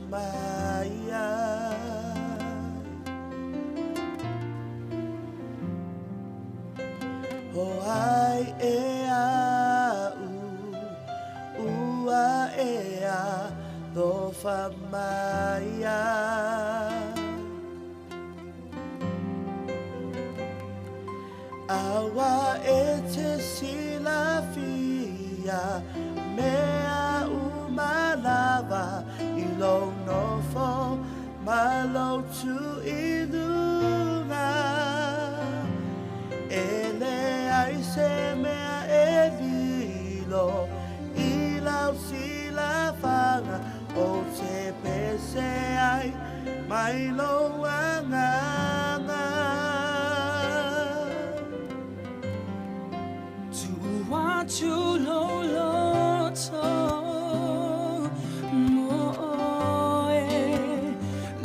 mai ai. O ai e a'u ua e alofa mai ai. Aua e te silafia mea uma lava i lou nofo ma lou tu i luga. E leai se mea e lilo i lau silafaga ou te pese ai mai lou agaga. Tu'u atu lou loto mo oe,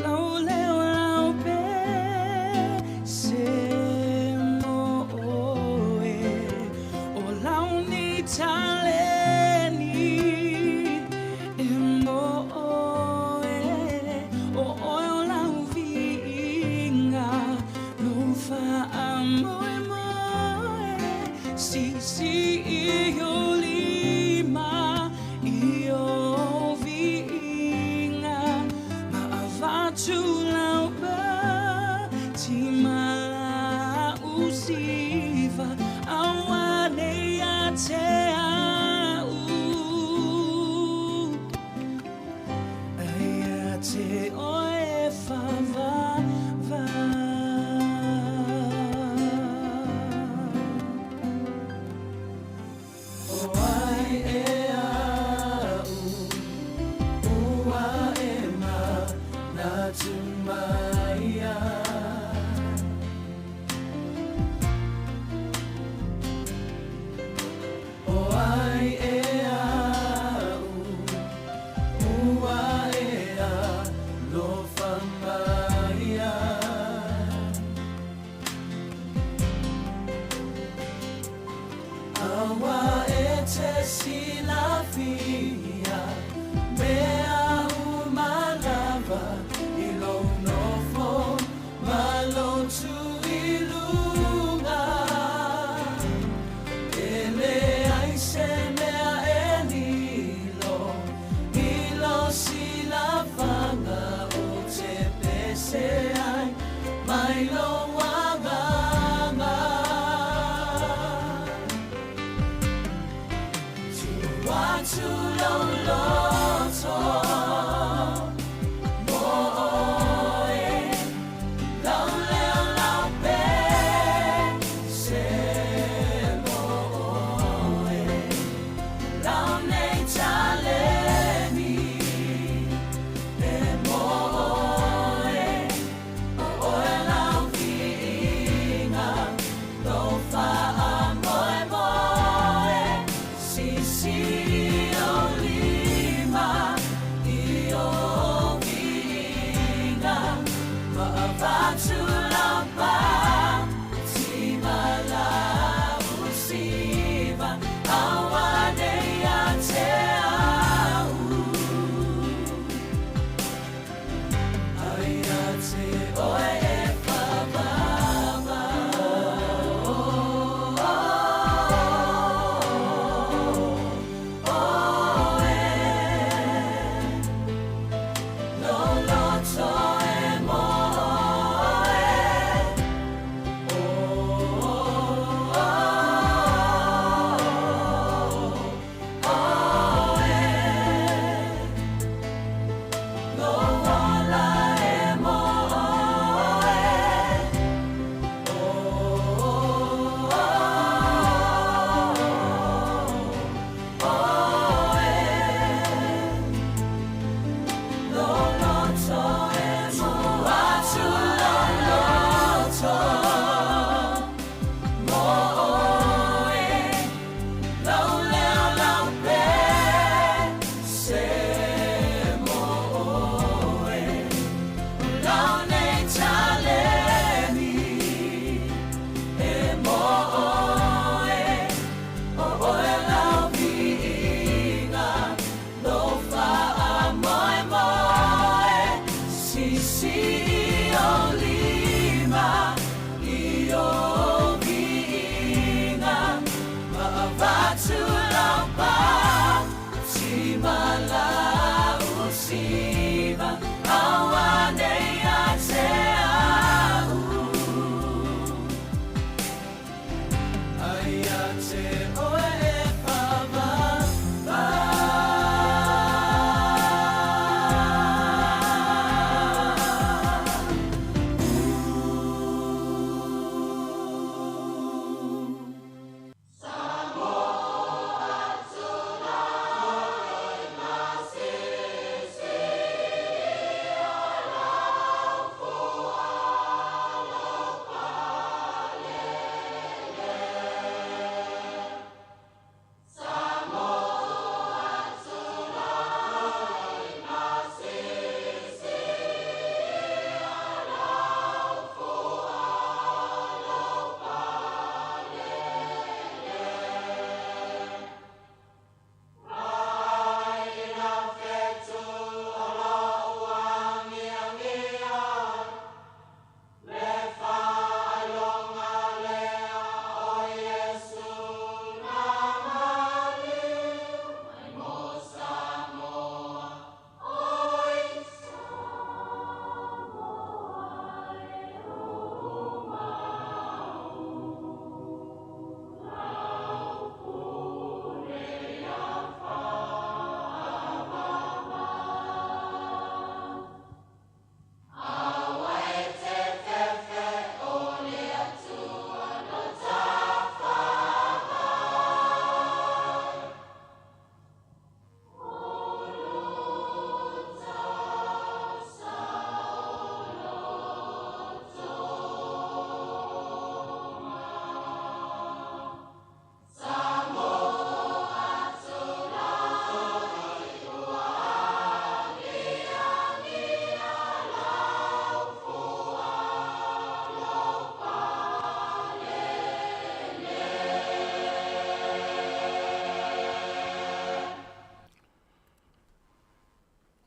lau leo lau pese mo oe, o lau nei taleni e mo oe, o oe o lau viiga, lou faamoemoe, siisii ou lima i ou viiga, ma avatu lau pati ma lau siva, aua nei ia te a'u, ae ia te oe e faavavau. O ai e a'u ua e manatu mai ai. O ai e a'u ua e alofa mai ai. Aua e te silafia mea uma lava i lou nofo ma lou tu i luga. E leai se mea e lilo i lou silafaga ou te pese ai mai lou agaga. Tu'u atu lou loto.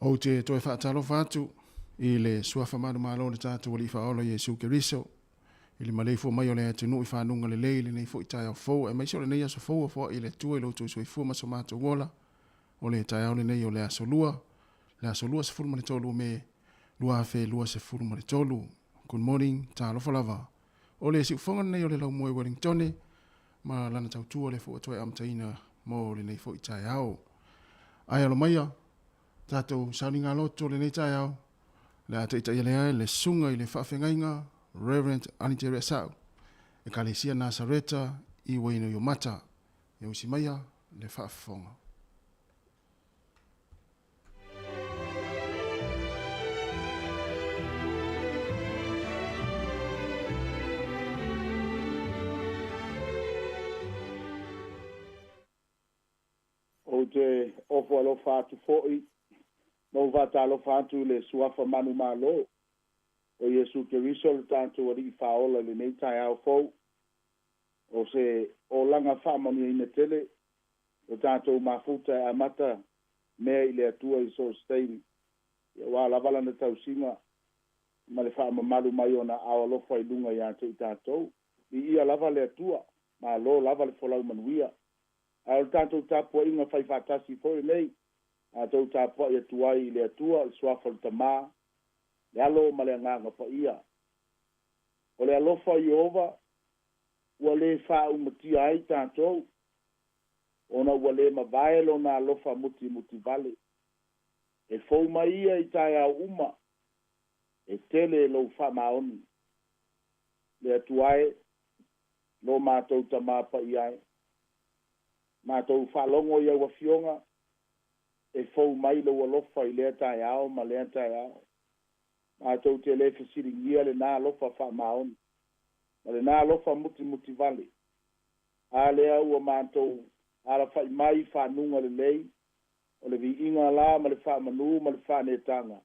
Ou te toe faatalofa atu i le suafa manumalo o le tatou Alii Faaola Iesu Keriso i le maleifua mai o le atunuu i fanuga lelei i lenei foi taeao fou aemaise o lenei aso fou ua foai e le Atua i lo outou soifua ma so matou ola. O le taeao lenei o le aso Lua, le aso 23 o Me 2023. Good morning, talofa lava. O le siufofoga lenei o le Laumua i Ueligitone ma lana tautua lea foi ua toe amataina mo lenei foi taeao. Ae alo maia tatou sauniga loto i lenei taeao, le a taitaia lea e le susuga i le faafeagaiga Reverend Anitere Asau, Ekalesia Nasareta i Uenuiomata. Ia usi maia le faafofoga. Ou te ofo alofa atu foi ma ou faatalofa atu i le Suafa manumalo o Iesu Keriso lo tatou Alii Faaola i lenei taeao fou. O se olaga faamanuiaina tele lo tatou mafuta e amata mea i le Atua i so o se taimi, aua lava lana tausiga ma le faamamalu mai o ona aao alofa i luga ia te i tatou. Viia lava le Atua, malo lava le folau manuia. Ae o le tatou tapuaiga faifaatasi foi lenei, matou tapuai atu ai i le Atua, le Suafa o le Tama, le Alo ma le Agaga Paia. O le alofa o Ieova ua le faaumatia ai tatou, ona ua le mavae lona alofa mutimutivale. E fou mai ia i taeao uma, e tele lou faamaoni. Le Atua e, lo matou Tama Paia e, matou faalogo i au afioga, e fou mai lou alofa i lea taeao ma lea taeao. Matou te le fesiligia lena alofa faamaoni ma lena alofa mutimutivale. A lea ua matou alafai mai i fanuga lelei, o le viiga la ma le faamanu ma le faaneetaga,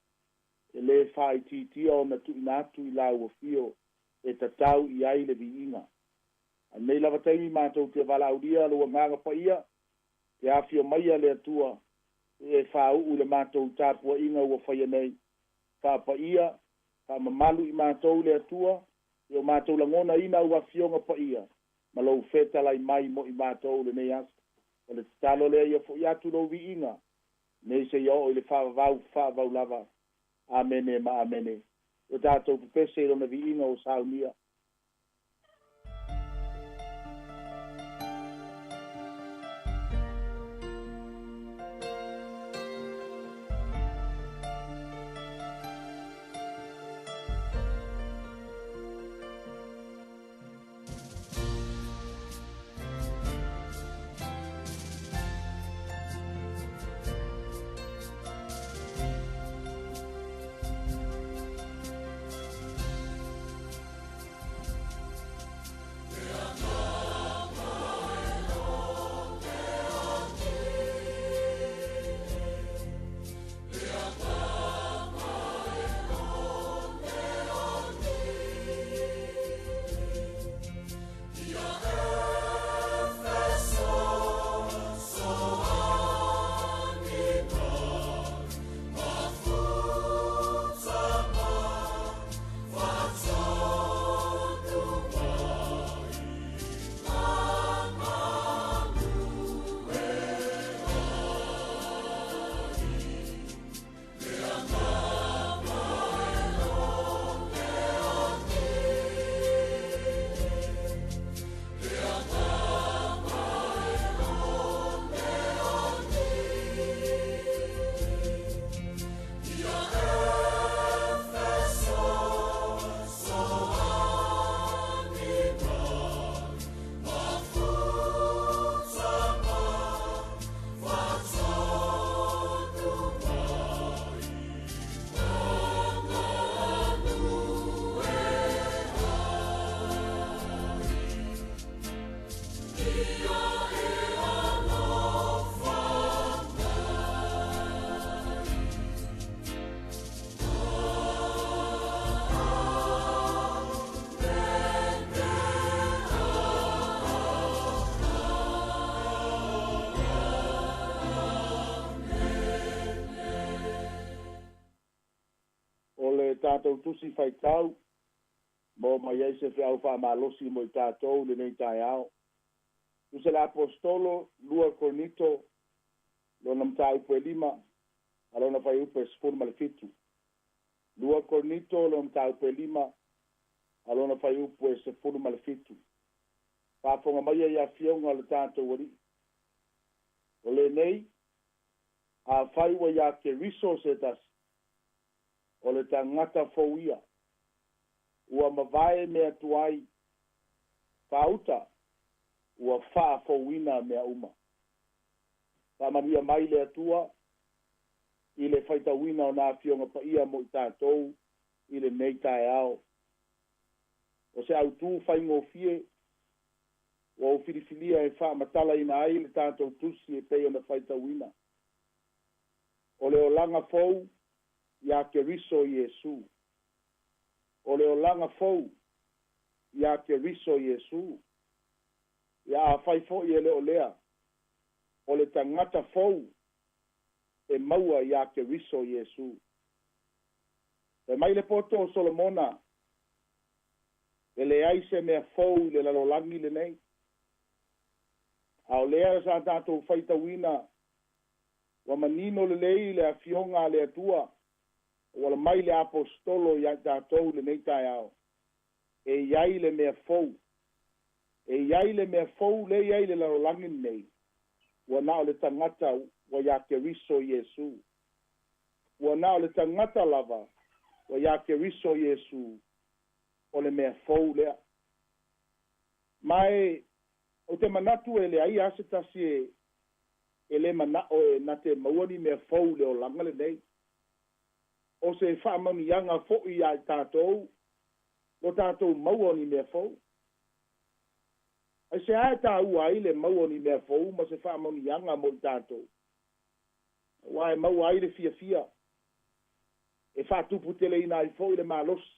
e le faaitiitia ona tuuina atu i lau afio e tatau i ai le viiga. A lenei lava taimi matou te valaaulia lou Agaga Paia, te afio maia le Atua e faauu i le matou tapuaiga ua faia nei. Faapaia, faamamalu i matou le Atua, i o matou lagonaina au afioga paia ma lou fetalai mai mo i matou lenei aso. O le tatalo lea ia fo'i atu lou viiga, nei seia oo i le faavavau faavavau lava. Amene ma amene. O tatou pepese i lona viiga ua saunia. tatou Tusi faitau, maua mai ai se feau faamalosi mo i tatou i lenei taeao. Tusi a le Aposetolo, 2 Korinito, lona mataupu e 5, a lona fuaiupu e 17. 2 Korinito, lona mataupu e 5, a lona fuaiupu e 17. Faafofoga maia i afioga a le tatou Alii. O lenei, afai ua iā Keriso se tasi, o le tagata fou ia, ua mavae mea tuai, faauta, ua faafouina mea uma. Faamanuia mai le Atua i le faitauina o nā afioga paia mo i tatou i lenei taeao. O se autū faigofie ua ou filifilia e faamatalaina ai le tatou tusi e pei ona faitauina. O le olaga fou iā Keriso Iesu. O le olaga fou iā Keriso Iesu. Ia afai foi e le o lea, o le tagata fou e maua iā Keriso Iesu. Fai mai le poto o Solomona, E leai se mea fou i le lalolagi lenei. A o lea sa tatou faitauina, ua manino lelei le Afioga a le Atua ua ala mai le Aposetolo ia i tatou i lenei taeao, e i ai le mea fou. E i ai le mea fou lea e i ai i le lalolagi lenei, ua na o le tagata ua iā Keriso Iesu. Ua na o le tagata lava ua iā Keriso Iesu o le mea fou lea. Ma e, ou te manatu e leai lava se tasi e, e le mana'o e na te maua ni mea fou i le olaga lenei. O se faamanuiaga foi iā i tatou lo tatou maua o ni mea fou. Aisea e tāua ai le maua o ni mea fou ma se faamanuiaga mo i tatou? Aua e maua ai le fiafia, e faatuputeleina ai foi le malosi.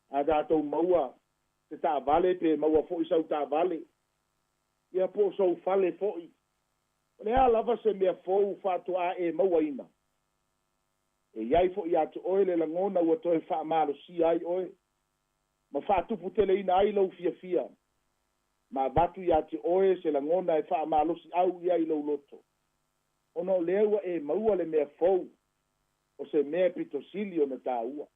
A tatou maua se taavale pe maua foi sau taavale, ia po o sou fale foi, o le a lava se mea fou faatoa e mauaina, e i ai foi ia te oe le lagona ua toe faamalosia ai oe, ma faatuputeleina ai lou fiafia, ma avatu ia te oe se lagona e faamalosiau i ai lou loto, ona o lea ua e maua le mea fou, o se mea e pito sili ona tāua.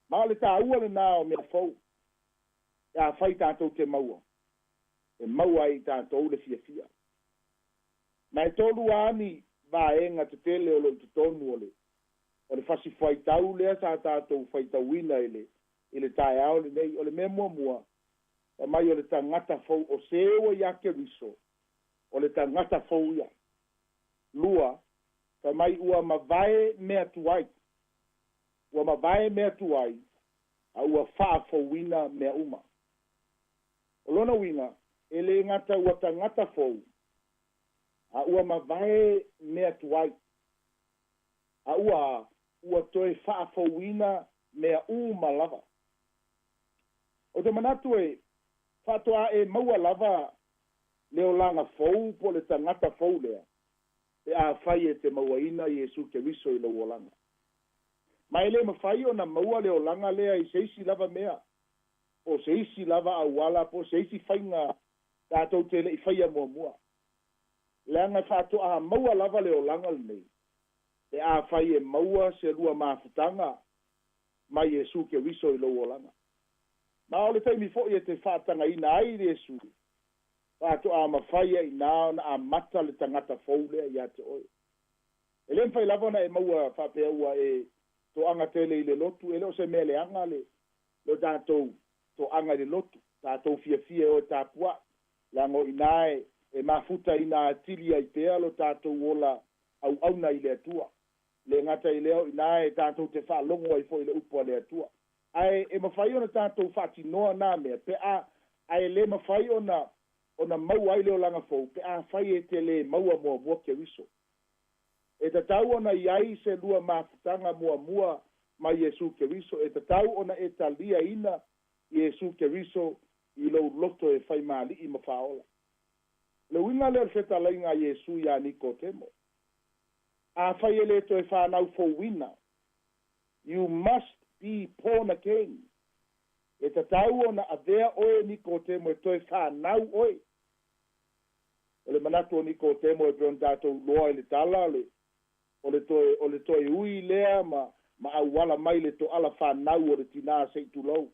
Ma o le tāua lenā o mea fou, pe afai tatou te maua, e maua ai i tatou le fiafia. Ma e tolu lava ni vaega tetele o lo o i totonu o le o le fasi fuaitau lea sa tatou faitauina i le i le taeao lenei. O le mea muamua, fai mai o le tagata fou, o se ua iā Keriso, o le tagata fou ia. Lua, fai mai ua mavae mea tuai, ua mavae mea tuai, a ua faafouina mea uma. O lona uiga, e le gata ua tagata fou, a ua mavae mea tuai, a ua ua toe faafouina mea uma lava. Ou te manatu e faatoa e maua lava le olaga fou po o le tagata fou lea, pe afai e te mauaina Iesu Keriso i lou olaga. Ma e le mafai ona maua le olaga lea i se isi lava mea, po o se isi lava auala, po o se isi faiga tatou te le i faia muamua. Leaga e faatoa maua lava le olaga lenei, pe afai e maua se lua mafutaga mai Iesu Keriso i lou olaga. Ma o le taimi foi e te faatagaina ai Iesu, faatoa mafai ai inā ona amata le tagata fou lea ia te oe. E le mafai lava ona e maua faapea ua e toaga tele i le lotu, e le o se mea leaga le lo tatou toaga i le lotu, tatou fiafia e o e tapua'i, leaga o inā e e mafutaina atili ai pea lo tatou ola auauna i le Atua. Le gata i lea o inā e tatou te faalogo ai foi i le upu a le Atua. Ae e mafai ona tatou faatinoa nā mea pe a, ae le mafai ona ona maua ai le olaga fou pe afai e te lē maua muamua Keriso. E tatau ona i ai se lua mafutaga muamua mai Iesu Keriso, e tatau ona e taliaina Iesu Keriso i lou loto e faimāliʻi ma fāola. O le uiga lea o le fetalaiga a Iesu iā Nikotemo, Afai e lē toe fanau fouina, You must be born again. E tatau ona avea oe Nikotemo e toe fanau oe. O le manatu o Nikotemo e pei ona tatou iloa i le tala le o le toe o le toe ui lea ma ma auala mai le toala fanau o le tinā se i tulou.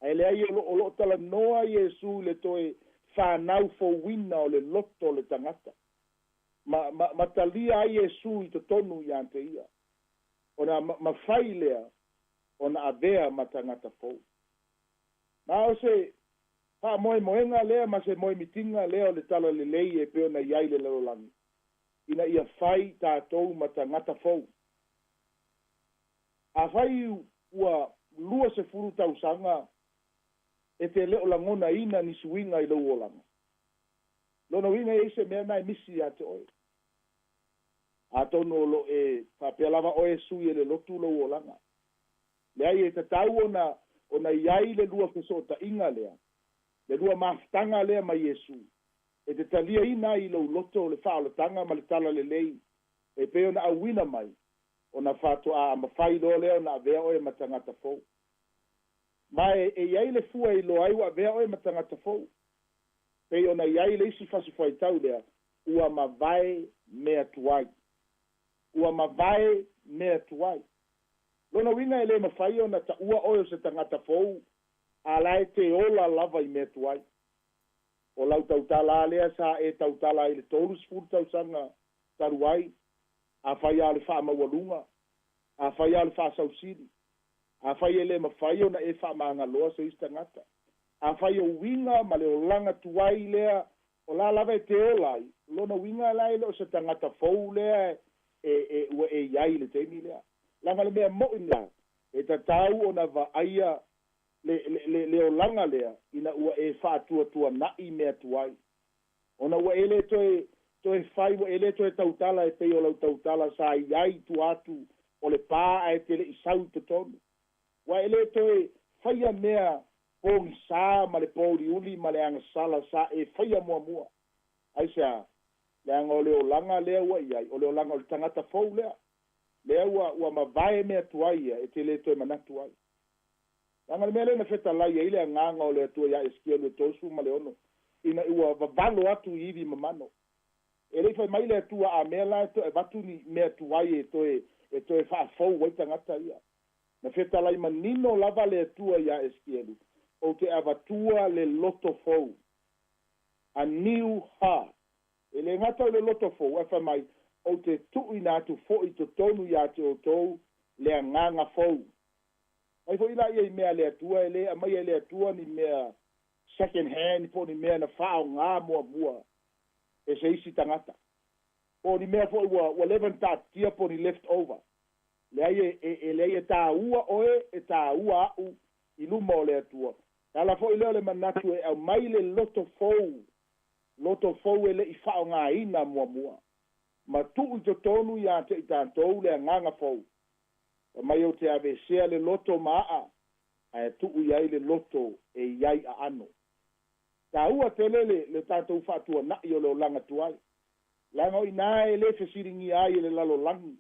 Ae leai o lo o lo o talanoa Iesu i le toe fanau fouina o le loto o le tagata. Ma ma ma talia ai Iesu i totonu ia te ia. Ona mafai lea ona avea ma tagata fou. Ma o se faamoemoega lea ma se moemitiga lea o le talalelei e pei ona i ai le lalolagi, ina ia fai tatou ma tagata fou. Afai ua 20 tausaga e te le o lagonaina ni suiga i lou olaga, lona uiga e i ai se mea lena e misi ia te oe. Atonu o lo o e faapea lava oe e sui e le lotu lou olaga. Leai, e tatau ona ona i ai le lua fesootaiga lea, le lua mafutaga lea ma Iesu, e te taliaina ai i lou loto le faaolataga ma le talalelei e pei ona auina mai, ona faatoa mafai loa lea ona avea oe ma tagata fou. Ma e e i ai le fua e iloa ai ua avea oe ma tagata fou. Pei ona i ai le isi fasifuaitau lea, ua mavae mea tuai. Ua mavae mea tuai. Lona uiga e le mafai ona taua oe o se tagata fou, a la e te ola lava i mea tuai. O lau tautala a lea sa e tautala ai i le 30 tausaga talu ai, afai lava o le faamaualuga, afai lava o le faasausili, afai e le mafai ona e faamagaloa se isi tagata, afai o uiga ma le olaga tuai lea o la lava e te ola ai, lona uiga la e le o se tagata fou lea e, e, ua e i ai i le taimi lea. Leaga le mea mo'i lea, e tatau ona vaaia le, le, le, le olaga lea ina ua e faatuatuana'i mea tuai. Ona ua e le toe, toe fai, ua e le toe tautala e pei o lau tautala sa i ai i tua atu o le pa ae te le i sau i totonu. Ua e le toe faia mea pogisā ma le pōuliuli ma le agasala sa e faia muamua. Aisea? Leaga o le olaga lea ua i ai, o le olaga o le tagata fou lea. Lea ua, ua mavae mea tuai ia e te le toe manatu ai. Leaga le mea lea na fetalai ai le Agaga o le Atua iā Esekielu e 36, ina ua vavalo atu i ivi mamano. E le i fai mai le Atua a mea la e toe avatu ni mea tuai e toe, e toe faafou ai tagata ia. Na fetalai manino lava le Atua iā Esekielu, Ou te avatua le loto fou. A new heart. E le gata o le loto fou, ae fai mai, Ou te tuuina atu foi i totonu iā te outou le agaga fou. Mai foi laia i mea a le Atua, e le aumaia e le Atua ni mea second hand po o ni mea na faaaoga muamua e se isi tagata, po o ni mea foi ua ua leva ona taatitia po o ni left over. Leai, e, e, e leai e tāua oe, e tāua a'u i luma o le Atua. E ala foi lea o le manatu e aumai le loto fou, loto fou e le i faaaogaina muamua, ma tuu i totonu iā te i tatou le agaga fou. Fai mai ou te aveesea le loto ma a'a, ae tuu i ai le loto e i ai aano. Taua tele le le tatou faatuana'i o le olaga tuai, leaga o i ina e le fesiligia ai e le lalolagi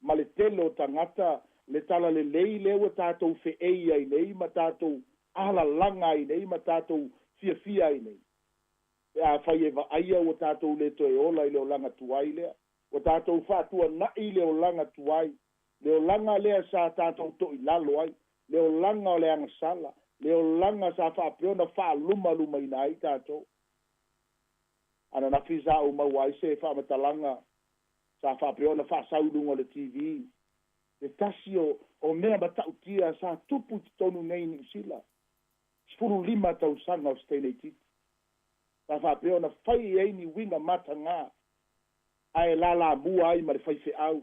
ma le tele o tagata le talalelei lea ua tatou fe'ei ai nei ma tatou alalaga ai nei ma tatou fiafia ai nei. Pe afai e vaaia ua tatou le toe ola i le olaga tuai lea, ua tatou faatuana'i le olaga tuai, le olaga lea sa tatou to'ilalo ai, le olaga o le agasala, le olaga sa faapea ona faalumalumaina ai tatou. Ananafi sa ou maua ai se faamatalaga sa faapea ona faasau i luga o le TV, se tasi o, o mea matautia sa tupu i totonu nei i Niu Sila, 15 tausaga o se teineitiiti. Sa faapea ona fai i ai ni uiga matagā, ae lalamua ai ma le faifeau.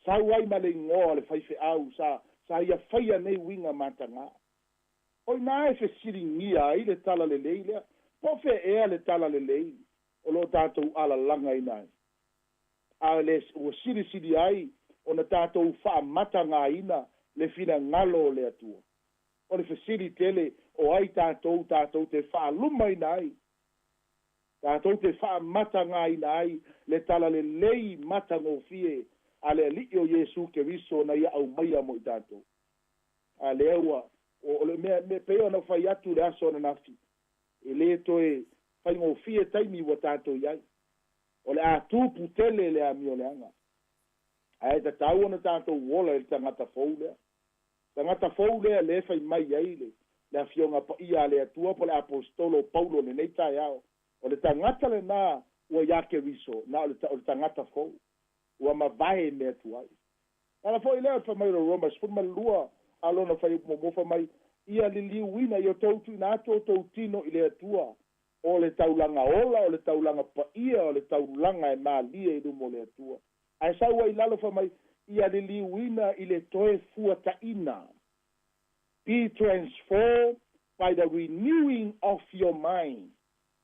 Sau ai ma le igoa o le faifeau sa, sa ia faia nei uiga matagā. O i ina e fesiligia ai le talalelei lea, po o fea ea le talalelei o lo o tatou alalagaina ai, a le ua silisili ai ona tatou faamatagaina le finagalo o le Atua. O le fesili tele, o ai tatou tatou te faalumaina ai, tatou te faamatagaina ai le talalelei matagofie a le Alii o Iesu Keriso na ia aumaia mo i tatou. A lea ua o le mea mea pei ona fai atu le aso ananafi, e lē toe faigofie taimi ua tatou i ai. O le a tupu tele le amioleaga, ae tatau ona tatou ola i le tagata fou lea. Tagata fou lea lē fai mai ai le Afioga Paia a le Atua po le Aposetolo o Paulo lenei taeao. O le tagata lenā ua iā Keriso, na o le tagata fou ua mavae mea tuai. Ala fo'i lea o le fai mai o le Roma 12 a lona fuaiupu muamua, fai mai, ia liliuina ia tou tuuina atu outou tino i le Atua o le taulaga ola, o le taulaga paia, o le taulaga e malie i luma o le Atua. Ae sau ai lalo fai mai, ia liliuina i le toe fuataʻina. Be transformed by the renewing of your mind.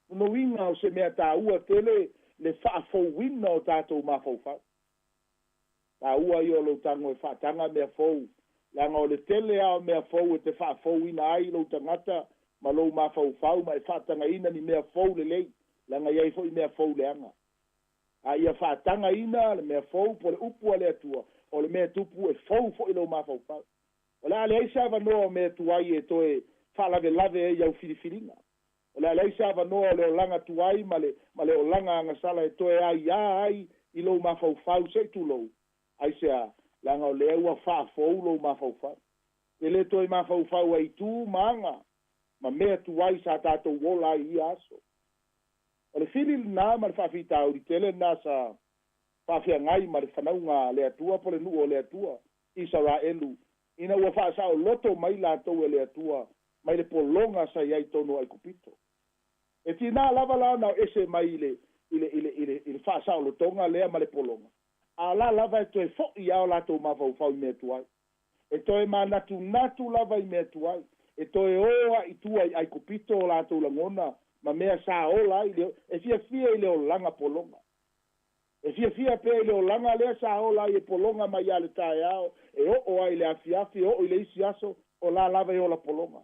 Lona uiga o se mea tāua tele le faafouina o tatou mafaufau. Taua ia o lou tago e faataga mea fou, leaga o le tele a o mea fou e te faafouina ai lou tagata ma lou mafaufau ma e faatagaina ni mea fou lelei, leaga i ai fo'i mea fou leaga. A ia faatagaina le mea fou po le upu a le Atua, o le mea tupu e fou fo'i lou mafaufau. O le a leai se avanoa o mea tuai e toe faalavelave ai au filifiliga. O le a leai se avanoa o le olaga tuai ma le olaga agasala e toe aiā ai i lou mafaufau se i tulou. Aisea? Leaga o lea ua faafou lou mafaufau. E lē toe mafaufau ai tu ma aga ma mea tuai sa tatou ola ai ia aso. O le fili lenā ma le faafitauli tele lenā sa faafeagai ma le fanauga a le Atua po le nuu o le Atua Isaraelu ina ua faasaoloto mai latou e le Atua mai le pologa sa i ai tonu o Aikupito. E tinā lava la ona o ese mai i le faasaolotoga lea ma le pologa, a la lava e toe fo'i a o latou mafaufau i mea tuai. E toe manatunatu lava i mea tuai. E toe o a'i tua i Aikupito o latou lagona ma mea sa ola ai e fiafia i le olaga pologa. E fiafia pea i le olaga lea sa ola ai e pologa mai ia le taeao, e oo ai le afiafi, e oo i le isi aso, o la lava e ola pologa.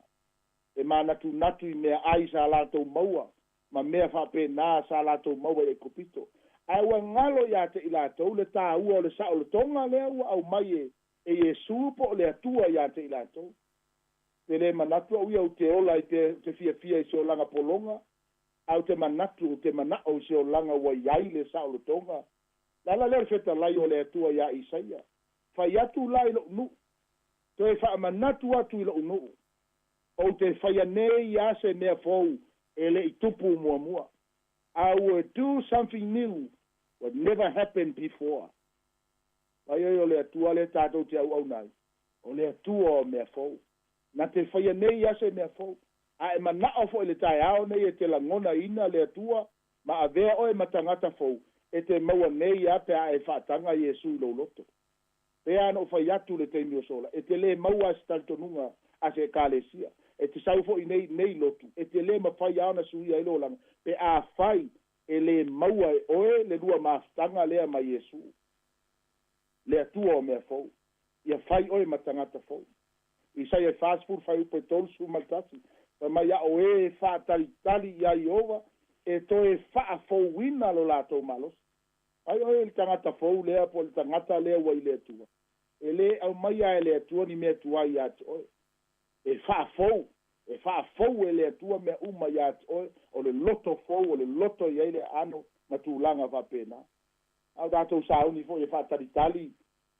E manatunatu i mea ai sa latou maua ma mea faapena sa latou maua i Aikupito. Ae ua galo iā te i latou le tāua o le saolotoga lea ua aumai e Iesu po o le Atua iā te i latou. Te lē manatu au ia ou te ola i te fiafia i se olaga pologa, a ou te manatu ou te manao i se olaga ua iai le saolotoga. Le ala lea o le fetalai o le Atua iā Isaia. Fai atu la i lou nuu, toe faamanatu atu i lou nuu, ou te faia nei ia se mea fou e le i tupu muamua. I will do something new what never happened before. Ai ai o le Atua le tatou te auauna ai. O le Atua o mea fou. Na te faia nei ia se mea fou. A e manao fo'i le taeao nei e te lagonaina le Atua ma avea oe ma tagata fou e te maua nei ia pe a e faataga Iesu i lou loto. Pe a na ou fai atu le taimi o sola, e te lē maua se talitonuga a se ekalesia. E te sau fo'i nei nei lotu, e te lē mafai a ona suia ai le olaga. Pe a fai e lē maua e oe le lua mafutaga lea ma Iesu. Le Atua o mea fou. Ia fai oe ma tagata fou. Isaia 40 fuaiupu e 31. Fai mai a o e faatalitali iā Ieova e toe faafouina lo latou malosi. Ai oe le tagata fou lea po le tagata lea ua i le Atua. E lē aumaia e le Atua ni mea tuai iā te oe. E faafou, e faafou e le Atua mea uma iā te oe, o le loto fou, o le loto i ai le aano ma tulaga faapena. A o tatou sauni fo'i e faatalitali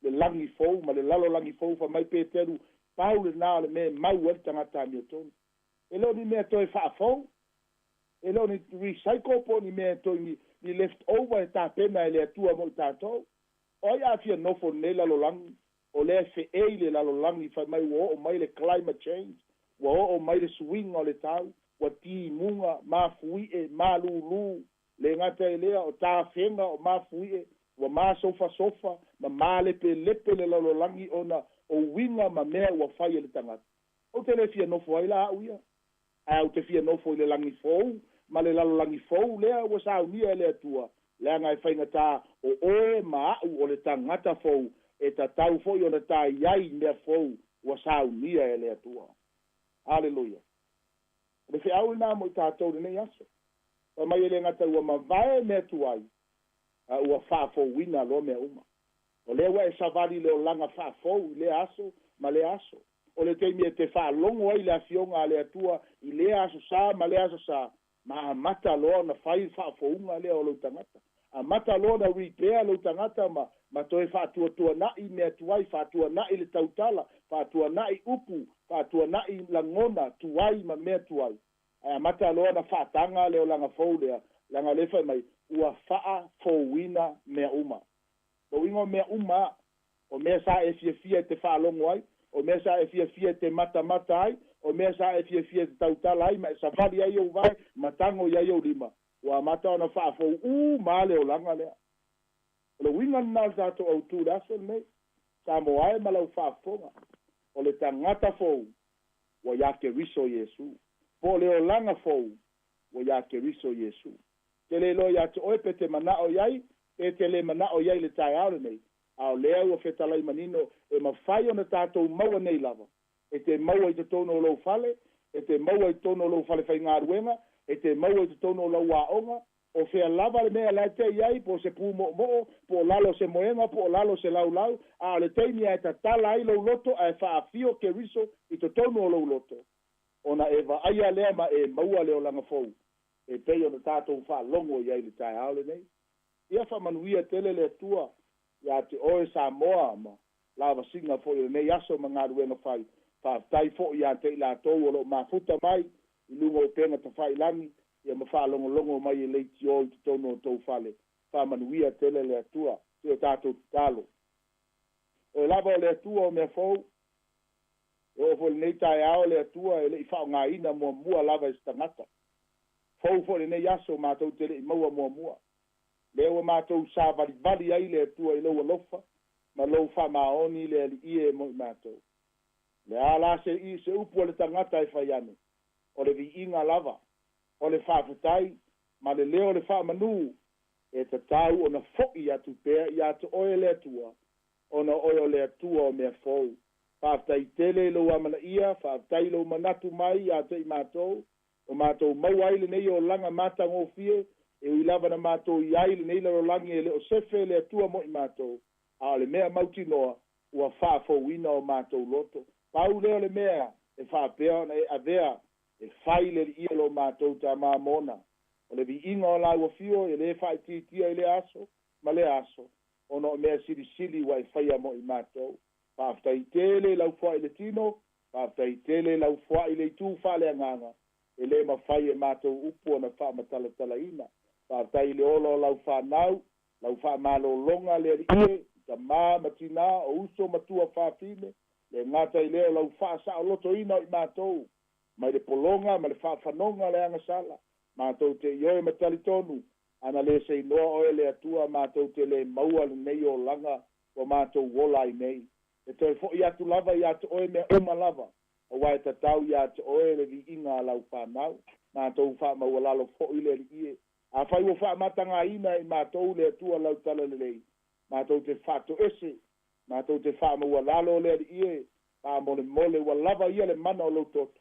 le lagi fou ma le lalolagi fou, fai mai Peteru, pau lenā o le mea e mau ai le tagata amiotonu. E le o ni mea toe faafou, e le o ni recycle po o ni mea toe ni left over e tapena e le Atua mo i tatou. O ai a fia nofo nei lalolagi, o lea fe'ei le lalolagi fai mai ua oo mai le climate change, ua oo mai le suiga o le tau, ua timuga, mafui'e, malūlū, le gata i lea o tafega o mafui'e, ua masofasofa ma malepelepe le lalolagi ona o uiga ma mea ua fai e le tagata. Ou te lē fia nofo ai la a'u ia. Ae ou te fia nofo i le lagi fou ma le lalolagi fou lea ua saunia e le Atua, leaga e faigatā o oe ma a'u o le tagata fou e tatau fo'i ona tai ai mea fou ua saunia e le Atua. Aleluia. O le feau lenā mo i tatou lenei aso. Fai mai e le gata ua mavae mea tuai, a ua faafouina loa mea uma. O lea ua e savali i le olaga faafou i lea aso ma lea aso. O le taimi e te faalogo ai i le Afioga a le Atua i lea aso sa ma lea aso sa, ma amata loa ona fai le faafouga lea o lou tagata. Amata loa ona repair lou tagata ma, ma toe faatuatuana'i mea tuai, faatuana'i le tautala, faatuana'i upu, faatuana'i lagona tuai ma mea tuai. Ae amata loa ona faataga le olaga fou lea, leaga o lea e fai mai, ua faafouina mea uma. Lona uiga o mea uma lava, o mea sa e fiafia e te faalogo ai, o mea sa e fiafia e te matamata ai, o mea sa e fiafia e te tautala ai ma e savali ai ou vae ma tago i ai ou lima, ua amata ona faafou uma lava le olaga lea. O le uiga lena o le tatou autu i le aso lenei, Samoa e ma lau faafofoga, o le tagata fou ua iā Keriso Iesu, po o le olaga fou ua iā Keriso Iesu. Te le iloa ia te oe pe te manao i ai, pe te le manao i ai i le taeao lenei, a o lea ua fetalai manino e mafai ona tatou maua nei lava. E te maua i totonu o lou fale, e te maua i totonu o lou fale faigaluega, e te maua i totonu o lau aoga, o fea lava le mea la e te i ai, po o se pu moomoo, po o lalo o se moega, po o lalo o se laulau, a o le taimi lava e tatala ai lou loto ae faafio Keriso i totonu o lou loto, ona e vaaia lea ma e maua le olaga fou e pei ona tatou faalogo i ai i le taeao lenei. Ia faamanuia tele le Atua ia te oe Samoa ma lavasiga foi o lenei aso ma galuega fai. Faafetai foi ia te i latou o lo o mafuta mai i luga o upega tafailagi ia ma faalogologo mai e leitio i totonu o tou fale. Faamanuia tele le Atua. Se o tatou tatalo. Oe lava o le Atua o mea fou. E oo foi i lenei taeao le Atua e le i faaaogaina muamua lava e se tagata. Fou foi lenei aso matou te le i maua muamua. Lea ua matou savalivali ai le Atua i lou alofa ma lou faamaoni le Alii e mo i matou. O le a la se i se upu a le tagata e fai ane? O le viiga lava, o le faafetai ma le leo o le faamanu e tatau ona fo'i atu pea ia te oe le Atua, ona o oe o le Atua o mea fou. Faafetai tele i lou amanaia, faafetai i lou manatu mai ia te i matou, ua matou maua ai lenei olaga matagofie, e ui lava na matou i ai i lenei lalolagi e le o sefe le Atua mo i matou, a o le mea mautinoa, ua faafouina o matou loto. Pau lea o le mea e faapea ona e avea e fai le Alii o lo matou Tama mona. O le viiga o lau afio e lē faaitiitia i lea aso ma lea aso, ona o mea silisili ua e faia mo i matou. Faafetai tele i lau foai i le tino, faafetai tele i lau foai i le itu faaleagaga, e lē mafai e matou upu ona faamatalatalaina. Faafetai i le ola o lau fanau, lau faamalologa le Alii e, i tamā ma tinā, o uso ma tuafafine, le gata i lea o lau faasaolotoina o i matou, mai le pologa ma le faafanoga o le agasala, matou te ioe ma talitonu, ana lē seinoa oe le Atua matou te lē maua lenei olaga ua matou ola ai nei. E toe fo'i atu lava iā te oe mea uma lava, auā e tatau iā te oe le viiga a lau fanau. Matou faamaualalo fo'i le Alii e. Afai ua faamatagaina e i matou le Atua lau talalelei, matou te faatoese, matou te faamaualalo le Alii e, faamolemole ua lava ia le mana o lou toto.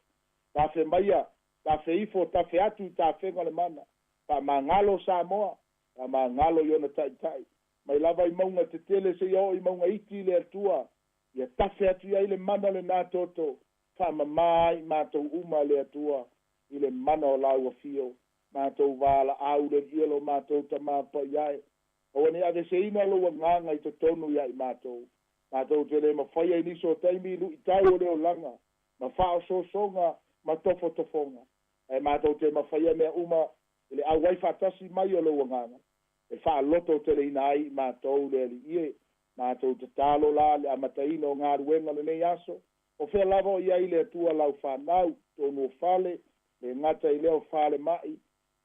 Tafe maia, tafe ifo, tafe atu i tafega o le mana. Faamagalo Samoa, faamagalo i ona taitai. Mai lava i mauga tetele seia oo i mauga iti le Atua, ia tafe atu i ai le mana o lenā toto, faamamā ai i matou uma le Atua i le mana o lau afio. Matou valaau le Alii e lo matou Tama Paia e. Aua ne i aveseina lou agaga i totonu ia i matou. Matou te le mafaia i nisi o taimi i luitau o le olaga, ma faaosoosoga ma tofotofoga, ae matou te mafaia mea uma i le auai faatasi mai o lou agaga, e faalototeleina ai i matou le Alii e. Matou tatalo la le amataina o galuega o lenei aso, o fea lava o i ai le Atua lau fanau, totonu o fale, le gata i lea o falemai,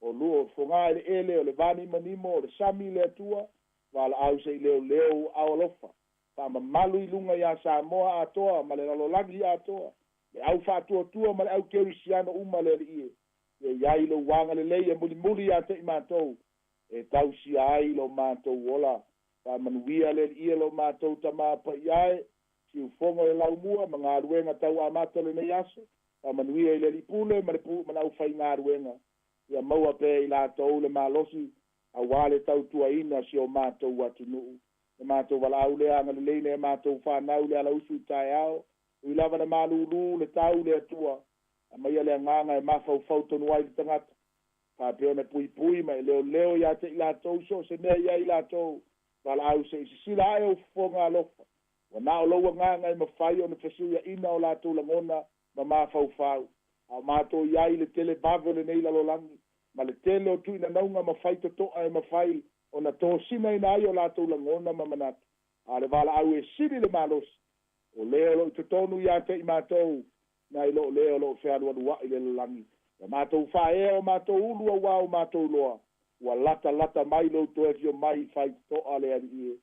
o lua o fogaeleele, o le vanimonimo, o le sami le Atua, valaau se i leoleo ua ao alofa, faamamalu i luga iā Samoa atoa ma le lalolagi atoa, le au faatuatua ma le au kerisiano uma le Alii e. Ia i ai lou agalelei e mulimuli ia te i matou, e tausia ai lo matou ola. Faamanuia le Alii e lo matou Tama Paia e, siufogo e laumua ma galuega tau amata o lenei aso, faamanuia i le Alii Pule ma le ma le aufaigaluega, ia maua pea e i latou le malosi auā le tautuaina o si o matou atunuu. Le matou valaau lea agalelei nai a matou fanau i le alausu i taeao. Ui lava na malūlū le tau le Atua, aumaia le agaga e mafaufau tonu ai le tagata, faapea ona puipui ma e leoleo ia te i latou so o se mea i ai latou. Valaau se i sisila ae ou fofoga alofa, ua na o lou agaga e mafai ona fesuiaina o latou lagona ma mafaufau. A o matou i ai i le tele vave o lenei lalolagi, ma le tele o tuuinanauga ma faitotoa e mafai ona tosinaina ai o latou lagona ma manatu, a o le valaau e sili le malosi, o le o lo o i totonu ia te i matou, nai lo le o lo o fealualuai i le lalolagi. Ia matou faaea o matou ulu auā o matou loa, ua latalata mai lou toe afio mai i faitotoa le Alii e.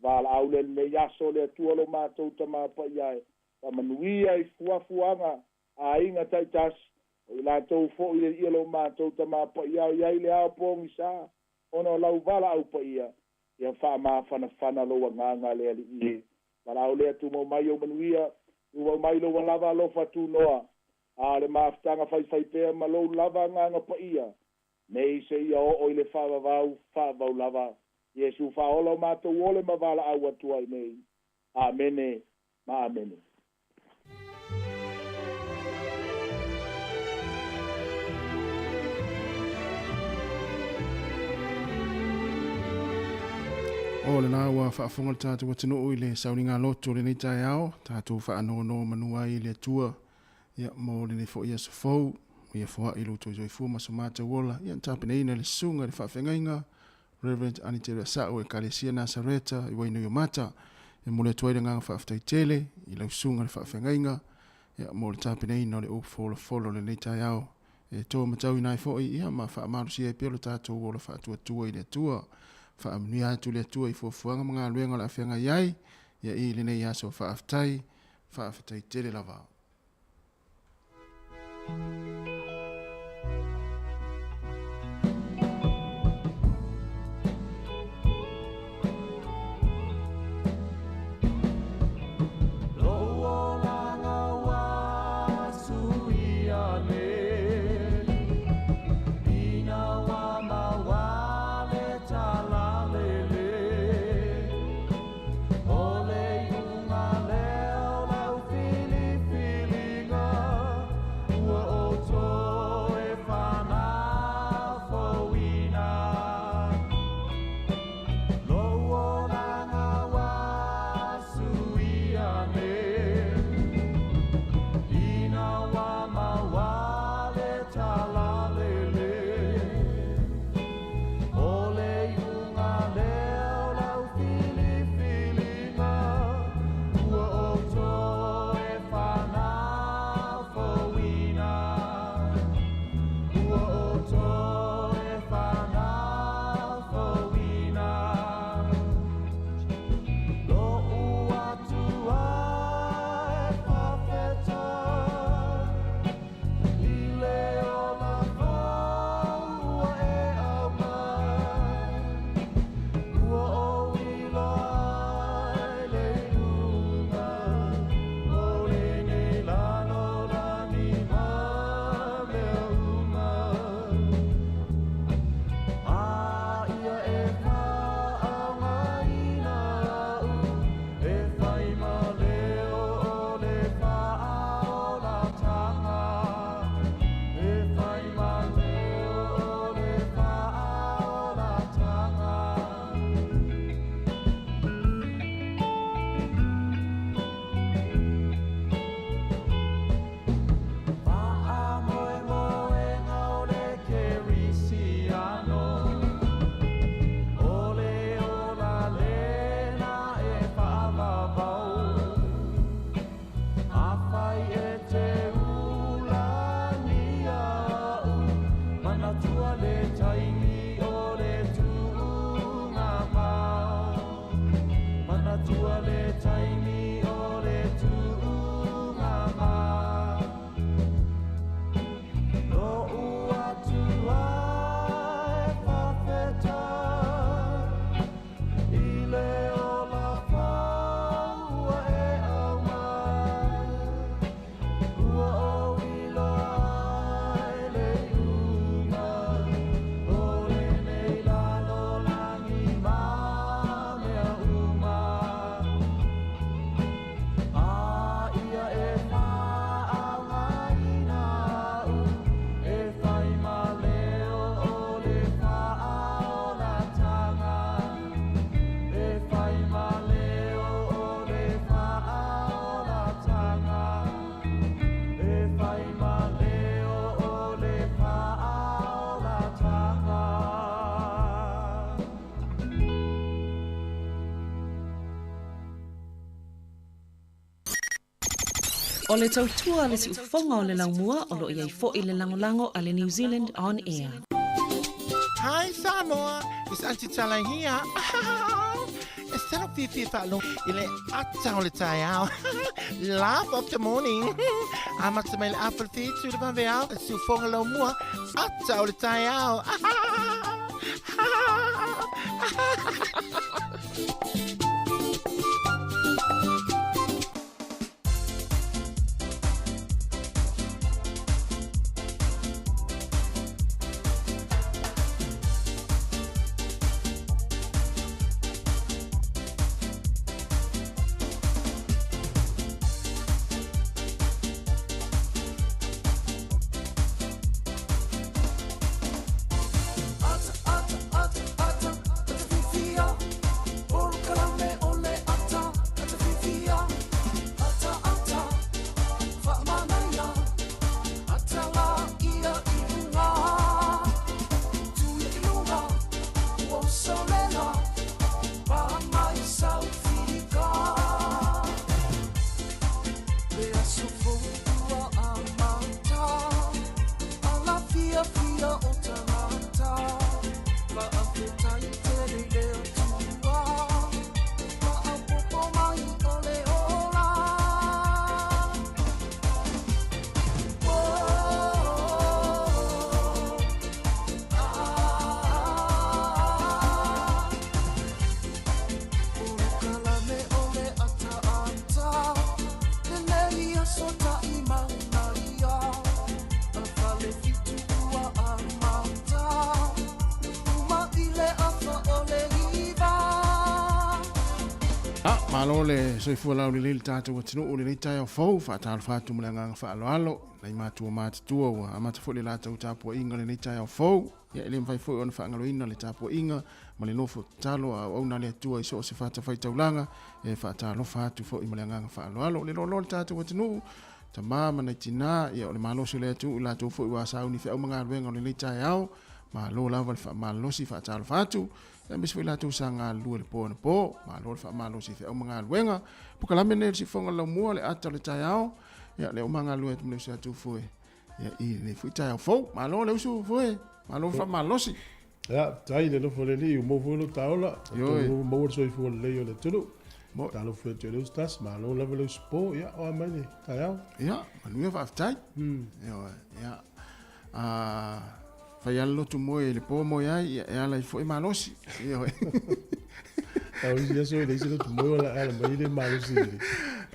Valaau lea i lenei aso, le Atua lo matou Tama Paia e, faamanuia i fuafuaga a aiga taitasi, o i latou foi le Alii o lo matou Tama Paia o i ai le ao pogisa, ona o lau valaau paia, ia faamafanafana lou agaga le Alii e. Valaau lea tumau mai ou manuia, tumau mai lou lava alofa tunoa, a o le mafutaga faifaipea ma lou lava agaga paia, nei seia oo i le faavavau, faavavau lava. Iesu faaola o matou ole ma valaau atu ai nei. Amene ma amene. O lena ua faafofoga le tatou atunuu i le sauniga lotu o lenei taeao, tatou faanono manu ai i le Atua ia mo lenei foi aso fou, ia foai lo outou soifua ma so matou ola, ia na tapenaina e le susuga i le faafeagaiga Rev. Anitere Sa'o Ekalesia Nasareta i Wainuiomata. E momoli atu ai le agaga faafetai tele i lau susuga i le faafeagaiga ia mo le tapenaina o le upu folafolo o lenei taeao e to matauina ai foi ia ma faamalosia ai pea lo tatou ola faatuatua i le Atua. Faamanuia atu le Atua i fuafuaga ma galuega o le a feagai ai ia i lenei aso faafetai, faafetai tele lava. O le tautua a le siufofoga o le laumua o lo o i ai foi le lagolago a le New Zealand On Air. Hi Samoa, it's Aunty Tala here. E salo fiafia faalogo i le ata o le taeao. Laugh of the morning. Amata mai le afa le fitu le vaveao, e siufoga lau mua, ata o le taeao. Ah, malo le soifua laulelei le tatou atunuu i lenei taeao fou, faatalofa atu ma le agaga faaaloalo nai matua matutua ua amata foi le latou tapuaiga i lenei taeao fou. Ia e le mafai foi ona faagaloina le tapuaiga ma le nofo tatalo a auauna a le Atua i so o se fatafaitaulaga, e faatalofa atu foi ma le agaga faaaloalo. Le loaloa le tatou atunuu, tama ma nai tinā, ia o le malosi o le atunuu i latou foi ua sauni feau ma galuega o lenei taeao, malo lava le faamalosi, faatalofa atu. Aemaise foi latou sa galulue i le po anapo, malo le faamalosi i feau ma galuega. Pokalame nei o le siufofoga o le laumua, le ata o le taeao, ia lea ua ma galulue atu ma le uso ia Tufoe, ia i lenei foi taeao fou. Malo le uso Foe, malo le faamalosi. Ia, faafetai i le alofa o le Alii, ua maua foi lou taola, atonu ua maua le soifua lelei o le atunuu. Talofa atu i le uso malo lava le usupo, ia, oa mai le taeao. Ia, manuia faafetai. Ioe, ia. A fai lava le lotu moe i le po moe ai, ia, e ala ai foi malosi. Ioe. A o isi aso e leai se lotu moe wala ala mai le malosi i le.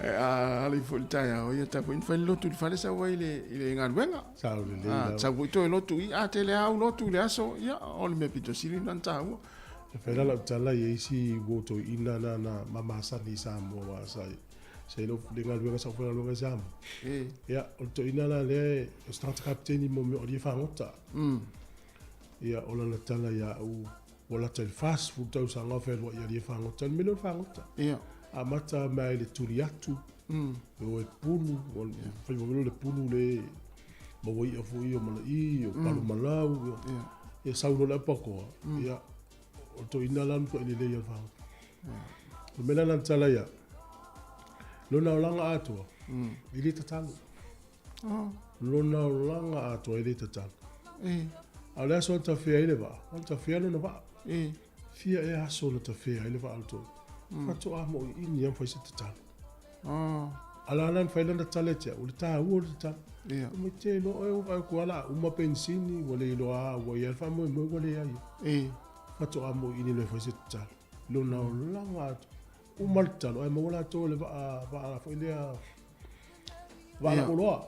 A ala ifo i le taeao, ia tatau foi ona fai le lotu i le fale sau ai i le galuega. Sao lelei lava. Sau foi toe lotu i, a tele lava au lotu i le aso, ia, o le mea pito sili lena ona taua. E fai la lau tala i isi uo toeaina na na mamasani i Samoa aua sa sa i le galuega sa ou faigaluega i Samoa. Ia, o le toeaina la lea o se tagata kapeteni mo mea o alii e fagota. Ia, o lana tala ia au, ua lata i le 40 tausaga o fealuai i alii e fagota, le mea lea o le fagota. Ia. Amata mai le tuli atu, e o e pulu, fai foi le pulu le maua i'a foi o mala'i, o palu malau, ia. Ia sau loa le apakoa, ia, o le toeaina la matuai lelei lava le fagota. O le mea la lena na tala ia, lona olaga atoa, e le tatalo. Lona olaga atoa e le tatalo. A o le aso na tafea ai le vaa, na tafea lona vaa. Fia ea aso na tafea ai le vaa o le toeaina. Faatoa moiini lava ma fai se tatalo. A la na fai lana tala ia te au, o le taua o le tatalo. Mai te iloa oe ua vaai atu lava o le a uma penisini, ua le iloa lava ua i ai le faamoemoe ua leai. Faatoa moiini loa e fai se tatalo. Lona olaga atu. Uma le tatalo ae maua latou e le vaa, vaa foi lea, vaa lauoloa.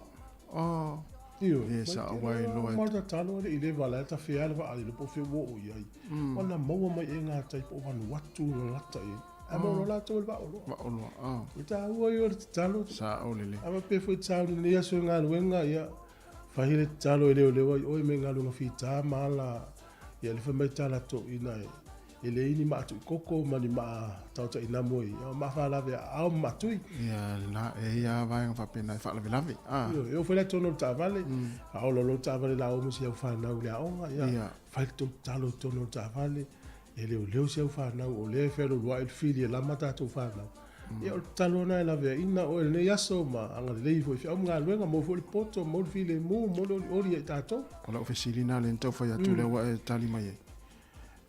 Ioe. Ia, sa ou ai loa. Uma le tatalo e le i leva la e tafea le vaa le iloa po o fea ua oo i ai. Ona maua mai e ngā tai po o Vanuatu na gata i ai. Ae maua loa latou e le vaa oloa. Vaa oloa, oh. O le taua ia o le tatalo. Sao lelei. A faapea foi tau lenei aso i galuega, ia, fai le tatalo e leoleo ai oe mai galuega fita ma ala, ia le fai mai tala toeaina e E leai ni maa tuikoko ma ni maa taotainamu e ia, o maa faalave a ao ma maa tui. Ia, lena, e i ai lava vaega faapena e faalavelave. A. Ioe, e oo foi la i totonu o le taavale, faaola loa le taavale la o ma si au fanau i le aoga, ia, fai le tou tatalo i totonu o le taavale, e leoleo si au fanau, o lea e fealualuai le fili e lama tatou fanau. Ia, o le tatalo lena e laveaiina oe i lenei aso ma agalelei foi i feau ma galuega, maua foi le poto, maua le filemu, maua le olioli ia i tatou. O lau fesili lena lea na tau fai atu lea ua e tali mai ai.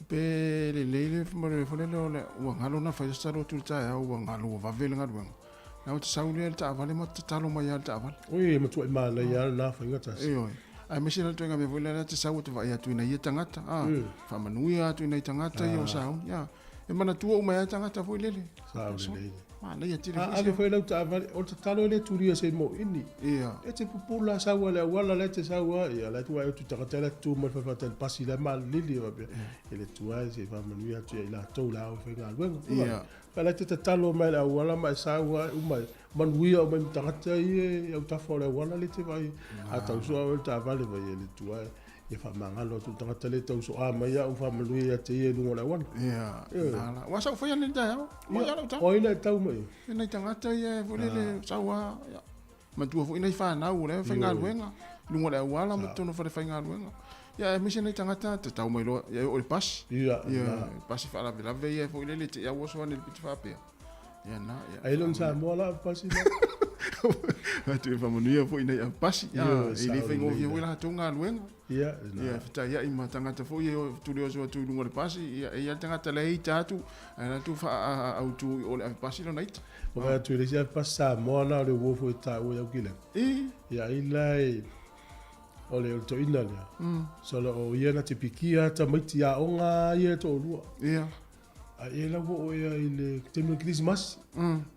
Pe lelei le mea foi lele o le ua galo na fai se tatalo atu i le taeao ua galo ua vave le galuega. Na ua te sau lea i le taavale ma tatalo mai lava i le taavale. Oi, e matuai manaia lava lena faiga tasi. Ioe. Aemaise la le ituaiga mea foi lea e te sau e te vaai atu i nai ia tagata, a, faamanuia atu i nai tagata ia o sauni, a. E manatua uma ai lava tagata foi lele. Sao lelei. Manaia tele foi. A ave foi lau taavale, o le tatalo e le tulia se i moini. Ia. E te pupula sau a le auala la e te sau a, ia la e tu ae atu tagata la e tu mai le faatali pasi la e malilili e faapea, e le tu ae se i faamanuia atu ia i latou la o faigaluega. Ia. Fa la e te tatalo mai le auala ma e sau a uma e manuia uma i ma tagata ia i autafa o le auala le te vaai. A tau soa oe le taavale vai e le tu ae ia faamagalo atu i le tagata le tau soa mai au faamanuia ia te ia i luga o le auala. Ia, na la. Ua sau faia nei le taeao. Mo ia lau tala. O ai na e tau mai? E nai tagata ia e foi lele sau a. Ia. Matua foi nai whanau o le faigaluega. Luga o le auala ma totonu o fale faigaluega. Ia aemaise nai tagata te tau mai loa ia e oo i le pasi. Ia, Ia, pasi faalavelave ia foi lele te iau oso ane i le pito faapea. Ia na, ia. Ai lon Samoa la pasi la. Atu e faamanuia foi nei pasi. Ia, e le faigofie foi latou galuega. Ia, Ia, fetaiai ma tagata foi e tuli oso atu i luga o le pasi. Ia, e i ai le tagata la e ita atu, ae la tu autu i o le ave pasi lona ita. O vai atu i le isi ave pasi Samoa na o le uo foi taua i Aukilani. I. Ia, ai la e, o le toeaina lea. Solo o ia na te pikia tamaiti aoga ia e toalua. Ia. A e lau oo ea i le taimi o le Kerisimasi,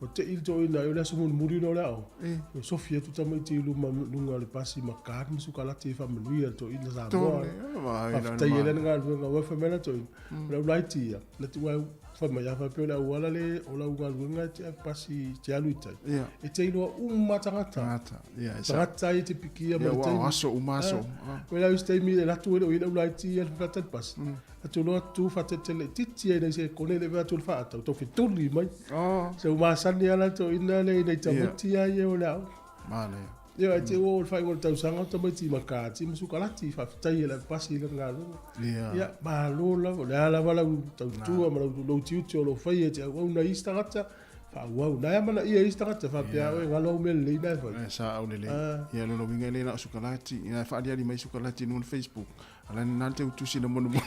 ua te'i le toeaina ai o le aso mulimuli lea o le aoga, ua sofi atu tamaiti i luma luga o le pasi ma card ma sukalati e faamanuia i le toeaina Samoa. Faafetai ai lea na galuega aua fai mai la toeaina, o le au laiti ia, na te ua fai mai a faapea o le auala le o lau galuega e te ave pasi e te alu i tai, e te iloa uma tagata. Tagata ia e te pikia ma le taimi. Aso uma aso. Ua lau isi taimi e alu atu e le o i ai le au laiti ia i le faatali pasi. Atu loa tu faateletele itiiti ai nei se kone le atu le faatau tau fetuli mai. Se ua masani lava la toeaina lea i nai tamaiti lava ia o le aoga. Manaia. Ia ae te ua oo i le faaiuga o le tausaga o tamaiti ma kati ma sukalati faafetai e le avepasi i lana galuega. Ia malo lava, o le a lava lau tautua ma lou tiute o lo o faia e te auauna i isi tagata, faaauau. Na e amanaia e isi tagata faapea oe galo au mea lelei na e fai. E sao lelei. Ia lona uiga e le na o sukalati, ina e faaliali mai sukalati i luga o le Facebook. Ala ni nā te utusi na mono mono.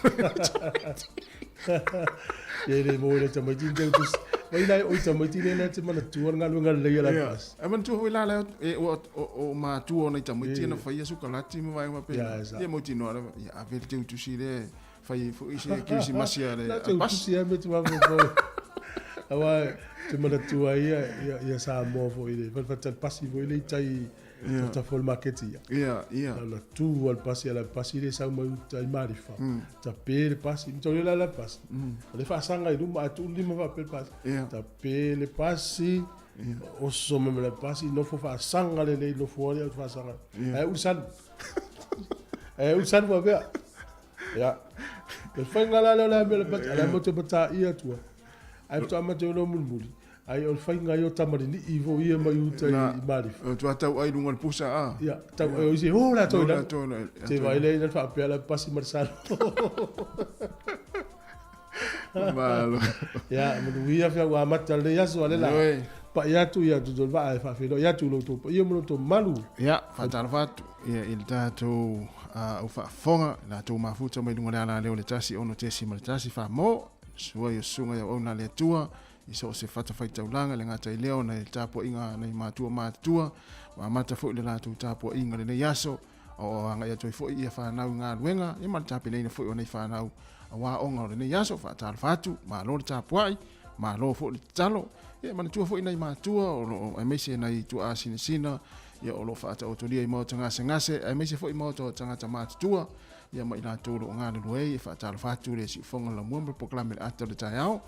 Ia le mo le tamaiti ni te utusi. Mai lai oi tamaiti le le te manatua le galuega lelei a la pasi. E manatua foi la le e o o matua o nai tamaiti na faia sukalati ma vaega faapena. Ia mautinoa lava. Ia ave le te utusi le fai foi se kerisimasi a le pasi. Te utusi a me te mafaufau. Aua te manatua ia ia Samoa foi le fatali pasi foi le i tai Tatafu o le maketi ia. Ia, ia. Na tu al pasi ala pasi le sau mai uta i Marifa. Ta pe le pasi, mi tau la la pasi. O le faasanga i luma a tuu lima faapea le pasi. Ta pe le pasi, oso mai ma le pasi, nofo faasaga lelei nofo ai au faasaga. Ae uli salu. Ae uli salu faapea. Ia. Le faiga la lea o le a mea le pasi, a le a te mataia atua. Ae faatoa amata ai loa mulimuli. Ai o le faiga ia o tamalini'i foi ia mai uta i Malifa. O tua tau ai luga o le pusa a. Ia, tau ai o isi, o le atoa i lalo. Te vaai lea ina faapea la pasi ma le salo. Malo. Ia, manuia feau amata lenei aso a le la. Pai atu ia tu tolu vaa e faafeiloai atu i lo outou paia ma lo outou mamalu. Ia, faatalofa atu ia i le tatou au faafofoga, i latou mafuta mai luga o le ala lea o le 1 6.1 Famo, sua i o susuga i auauna a le Atua, i so o se fatafaitaulaga, e le gata i lea ona i le tapuaiga a nai matua matutua, ua amata foi le latou tapuaiga i lenei aso, a o agai atu ai foi ia fanau i galuega, ia ma le tapenaina foi o nei fanau aua aoga o lenei aso. Faatalofa atu, malo le tapuai, malo foi le tatalo. Ia e manatua foi nai matua o lo o aemaise nai tuaa sinasina, ia o lo o faataotolia i maota gasegase, aemaise foi maota o tagata matutua, ia ma i latou o lo o galulue ai, e faatalofa atu le siufoga o le laumua ma le polokalame le ata o le taeao.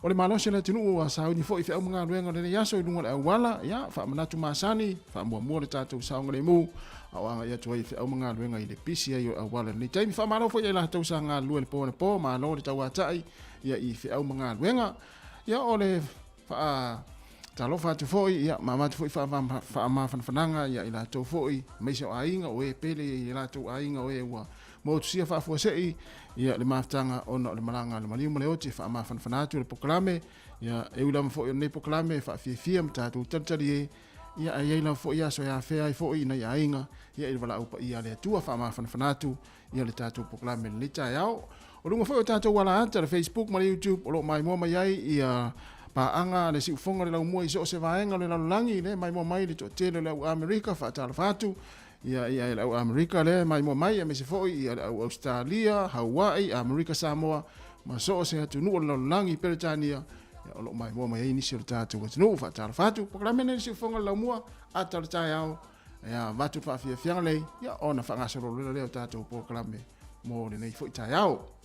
O le malosi o le atunuu ua sauni foi i feau ma galuega o lenei aso i luga o le auala, ia, faamanatu masani, faamuamua le tatou saogalemu, a o agai atu ai i feau ma galuega i le pisi ai o le auala i lenei taimi. Faamalo foi ia i latou sa galulue i le po anapo, malo le tauatai ia i feau ma galuega. Ia, o le faa talofa atu foi, ia, ma avatu foi faamafanafanaga ia i latou foi, aemaise o aiga, o e pele i latou aiga, o e ua Motusia faafuasei ia le mafutaga ona o le malaga a le maliu ma le oti e faamafanafana atu le polokalame. Ia e ui lava foi o lenei polokalame e faafiafia ma tatou talitali e ia ae i ai lava foi aso e afea ai foi i nai aiga ia i le valaau paia a le Atua faamafanafana atu ia le tatou polokalame i lenei taeao. O luga foi o tatou alaata, le Facebook ma le YouTube o lo o maimoa mai ai ia paaga a le siufoga o le laumua i so o se vaega o le lalolagi, lea e maimoa mai le toatele o le au Amerika, faatalofa atu ia ia le au Amerika lea e maimoa mai, aemaise foi ia le au Australia, Hawaii, Amerika Samoa ma so o se atunuu o le lalolagi, Peretania, ia, o lo o maimoa mai ai nisi o le tatou atunuu. Faatalofa atu. Polokalame lenei le siufoga o le laumua, ata o le taeao, ia avatu le faafiafiaga lei, ia ona faagasolo lea o tatou polokalame mo lenei foi taeao.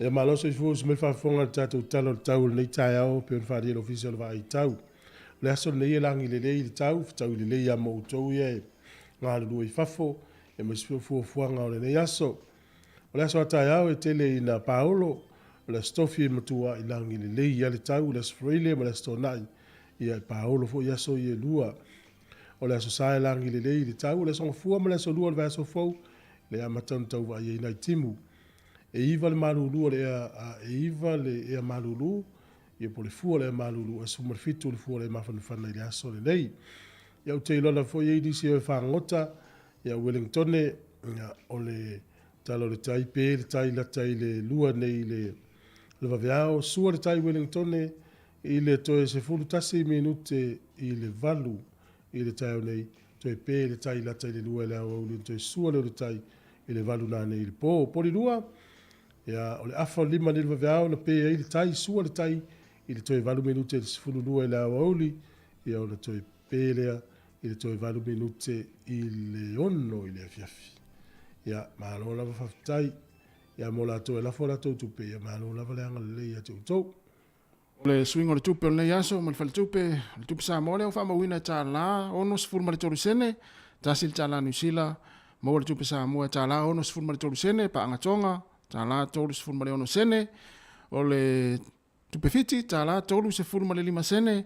Ia malo soifua usu mai faafofoga i le tatou Tala o le Tau o lenei taeao pei ona faaalia e le Ofisa o le Vaai Tau. O le aso lenei e lagi lelei le tau, fetaui lelei ia ma outou ia e galulue i fafo, aemaise foi o fuafuaga o lenei aso. O le aso a taeao e tele ina paolo, o le Aso Tofi e matua'i lagi lelei a le tau, o le Aso Faraile ma le Aso Toonai, ia e paolo foi aso ia e lua. O le Aso Sa e lagi lelei le tau, o le Aso Gafua ma le Aso Lua o le vaiaso fou, lea e amata ona tau vaai ai nai timu. E iva le malulu o le ea, a e iva le ea malulu, ia po o le fua o le ea malulu, ae 17 le fua o le ea mafanafana i le aso lenei. Ia ou te iloa lava foi e i ai nisi o e fagota, ia Wellingtone, ia, o le tala o le tai, pe le tai lata i le lua nei i le le vaveao, sua le tai Wellingtone i le toe 11 minute i le valu i le taeao nei, toe pe le tai lata i le lua i le aoauli ona toe sua lea o le tai i le valu nanei i le po. Polilua, ia, o le afa o le lima nei i le vaveao na pe ai le tai, sua le tai i le toe valu minute i le 12 i le aoauli, ia ona toe pe lea i le toe valu minute i le ono i le afiafi. Ia, malo lava faafetai. Ia mo latou e lafo a latou tupe, ia malo lava le agalelei ia te outou. O le suiga o le tupe o lenei aso ma le faletupe o le tupe Samoa lea ua faamauina e $1 63 sene, tasi le tala Niu Sila, maua le tupe Samoa e $1 63 sene, paaga Toga, $1 36 sene, o le tupe Fiti, $1 35 sene,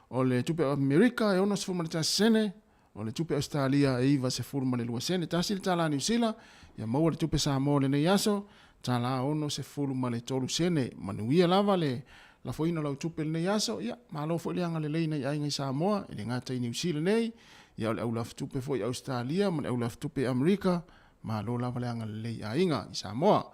o le tupe Amerika e 61 sene, O le tupe Ausetalia e 92 sene. Tasi le tala Niu Sila, ia maua le tupe Samoa o lenei aso, tala 63 sene. Manuia lava le lafoina o lau tupe i lenei aso, ia malo foi le agalelei nai aiga i Samoa, e le gata i Niu Sila nei, ia o le au lafutupe foi i Ausetalia ma le au lafutupe i Amerika, malo lava le agalelei i aiga i Samoa.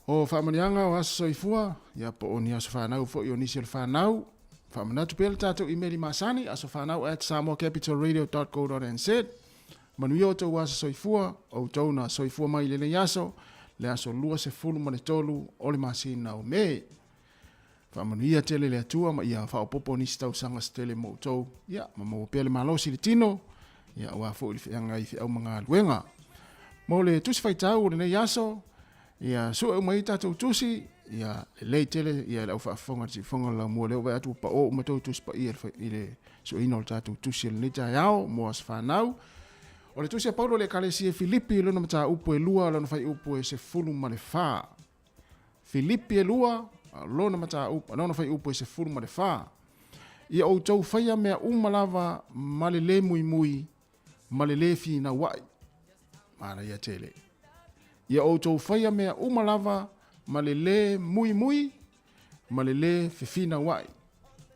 O faamanuiaga o aso soifua, ia po o ni aso fanau foi o nisi o le fanau. Faamanatu pea le tatou imeli masani, asofanau@samoacapitalradio.co.nz. Manuia outou aso soifua, outou na soifua mai i lenei aso, le aso 23 o le masina o Me. Faamanuia tele le Atua ma ia faaopoopo nisi tausaga se tele mo outou, ia, ma maua pea le malosi i le tino, ia, aua foi le feagai i feau ma galuega. Mo le tusi faitau o lenei aso, ia, sue uma ai tatou tusi, ia, lelei tele, ia, le au faafofoga i le siufofoga o le laumua lea ua vaai atu ua pao uma tou tusi paia i le sueina o le tatou tusi o lenei taeao mo aso fanau. O le tusi a Paulo i le Ekalesia i Filipi, lona mataupu e 2, lona fuaiupu e 14. Filipi e 2, lona mataupu, lona fuaiupu e 14. Ia outou faia mea uma lava ma le lē muimui ma le lē finauaʻi. Manaia tele. Ia outou faia mea uma lava ma le lē muimui ma le lē fefinauaʻi.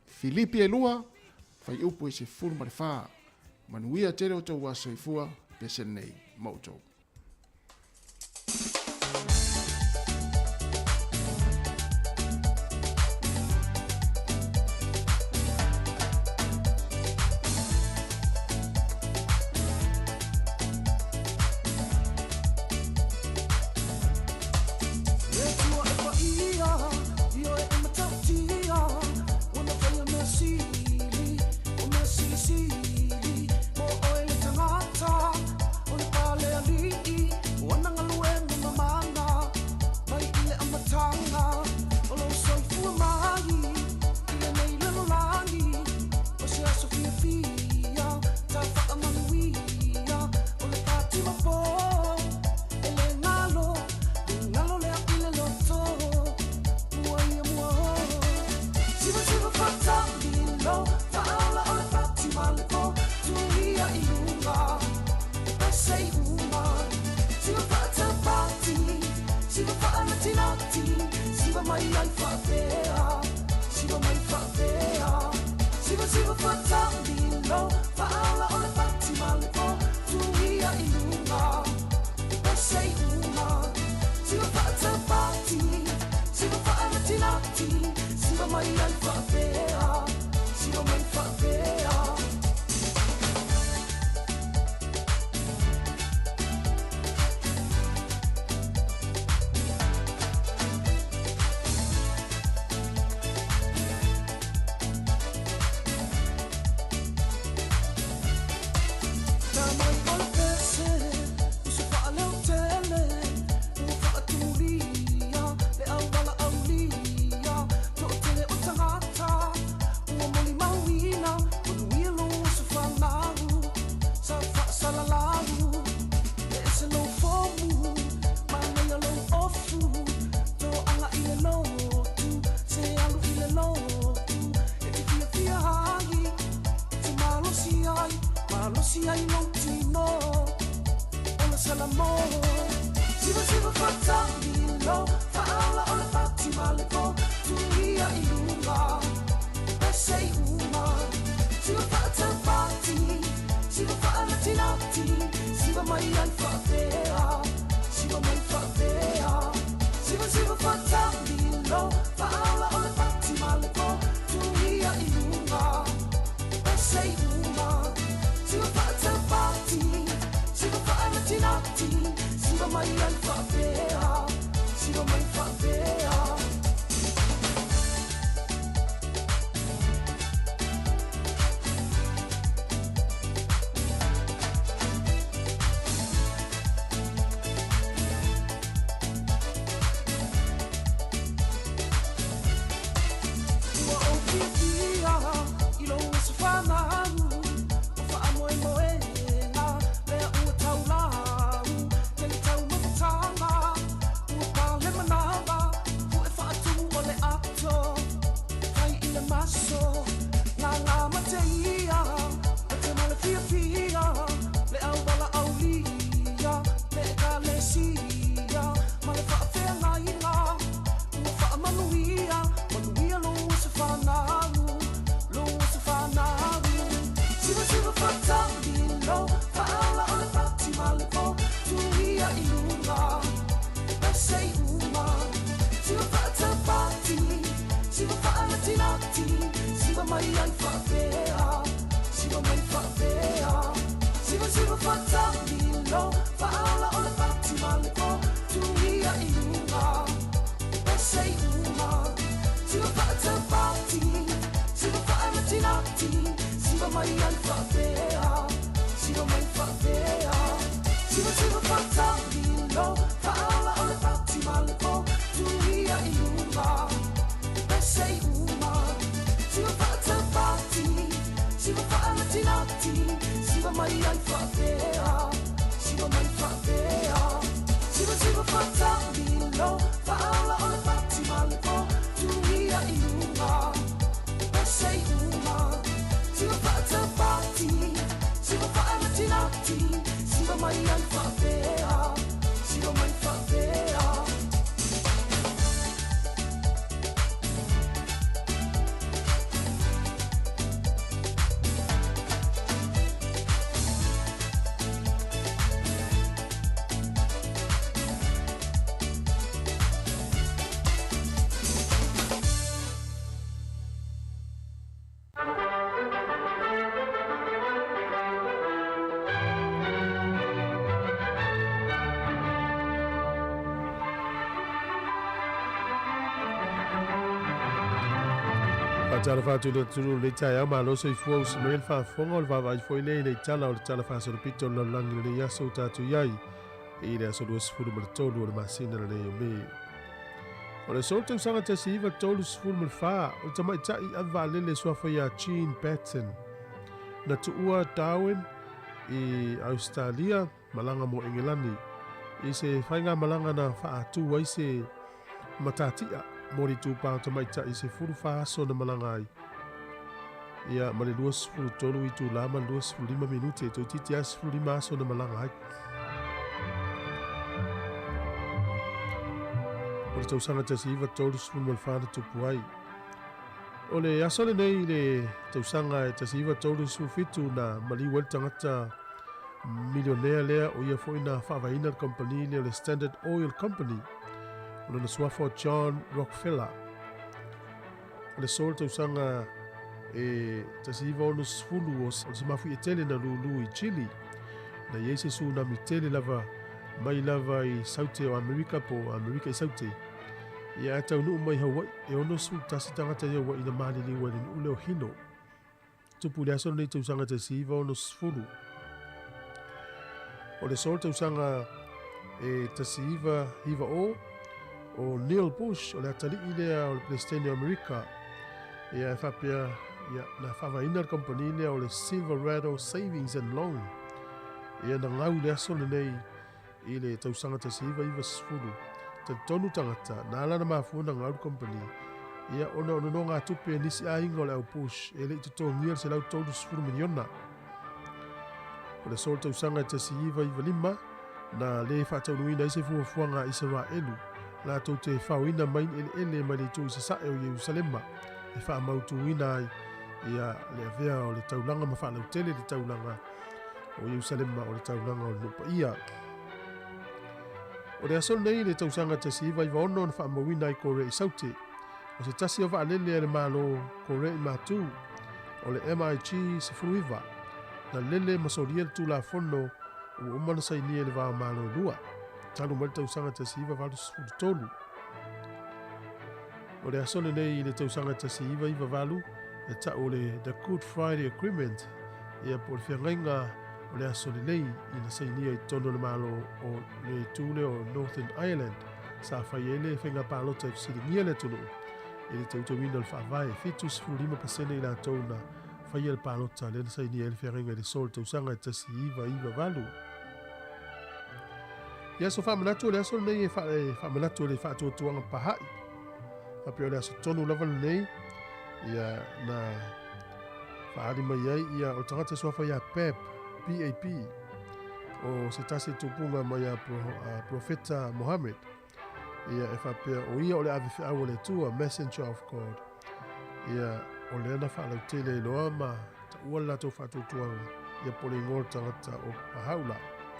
Filipi e 2, fuaiupu e 14. Manuia tele outou aso soifua, pese lenei ma outou. mai ai faapea, siva mai faapea. Siva siva faatamilo, faaola o le pati ma le po, tuia i luga, pese i uma. Siva faatapati, siva faanatinati, siva mai ai faapea, siva mai faapea. Siva siva faatamilo, faaola o le pati ma le po, tuia i luga, pese i uma. Siva faatapati, siva faanatinati, siva mai ai faapea, siva mai faapea. Siva siva faatamilo, faaola o le pati ma le po, tuia i luga, pese i uma. Siva faatapati, siva faanatinati, siva mai ai faapea, siva mai faapea. Faatalofa atu i le atunuu i lenei taeao, malo soifua usi mai le faafofoga o le vaavaai foi lea i le tala o le Tala Faasolopito o le Lalolagi i lenei aso ua tatou i ai i le aso 23 o le masina lenei o Me. O le aso o le tausaga 1934, o le tamaitai ave vaalele suafa ia Jean Batten, na tuua Darwin i Ausetalia malaga mo Engelani i se faigamalaga na faatu ai se matatia mo le itupa o tamaitai i 14 aso na malaga ai ia ma le 23 itula ma le 25 minute, toeitiiti lava 15 aso na malaga ai. O le tausaga 1934 na tupu ai. O le aso lenei i le tausaga e 1937 na maliu ai le tagata milionea lea o ia foi na faavaeina le kamupani lea o le Standard Oil Company, o lona suafa o John Rockefeller. O le aso o le tausaga e 1960 o se mafuie tele na lūlū i Chile, na i ai se tsunami tele lava mai lava i Saute o Amerika po o Amerika i Saute. Ia ae taunuu mai Hawaii, e 61 tagata i Hawaii na maliliu ai i le nuu lea o Hilo. Tupu i le aso lenei tausaga 1960. O le aso o le tausaga e 1990, o Neil Bush, o le atalii lea o le Peresetene o Amerika, ia e faapea, ia, na faavaeina le kamupani lea o le Silverado Savings and Loan, ia na gau i le aso lenei i le tausaga 1990. Talitonu tagata, na ala ona mafua ona gau le kamupani, ia ona o nonogatupe a nisi aiga o le au Bush e le i totogia le $130 miliona. O le aso o le tausaga e 1995, na le faataunuuina ai se fuafuaga a Isaraelu latou te faoina mai ni eleele mai le itu i sasae o Ierusalema e faamautuina ai ia le avea o le taulaga ma faalautele le taulaga o Ierusalema o le taulaga o le nuu paia. O le aso lenei i le tausaga 1996 na faamauina ai Korea i Saute o se tasi o vaalele a le Malo Korea i Matu o le MiG-19 na lele ma solia le Tulafono ua uma ona sainia i le va o Malo e lua talu mai le tausaga 1983. O le aso lenei i le tausaga 1998 e tau o le The Good Friday Agreement, ia po o le feagaiga o le aso lelei ina sainia i totonu o le Malo o le itu lea o Northern Ireland sa fai ai le faiga palota e fesiligia le atunuu i le teuteuina o le faavae. 75% i latou na faia le palota lea na sainia ai le feagaiga i le aso o le tausaga e 1998. I aso faamanatu o le aso lenei e faamanatu ai le faatuatuaga Paha'i. Faapea o le aso tonu lava lenei ia na faaali mai ai ia o le tagata suafa ia Pap, PAP, o se tasi tupuga mai a Profeta Mohammed. Ia e faapea o ia o le ave feau a le Atua, messenger of God. Ia o lea na faalautele ai loa ma taua le latou faatuatuaga ia po o le igoa o le tagata o Pahaula.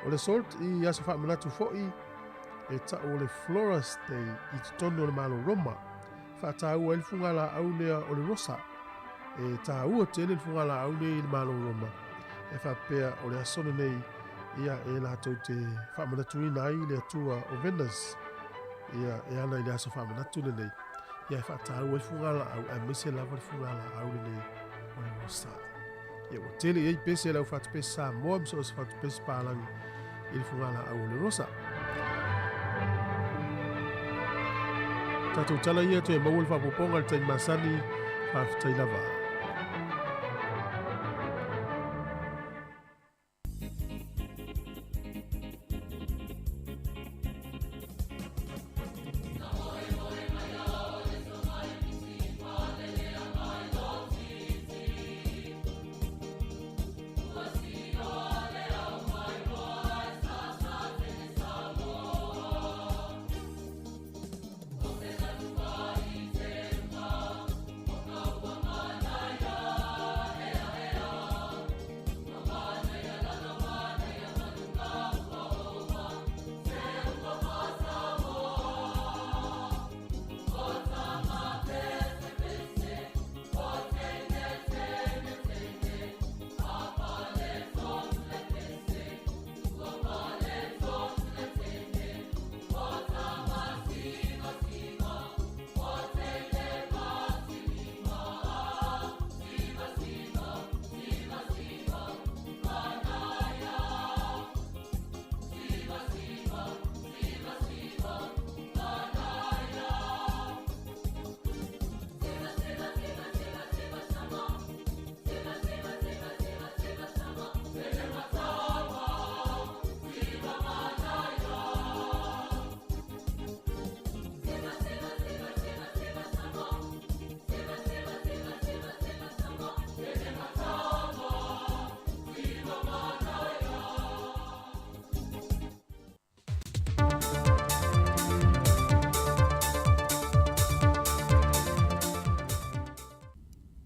O le salt i aso faamanatu foi e tau o le Flora's Day i totonu o le Malo Roma. Faataua ai le fugalaau lea o le rosa. E tāua tele le fugalaau nei i le Malo o Roma, e faapea o le aso lenei, ia, e latou te faamanatuina ai le atua o Venus, ia, e ala i le aso faamanatu lenei, ia, e faataua ai fugalaau, aemaise lava le fugalaau lenei o le rosa. Ia, ua tele i ai pese a le au fatupese Samoa ma so o se fatupese palagi i le fugalaau o le rosa. Tatou tala ia toe maua le faaopoopoga i le taimi masani, faafetai lava.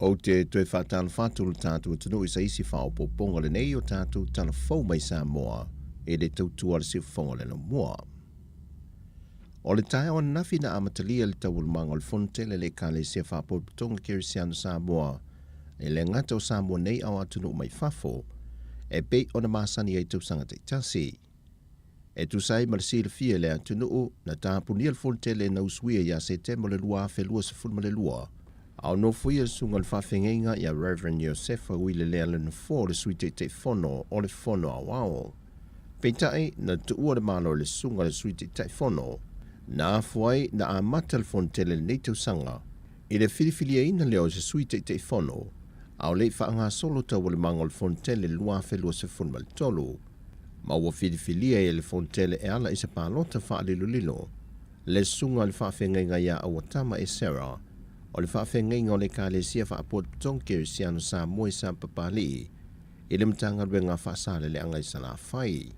Ou te toe faatalofa atu le tatou atunuu i se isi faaopoopoga lenei o tatou tala fou mai Samoa e le tautua le siufofoga o le laumua. O le taeao ananafi na amatalia le taualumaga o le Fono tele a le Ekalesia Faapotopotoga Kerisiano Samoa e le gata o Samoa nei a o atunuu mai fafo e pei ona masani ai tausaga taitasi. E tusa ai ma le silafia e le atunuu, na tapunia le Fono tele na usuia ia Setema o le 2022, a o nofoia le susuga i le faafeagaiga ia Rev. Iosefa Uilelea le Nofoa o le Sui Taitaifono o le Fono Aoao. Peitai, na tuua le Malo i le susuga i le Sui Taitaifono, na afua ai na amata le Fono tele i lenei tausaga i le filifiliaina lea o se Sui Taitaifono, a o le i faagasolo taualumaga o le Fono tele i le 2023, ma ua filifilia e le Fono tele e ala i se palota faalilolilo le susuga i le faafeagaiga ia Auatama Esera o le faafeagaiga o le Ekalesia Faapotopotoga Kerisiano Samoa i Sapapalii i le Matagaluega Faasaleleaga i Salafai.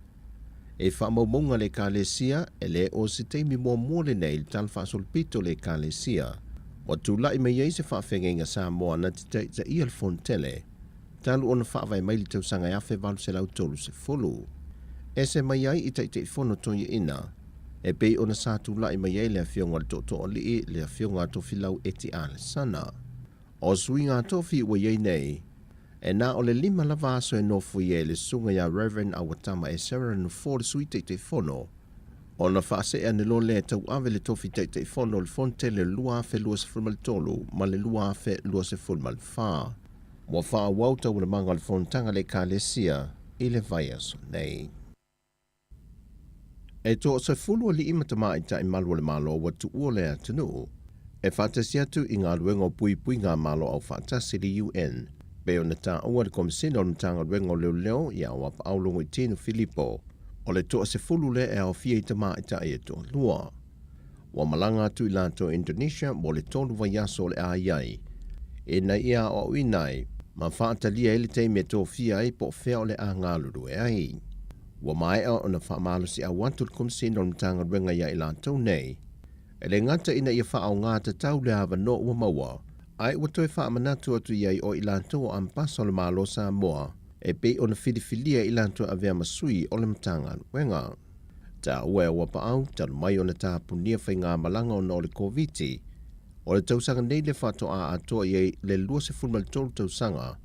E faamaumauga le Ekalesia, e le o se taimi muamua lenei i le tala faasolopito o le Ekalesia ua tulai mai ai se faafeagaiga Samoa na te taitaia le Fono Tele talu ona faavae mai le tausaga e 1830. Ese mai ai i Taitaifono Toeaina e pei ona sa tulai mai ai le Afioga i le Tootooalii le Afioga a Tofilau Eti Alesana. O suiga tofi ua i ai nei, e na o le lima lava aso e nofoia ai le susuga ia Rev. Awatama Esera Nofoa le Sui Taitaifono, ona faasee ane loa lea e tauave le tofi Taitaifono o le Fono Tele o le 2023 ma le 2024. Ua faaauau taualamaga o le fonotaga a le Ekalesia i le vaiaso nei. E toasefulu alii ma tamaitai malu o le Malo ua tuua le atunuu e faatasi atu i galuega o puipuiga a Malo Aufaatasi le UN, pei ona taua e le Komesina o le Matagaluega o Leoleo ia Auapaau Logoitino Filipo, o le toasefulu lea e aofia i tamaitai e toalua. Ua malaga atu i latou Indonesia mo le tolu vaiaso o le a i ai, ina ia aoaoina ai ma faatalia ai le taimi e tofia ai po o fea o le a galulue ai. Ua maea ona faamalosiau atu le Komesina o le Matagaluega iā i latou nei, e le gata ina ia faaaoga tatau le avanoa ua maua, ae ua toe faamanatu atu i ai o i latou o Ambasa o le Malo o Samoa e pei ona filifilia i latou e avea ma sui o le Matagaluega. Taua e Auapaau, talu mai ona tapunia faigamalaga ona o le Koviti. O le tausaga nei le faatoa atoa i ai le 23 tausaga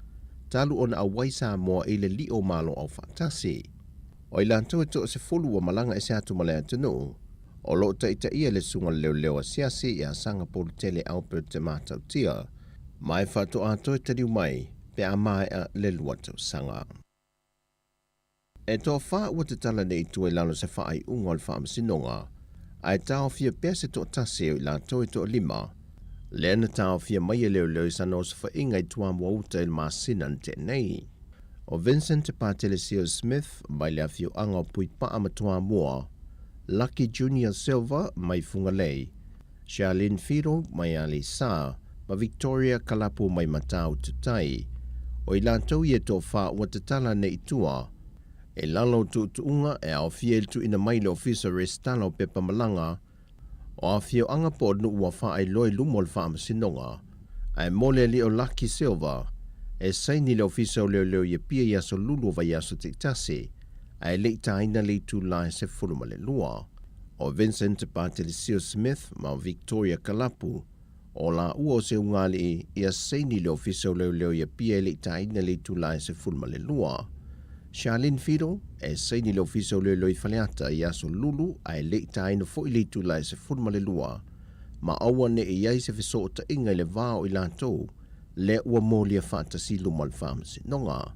talu ona auai Samoa i le li'o o Malo Aufaatasi. O i latou e toasefulu ua malaga ese atu ma le atunuu, o lo o taitaia le susuga i le leoleo asiasi ia Sagapolutele Albert Te Matautia, ma e faatoa toe taliu mai pe a maea le lua tausaga. E toafa ua tatala nei i tua i lalo o se faaiuga o le Faamasinoga, ae taofia pea se toatasi o i latou e toalima, lea na taofia mai e leoleo i sana osofaiga i Toamuauta i le masina na tea nei. O Vincent Patelesio Smith mai le afioaga o Puipaa ma Toamua, Lucky Junior Silva mai Fugalei, Charlene Firo mai Aleisa ma Victoria Kalapu mai Matautu Tai. O i latou ia e toafa ua tatala nei i tua, i lalo o tuutuuga e aofia i le tuuina mai i le Ofisa Resitala o Pepa Malaga o afioaga po o nuu ua faailoa i luma o le Faamasinoga, ae mo le alii o Lucky Silva, e saini le Ofisa o Leoleo i Apia i aso lulu o vaiaso taitasi, ae le i taina le itula e 12. O Vincent Patelesio Smith ma Victoria Kalapu, o laua o se ugaalii ia saini le Ofisa o Leoleo i Apia e le i taina le itula e 12. Charlene Fido, e saini le Ofisa o Leoleo i Faleata i aso lulu ae le i taina foi le itula e 12, ma aua ne i ai se fesootaiga i le va o i latou lea ua molia faatasi i luma o le Faamasinoga.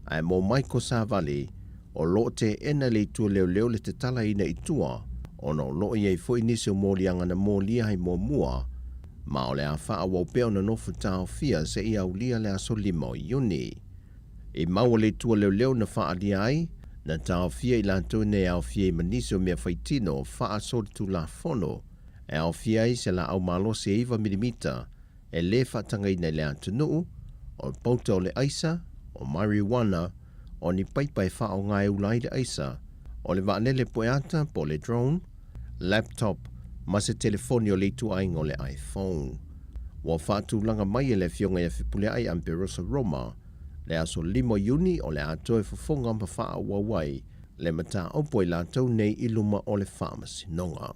Ae mo Michael Savali, o lo o teena le itu leoleo le tatalaina i tua, ona o lo o i ai foi nisi o moliaga na molia ai muamua, ma o le a faaauau pea ona nofo taofia seia aulia le aso 5 o Iuni. I maua le itu leoleo na faaalia ai, na taofia i latou nei e aofia ai ma nisi o mea faitino faasolitulafono, e aofia ai se laau malosi e 9 milimita, e lē faatagaina i le atunuu, o le pauta o le aisa, o marijuana, o ni paipa e faaaoga e ula ai le aisa, o le vaalele pueata po o le drone, laptop, ma se telefoni o le ituaiga o le iPhone. Ua faatulaga mai e le Afioga ia Fepuleai Amperosa Roma le aso 5 o Iuni o le a toe fofoga ma faaauau ai le mataupu a i latou nei i luma o le Faamasinoga.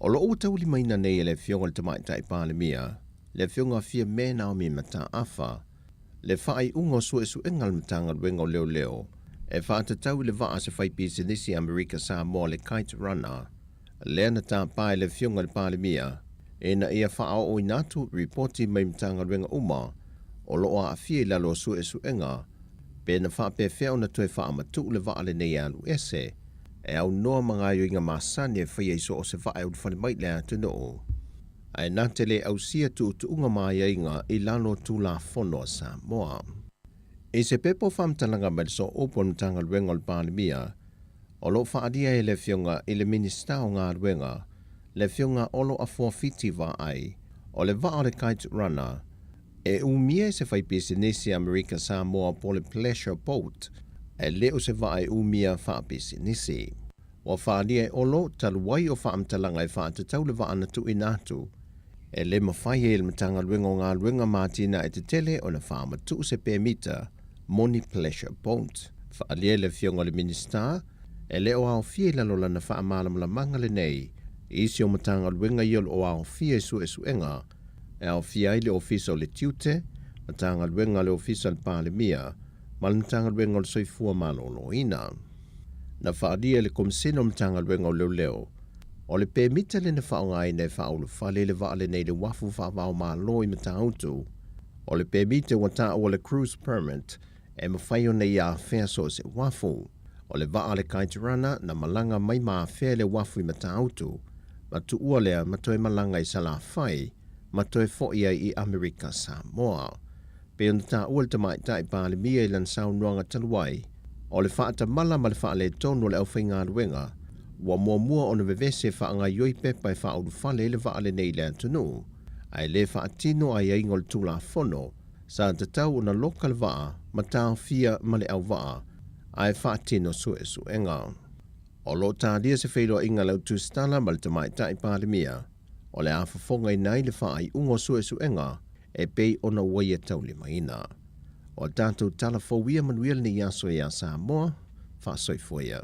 O lo o ua taulimaina nei e le Afioga i le Tamaitai Palemia, le Afioga Fiame Naomi Mataafa, le faaiuga o suesuega a le Matagaluega o Leoleo e faatatau i le vaa a se faipisinisi Amerika Samoa le Kite Runner, lea na tapa e le Afioga i le Palemia ina ia faaooina atu ripoti mai Matagaluega uma o lo o aafia i lalo o suesuega pe na faapefea ona toe faamatuu le vaa lenei e alu ese e aunoa ma gaoioiga masani e faia i so o se vaa e ulufale mai i le atunuu, ae na te le ausia tuutuuga ma aiaiga i lalo o Tulafono a Samoa. I se pepa o faamatalaga mai le Sooupu o le Matagaluega o le Palemia, o lo o faaalia ai e le Afioga i le Minisita o Galuega, le Afioga Olo Afuafiti Vaai, o le vaa o le Kite Runner, E umia e se faipisinisi Amerika Samoa po o le pleasure boat, ae le o se vaa e umia faapisinisi. Ua faaalia e Olo talu ai o faamatalaga e faatatau le vaa na tuuina atu. E le mafai ai e le Matagaluega o Galuega ma Atinae Tetele ona faamatuu se pemita mo ni pleasure boat. Faaalia e le Afioga i le Minisita, e le o aofia i lalo o lana faamalamalamaga lenei isi o Matagaluega ia o lo o aofia i suesuega e aofia ai le Ofisa o le Tiute, Matagaluega a le Ofisa o le Palemia, ma le Matagaluega o le Soifua Maloloina. Na faaalia e le Komesina o Matagaluega o Leoleo, o le pemita lea na faaaogaina e faaulufale i le vaa lenei i le uafu faava-o-Malo i Matautu, o le pemita ua taua le Cruise Permit e mafai ona ia afea so o se uafu. O le vaa a le Kite Runner na malaga mai ma afea i le uafu i Matautu, ma tuua lea ma toe malaga i Salafai ma toe fo'i ai i Amerika Samoa. Pei ona taua le Tamaitai Palemia i lana saunoaga talu ai, o le faatamala ma le faaletonu o le aufaigaluega ua muamua ona vevese e faagaoioi pepa e faaulufale ai le vaa lenei i le atunuu, ae le faatino aiaiga o le Tulafono Sa tatau ona loka le vaa ma taofia ma le auvaa ae faatino suesuega. O lo o talia se feiloaiga a le Autusitala ma le Tamaitai Palemia o le a fofogaina ai le faaiuga o suesuega e pei ona ua ia taulimaina. O a tatou tala fou ia manuia lenei aso iā Samoa, faasoifua ia.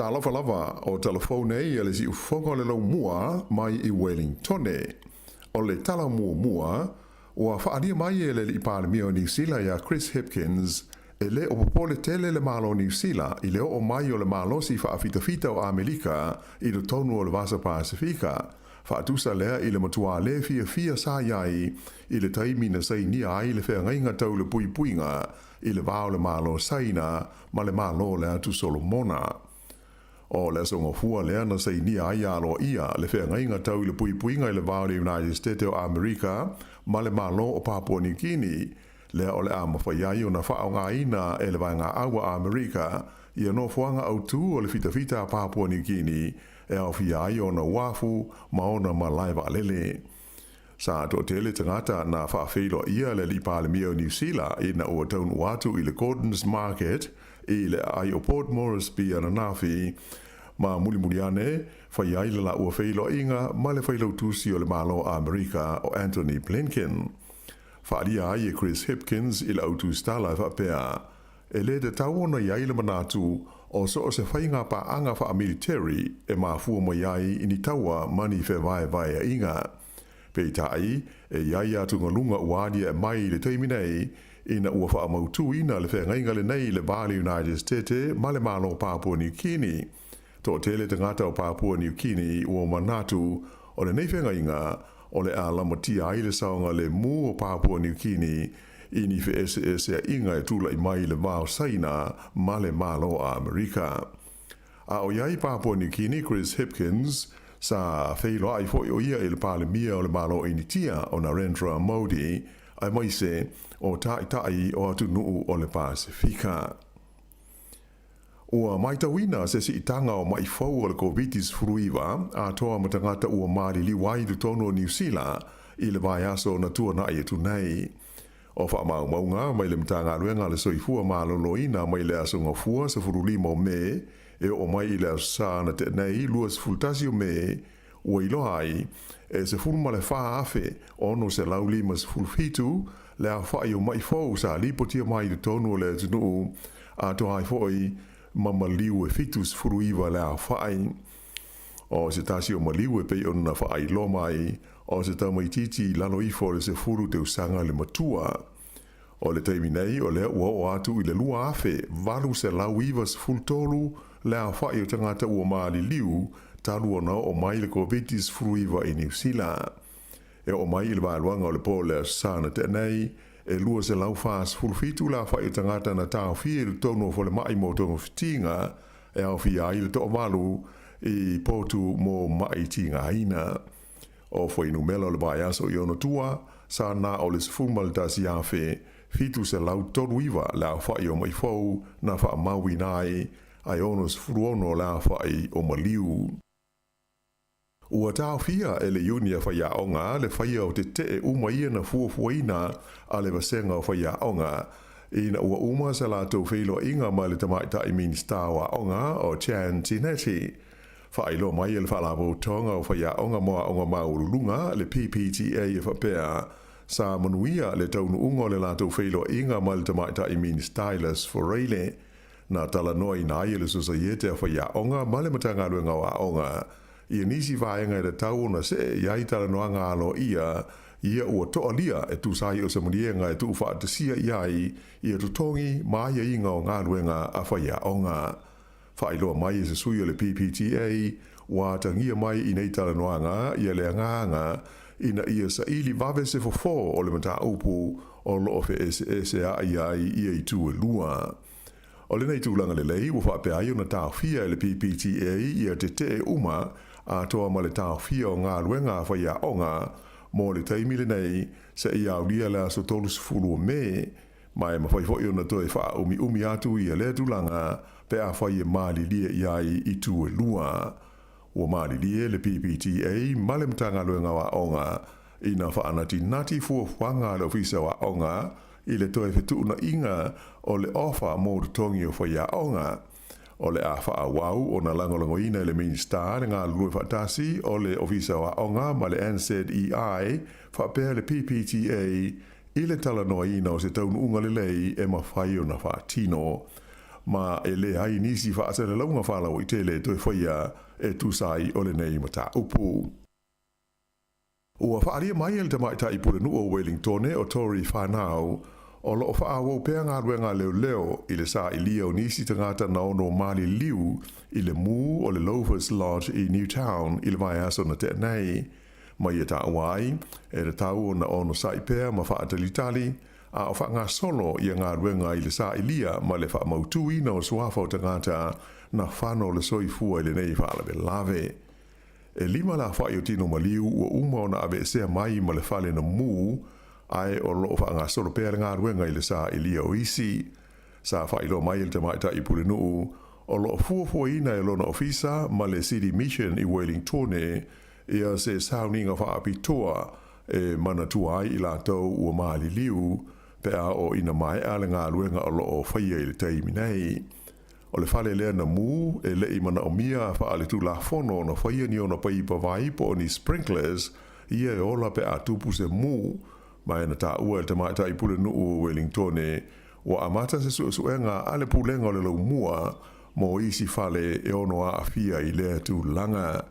Talofa lava, o tala fou nei a le siufofoga o le Laumua mai i Welingtone. O le tala muamua ua faaalia mai e le Alii Palemia o Niu Sila ia Chris Hipkins, e le o popole tele le Malo o Niu Sila i le oo mai o le malosi faafitafita o Amerika i totonu o le Vasa Pasefika, faatusa lea i le matuā le fiafia sa i ai i le taimi na sainia ai le feagaiga tau le puipuiga i le va o le Malo Saina ma le Malo o le Atu Solomona. O le aso gafua lea na sainia ai aloaia le feagaiga tau i le puipuiga i le va o le United State o Amerika ma le Malo o Papua Niu Kini, lea o le a mafai ai ona faaaogaina e le Vaegaau a Amerika ia nofoaga autū o le fitafita a Papua Niu Kini e aofia ai ona uafu ma ona malae vaalele. Sa toatele tagata na faafeiloaia le Alii Palemia o Niu Sila ina ua taunuu atu i le Gordon's Market i le aai o Port Moresby ananafi, ma mulimuli ane, fai ai le laua feiloaiga ma le Failautusi o le Malo o Amerika o Antony Blinken. Faaalia ai e Chris Hipkins i le autusitala e faapea, E le tatau ona i ai le manatu o so o se faiga paaga faamiliteri e mafua mai ai i ni taua ma ni fevaevaeaiga. Peitai, e i ai atugaluga ua aliae mai i le taimi nei, ina ua faamautuina le feagaiga lenei i le va o le United Stete ma le Malo o Papua Niu Kini. Toatele tagata o Papua Niu Kini ua manatu o lenei feagaiga o le a lamatia ai le saogalemu o Papua Niu Kini i ni feeseeseaiga e tulai mai i le va o Saina ma le Malo o Amerika. A o i ai Papua Niu Kini Chris Hipkins, sa feiloai foi o ia i le Palemia o le Malo o Initia o Narendra Modi, aemaise o Taitai o atunuu o le Pasefika. Ua matauina se siitaga o maʻi fou o le Koviti-19 atoa ma tagata ua maliliu ai i totonu o Niu Sila i le vaiaso na tuanai atu nei. O faamaumauga mai le Matagaluega a le Soifua Maloloina mai le aso Gafua 15 o Me e oo mai i le Aso Sa na tea nei 21 o Me, ua iloa ai e 14,657 le aofai o maʻi fou sa lipotia mai i totonu o le atunuu, atoa ai foi ma maliu e 79 le aofai. O se tasi o maliu e pei ona faailoa mai, o se tamaitiiti i lalo ifo o le 10 tausaga le matua. O le taimi nei, o lea ua oo atu i le 2,893 le aofai o tagata ua maliliu talu ona oo mai le Koviti-19 i Niu Sila. E oo mai i le vaeluaga o le po o le Aso Sa na tea nei, e 247 le aofai o tagata na taofia i totonu o falemai mo togafitiga, e aofia ai le toavalu i potu mo maʻi tigaina. O fuainumera o le vaiaso i ona tua, sa na o le 11,739 le aofai o maʻi fou na faamauina ai, ae 66 le aofai o maliu. Ua taofia e le Iuni a Faiaoga le faia o tetee uma ia na fuafuaina a le Vasega o Faiaoga, ina ua uma sa latou feiloaiga ma le Tamaitai Minisita o Aoga o Jan Tinetti. Faailoa mai e le Faalapotopotoga o Faiaoga mo Aoga Maualuluga, le PPTA e faapea, sa manuia le taunuuga o le latou feiloaiga ma le Tamaitai Minisita i le Aso Faraile. Na talanoaina ai e le Sosaiete a Faiaoga ma le Matagaluega o Aoga ia nisi vaega e tatau ona see i ai talanoaga aloaia ia ua toalia e tusa ai o se maliega e tuufaatasia i ai ia totogi ma aiaiga o galuega a faiaoga. Faailoa mai e se sui o le PPTA ua atagia mai i nei talanoaga ia le agaga ina ia saili vave se fofo o le mataupu o loo feeseeseai ai ia itu e lua. O lenei tulaga lelei ua faapea ai ona taofia e le PPTA ia tetee uma atoa ma le taofia o galuega a faiaoga mo le taimi lenei seia aulia le aso 30 o Me, ma e mafai foi ona toe faaumiumi atu ia lea tulaga pe afai e malilie i ai itu e lua. Ua malilie le PPTA ma le Matagaluega o Aoga ina faanatinati fuafuaga a le Ofisa o Aoga i le toe fetuunaiga o le ofa mo totogi o faiaoga. O le a faaauau ona lagolagoina e le Minisita le galulue faatasi o le Ofisa o Aoga ma le NZEI faapea le PPTA i le talanoaina o se taunuuga lelei e mafai ona faatino. ma e leai nisi faasalalauga faalauaitele e toe faia e tusa ai o lenei mataupu. Ua faaalia mai e le tamaitai pulenuu o Welingtone o Tory Whanau, o lo o faaauau pea galuega a leoleo i le sailia o nisi tagata na ono maliliu i le mū o le Loafers Lodge i Newtown i le vaiaso na tea nei. Ma ia taua ai, e tatau ona onosai pea ma faatalitali, a o faagasolo ia galuega i le sailia ma le faamautuina o suafa o tagata na fano le soifua i lenei faalavelave. E lima le aofai o tino maliu ua uma ona aveesea mai ma le fale na mū, ae o lo o faagasolo pea le galuega i le sailia o isi. Sa faailoa mai e le tamaitai pulenuu o lo o fuafuaina e lona ofisa ma le City Mission i Welingtone ia se sauniga faapitoa e manatua ai i latou ua maliliu pe a oo ina maea le galuega o lo o faia i le taimi nei. O le fale lea na mū e le i manaomia faaletulafono ona faia ni ona paipa vai po o ni sprinklers ia e ola pe a tupu se mū, ma e na taua e le tamaitai pulenuu o Welingtone ua amata se suesuega a le Pulega o le Laumua mo isi fale e ono aafia i lea tulaga.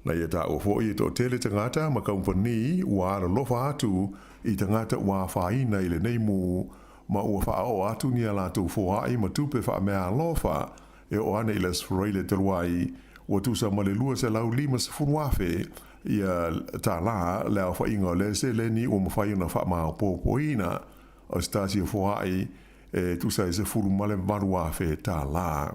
Na ia taua foi e toatele tagata ma kamupani ua alolofa atu i tagata ua afaina i lenei mū ma ua faaoo atu ni a latou foai ma tupe faameaalofa e oo ane i le Aso Faraile talu ai ua tusa ma le 250,000 ia tālā le aofaiga o lea seleni ua mafai ona faamaopoopoina. O se tasi o foai e tusa i 18,000 tālā.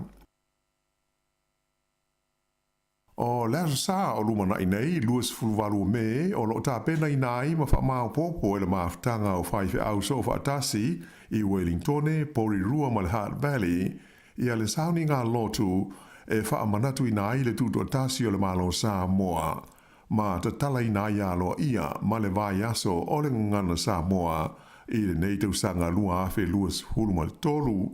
O le Aso Sa o lumanai nei, 28 o Me, o lo o tapenaina ai ma faamaopoopo e le mafutaga o faifeau soofaatasi i Welingtone, Porirua ma le Hutt Valley ia le sauniga lotu e faamanatuina ai le tutoatasi o le Malo Samoa ma tatalaina ai aloaia ma le vaiaso o le Gagana Samoa i lenei tausaga 2023.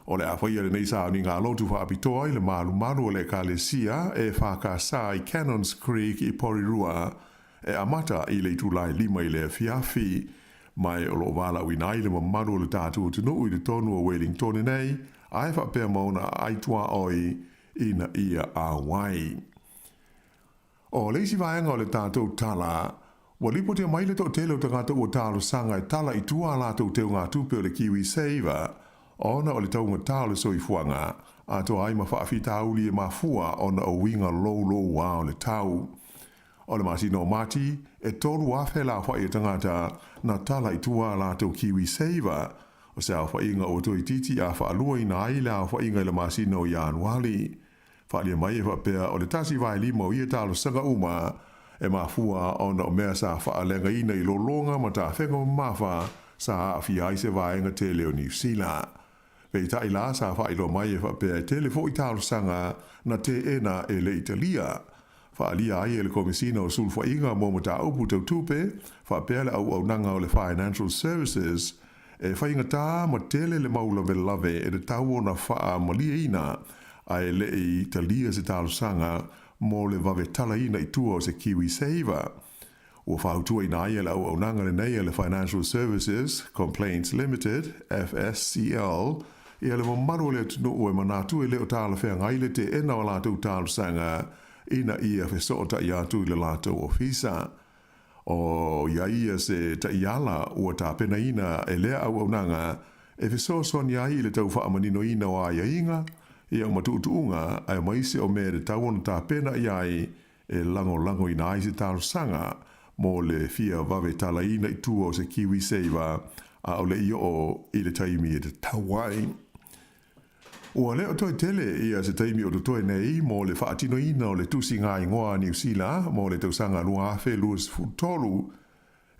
O le a faia lenei sauniga lotu faapitoa i le malumalu o le Ekalesia EFKS i Cannons Creek i Porirua e amata i le itula e lima i le afiafi. Ma o lo o valaauina ai le mamalu o le tatou atunuu i totonu o Welingtone nei, ae faapea ma ona aai tuaoi ina ia auai. O le isi vaega o le tatou tala, ua lipotia mai le toatele o tagata ua talosaga e tala i tua a latou teugatupe o le KiwiSaver ona o le taugata o le soifuaga, atoa ai ma faafitauli e mafua ona o uiga louloua o le tau. O le masina o Mati, e 3,000 le aofai o tagata na tala i tua a latou KiwiSaver, o se aofaiga ua toeitiiti a faaluaina ai le aofaiga i le masina o Ianuali. Faaalia mai e faapea o le 1/5 o ia talosaga uma e mafua ona o mea sa faaleagaina i lologa ma tafega mamafa sa aafia ai se vaega tele o Niu Sila. Peitai la sa faailoa mai e faapea e tele foi talosaga na teena e le Italia. Faaalia ai e le Komesina o Sulufaiga mo Mataupu Tau Tupe faapea le auaunaga o le Financial Services E faigata ma tele le mau lavelave e tatau ona faamalieina ae le i talia se talosaga mo le vave talaina i tua o se KiwiSaver. Ua fautuaina ai e le auaunaga lenei a le Financial Services Complaints Limited, FSCL, ia le mamalu o le atunuu e manatu e le o talafeagai le teena o a latou talosaga ina ia fesootai atu i le latou ofisa. O ia ia se taiala ua tapenaina e lea auaunaga e fesoasoani ai i le tau faamaninoina o aiaiga, ia ma tuutuuga aemaise o mea e tatau ona tapena i ai e lagolagoina ai se talosaga mo le fia vave talaina i tua o se KiwiSaver a o le i oo i le taimi e tatau ai. Ua le o toe tele ia se taimi o totoe nei mo le faatinoina o le tusiga igoa a Niu Sila mo le tausaga 2023,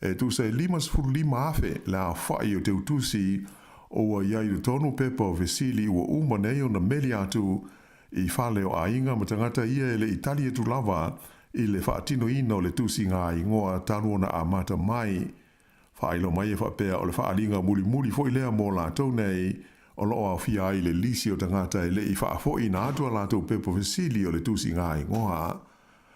e tusa e 55,000 le aofai o teutusi o ua i ai i totonu pepa o fesili ua uma nei ona meli atu i fale o aiga ma tagata ia e le i tali atu lava i le faatinoina o le tusiga igoa talu ona amata mai. Faailoa mai e faapea o le faaaliga mulimuli foi lea mo latou nei o lo o aofia ai le lisi o tagata e le i faafoiina atu a latou pepa fesili o le tusiga igoa.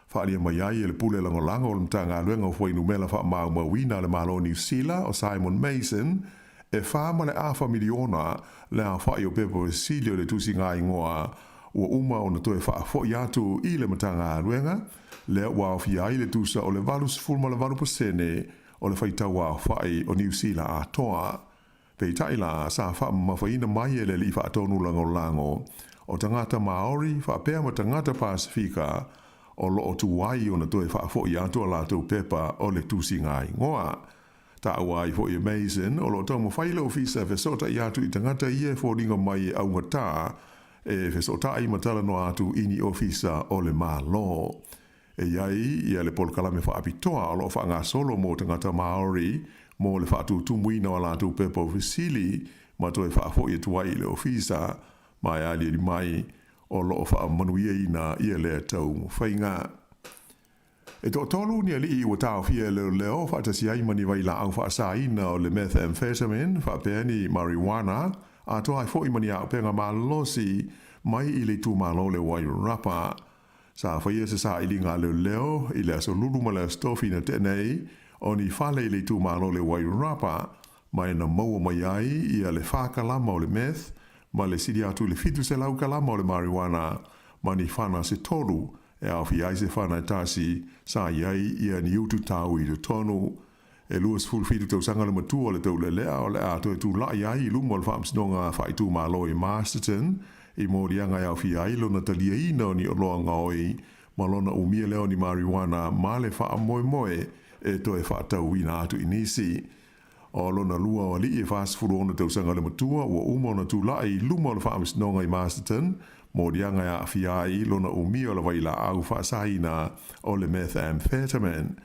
Faaalia mai ai e le Pule Lagolago o le Matagaluega o Fuainumela Faamaumauina a le Malo o Niu Sila o Simon Mason, E 4.5 miliona le aofa'i o pepa fesili o le tusiga igoa ua uma ona toe fa'afo'i atu i le Matagaluega, lea ua aofia ai le tusa o le 88% o le faitau aofa'i o Niu Sila atoa. Peitai la, sa fa'amamafaina mai e le Ali'i Fa'atonu Lagolago o tagata Maori fa'apea ma tagata Pasefika o lo'o tuai ona toe fa'afo'i atu a latou pepa o le tusiga igoa. Taua ai fo'i e Mason o lo'o taumafai le Ofisa e fesoota'i atu i tagata ia e foliga mai e augatā e fesoota'i ma talanoa atu i ni ofisa o le Malo. E i ai ia le polokalame fa'apitoa o lo'o fa'agasolo mo tagata Maori mo le fa'atutumuina o a latou pepa o fesili ma toe fa'afo'i atu ai i le ofisa, ma e aliali mai o lo'o fa'amanuiaina ia lea taumafaiga. E to'atolu ni ali'i ua taofia e leoleo fa'atasi ai ma ni vaila'au fa'asāina o le methamphetamine fa'apea ni marijuana, atoa ai fo'i ma ni a'upega malosi mai i le itumalo o le Wairarapa. Sa faia se sa'iliga a leoleo i le Aso Lulu ma le Aso Tofi na te'a nei o ni fale i le itumalo o le Wairarapa, ma e na maua mai ai ia le 4 kalama o le meth ma le sili atu i le 700 kalama o le marijuana ma ni fana se tolu e aofia ai se fana e tasi sa i ai ia ni utu tau i totonu. E 27 tausaga le matua o le taulelea o le a toe tula'i ai i luma o le Faamasinoga Faaitumalo i Masterton i moliaga e aofia ai lona taliaina o ni oloa gaoi ma lona umia lea o ni marijuana ma le faamoemoe e toe faatauina atu i nisi. O lona lua o ali'i e 46 tausaga le matua ua uma ona tula'i i luma o le Faamasinoga i Masterton, moliaga e aafia ai lona umia o le vailaau faasaina o le methamphetamine.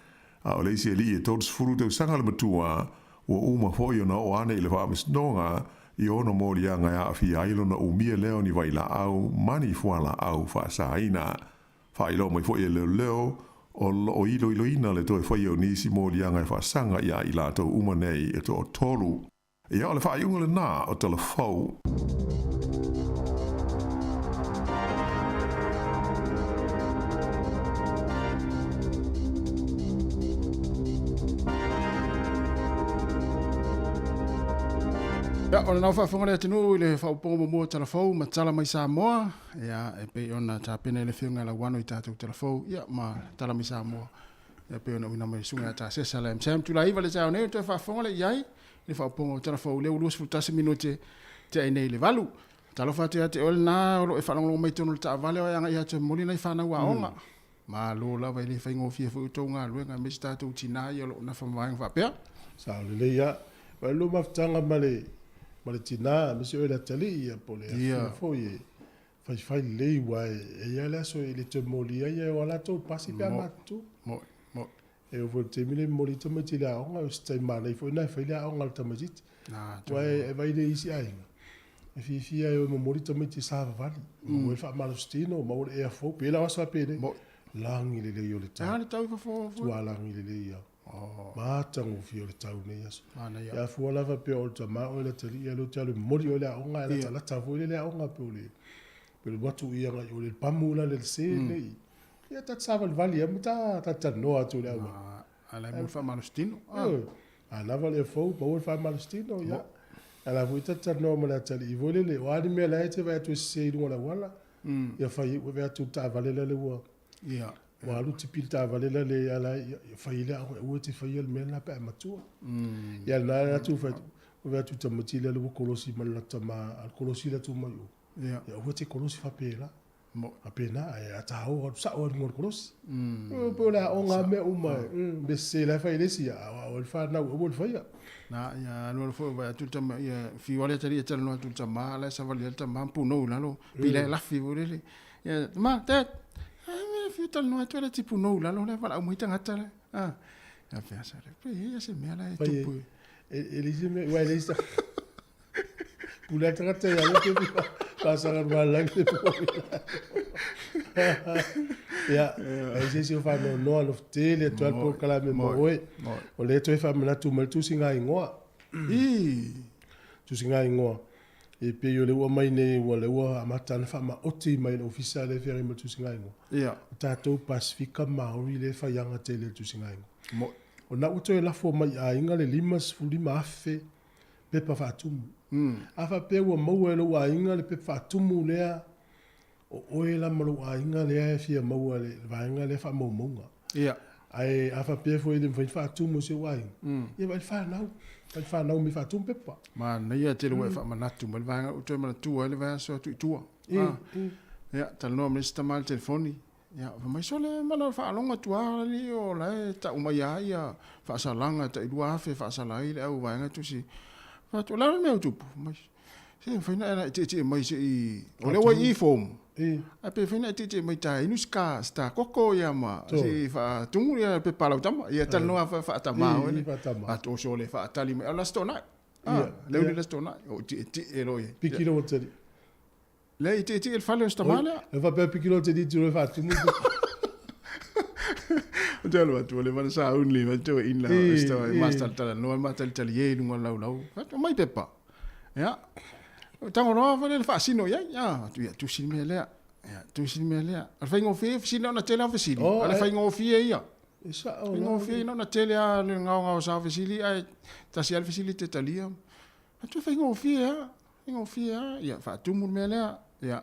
A o le isi ali'i e 30 tausaga le matua ua uma fo'i ona oo ane i le Faamasinoga i ona moliaga e aafia ai lona umia lea o ni vailaau ma ni fualaau faasaina. Faailoa mai foi e leoleo, o lo'o iloiloina le toe faia o nisi moliaga e faasaga iā i latou uma nei e toatolu. Ia, o le faaiuga lenā o Tala Fou. Ia, o lenā ua faafofoga le atunuu i le faaopoopoga muamua o Tala Fou ma Tala mai Samoa. Ia, e pei ona tapena e le Afioga ia Lauano i tatou Tala Fou, ia, ma Tala mai Samoa. Ia, pei ona uina mai e Susuga ia Tasesa Lam Sam. Tulai iva le taeao nei, toe faafofoga lea i ai i le faaopoopoga o Tala Fou, lea ua 21 minute tea ai nei i le 8. Talofa atu ia te oe lenā o lo o e faalogologo mai i totonu o le taavale o e agai atu e momoli nai fanau aoga. Malo lava e le faigofie foi outou galuega aemaise tatou tina ia o lo o nafa ma vaega faapea. Sao lelei a. Wa lua mafutaga ma le ma le tina aemaise oe le atalii ia po o le afioga foi e faifai lelei aua e i ai le aso e le toe molia ai e o a latou pasi pe a matutu. Moi, moi. E oo foi i le taimi lea e momoli ai tamaiti i le aoga, o se taimi manaia foi lena e fai le aoga a le tamaitiiti. Aua e vaai i isi aiga, e fiafia e o e momoli tamaiti e savavali, maua ai le faamalositino, maua le ea fou, pei la o aso a penei, lagi lelei o le tau. E a le tau i fafo foi? Matua lagi lelei lava. Matagofie o le tau i nei aso. Ia fua la faapea o le tama oe le atalii ia lea ou te alu e momoli oe i le aoga ae latalata foi lea le aoga pei o le alu atu i agai i o i le pamu la le se lea. Ia ta te savalivali lava ma ta talatalanoa atu i le auala. A la e maua le faamalositino. Ioe. A lava le fou, maua le faamalositino, ia. A la foi ta te talanoa ma le atalii foi lele, o a ni mea la e te vaai atu e sese i luga o le auala, ia fai, ua atu i le taavale lale ua, ua alu tipi le taavale lale a la e, ia fai le aoga, aua e te faia le mea lena pe a e matua. Ia lena e atu fai atu, ua vaai atu i le tamaiti lea ua kolosi ma le latou tama, a kolosi le atu mai o. Ia aua e te kolosi faapela. Faapena, ae a ta o alu sao lava i luga o le kolosi. E pei o le aoga lava mea uma, mea sese la e fai e le isi, a o le fanau aua le faia. Na, ia alu alu foi vaai atu le tama, ia fiu lava le atalii e talanoa atu i le tama, a la e savali ai le tama ma punou i lalo, pei la e lafi foi lele. Ia, ma, dad, a mea e fiu talanoa atu e le ti punou i lalo, la e valaau mai tagata la. A, ia pea sa le, pe ia se mea la e tupu. E leai se mea, aua e leai se Pule a tagata ia le te pasaga ma langi te po. Ia, ai se se fa no no alo tele atu al po kala me mo oe. O le toe fa manatu mai tusi ngā ingoa. I. Tusi ngā ingoa. E pei o le ua mai nei ua le ua amata ana faamaoti mai le ofisa le feagai ma le tusi ngā ingoa. Ia. O tātou Pasifika Māori le whaianga tele le tusi ngā ingoa. Mo. O na ua toe lafo mai i aiga le 55,000. pepa faatumu. A faapea ua maua e lou aiga le pepa faatumu lea, o oe la ma lou aiga lea e fia maua le vaega lea faamaumauga. Ia. Ae a faapea foi e le mafai ona faatumu e si ou aiga, ia vaai le fanau, vaai le fanau mai faatumu pepa. Manaia tele ua e faamanatu mai le vaega ua toe manatua ai le vaiaso atu i tua. Ia, talanoa ma le isi tama i le telefoni, ia, fai mai, sole ma lau faalogo atu lava alii o la e tau mai lava ia faasalaga e tai 2000 e faasala ai le au vaega tusi. Fai atu, o le a le mea ua tupu? Fai mai, se mafai ona e tietie mai se i, o lea ua i i form, ae pe mafai ona e tietie mai ta inu se ta koko ia ma se i faatumu ia pepa a lau tama. Ia talanoa faatama oe le. Atu o sole faatali mai, o le Aso Toonai. Lea ua i le Aso Toonai, o tietie loa ia. Piki lou atalii. Lea i tietie le fale o si tama lea. E faapea piki loa te liti loa faatumu. Ou te alu atu, ua leva ona sauni mai te ina master talanoa ma talitali e i luga o le laulau. Fai mai pepa. Ia. Tago loa foi lea faasino i ai. Ia, atu ia tusi le mea lea. Ia, tusi le mea lea. O le faigofie fesili ona tele lava fesili. O le faigofie ia. E sao. Faigofie ona tele lava le gaogao sa fesili ae tasi lava le fesili e te talia. Atu e faigofie lava. Faigofie lava. Ia, faatumu le mea lea. Ia,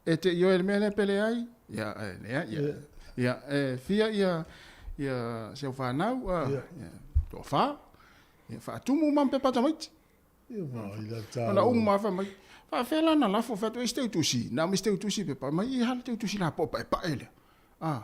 e te ioe i le mea lea pe leai? Ia, e leai. Ia, ia, e fia ia ia si au fanau, ia, toafa. Ia, faatumu ma pepa tamaiti. Ona uma fai mai, faafefea la ona lafo, fai atu, e isi teutusi, na o isi teutusi pepa, mai i ha le teutusi lapoa paepae lea. Ah,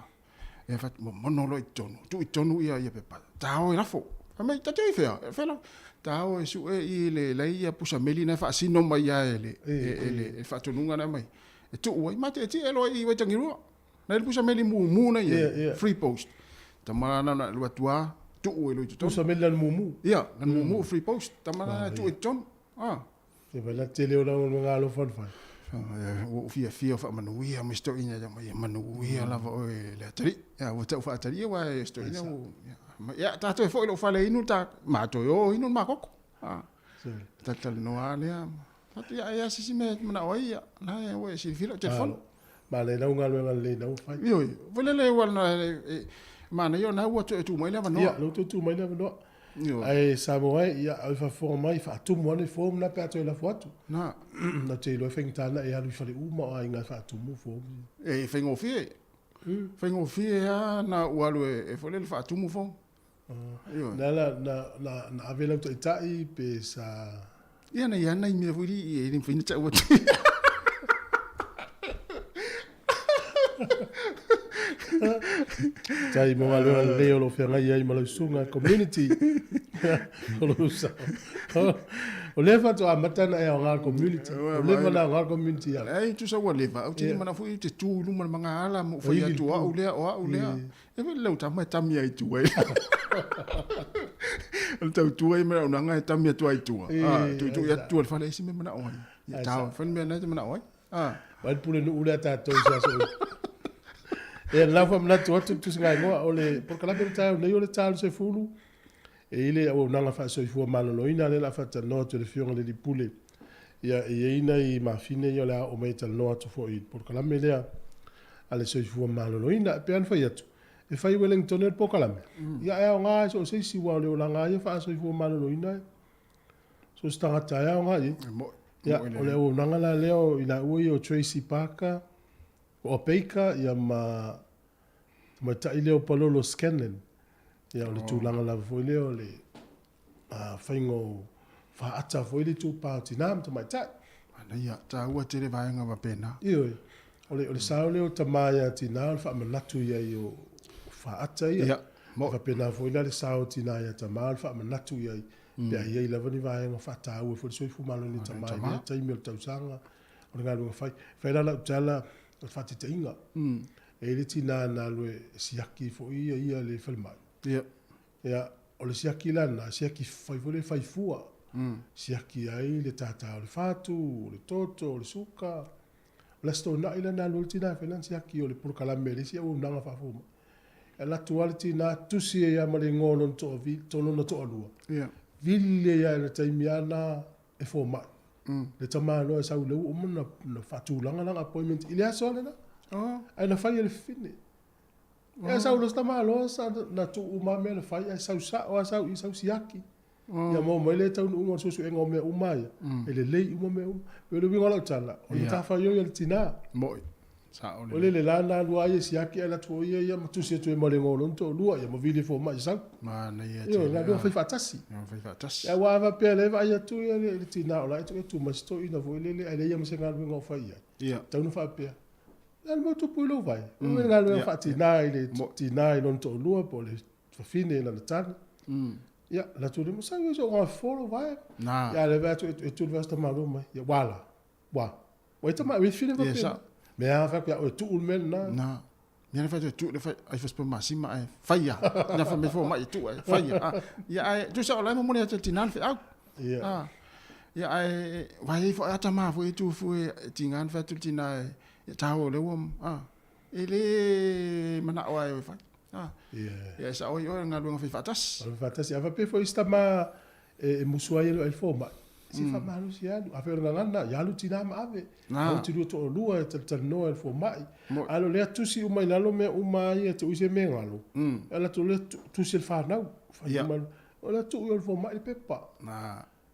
e fai atu, momono loa i totonu, tuu i totonu ia, ia pepa, ta o e lafo. Fai mai, ta te o i fea? E fea la, ta o e sue i le lai ia pusa meli na e faasino mai ia e le, e, e, le, e faatonuga na mai. E tuu ai, ma tietie loa i Waitangirua. Nai le pusa meli mumu na ia, free post. Tama na na lua tua, tuu e loi totonu. Pusa meli lana mumu. Ia, lana mumu free post. Tama na tuu e totonu. Ah. E vai la tele o langa nga alofa na fai. Ua ou fiafia o faamanuia ma si toeaina ia mai, ia manuia lava oe le atalii. Ia, ua tau faatalia aua e si toeaina ua, ia, ta toe foi i lou fale inu ta, ma toe o inu le makoko. Ah. Talatalanoa lea. Fatu ia, ai a se isi mea e te manao ai, ia, la e ua e silafia lau telefoni. Ma le lau galuega lelei na ua fai. Ioe, foi lele ua na, e, manaia o na ua toe tuu mai le avanoa. Ia, lea ua toe tuu mai le avanoa. Ioe. Ae Samoa e, ia, au i faafofoga mai, faatumu ane form na pe a toe lafo atu. Na. Na te iloa e faigata na e alu i fale uma o aiga e faatumu form. E faigofie. Faigofie lava na ou alu e, e foi lele faatumu form. Ioe. Na la, na, na, na ave lau taitai pe sa... Ia na ia nai mea foi li e le mafai ona tau atu. Tai mo galuega lelei o lo o feagai ai ma lau susuga community. O lou sao. O lea faatoa amata ona e aoga le community. O leva ona aoga le community ia. Ai tusa ua leva, ou te le manao foi ou te tu i luma o le magaala ma ou fai atu o au lea, o au lea. E foi lau tama e tami ai tua. O le tautua ia ma le auaunaga e tami atu ai i tua. Tuitui atu tua i le fale, e ese mea manao ai. Ia tao, fai le mea na e te manao ai. Mai le pulenuu lea tatou i se aso oi. Ia lau faamanatu atu le tusiga igoa o le polokalame le taeao nei o le 40 e i le auaunaga faasoifua maloloina lea o le a faatalanoa atu e le Afioga i le Alii Pule. Ia e i ai nai mafine ia o le a oo mai e talanoa atu foi i le polokalame lea a le soifua maloloina. E pei ona fai atu, e fai i Wellington le polokalame, ia ae aoga i so o se isi aua o le olaga lava ia faasoifua maloloina so o se tagata e aoga i ai. Ia, o le auaunaga la lea o i laua ia o Tracy Parker, o Baker ia ma tamaitai lea o Palolo Scanlan. Ia o le tulaga lava foi lea o le faiga o faata foi le itupa o tinā ma tamaitai. Manaia, taua tele vaega faapena. Ioe, o le, o le sao lea o tamā ia tinā o le faamanatu i ai o faata ia. Ia, mo. Faapena foi la le sao o tinā ia tamā o le faamanatu i ai, pe a i ai lava ni vaega faataua foi le soifua maloloina i tamā i lea taimi o le tausaga o le galuega fai. Fai la lau tala o le faataitaiga, e i ai le tinā na alu e siaki foi ia ia le falemai. Ia. Ia, o le siaki la lena, siaki fai foi lea fai fua. Siaki ai le tātā o le fatu, o le toto, o le suka. O le Aso Toonai la na alu ai le tinā e fai lana siaki o le polokalame a le isi auaunaga faafomai. E alu atu lava le tinā, tusi ai lava ma le igoa o lona toa, lona toalua. Ia. Vili ai lava i le taimi lava lena e fomai. Le tamaloa e sau i le ua uma ona faatulaga lana appointment i le aso lava lena. Ae na fai e le fafine. Ia sau loa si tamaloa sa na tuu uma lava mea na fai ae sau sao lava sau i sau siaki. Ia maua mai le taunuuga o le suesuega o mea uma ia, e lelei uma mea uma. E pei o le uiga o lau tala, o le matafaioi a le tina. Mo'i. Sao O le le la na alu ai e siaki ae alu atu foi ia ia ma tusi atu ai ma le igoa o lona toalua ia ma vili e fomai e sau. Manaia Ioe, tele. galuega fai faatasi. Galuega fai faatasi. Aua a faapea o lea e vaai atu ia le tina o la e tuu mai si toeaina foi lele ae leai ia ma se galuega o fai i ai. Ia. Tatau ona faapea, o le a le mea o tupu i lou vae? O le galuega faatina i le tina i lona toalua po o le fafine i lana tane. Ia, alu atu lea, masalo e soona fofo lou vae. Na. Ia, a o lea e vaai atu e tu le vae o si tamaloa mai. Ia, ua la. Ua. Ua i tama, ua i fine Ia, faapena. sao. Mea lava fai atu ia oe, tuu le mea lena. Na. Mea na fai atu, tuu le fai, ai fai masima ae fai ia. Na fai mai fo mai e tuu ae fai ia. Ah, ia ae, tusa o la e momoli atu e le tina le feau. Ia. Ah. Ia ae, vai ai foi ata ma foi tu fu e tinga na fai atu le tina e, ia tāua o lea ua, ah, e le manao ai o e fai. Ah. Ia. Ia e sao ai oe o le galuega fai faatasi. Galuega faatasi. A faapea foi isi tama e musu ai e le fomai, se faamalosi e alu. Afai o le gagana, ia alu tina ma ave. Au te lua toalua e talatalanoa e le fomai. A o lea tusi uma i lalo mea uma ia te ui se mea galo. E alu atu lea tusi e le fanau. Fai uma, o lea tuu i o le fomai le pepa.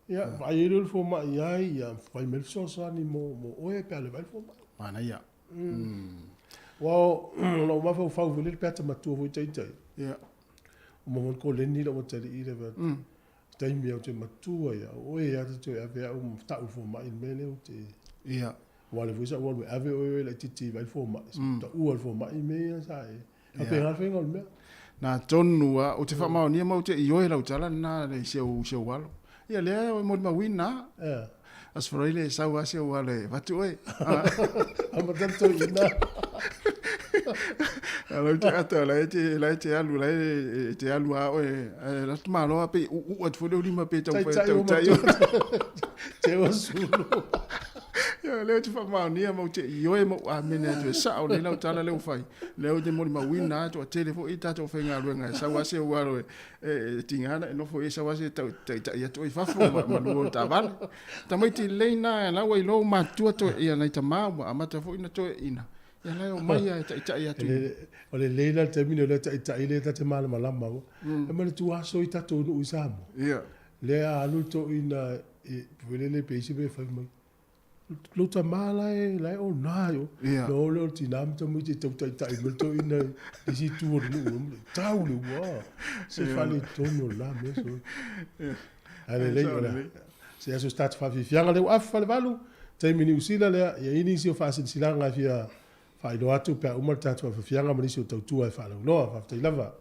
Ia, vaai ai lea o le fomai i ai, ia fai mai le fesoasoani mo oe pe a le vaai le fomai. Manaia. Aua o lou mafaufau foi lele pe a ta matua foi ita. Ia. Uma foi le koleni lou atalii le fai atu. Taimi ou te matua ia, o oe lava ta toe ave au ma tau i le fomai i le mea lea ou te... Ia. Aua o lea foi sa ou alu e ave oe laitiiti e vaai le fomai, sa ou taua i le fomai mea ia sa e... Faapena le faiga o le mea. Na tonu lava, ou te faamaonia ma ou te ioe lau tala lena i si ou, si ou alo. Ia lea e molimauina lava. Ia. Aso Faraile e sau lava si ou alo e avatu oe. Amata le toeaina. A lau te ata, la e te, la e te alu, la e te alu lava oe. Ae alu atu malo lava pe uuu atu foi le ou lima pe taumafai e tautai oe. Te ua sulu. Ia, lea ou te faamaonia ma ou te ioe ma ou amene atu e sao lelei lau tala lea ua fai. Lea ou te molimauina lava toatele foi tatou faigaluega e sau lava se ou alo e e tiga ona e nofo i ai sau lava se taitai atu oe i fafo ma lua o taavale. Tamaiti lelei na la ua iloa ua matutua toe ia nai tama ua amata foi ona toeaina. Ia la e omai lava e taitai atu i. O le lelei la le taimi lenei o lea taitai lea ta te malamalama ua. E manatua aso i tatou nuu i Samoa. Ia. Lea a alu le toeaina e foi lele pe i ai se mea e fai mai. Lou tama la e la e ona i o. Ia. Na o lea o le tina ma tamaiti e tau taitai mai le toeaina i le isi itu o le nuu. Tau le ua. Se faaletonu o lena mea soo. Ae lelei o le se aso se tatou faafiafiaga lea ua afa falevalu, taimi Niu Sila lea, ia i ai nisi o faasilasilaga e fia faailoa atu pe a uma le tatou faafiafiaga ma nisi o tautua e faalauiloa. Faafetai lava.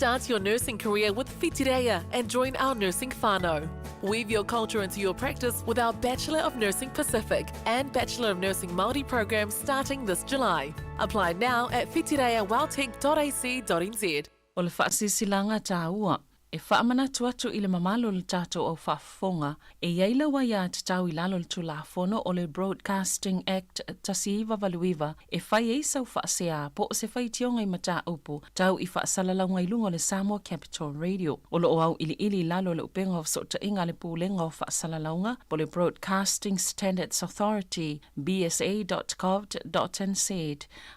Start your nursing career with Whitireia and join our nursing whānau. Weave your culture into your practice with our Bachelor of Nursing Pacific and Bachelor of Nursing Māori programs starting this July. Apply now at whitireiaweltec.ac.nz. O le faasilasilaga taua e faamanatu atu i le mamalu o le tatou au faafofoga e i ai lau aiatatau i lalo o le Tulafono o le Broadcasting Act 1989 e fai ai sau faasea po o se faitioga i mataupu tau i faasalalauga i luga o le Samoa Capital Radio. O lo o auiliili i lalo o le upega o fesootaiga a le Pulega o Faasalalauga po o le Broadcasting Standards Authority, bsa.govt.nz,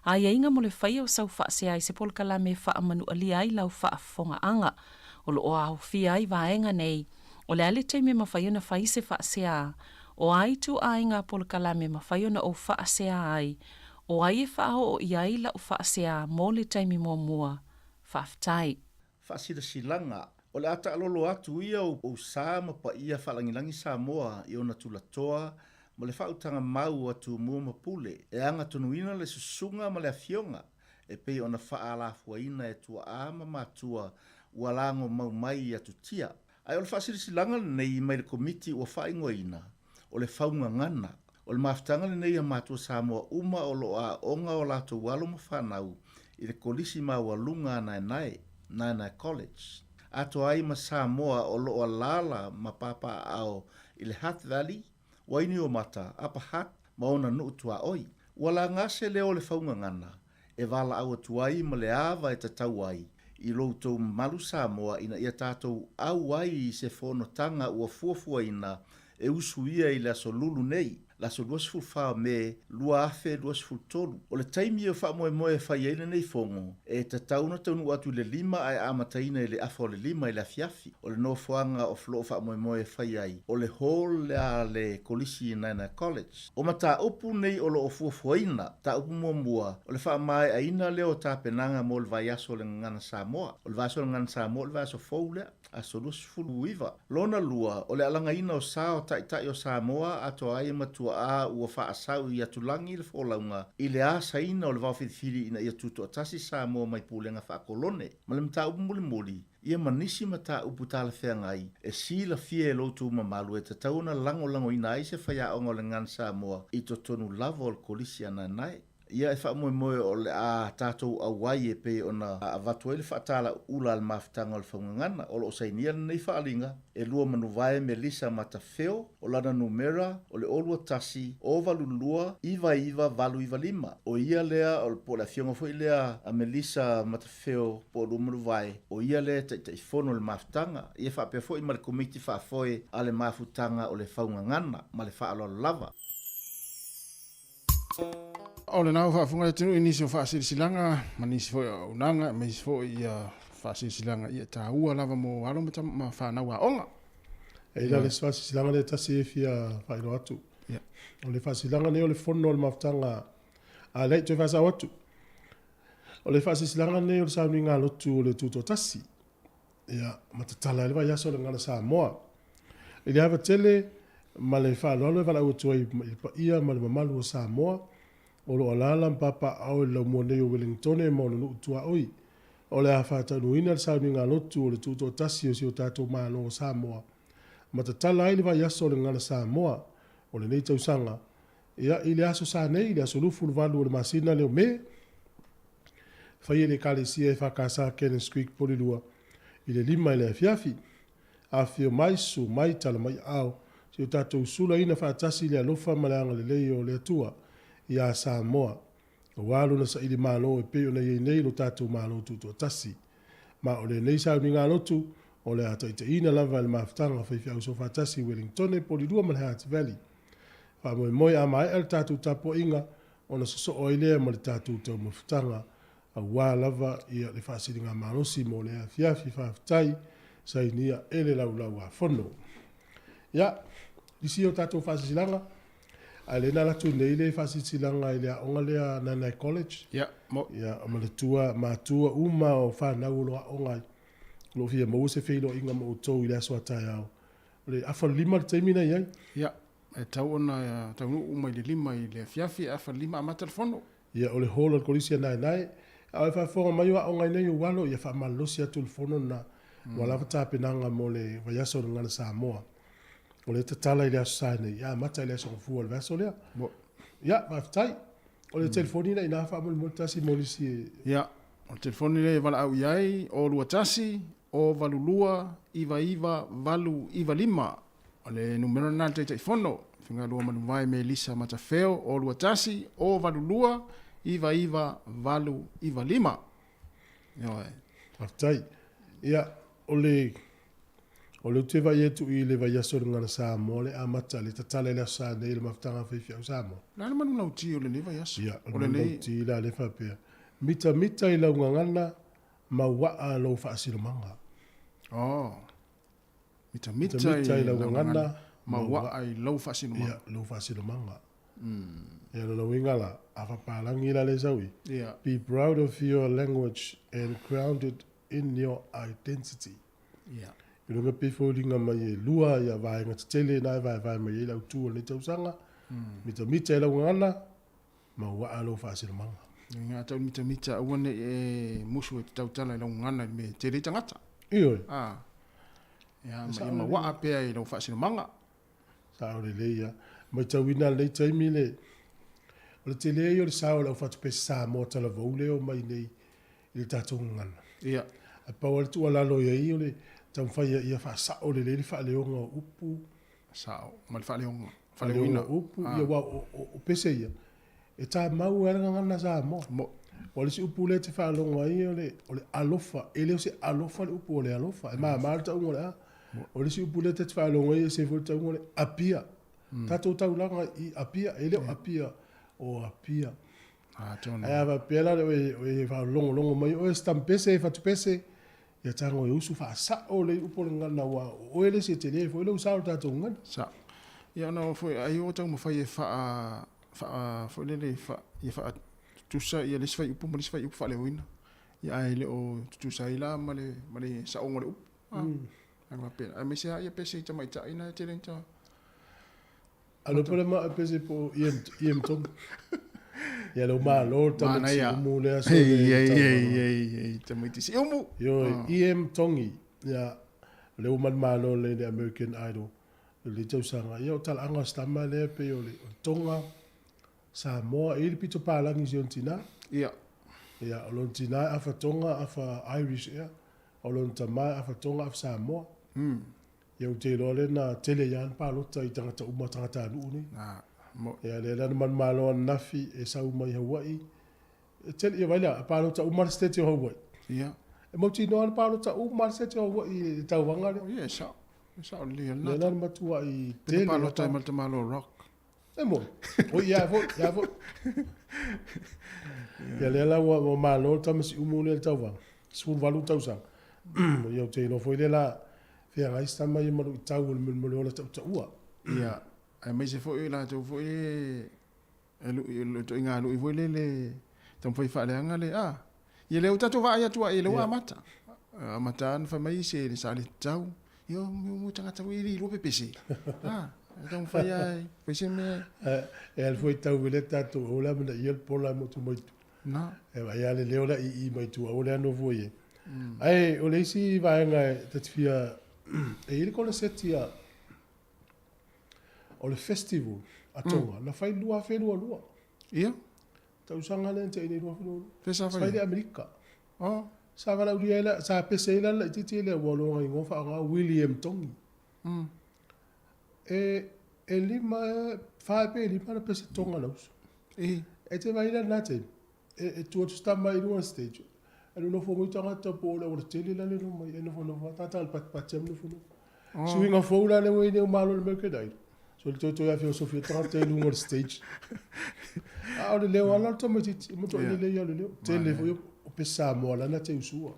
aiaiga mo le faia o sau faasea i se polokalame e faamanualia ai lau faafofogaaga. O lo o aofia ai vaega nei, o le a le taimi e mafai ona fai se faasea, o a ituaiga polokalame e mafai ona ou faasea ai, o ai e faaoo i ai lau faasea mo le taimi muamua. Faafetai. Faasilasilaga, O le a taalolo atu ia ou sa ma paia faalagilagi Samoa i ona tulatoa ma le faautaga mau a Tumua ma Pule e agatonuina le susuga ma le afioga e pei ona faaalafuaina e tuaa ma matua ua lago mau mai i atutia. Ae o le faasilasilaga lenei mai le Komiti ua faaigoaina o le Faugagana. O le mafutaga lenei a matua Samoa uma o lo o aooga o latou alo ma fanau i le Kolisi Maualuga a Naenae, Naenae College, atoa ai ma Samoa o lo o alaala ma papaaao i le Hutt Valley, Wainiomata, Upper Hutt ma ona nuu tuaoi. Ua laga se leo o le Faugagana e valaau atu ai ma le ava e tatau ai i lo outou mamalu Samoa ina ia tatou au ai i se fonotaga ua fuafuaina e usuia i le aso Lulu nei, le aso 24 o Me 2023. O le taimi e faamoemoe e fai ai lenei fono, e tatau ona taunuu atu i le lima ae amataina i le afa o le lima i le afiafi. O le nofoaga o lo o faamoemoe e fai ai, o le hall a le Kolisi i Naenae College. O mataupu nei o lo o fuafuaina, mataupu muamua, o le faamaeaina lea o tapenaga mo le vaiaso o le Gagana Samoa. O le vaiaso o le Gagana Samoa o le vaiaso fou lea, aso 29. Lona lua, o le alagaina o sa o taitai o Samoa atoa ai ma tuaa ua faasau i atulagi le folauga i le asaina o le vaofilifili ina ia tutoatasi Samoa mai pulega faakolone. Ma le mataupu mulimuli, ia ma nisi mataupu talafeagai e silafia e lo outou mamalu e tatau ona lagolagoina ai se faiaoga o le Gagana Samoa i totonu lava o le Kolisi a Naenae. Ia e faamoemoe o le a tatou auai e pei ona avatu ai le faatalauula a le mafutaga o le Faugagana. O lo o sainia lenei faaaliga e lua Manuvae Melissa Matafeo, o lana numera o le 0 21 0 82 99895. O ia lea, po o le afioga foi lea a Melissa Matafeo, Feo po o Lumaluvae, o ia lea e Taitaifono o le mafutaga, ia faapea foi ma le Komiti Faafoe a le Mafutaga o le Faugagana. Ma le faaaloalo lava. O lena ua faafofoga le atunuu i nisi o faasilasilaga ma nisi foi o auaunaga aemaise foi ia faasilasilaga ia taua lava mo alo ma fanau aoga. E i ai le isi faasilasilaga lea e tasi e fia faailoa atu. O le faasilasilaga lenei o le fono a le mafutaga a lea i toe faasao atu. O le faasilasilaga lenei o le sauniga lotu o le Tutoatasi, ia, ma tatala ai le vaiaso o le Gagana Samoa. I le ava tele ma le faaaloalo e valaau atu ai i le paia ma le mamalu o Samoa, o lo o alaala ma papaaao i le laumua nei o Welingtone ma ona nuu tuaoi, o le a faataunuuina le sauniga lotu o le Tutoatasi o si o tatou Malo o Samoa, ma tatala ai le vaiaso o le Gagana Samoa o lenei tausaga, Ia, i le aso sa nei, i le aso 28 o le masina lea o Me, fai e le Ekalesia EFKS Cannons Creek Polilua i le lima i le afiafi. Afifio mai, susu mai, tala mai aao, se i o tatou sulaina faatasi le alofa ma le agalelei o le Atua iā Samoa, aua lona saili malo e pei ona i ai nei lo tatou Malo Tutoatasi. Ma o lenei sauniga lotu, o le a taitaiina lava e le mafutaga faifeau soofaatasi i Wellingtone, Polilua ma le Hutt Valley. Faamoemoe a maea le tatou tapuaiga ona sosoo ai lea ma le tatou taumafataga aua lava ia le faasiligamalosi mo lea afiafi. Faafetai sainia e le Laulau-a-Fono. Ia, nisi o tatou faasilasilaga, a lea na alu atu nei le faasilasilaga i le aoga lea a Nanae College. Ia, mo. Ia, manatua matua uma o fanau o lo o aoga ai, o lo o fia maua se feiloaiga ma outou i le aso a taeao. O le afa 5 le taimi na i ai. Ia, e tatau ona taunuu uma i le 5 i le afiafi, afa 5 amata le fono. Ia, o le hall o le Kolisi a Naenae. A o e faafofoga mai o aoga ai nei ou alo, ia faamalolosi atu le fono lena. Ua lava tapenaga mo le vaiaso o le Gagana Samoa. O lea e tatala i le Aso Sa nei, ia amata i le Aso Gafua o le vaiaso lea. Ia, faafetai. O le telefoni lena ina faamolemole tasi mo nisi e... Ia, o le telefoni lea e valaau i ai, 021 082 99895. O le numera lena a le Taitaifono, Figalua Manuvae Melissa Matafeo, 021 082 99895. Ioe. Faafetai. Ia, o le o le ou te vaai atu i le vaiaso o le Gagana Samoa le amata le tatala i le Aso Sa nei o le mafutaga a faifeau Samoa. O le a le manulauti o lenei vaiaso? Ia, o le manulauti la lea faapea, mitamita i lau gagana ma uaa lou faasilomaga. Oh. Mitamita i lau gagana ma uaa i lou faasilomaga. Ia, lou faasilomaga. Ia, lona uiga la, a faapalagi la le sau i, be proud of your language and ground it in your identity. Ia. I luga pei foliga mai e lua ia vaega tetele na e vaevae mai ai le autu o lenei tausaga, mitamita i lau gagana ma uaa lou faasilomaga. Nga tau mitamita aua ne i e musu e te tautala i lau gagana i le mea e tele ai tagata. Ioe. A. Ia, ma ia mauaa pea i lau faasilomaga. Sao lelei ia. Matauina lenei taimi le o le tele ia o le sao o le aufatupese Samoa talavou lea e omai nei i le tatou gagana. Ia. Ae pau lava le tuualalo i ai o le taumafai ia faasao lelei le faaleoga o upu. Sao, ma le faaleoga, faaleoina. o upu, ia aua o pese ia, e tamau ai le gagana Samoa. Mo. Aua o le isi upu lea e te faalogo ai o le, o le alofa, e le o se alofa le upu o le alofa, e mama le tauga o le a. O le isi upu lea ta te faalogo ai e ese foi le tauga o le Apia. Tatou taulaga i Apia, e le o Apia, o Apia. Atonu. Ae a faapea la o e faalogologo mai oe stampese fatupese, ia tago e usu faasao le upu o le gagana aua o oe le isi e tele foi lou sao i le tatou gagana. Sao. Ia ona o foi ai o taumafai e faa faa foi lele faa ia faatutusa ia le isi fuaiupu ma le isi fuaiupu faaleoina. Ia ae le o tutusa ai la ma le ma le saoga o le upu. Ah. Faapea aemaise lava ia pese i tamaitai na e tele ina Alo pele ma pese po iem iem tom. Ia lo malo tamaiti umu le aso. Ei ei ei ei ei tamaiti si umu. Yo iem tongi ia le uma malo le le American Idol le tausaga ia o talaaga stama le pe o le Tonga Samoa e le pito palangi si on tina. Ia. Ia o lon tina afa Tonga afa Irish ia o lon tama afa Tonga afa Samoa. Ia ou te iloa lea na tele ai lava na palota i tagata uma tagatanuu nei. Ia lea la na manumalo ananafi e sau mai Hawaii. E tele, ia vaai la, palota uma le state o Hawaii. Ia. E mautinoa na palota uma le state o Hawaii i le tauvaga lea. Ia, e sao. E sao lelei lena. Lea la na matuai tele. Na palota ai ma le tamaloa Rock. E moni. Oi, ia foi, ia foi. Ia lea la ua malo le tama siumu lea i le tauvaga, 18 tausaga. Ia ou te iloa foi lea la feagai si tama ia ma luitau o le mea o le ola tautaua. Ia, aemaise foi o i latou foi e lui, le ituaiga lui foi lele taumafai e faaleaga le, a, ia lea ua tatou vaai atu ai, lea ua amata. Amata lava ona fai mai isi e le sa le tatau. Ia, o tagata foi e le iloa pe pese. A, e taumafai lava e fai se mea. E alu foi tau i le tatou aua le amanaia le pola e motu mai tua. Na. E vaai lava le leo la ii mai tua aua le nofo i ai. Ae o le isi vaega e ta te fia, e i ai le koneseti a O le festival a Tonga, na fai i le 2022. Ia. Tausaga lea na tea nei 2022. Fea sa fai ai? Sa fai i le Amerika. Oh. Sa valaaulia ai la, sa pese ai la le laitiiti lea ua lona igoa faaaoga William Tongi. E, e lima, fa pe lima na pese Tonga na uso. E. E te vaai la lena taimi, e, e tu atu si tama i luga o le stage, e nonofo mai tagata po o le aualatele la le nofo mai, e nofonofo lava, tagata le patipati lava ma nofonofo. Oh. Suiga fou la lea ua i ai nei o malo i le American Idol. So le toe toe afeosofia tagata i luga o le stage. A o le leo ala o le tamaitiiti, e matuai lelei lava o le leo. Tele foi o pese Samoa la na te usua.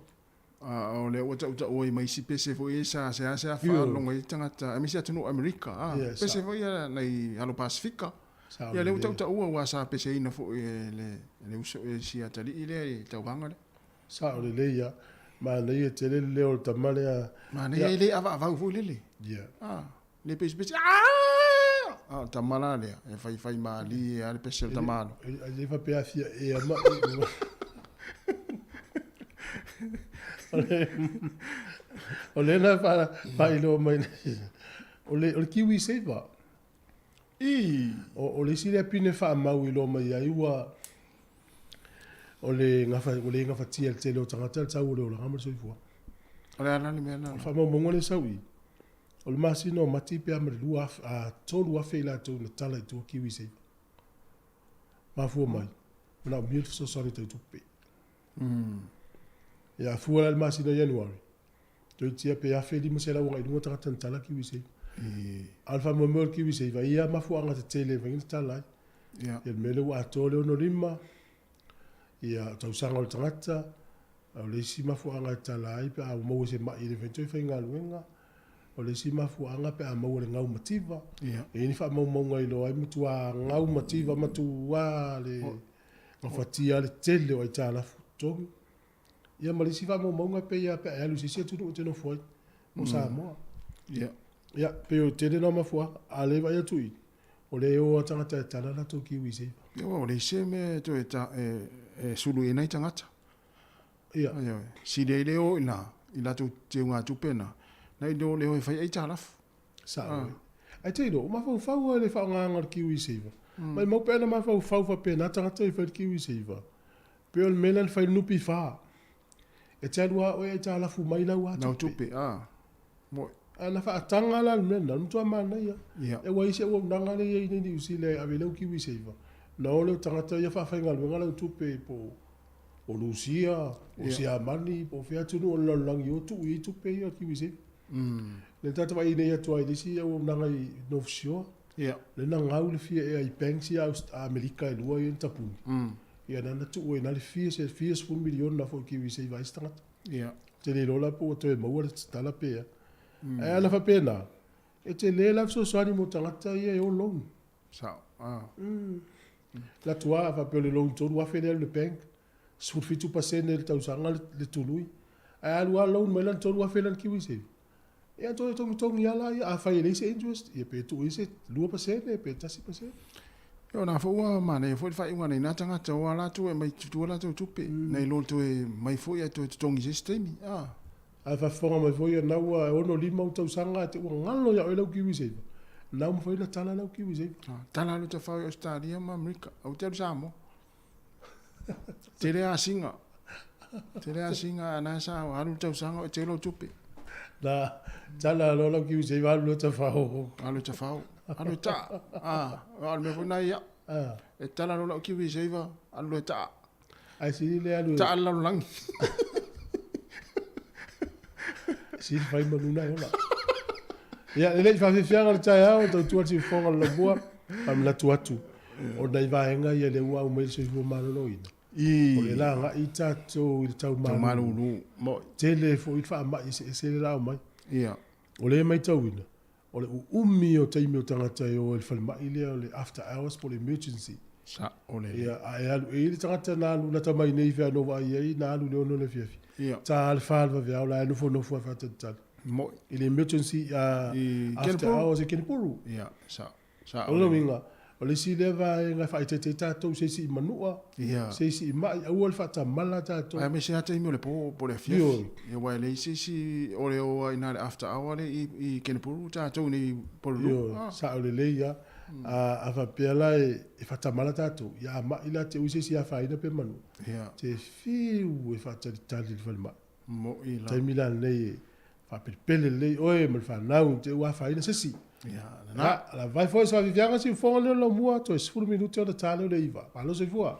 A o lea ua tautaua ai ma isi pese foi ia sa seasea faalogo ai tagata, aemaise atunuu o Amerika, a pese foi ia nai alo Pasefika. Ia lea ua tautaua aua sa peseina foi e le uso e si atalii lea i le tauvaga lea. Sao lelei a. Manaia tele le leo o le tama lea. Manaia e le avaavau foi lele. Ia. A, le pesepese, Aaaa! A o le tama la lea, e faifai malie lava le pese o le tamalo. E le faapea a fia ea mai. O lea na faailoa mai nei, o le Kiwi Saver. I! O le isi lea pine faamau i iloa mai ai ua o le gafa, ua le gafatia e le tele o tagata le tau o le olaga ma le soifuaga. O le a la le mea lena? O le faamaumauga lea e sau i i, o le masina o Mati pe a ma le 2,000, a, 3,000 i latou na tala i tua Kiwi Saver. Mafua mai, manaomia le fesoasoani tau tupe. Ia, a fua la i le masina o Ianuari, Toeitiiti pe 1500 agai i luga tagata na tala Kiwi Saver. A o le faamoemoe o le Kiwi Saver, e i ai lava mafuaaga tetele e mafai ona tala ai. Ia le mea lea ua atoa le 65, ia tausaga o le tagata, o le isi mafuaaga e tala ai pe a ua maua i se mai e le mafai ona toe faigaluega, o le isi mafuaaga pe a maua i le gau mativa. E i ai ni faamaumauga e iloa ai matua gau mativa, matua le gafatia le tele o aitalafu totogi. Ia ma le isi faamaumauga e pei lava pe a e alu i se isi atunuu e te nofo ai, mo Samoa. Ia. Ia, pei o le tele na o mafuaaga, a o lea e vaai atu i i, o lea e o lava tagata e tala latou kiwi saver. Ia aua ua leai se mea e toe ta, e sulu i ai nai tagata. Ia. Ioe. Sili ai le o i ina, i latou teugatupe na, nai lo le o e fai aitalafu. Sao ai. Ae te iloa, ua mafaufau lava i le faaaogaina o le kiwi saver. Maimau pe ana mafaufau faapena tagata e fai le kiwi saver, Pei o le mea lea na fai le NPF. E te alu lava oe aitalafu mai lau a tupe. Lau tupe, a. Moe. A na faataga la le mea lena, o le matua manaia. Ia. Aua e i ai se auaunaga lea e i ai nei i Niu Sila e ave ai lau kiwi saver. Na o lea o tagata ia faafaigaluega lau tupe po o Lusia, po o Siamani, po o fea atunuu o le lalolagi o tuu i ai tupe ia o kiwi saver. Lea na tatou vaai nei atu ai i le isi auaunaga i North Shore. Ia. Lea na gau le fia ea i banks ia a Amerika e lua ia na tapuni. Ia na na tuu ai na le fia se fia sefulu miliona foi kiwi save ai se tagata. Ia. Te le iloa la po ua toe maua le tala pe a. Ae ana faapena, e tele la fesoasoani mo tagata ia e o loan. Sao. Ah. La atu a faapea o le loan 3,000 lea alu i le bank, 17% i le tausaga le tului. Ae alu lava loan mai lana 3,000 lana kiwi save. Ia toe togitogi lava laia, afai e leai se interest, ia pe tuu i ai se 2% pe 1%. Ia o na foi ua manaia foi le faaiuga a nai na tagata ua latou e aumai tua latou tupe, nai lo le toe mai foi ae toe totogi i se isi taimi. A faafofoga mai foi na ua 65 ou tausaga ae te ua galo ia oe lau kiwi saver, na ua mafai ona tala lau kiwi saver. Tala alu tafao i Ausetalia ma Amerika, aua te alu Samoa. Tele asiga. Tele asiga a na sa alu le tausaga o e tele lou tupe. Na tala loa lau kiwi saver alu loa tafao. Alu tafao. Alu e taa. Ah, o le mea foi na ia. E tala loa lau kiwi saver, alu loa e taa. Ae sili le alu. Taa le lalolagi. Sili fai manu na e ola. Ia, lelei faafiafiaga o le taeao, tautua le siufofoga o le laumua, faamanatu atu. O nai vaega ia lea ua aumai le soifua maloloina. O lea la agai tatou i le tau malulu. Tele foi le faamai eseese lea la aumai. Ia. O lea e matauina, o le uumi o taimi o tagata e o ai i le falemai lea o le after hours po o le emergency. Sao lelei. Ia, a e alu, e i ai le tagata na alu lata mai nei fea na ou vaai i ai, na alu i le 6 i le afiafi. Ia. Ta le 4 i le vaveao la e nofonofo lava e faatalitali. Moi. I le emergency after hours i Kenepuru. Ia, sao. O lona uiga, o le isi lea vaega e faaeteete ai tatou se isi i manua, se isi i mai, aua le faatamala tatou. Aemaise lava taimi o le po po o le afiafi. Aua e leai se isi o le o ai i ina i le after hour lea i Kenepuru tatou i inei i Pololua. Ioe, sao lelei lava. A faapea la e faatamala tatou, ia a mai la te ui se isi afaina pe manua, te fiu e faatalitali i le falemai. Moi la. Taimi la lenei e faapelepele lelei oe ma le fanau te ua afaina se isi. Ia, lena. La vai foi se faafiafiaga siufofoga lea o le laumua, toe 10 minute ona ta lea o le 9. Malo soifua.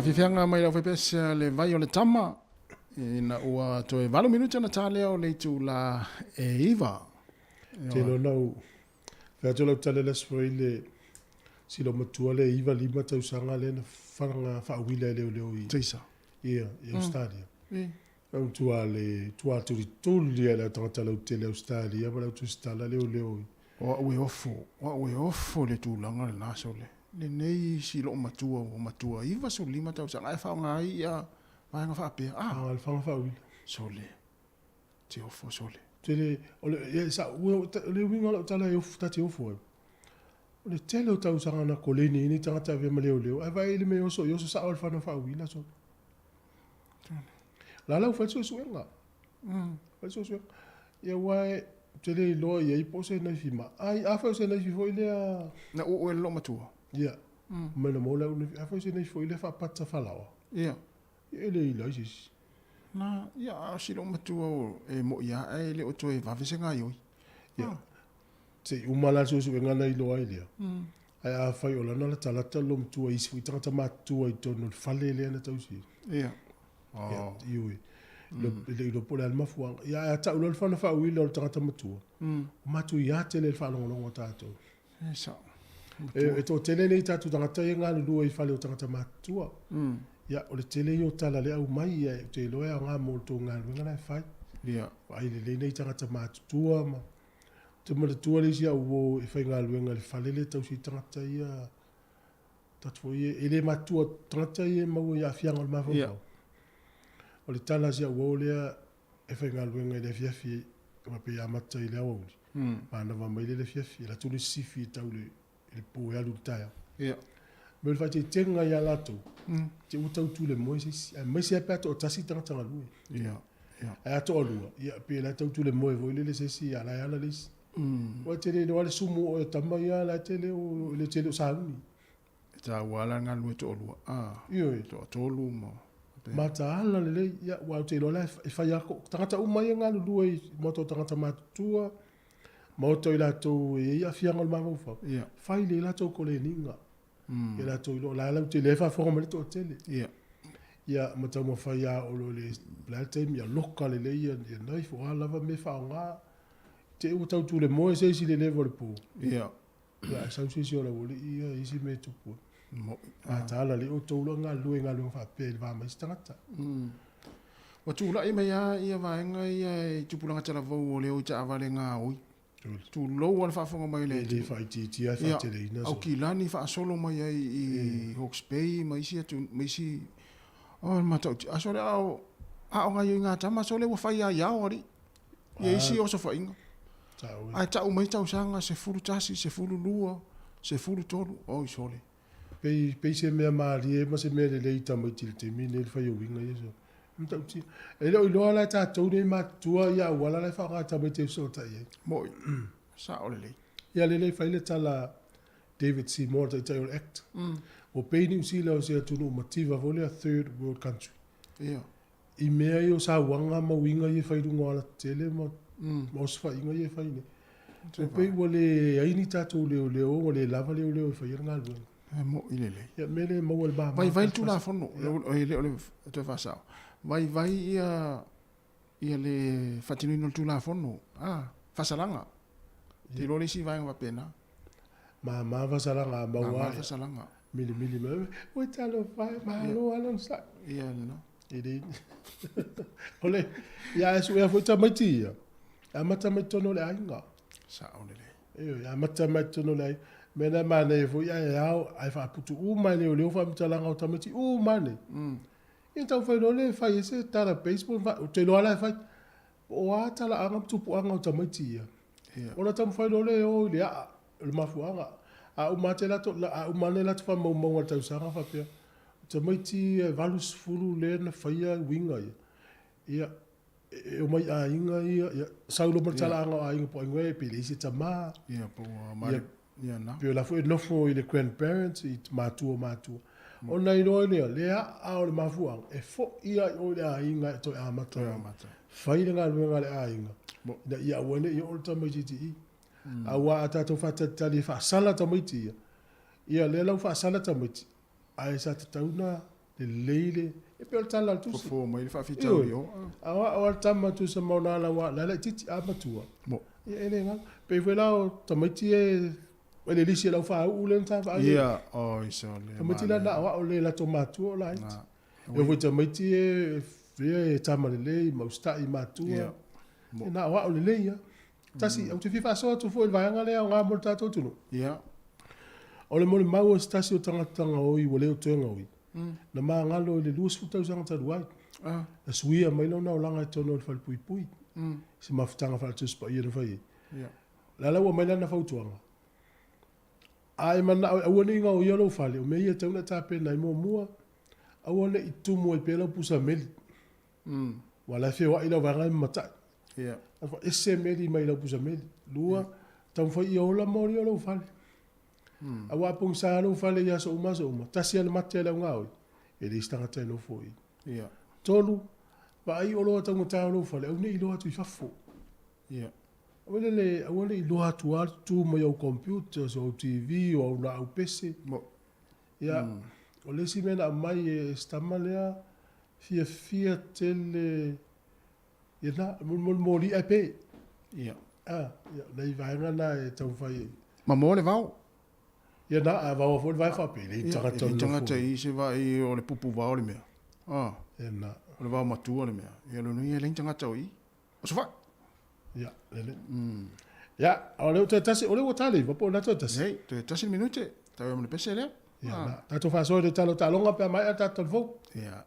Faafiafiaga mai le aufaipese le vai o le tama, ina ua toe 8 minute ona ta lea o le itula e 9. Te iloa na ou fai atu lau tala i le Aso Faraile si loomatua le 95 tausaga lea na falaga faauila e leoleo i Teisa. Ia, i Australia. Au tua le tua tulituli lava i le au tagata lautele Australia ma le au tusitala leoleo i. O au e ofo, o au e ofo i le tulaga lena sole. Lenei si loomatua ua matua 95 tausaga ae faaaoga ai ia vaega faapea. Ah! Ah, le faga faauila. Sole. Te ofo sole. Tele, o le, ia, sa, o le uiga o lau tala e ofo, ta te ofo ai. O le tele o tausaga na koleni ai nei tagata e avea ma leoleo, ae vaai i le mea e oso i oso sao le fana faauila sole. La la ua fai le suesuega. Fai le suesuega. Ia aua ou te le iloa i ai po o se naifi ma. Ai, afai o se naifi foi lea. Na uu e le loomatua. Ia. Mai na maua le au naifi. Afai o se naifi foi lea faapata falaoa. Ia. Ia e le ila ai se isi. Na, ia, a o si loomatua o e mo'i lava ae le o toe vave se gaoioi. Ia. Se i uma la le suesuega na iloa ai lea. Ae afai o lana latalata le loomatua i isi foi tagata matutua i totonu o le fale lea na tausi ai. Ia. Ia, ioe. E le i iloa po o le a le mafuaaga. Ia, ae a tau loa le fana faauila o le tagata matua, ua matuia tele i le faalogologo a tatou. E sao. E toatele nei tatou tagata ia e galulue i fale o tagata matutua. Ia, o le tele ia o tala lea e aumai, ia, ou te iloa e aoga mo le tou galuega la e fai. Ia. Vaai lelei nai tagata matutua ma... Ou te manatua le isi au uo e faigaluega i le fale lea e tausi ai tagata ia, tagata foi ia, e le matutua, tagata ia e maua i aafiaga o le mafaufau. O le tala a si au uo lea e faigaluega i le afiafi, faapea e amata i le aoauli, manava mai lea i le afiafi, alu atu le sifi e tau i le po e alu i le taeao. Mea o le faaeteetega ia latou, te ua tau tu i le moe se isi, aemaise lava pe a toatasi tagata galue. Ae a toalua, ia pei o la e tau tu i le moe foi lele se isi, a o la e ala le isi. Aua e te le iloa le sumu o oe e tama ia, la e te le o, le te le o sauni. E taua lava la le galulue toalua, a, Ioe. toatolu ma faapena. Mataala lelei, ia, aua ou te iloa la e fai lava ko, tagata uma ia e galulue i maota o tagata matutua, maota o i latou e i ai aafiaga o le mafaufau, Ia. fai lelei latou koleniga. Ia latou iloa, o la e lautele ai faafofoga mai le toatele. Ia. Ia, ma taumafai lava o lo le, o le a le taimi, ia loka lelei ia, ia knife, o a lava mea e faaaoga. Te i ua tau tu i le moe se isi i le level o le po. Ia. Ia, ae sau se isi o le aualii ia, i isi mea e tupu ai. Mo'i. Mataala lelei outou loa galulue i galuega faapea i le va ma isi tagata. Ua tulai mai lava ia vaega ia i tupulaga talavou o le o i taavale gaoi. Tulou lava le faafofoga mai a le E le faaitiitia ae faateleina. Ia, Aukilani faasolo mai ai i Hawke's Bay ma isi atu, ma isi, oh, matautia. A sole a o, a o gaioiga a tama sole ua fai lava i ao alii. Ia isi osofaiga. Ae tau mai tausaga 11, 12, 13, oi sole. Pei, pei se mea malie ma se mea lelei i tamaiti i le taimi lenei le fai o uiga ia so. Matautia. E le o iloa la e tatou nei matutua ia auala la e faaaoga e tamaiti e fesootai ai. Mo'i. Sao lelei. Ia lelei fai le tala David Seymour le taitai o le act. Ua pei Niu Sila o se atunuu mativa foi lea third world country. Ia. I mea ia o sauaga ma uiga ia e fai i luga o alatetele ma, ma osofaiga ia e fai nei. E pei ua leai ni tatou leoleo, ua le lava leoleo e faia le galuega. E mo'i lelei. Ia, mea lea e maua i le mama. Vaivai le Tulafono, e le o le toe faasao. Vaivai ia, ia le faatinoina o le Tulafono, a, faasalaga. Te iloa le isi vaega faapena. Mama faasalaga a maua. Mama faasalaga. Milimili mai, oi talofa e, malo lava le onosai. Ia lena. E le, o le, ia ae suea foi tamaiti ia, e amata mai totonu o le aiga. Sao lelei. Ioe, e amata mai totonu o le aiga. Mea na e manaia foi ae ao, ae faaputu uma e leoleo faamatalaga o tamaiti uma nei. Ia taumafai loa lea e fai ai se database po o, ou te iloa lava la e fai. Po o a talaaga ma tupuaga o tamaiti ia. Ona taumafai loa lea e o i le aa o le mafuaaga. A uma atu latou, a uma ane latou faamaumauga o le tausaga faapea, o tamaiti e 80 lea na faia uiga ia, ia e omai i aiga ia, ia sau loa ma le talaaga o aiga po o aiga e pe leai se tama. Ia po ua male, ia na. Pe o la foi e nofo i le grandparents, i matua o matua. Ona iloa ai lea, le aa o le mafuaaga, e foi lava i o i le aiga e toe amata ai. Fai le galuega a le aiga, ina ia aua ne i oo le tamaitiiti i i. Aua a tatou faatalitali e faasala tamaiti ia, ia lea la ua faasala tamaiti, ae sa tatau ona Lelei le, e pei o le tala a le tusi. Fofo mai le faafitauli o. A o a'o a le tama tusa ma ona ala ua la e laitiiti a matua. Mo. Ia e le galo. Pei foi la o tamaiti e e le lisi e lau faauu lea na sa vaai. Ia, oi sole. Tamaiti la na o a'o le latou matua o laiti. E oo foi tamaiti e e tama lelei ma usitai i matua. Ia. Ia na o a'o lelei a. Tasi, ou te fia faasoa atu foi i le vaega lea aoga mo le tatou atunuu. Ia. O le molimau o se tasi o tagata gaoi ua le o toe gaoi, na magalo i le 20 tausaga talu ai. Na suia mai lona olaga i totonu o le falepuipui, i se mafutaga faale-Tusi Paia na fai ai. O le ala ua aumai lana fautuaga, A e manao e aua ne i gaoia lou fale, o mea ia e tatau ona e tapena ai. Muamua, aua ne i tumu ai pea lau pusa meli. Aua o la e feoai lau vaega e mamatai. Ese meli mai lau pusa meli. Lua, taumafai ia ola moli o lou fale. Aua a pogisa lou fale i aso uma aso uma, tasi lava le mate a le augaoi, e leai se tagata e nofo i i. Tolu, vaai oloa taugata o lou fale, aua ne i iloa atu i fafo. Aua le, aua ne i iloa atu lava le tutu mai o au computers, o au TV, o au laau pese. Ia, o le isi mea na aumai e si tama lea, fiafia tele Ia na, mo le moli ae pe. Ia. Ah, ia, nai vaega na e taumafai e. Ma mo le vao. Ia na, a vaoa foi le vae faapea, e leai tagata o le tagata i se vai o le pupu vao le mea. Ah. Ia na. O le vao matua le mea. Ia lona uiga e leai ni tagata o i. O se vai. Ia, lele. Ia, o lea ua toe tasi, o lea ua ta le iva po o lena toe tasi? Nei, toe tasi le minute, tau ia ma le pese lea. Ia na, tatou faasoa i le tala o taaloga pe a maea le tatou talafou. Ia.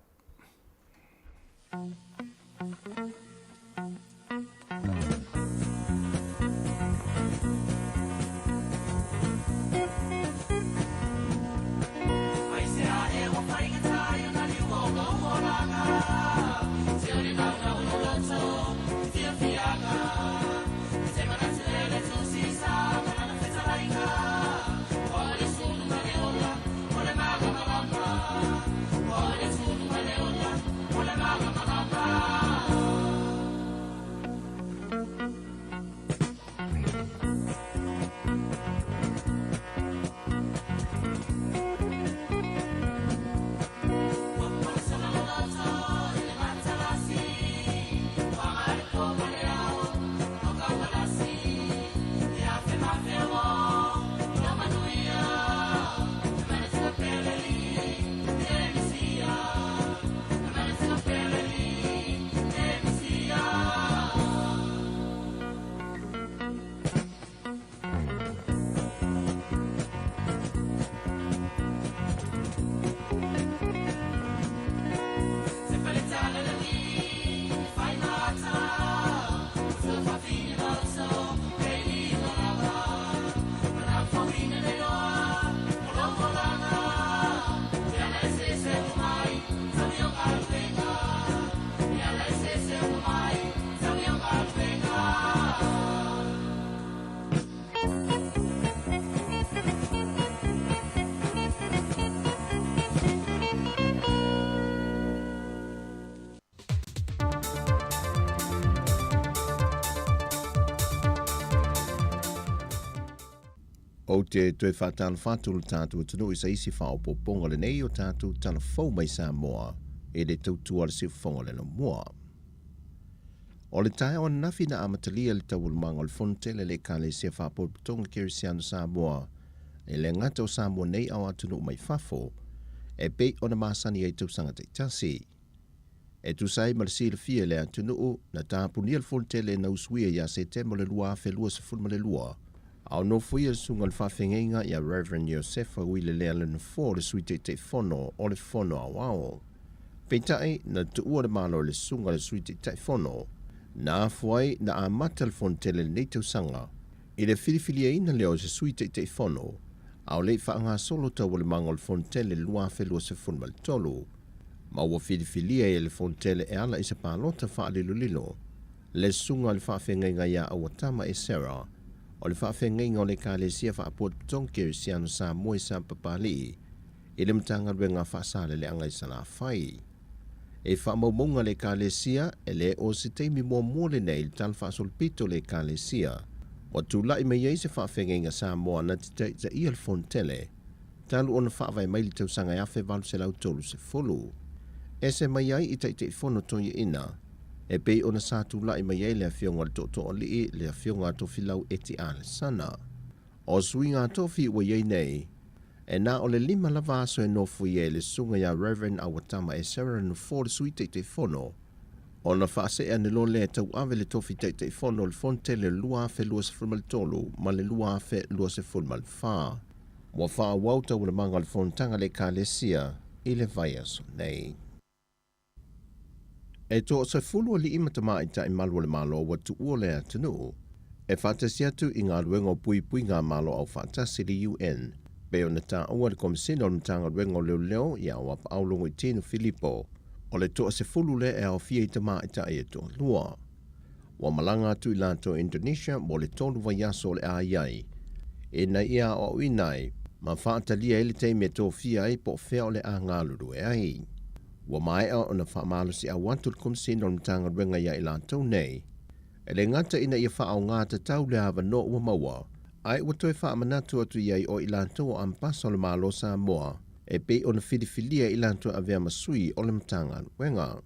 Ou te toe faatalofa atu i le tatou atunuu i se isi faaopoopoga lenei o tatou tala fou mai Samoa e le tautua a le siufofoga o le Laumua. O le taeao ananafi na amatalia le taualumaga o le Fono tele a le Ekalesia Faapotopotoga Kerisiano Samoa e le gata o Samoa nei a o atunuu mai fafo e pei ona masani ai tausaga taitasi. E tusa ai ma le silafia e le atunuu, na tapunia le Fono tele na usuia ia Setema o le 2022, a o nofoia le susuga i le faafeagaiga ia Rev. Iosefa Uilelea le Nofoa o le Sui Taitaifono o le Fono Aoao. Peitai, na tuua le Malo i le susuga i le Sui Taitaifono, na afua ai na amata le Fono tele i lenei tausaga i le filifiliaina lea o se Sui Taitaifono, a o le i faagasolo taualumaga o le Fono tele i le 2023, ma ua filifilia e le Fono tele e ala i se palota faalilolilo le susuga i le faafeagaiga ia Auatama Esera o le faafeagaiga o le Ekalesia Faapotopotoga Kerisiano Samoa i Sapapalii i le Matagaluega Faasaleleaga i Salafai. E faamaumauga le Ekalesia, e le o se taimi muamua lenei i le tala faasolopito o le Ekalesia ua tulai mai ai se faafeagaiga Samoa na te taitaia le Fonotele. talu ona faavae mai i le tausaga e 1830. Ese mai ai i Taitaifono toeaina e pei ona sa tulai mai ai le Afioga i le Tootooalii le Afioga a Tofilau Eti Alesana. O suiga tofi ua i ai nei, e na o le lima lava aso e nofoia ai le susuga ia Rev. Awatama Esera Nofoa le Sui Taitaifono, ona faasee ane loa lea e tauave le tofi Taitaifono o le Fono Tele o le 2023 ma le 2024. Ua faaauau taualamaga o le fonotaga a le Ekalesia i le vaiaso nei. E toasefulu alii ma tamaitai malu o le Malo ua tuua le atunuu e faatasi atu i galuega o puipuiga a Malo Aufaatasi le UN, pei ona taua e le Komesina o le Matagaluega o Leoleo ia Auapaau Logoitino Filipo, o le toasefulu lea e aofia i tamaitai e toalua. Ua malaga atu i latou i Indonesia mo le tolu vaiaso o le a i ai, ina ia aoaoina ai ma faatalia ai le taimi e tofia ai po o fea o le a galulue ai. Ua maea ona faamalosiau atu le Komesina o le Matagaluega iā i latou nei, e le gata ina ia faaaoga tatau le avanoa ua maua, ae ua toe faamanatu atu i ai o i latou o Ambasa o le Malo o Samoa e pei ona filifilia i latou e avea ma sui o le Matagaluega.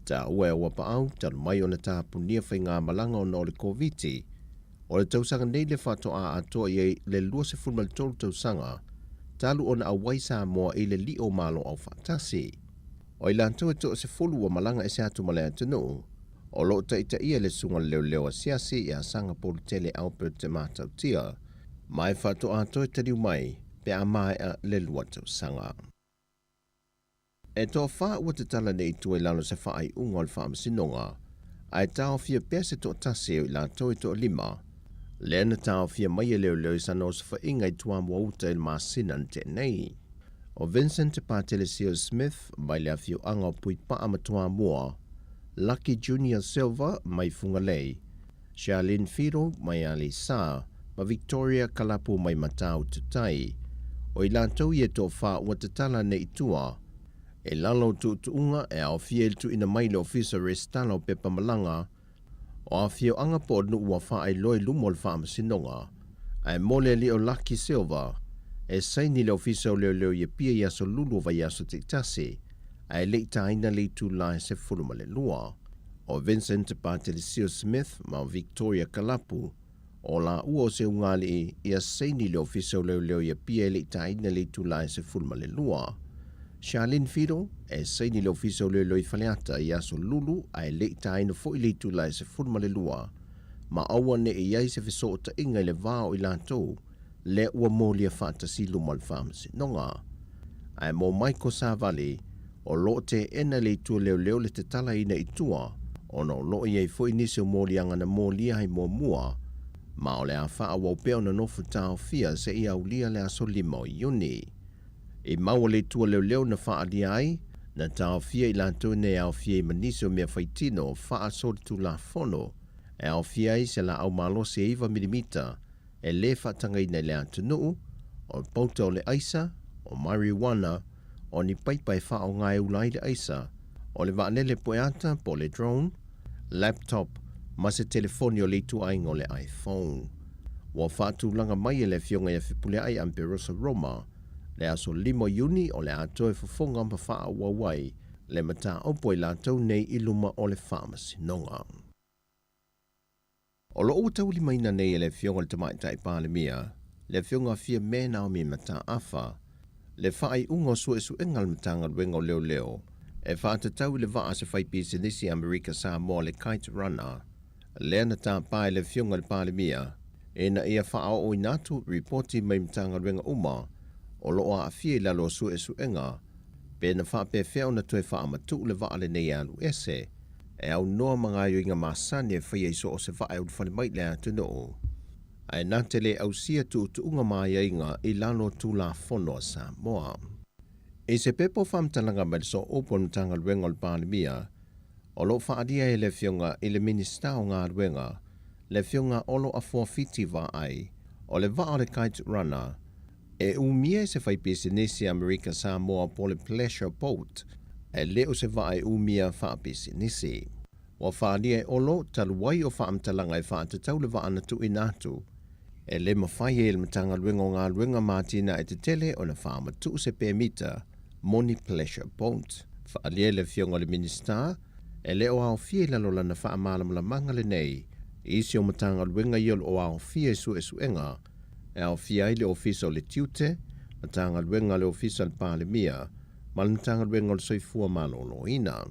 Taua e Auapaau, talu mai ona tapunia faigamalaga ona o le Koviti, o le tausaga nei le faatoa atoa i ai le 23 tausaga talu ona auai Samoa i le Lio Malo Aufaatasi. O i latou e toasefulu ua malaga ese atu ma le atunuu, o lo o taitaia le Susuga le Leoleo Asiasi ia Sagapolutele Albert Te Matautia, ma e faatoa toe taliu mai pe a maea le lua tausaga. E toafa ua tatala nei i tua i lalo o se faaiuga o le Faamasinoga, ae taofia pea se toatasi o i latou e toalima, lea na taofia mai e leoleo i sana osofaiga i Tuamoa-uta i le masina na tea nei. O Vincent Patelesio Smith mai le afioaga o Puipaa ma Toamua, Lucky Junior Silva mai Fugalei, Charlene Whiro mai Aleisa, ma Victoria Kalapu mai Matautu-Tai. O i latou ia e toafa ua tatala nei i tua, i lalo o tuutuuga e aofia i le tuuina mai i le Ofisa Resitala o Pepa Malaga o Afioaga po o nuu ua faailoa i luma o le Faamasinoga, ae mo le alii o Lucky Silva, e saini le Ofisa o Leoleo i Apia i aso lulu o vaiaso taitasi, ae le i taina le itula e 12. O Vincent Patelesio Smith ma Victoria Kalapu, o laua o se ugaalii ia saini le Ofisa o Leoleo i Apia e le i taina le itula e 12. Charlene Fido, e saini le Ofisa o Leoleo i Faleata i aso lulu ae le i taina foi le itula e 12, ma aua ne i ai se fesootaiga i le va o i latou lea ua molia faatasi i luma o le Faamasinoga. Ae mo Michael Savali, o lo o teena e le itu leoleo le tatalaina i tua, ona o lo o i ai foi nisi o moliaga na molia ai muamua, ma o le a faaauau pea ona nofo taofia seia aulia le aso 5 o Iuni. I maua le itu leoleo na faaalia ai, na taofia i latou nei e aofia ai ma nisi o mea faitino faasolitulafono, e aofia ai se laau malosi e 9 milimita, e lē faatagaina i le atunuu, o le pauta o le aisa, o marijuana, o ni paipa e faaaoga e ula ai le aisa, o le vaalele pueata po o le drone, laptop, ma se telefoni o le ituaiga o le iPhone. Ua faatulaga mai e le Afioga ia Fepuleai Amperosa Roma le aso 5 o Iuni o le a toe fofoga ma faaauau ai le mataupu a i latou nei i luma o le Faamasinoga. O lo o ua taulimaina nei e le Afioga i le Tamaitai Palemia, le Afioga Fiame Naomi Mataafa, le faaiuga o suesuega a le Matagaluega o Leoleo e faatatau i le vaa a se faipisinisi Amerika Samoa le Kite Runner, lea na tapa e le Afioga i le Palemia ina ia faaooina atu ripoti mai Matagaluega uma o lo o aafia i lalo o suesuega pe na faapefea ona toe faamatuu le vaa lenei e alu ese e aunoa ma gaoioiga masani e faia i so o se vaa e ulufale mai i le atunuu, ae na te le ausia tuutuuga ma aiaiga i lalo o Tulafono a Samoa. I se pepa o faamatalaga mai le Sooupu o le Matagaluega o le Palemia, o lo o faaalia ai e le Afioga i le Minisita o Galuega, le Afioga Olo Afuafiti Vaai, o le vaa o le Kite Runner, E umia e se faipisinisi Amerika Samoa po o le pleasure boat, ae le o se vaa e umia faapisinisi. Ua faaalia e Olo talu ai o faamatalaga e faatatau le vaa na tuuina atu. E le mafai e le Matagaluega o Galuega ma Atinae Tetele ona faamatuu se pemita mo ni pleasure boat. Faaalia e le Afioga i le Minisita, e le o aofia i lalo o lana faamalamalamaga lenei isi o Matagaluega ia o lo o aofia i suesuega e aofia ai le Ofisa o le Tiute, Matagaluega a le Ofisa o le Palemia ma le Matagaluega o le Soifua Maloloina.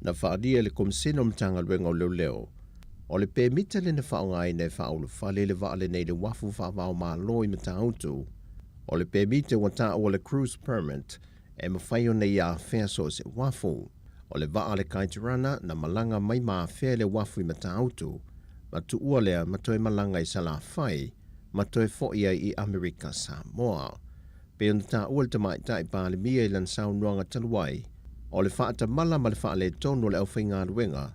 Na faaalia e le Komesina o Matagaluega o Leoleo, o le pemita lea na faaaogaina e faaulufale le vaa lenei i le uafu faava-o-Malo i Matautu, o le pemita ua taua le cruise permit e mafai ona ia afea so o se uafu. O le vaa a le Kaitirana na malaga mai ma afea i le uafu i Matautu, ma tuua lea ma toe malaga i Salafai ma toe foi ai i Amerika Samoa. Pei ona taua le Tamaitai Palemia i lana saunoaga talu ai, o le faatamala ma le faaletonu o le aufaigaluega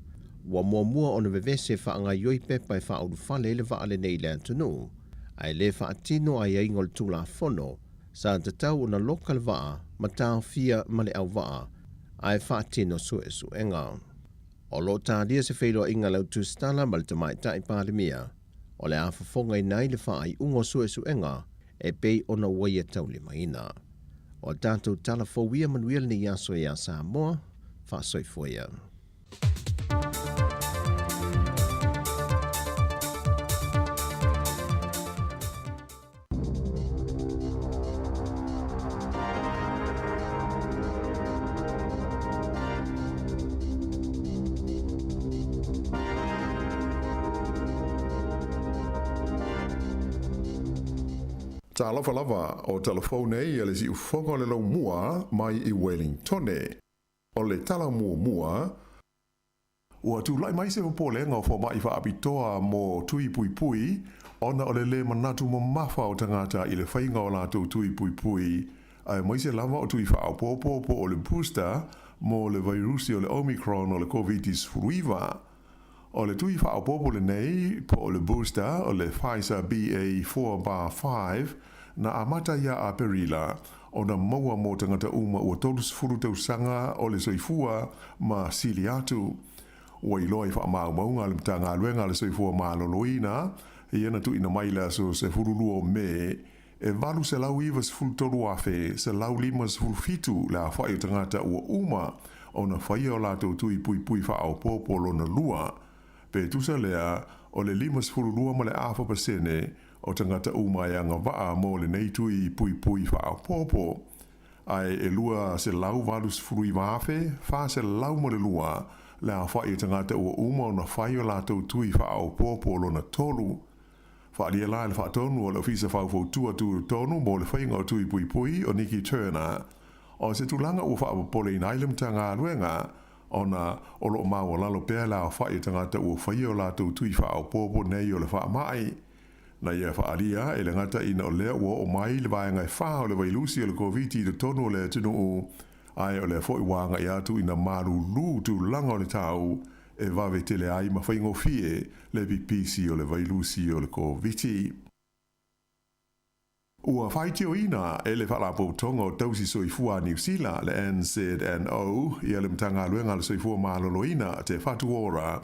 ua muamua ona vevese e faagaoioi pepa e faaulufale ai le vaa lenei i le atunuu, ae le faatino aiaiga o le Tulafono sa tatau ona loka le vaa ma taofia ma le auvaa ae faatino suesuega. O lo o talia se feiloaiga a le Autusitala ma le Tamaitai Palemia o le a fofogaina ai le faaiuga o suesuega e pei ona ua ia taulimaina. O a tatou tala fou ia manuia lenei aso iā Samoa, faasoifua ia. Talofa lava, o talafou nei a le siufofoga o le laumua mai i Wellingtone. O le tala muamua, ua tulai mai se popolega o fomai faapitoa mo tui puipui ona o le lē manatu mamafa o tagata i le faiga o latou tui puipui aemaise lava o tui faaopoopo po o le booster mo le vairusi o le Omicron o le Koviti-19. O le tui faaopoopo lenei po o le booster o le Pfizer BA4/5 na amata ia Aperila ona maua mo tagata uma ua 30 tausaga o le soifua ma sili atu. Ua iloa i faamaumauga a le Matagaluega a le Soifua Maloloina ia na tuuina mai i le aso 12 o Me e 893,157 le aofai o tagata ua uma ona faia o latou tui puipui faaopoopo lona lua, pe tusa lea o le 52.4% o tagata uma e agavaa mo lenei tui puipui faaopoopo, ae e 289,402 le aofai o tagata ua uma ona fai o latou tui faaopoopo lona tolu. Faaalia la e le Faatonu o le Ofisa Faufautua Tutotonu mo le Faiga o Tui Puipui o Nikki Turner, o se tulaga ua faapopoleina ai le Matagaluega ona o lo o maualalo pea le aofai o tagata ua faia o latou tui faaopoopo nei o le faamai. Na ia faaalia e le gata ina o lea ua oo mai le vaega e fa o le vailusi o le Koviti i totonu o le atunuu, ae o lea foi ua agai atu ina malulu tulaga o le tau e vave tele ai ma faigofie le pipisi o le vailusi o le Koviti. Ua faitioina e le Faalapotopotoga o Tausi Soifua a Niu Sila, le NZNO, ia le Matagaluega a le Soifua Maloloina, Te Whatu Ora,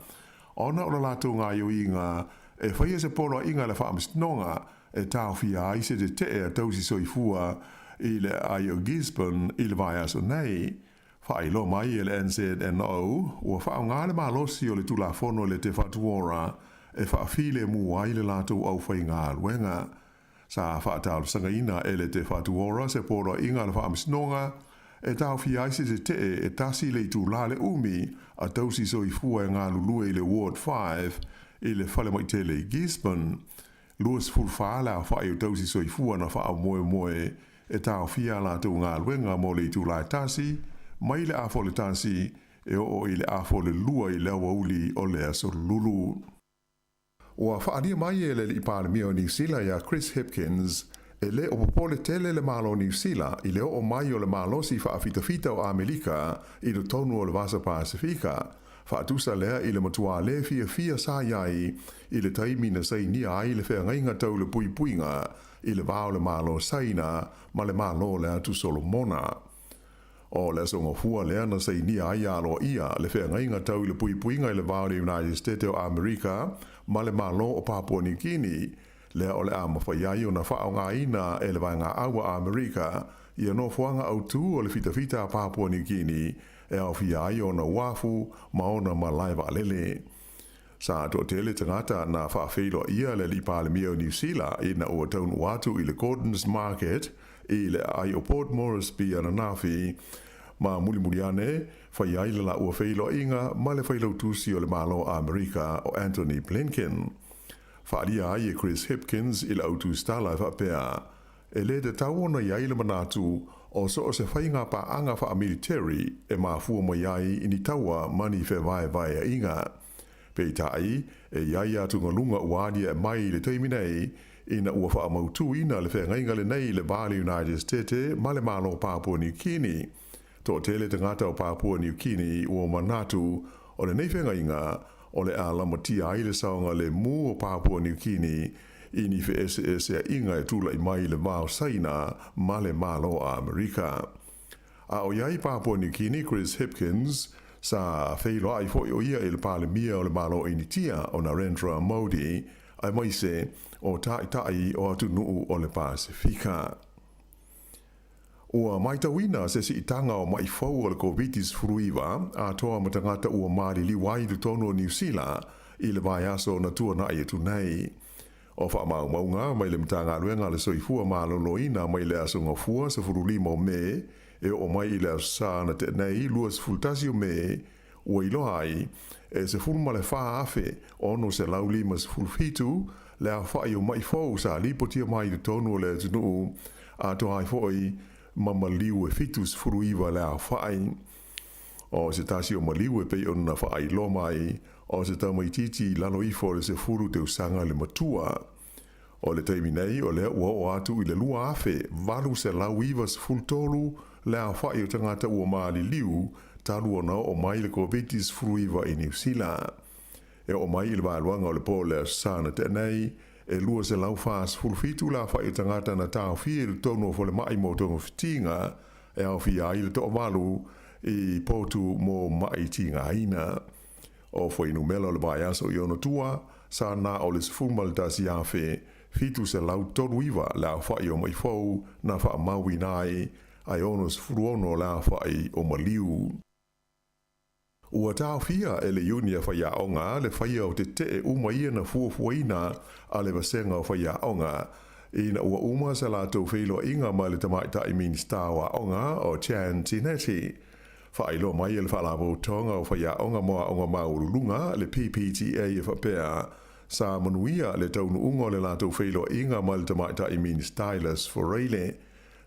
ona o le latou gaoioiga e faia se poloaiga i le Faamasinoga e taofia ai se tetee a tausi soifua i le aai o Gisborne i le vaiaso nei. Faailoa mai e le NZNO, ua faaaoga le malosi o le Tulafono i le Te Whatu Ora e faafilemu ai le latou aufaigaluega. Sa faataulosagaina e le Te Whatu Ora se poloaiga a le Faamasinoga e taofia ai se tetee e tasi le itulā le umi a tausi soifua e galulue i le Ward 5 i le falemai tele i Gisborne. 24 le aofai o tausi soifua na faamoemoe e taofia a latou galuega mo le itulā e tasi, mai le afa o le tasi e oo i le afa o le lua i le aoauli o le aso Lulu. Ua faaalia mai e le Alii Palemia o Niu Sila ia Chris Hipkins, e le o popole tele le Malo o Niu Sila i le oo mai o le malosi faafitafita o Amerika i totonu o le Vasa Pasefika, Faatusa lea i le matua le fiafia sa i ai i le taimi na sainia ai le feagaiga tau le puipuiga i le va o le Malo Saina ma le Malo o le Atu Solomona. O le aso gafua lea na sainia ai aloaia le feagaiga tau i le puipuiga i le va o le United State o Amerika ma le Malo o Papua Niu Kini. lea o le a mafai ai ona faaaogaina e le Vaega Aua a Amerika ia nofoaga autū o le fitafita a Papua Niu Kini e aofia ai ona uafu ma ona malae vaalele. Sa toatele tagata na faafeiloaia le Alii Palemia o Niu Sila ina ua taunuu atu i le Gordon's Market i le aai o Port Moresby ananafi, ma mulimuli ane, fai ai le laua feiloaiga ma le Failautusi o le Malo o Amerika o Antony Blinken. Faaalia ai e Chris Hipkins i le autusitala e faapea, E le tatau ona i ai le manatu o so o se faiga paaga faamiliteri e mafua mai ai i ni taua ma ni fevaevaeaiga. Peitai, e i ai atugaluga ua aliae mai i le taimi nei, ina ua faamautuina le feagaiga lenei i le va o le United Stete ma le Malo o Papua Niu Kini. Toatele tagata o Papua Niu Kini ua manatu o lenei feagaiga o le a lamatia ai le saogalemu o Papua Niu Kini i ni feeseeseaiga e tulai mai i le va o Saina ma le Malo o Amerika. A o i ai Papua Niu Kini Chris Hipkins, sa feiloai foi o ia i le Palemia o le Malo o Initia o Narendra Modi, aemaise o Taitai o atunuu o le Pasefika. Ua matauina se siitaga o maʻi fou o le Koviti-19 atoa ma tagata ua maliliu ai i totonu o Niu Sila i le vaiaso na tuanai atu nei. O faamaumauga mai le Matagaluega a le Soifua Maloloina mai le aso Gafua 15 o Me e oo mai i le Aso Sa na tea nei 21 o Me, ua iloa ai e 14,657 le aofai o maʻi fou sa lipotia mai i totonu o le atunuu, atoa ai foi ma maliu e 79 le aofai. O se tasi o maliu e pei ona faailoa mai, o se tamaitiiti i lalo ifo o le 10 tausaga le matua. O le taimi nei, o lea ua oo atu i le 2,893 le aofai o tagata ua maliliu talu ona oo mai le Koviti-19 i Niu Sila. E oo mai i le vaeluaga o le po o le Aso Sa na tea nei, e 247 le aofai o tagata na taofia i totonu o falemai mo togafitiga e aofia ai le toavalu i potu mo maʻi tigaina. O fuainumera o le vaiaso i ona tua, sa na o le 11,739 le aofai o maʻi fou na faamauina ai, ae 66 le aofai o maliu. Ua taofia e le Iuni a Faiaoga le faia o tetee uma ia na fuafuaina a le Vasega o Faiaoga, ina ua uma sa latou feiloaiga ma le Tamaitai Minisita o Aoga o Jan Tinetti. Faailoa mai e le Faalapotopotoga o Faiaoga mo Aoga Maualuluga, le PPTA e faapea, sa manuia le taunuuga o le latou feiloaiga ma le Tamaitai Minisita i le Aso Faraile.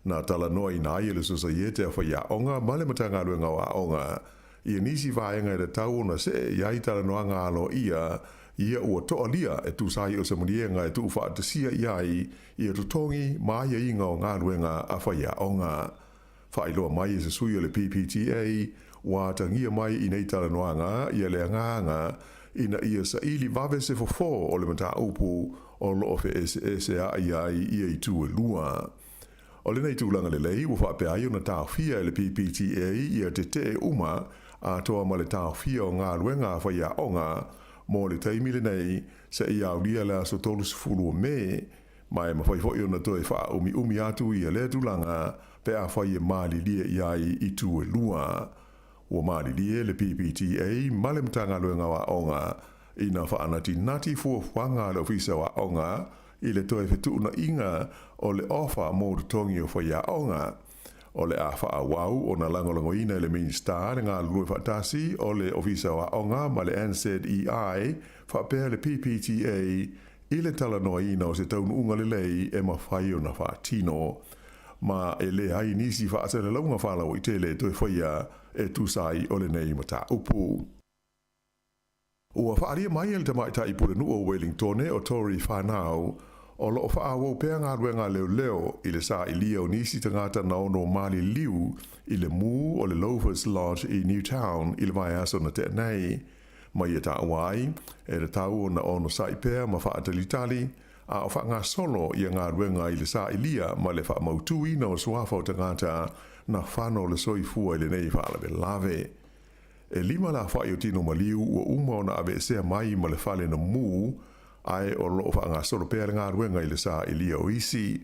Na talanoaina ai e le Sosaiete a Faiaoga ma le Matagaluega o Aoga ia nisi vaega e tatau ona see i ai talanoaga aloaia ia ua toalia e tusa ai o se maliega e tuufaatasia i ai ia totogi ma aiaiga o galuega a faiaoga. Faailoa mai e se sui o le PPTA ua atagia mai i nei talanoaga ia le agaga ina ia saili vave se fofo o le mataupu o loo feeseeseai ai ia itu e lua. O lenei tulaga lelei ua faapea ai ona taofia e le PPTA ia tetee uma atoa ma le taofia o galuega a faiaoga mo le taimi lenei seia aulia le aso 30 o Me, ma e mafai foi ona toe faaumiumi atu ia lea tulaga pe afai e malilie i ai itu e lua. Ua malilie le PPTA ma le Matagaluega o Aoga ina faanatinati fuafuaga a le Ofisa o Aoga i le toe fetuunaiga o le ofa mo totogi o faiaoga. O le a faaauau ona lagolagoina e le Minisita le galulue faatasi o le Ofisa o Aoga ma le NZEI faapea le PPTA i le talanoaina o se taunuuga lelei e mafai ona faatino, ma e leai nisi faasalalauga faalauaitele e toe faia e tusa ai o lenei mataupu. Ua faaalia mai e le tamaitai pulenuu o Welingtone o Tory Whanau, o lo o faaauau pea galuega a leoleo i le sailia o nisi tagata na ono maliliu i le mū o le Loafers Lodge i Newtown i le vaiaso na tea nei. Ma ia taua ai, e tatau ona onosai pea ma faatalitali, a o faagasolo ia galuega i le sailia ma le faamautuina o suafa o tagata na fano le soifua i lenei faalavelave. E lima le aofai o tino maliu ua uma ona aveesea mai ma le fale na mū, ae o loo faagasolo pea le galuega i le sailia o isi.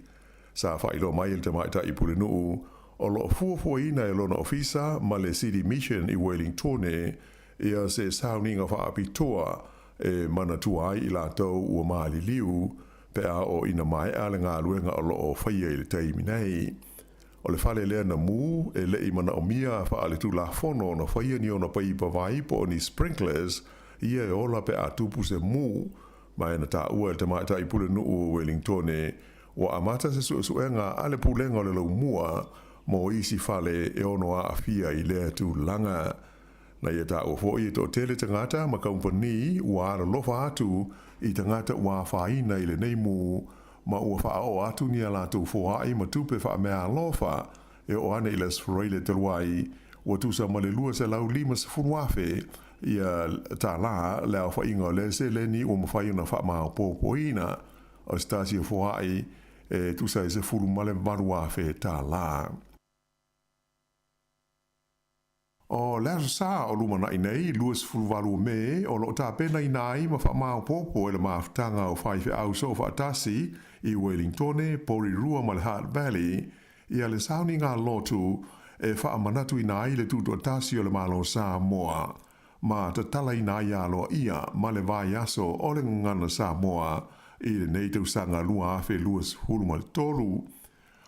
Sa faailoa mai e le Tamaitai Pulenuu o loo fuafuaina e lona ofisa ma le City Mission i Welingtone ia se sauniga faapitoa e manatua ai i latou ua maliliu pe a oo ina maea le galuega o loo faia i le taimi nei. O le fale lea na mu e le'i manaomia faaletulafono ona faia ni ona paipa vai po o ni sprinklers ia e ola pe a tupu se mu. Ma e na taua e le Tamaitai Pulenuu o Welingtone ua amata se suesuega a le Pulega o le Laumua mo isi fale e ono aafia i lea tulaga. Na ia taua foi e toatele tagata ma kamupani ua alolofa atu i tagata ua afaina i lenei mu ma ua faaoo atu ni a latou foai ma tupe faameaalofa e oo ane i le Aso Faraile talu ai ua tusa ma le $250,000 ia tālā le aofaiga o lea seleni ua mafai ona faamaopoopoina. O se tasi o foai e tusa i $18,000 tālā. O le Aso Sa o lumanai nei, 28 o Me, o lo o tapenaina ai ma faamaopoopo e le Mafutaga o Faifeau Soofaatasi i Welingtone, Porirua ma le Hutt Valley ia le sauniga lotu e faamanatuina ai le tutoatasi o le Malo Samoa ma tatalaina ai aloaia ma le vaiaso o le Gagana Samoa i lenei tausaga 2023.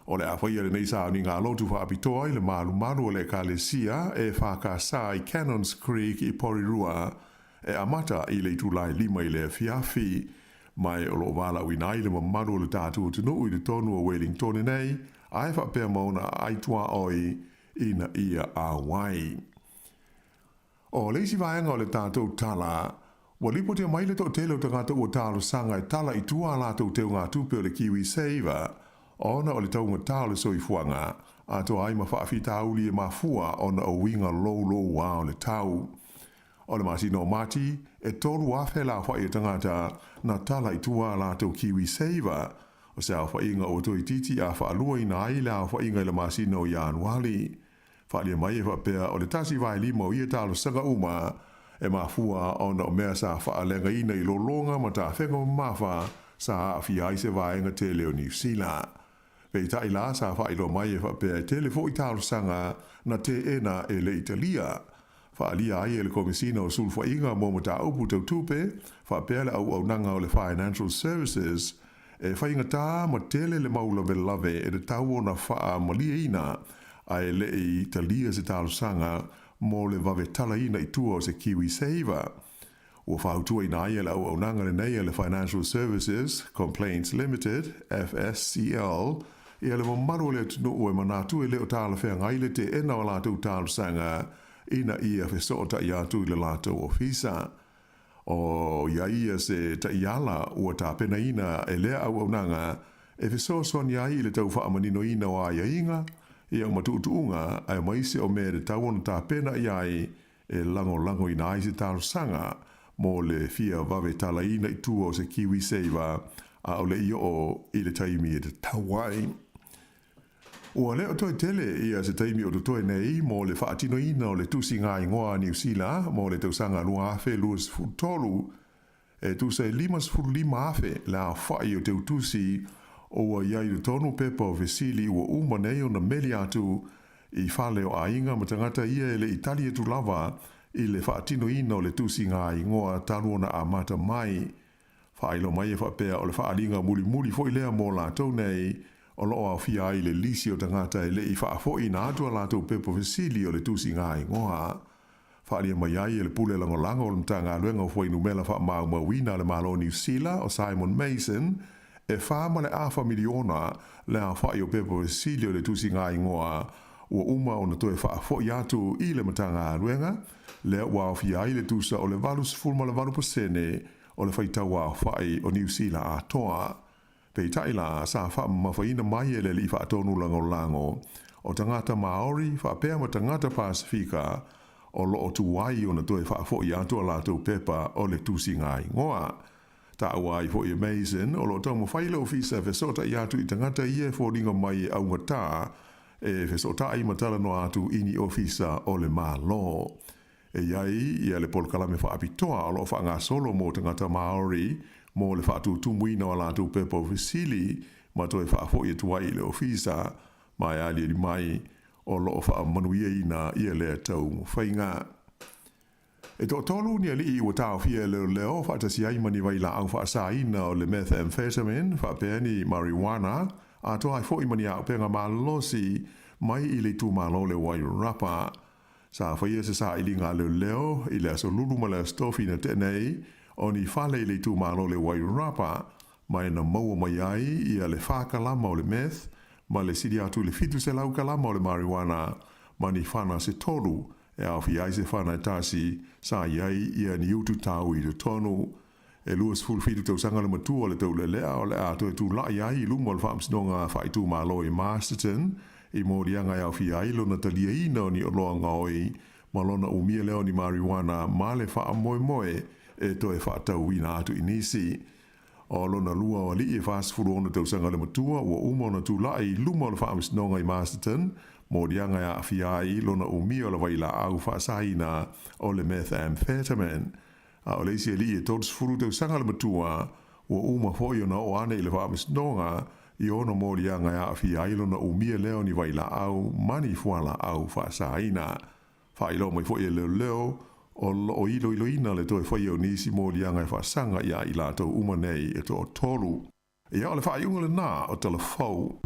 O le a faia lenei sauniga lotu faapitoa i le malumalu o le Ekalesia EFKS i Cannons Creek i Porirua e amata i le itula e 5 i le afiafi. Ma o lo o valaauina ai le mamalu o le tatou atunuu i totonu o Welingtone nei, ae faapea ma ona aai tuaoi ina ia auai. O le isi vaega o le tatou tala, ua lipotia mai le toatele o tagata ua talosaga e tala i tua a latou teugatupe o le KiwiSaver ona o le taugata o le soifuaga, atoa ai ma faafitauli e mafua ona o uiga louloua o le tau. O le masina o Mati, e 3,000 le aofai o tagata na tala i tua a latou KiwiSaver, o se aofaiga ua toeitiiti a faaluaina ai le aofaiga i le masina o Ianuali. Faaalia mai e faapea o le 1/5 o ia talosaga uma e mafua ona o mea sa faaleagaina i lologa ma tafega mamafa sa aafia ai se vaega tele o Niu Sila. Peitai la sa faailoa mai e faapea e tele foi talosaga na teena e le Italia. Faaalia ai e le Komesina o Sulufaiga mo Mataupu Tau Tupe faapea le auaunaga o le Financial Services E faigata ma tele le mau lavelave e tatau ona faamalieina ae le i talia se talosaga mo le vave talaina i tua o se KiwiSaver. Ua fautuaina ai e le auaunaga lenei a le Financial Services Complaints Limited, FSCL, ia le mamalu o le atunuu e manatu e le o talafeagai le teena o a latou talosaga ina ia fesootai atu i le latou ofisa. O i ai ia se taiala ua tapenaina e lea auaunaga e fesoasoani ai i le tau faamaninoina o aiaiga, ia o matuutuuga aemaise o mea e tatau ona tapena i ai e lagolagoina ai se talosaga mo le fia vave talaina i tua o se KiwiSaver a o le i oo i le taimi e tatau ai. Ua le o toe tele ia se taimi o totoe nei mo le faatinoina o le tusiga igoa a Niu Sila mo le tausaga 2023, e tusa e 55,000 le aofai o teutusi o ua i ai i totonu pepa o fesili ua uma nei ona meli atu i fale o aiga ma tagata ia e le i tali atu lava i le faatinoina o le tusiga igoa talu ona amata mai. Faailoa mai e faapea o le faaaliga mulimuli foi lea mo latou nei o lo o aofia ai le lisi o tagata e le i faafoiina atu a latou pepa fesili o le tusiga igoa. Faaalia mai ai e le Pule Lagolago o le Matagaluega o Fuainumela Faamaumauina a le Malo o Niu Sila o Simon Mason e 4.5 miliona le aofai o pepa fesili o le tusiga igoa ua uma ona toe faafoi atu i le Matagaluega lea ua aofia ai le tusa o le 88% o le faitau aofai o Niu Sila atoa. Peitai la, sa faamamafaina mai e le alii faatonu lagolago o tagata Maori faapea ma tagata Pasefika o lo o tuai ona toe faafoi atu a latou pepa o le tusiga igoa. Taua ai foi e Mason o lo o taumafai le ofisa e fesootai atu i tagata ia e foliga mai e augata e fesootai ma talanoa atu i ni ofisa o le Malo. E i ai ia le polokalame faapitoa o lo o faagasolo mo tagata Maori. mo le faatutumuina o a latou pepa o fesili ma toe faafo'i atu ai i le Ofisa ma e aliali mai o lo o faamanuiaina ia lea taumafaiga. E toatolu ni alii ua taofia e leoleo faatasi ai ma ni vailaau faasaina o le methamphetamine faapea ni marijuana atoa ai foi ma ni auupega malolosi mai i le itumalo o le Wairarapa. Sa faia se sailiga a leoleo i le Aso Lulu ma le Aso Tofi na tea nei o ni fale i le itumalo o le Wairarapa ma e na maua mai ai ia le 4 kalama o le meth ma le sili atu i le 700 kalama o le marijuana ma ni fana se tolu e aofia ai se fana e tasi sa i ai ia ni utu tau i totonu. E 27 tausaga le matua o le taulelea o le a toe tulai ai i luma o le Faamasinoga Faaitumalo i Masterton i moliaga e aofia ai lona taliaina o ni oloa gaoi ma lona umia lea o ni marijuana ma le faamoemoe e toe faatauina atu i nisi. O lona lua o alii e 46 tausaga le matua ua uma ona tulai i luma o le Faamasinoga i Masterton, moliaga e aafia ai lona umia o le vailaau faasaina o le methamphetamine. A o le isi alii e 30 tausaga le matua ua uma foi ona oo ane i le Faamasinoga i ona moliaga e aafia ai lona umia lea o ni vailaau ma ni fualaau faasaina. Faailoa mai foi e leoleo, o lo o iloiloina le toe faia o nisi moliaga e faasaga iā i latou uma nei e toatolu. Ia, o le faaiuga lenā o Tala Fou.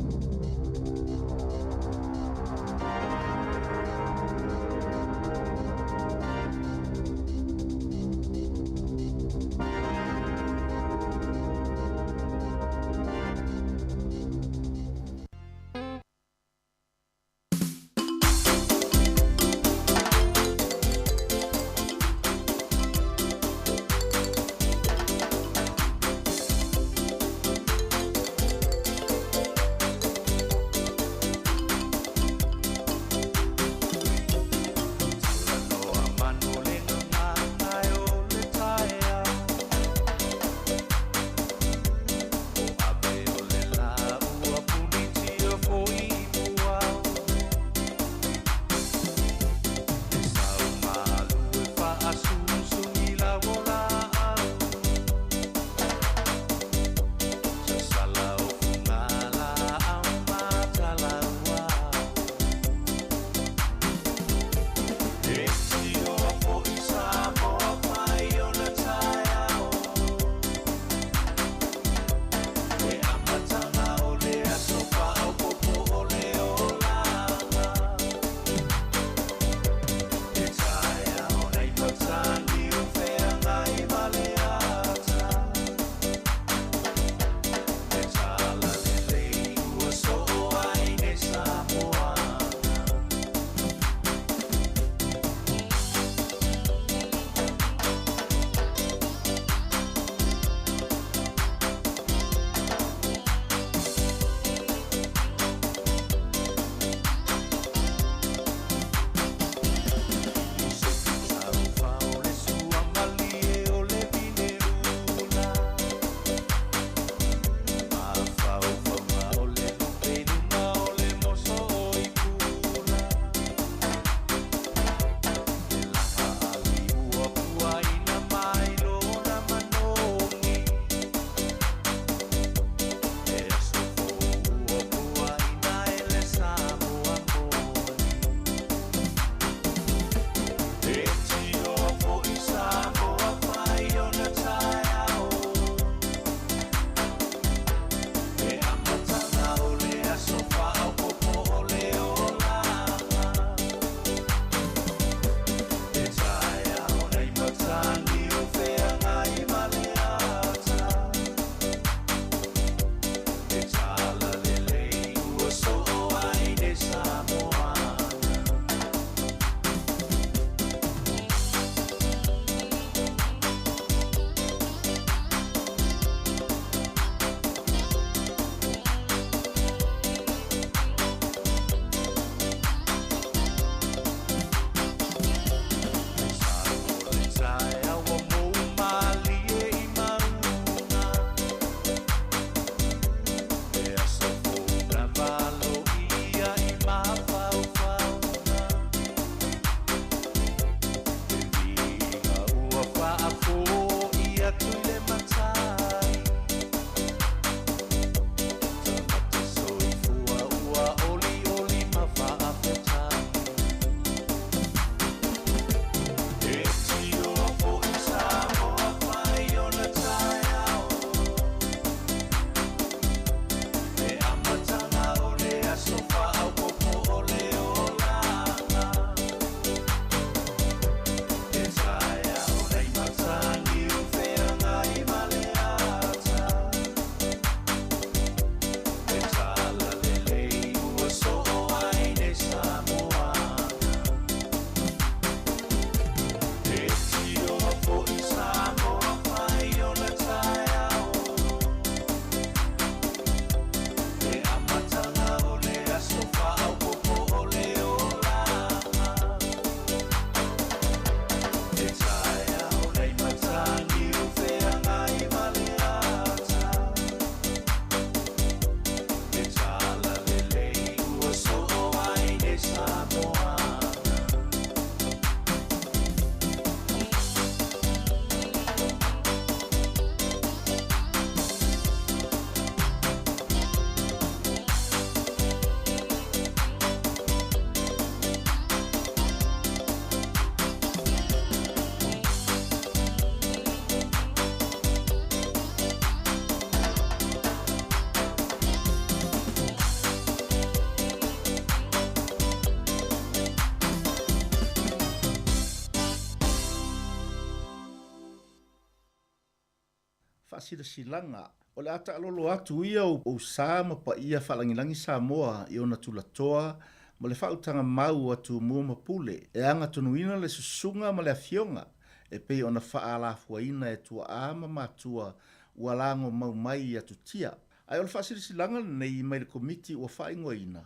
Faasilasilaga, O le a taalolo atu ia ou sa ma paia faalagilagi Samoa i ona tulatoa ma le faautaga mau a Tumua ma Pule e agatonuina le susuga ma le afioga e pei ona faaalafuaina e tuaa ma matua ua lagomau mai i atutia. Ae o le faasilasilaga lenei mai le Komiti ua faaigoaina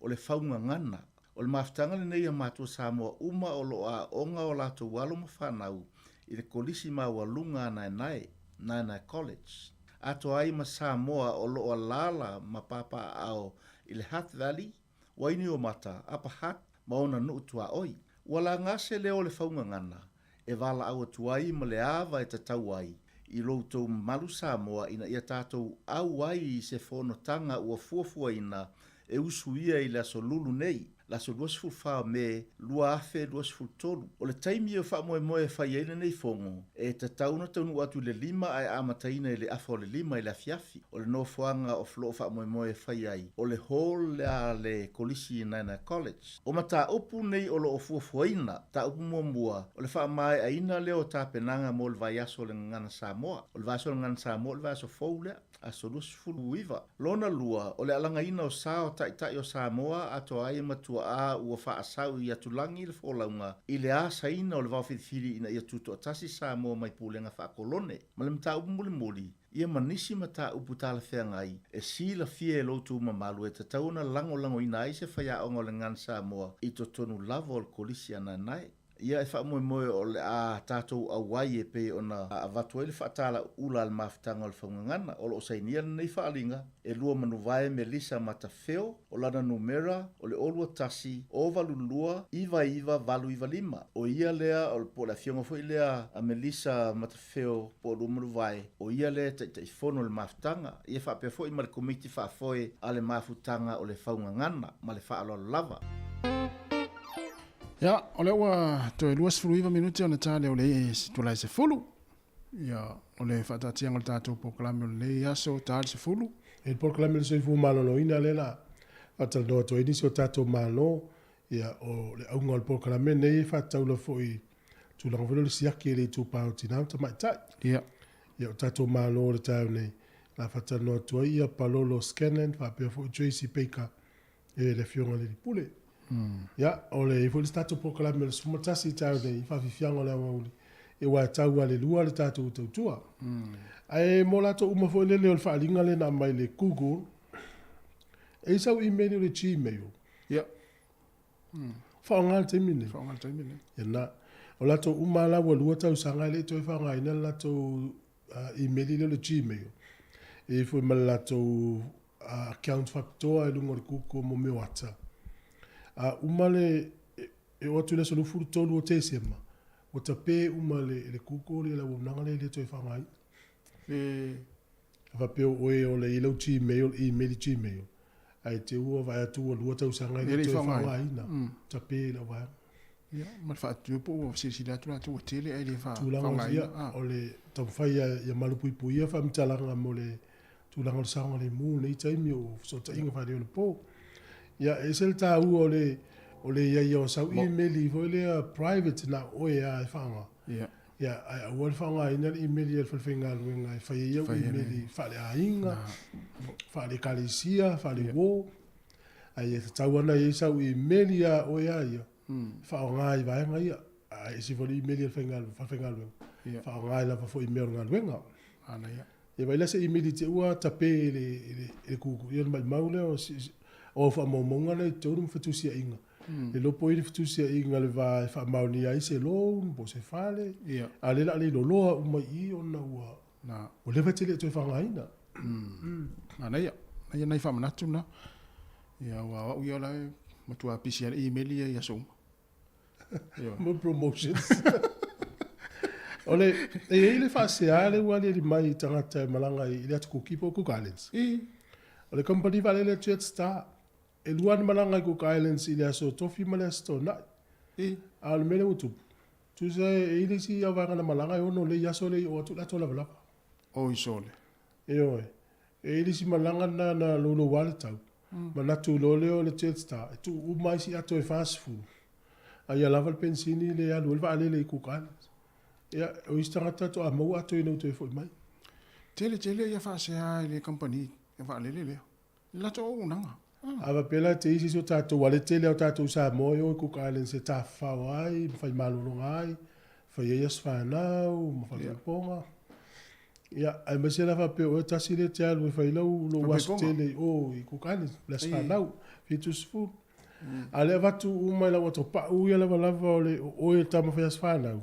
o le Faugagana. O le mafutaga lenei a matua Samoa uma o lo o aooga o latou alo ma fanau i le Kolisi Maualuga a Naenae, Naenae College, atoa ai ma Samoa o lo o alaala ma papaaao i le Hutt Valley, Wainiomata, Upper Hutt ma ona nuu tuaoi. Ua laga se leo o le Faugagana e valaau atu ai ma le ava e tatau ai i lo outou mamalu Samoa ina ia tatou auai i se fonotaga ua fuafuaina e usuia i le aso Lulu nei, le aso 24 o Me 2023. O le taimi e faamoemoe e fai ai lenei fono, e tatau ona taunuu atu i le lima ae amataina i le afa o le lima i le afiafi. O le nofoaga o lo o faamoemoe e fai ai, o le hall a le Kolisi i Naenae College. O mataupu nei o lo o fuafuaina, mataupu muamua, o le faamaeaina lea o tapenaga mo le vaiaso o le Gagana Samoa. O le vaiaso o le Gagana Samoa o le vaiaso fou lea, aso 29. Lona lua, o le alagaina o sa o Taitai o Samoa atoa ai ma tuaa ua faasau i atulagi le folauga i le asaina o le vaofilifili ina ia tutoatasi Samoa mai pulega faakolone. Ma le mataupu mulimuli, Ia ma nisi mataupu talafeagai e silafia e lo outou mamalu e tatau ona lagolagoina ai se faiaoga o le Gagana Samoa i totonu lava o le Kolisi a Naenae. Ia e faamoemoe o le a tatou auai e pei ona avatu ai le faatalauula a le mafutaga o le Faugagana. O lo o sainia lenei faaaliga e Luamanuvae Melissa Matafeo, o lana numera o le 0 21 082 99895. O ia lea, po o le afioga foi lea a Melissa Matafeo, Feo po o Luamanuvae, o ia lea e Taitaifono o le Mafutaga, ia faapea foi ma le Komiti Faafoe a le Mafutaga o le Faugagana. Ma le faaaloalo lava. Ia, o lea ua toe 29 minute ona ta lea o le itula e 10. Ia, o le faataatiaga o le tatou polokalame o lenei aso, ta le 10. E le polokalame o le soifua maloloina lea la faatalanoa atu ai nisi o tatou Malo. Ia, o le auga o le polokalame lenei e faatatau lava foi tulaga foi lea o le siaki e le itupa o tina ma tamaitai. Ia. Ia, o tatou Malo o le taeao nei, la faatalanoa atu ai ia Palolo Scanlan faapea foi Tracy Baker e le Afioga i le Alii Pule. Ia, o le i ai foi le tatou polokalame o le 11 i le taeao nei, faafiafiaga o le aoauli, ia aua e tau lava i le lua le tatou tautua. Ae mo latou uma foi lele o le faaaliga lea na aumai i le Google, e i ai sau email o le Gmail. Ia. Faaaoga le taimi lenei. Faaaoga le taimi lenei. Ia na. O latou uma la ua lua tausaga e le i toe faaaogaina le latou email lea o le Gmail. E i ai foi ma le latou account faapitoa i luga o le Google mo mea o ata. A uma le, e oo atu i le aso 23 o Tesema, ua tape uma e le Google le auaunaga lea e le toe faaaogaina. E A faapea o oe o le i lau Gmail, email i Gmail, ae te ua vaai atu ua lua tausaga e le i toe faaaogaina, tape i lau vaega. Ia, ma le faatupe po ua silasila atu latou ua tele ae le faaaogaina. Ia, o le taumafai ia malupuipuia faamatalaga mo le tulaga o le saogalemu i lenei taimi o fesootaiga faaneionapo. Ia, e ese le taua o le o le i ai o sau email foi lea private na o oe lava e faaaoga. Ia. Ia, ae aua le faaaogaina le email a le falefaigaluega e fai ai au email faale-aiga, faale-ekalesia, faale-uo. Ae ia tatau lava ona i ai sau email ia oe lava ia, e faaaoga i vaega ia. Ae ese foi le email a le falefaigaluega, e faaaoga lava foi i mea o le galuega. Ia vaai la se email i te i ua tape e le Google, ia ona maumau lea o au faamaumauga la i totonu ma fetusiaiga. Le iloa po o i ai le fetusiaiga i le va e faamaonia ai se loan po o se fale, a o lea o le a le loloa uma i i ona ua ua leva e te le i toe faaaogaina. Manaia, manaia nai faamanatu na. Ia aua o au ia la e matua pisi lava i le email ia i aso uma. Mo promotions. O le, e i ai le faasea lea ua aliali mai i tagata e malaga i le Atu Kuki po o Cook Islands. O le kamupani vaalele a Jetstar, e lua ana malaga i Cook Islands i le aso Tofi ma le aso Toonai. A o le mea lea ua tupu, tusa e i ai le isi vaega na malaga e ono lei aso lea i oo atu le ato lavalava. Oi sole. Ioe. E i ai le isi malaga lena na louloua le tau, manatu loa lea o le Jetstar e tuu uma ai isi ato e 40, a ia lava le penisini le alu ai le vaalele i Cook Islands. Ia, o isi tagata faatoa maua ato ina ua toe foi mai. Tele tele ia faasea i le kamupani vaalele lea. I le latou auaunaga. A faapea la te isi si o tatou ale tele a o tatou Samoa e o i Cook Islands e tafafao ai ma fai malologa ai, fai ai aso fanau ma faapaipoga. Ia, aemaise la faapea o oe tasi lea e te alu e fai lau lou aso tele i o i Cook Islands, le aso fanau, 70. A o lea e avatu uma i lau atopau ia lavalava o le o oe e tama fai aso fanau.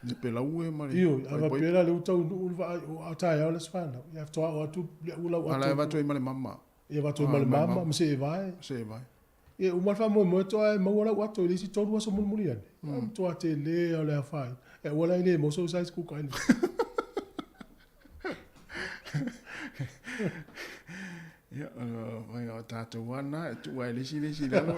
Le pelaue ma le Ioe, a faapea la lea ua taunuu le vaai o a taeao le aso fanau, ia faatoa oo atu le ua lau A la e avatu ai ma le mama. Ia avatu ai ma le mama ma seevae. Seevae. Ia uma le faamoemoe faatoa e maua lau ato i le isi 3 aso mulimuli ane. Ia matua tele lava o le afaina. E aua la e le maua sou size Cook Island. Ia, o tatou lava lena e tuu ai le isi le isi i lalo.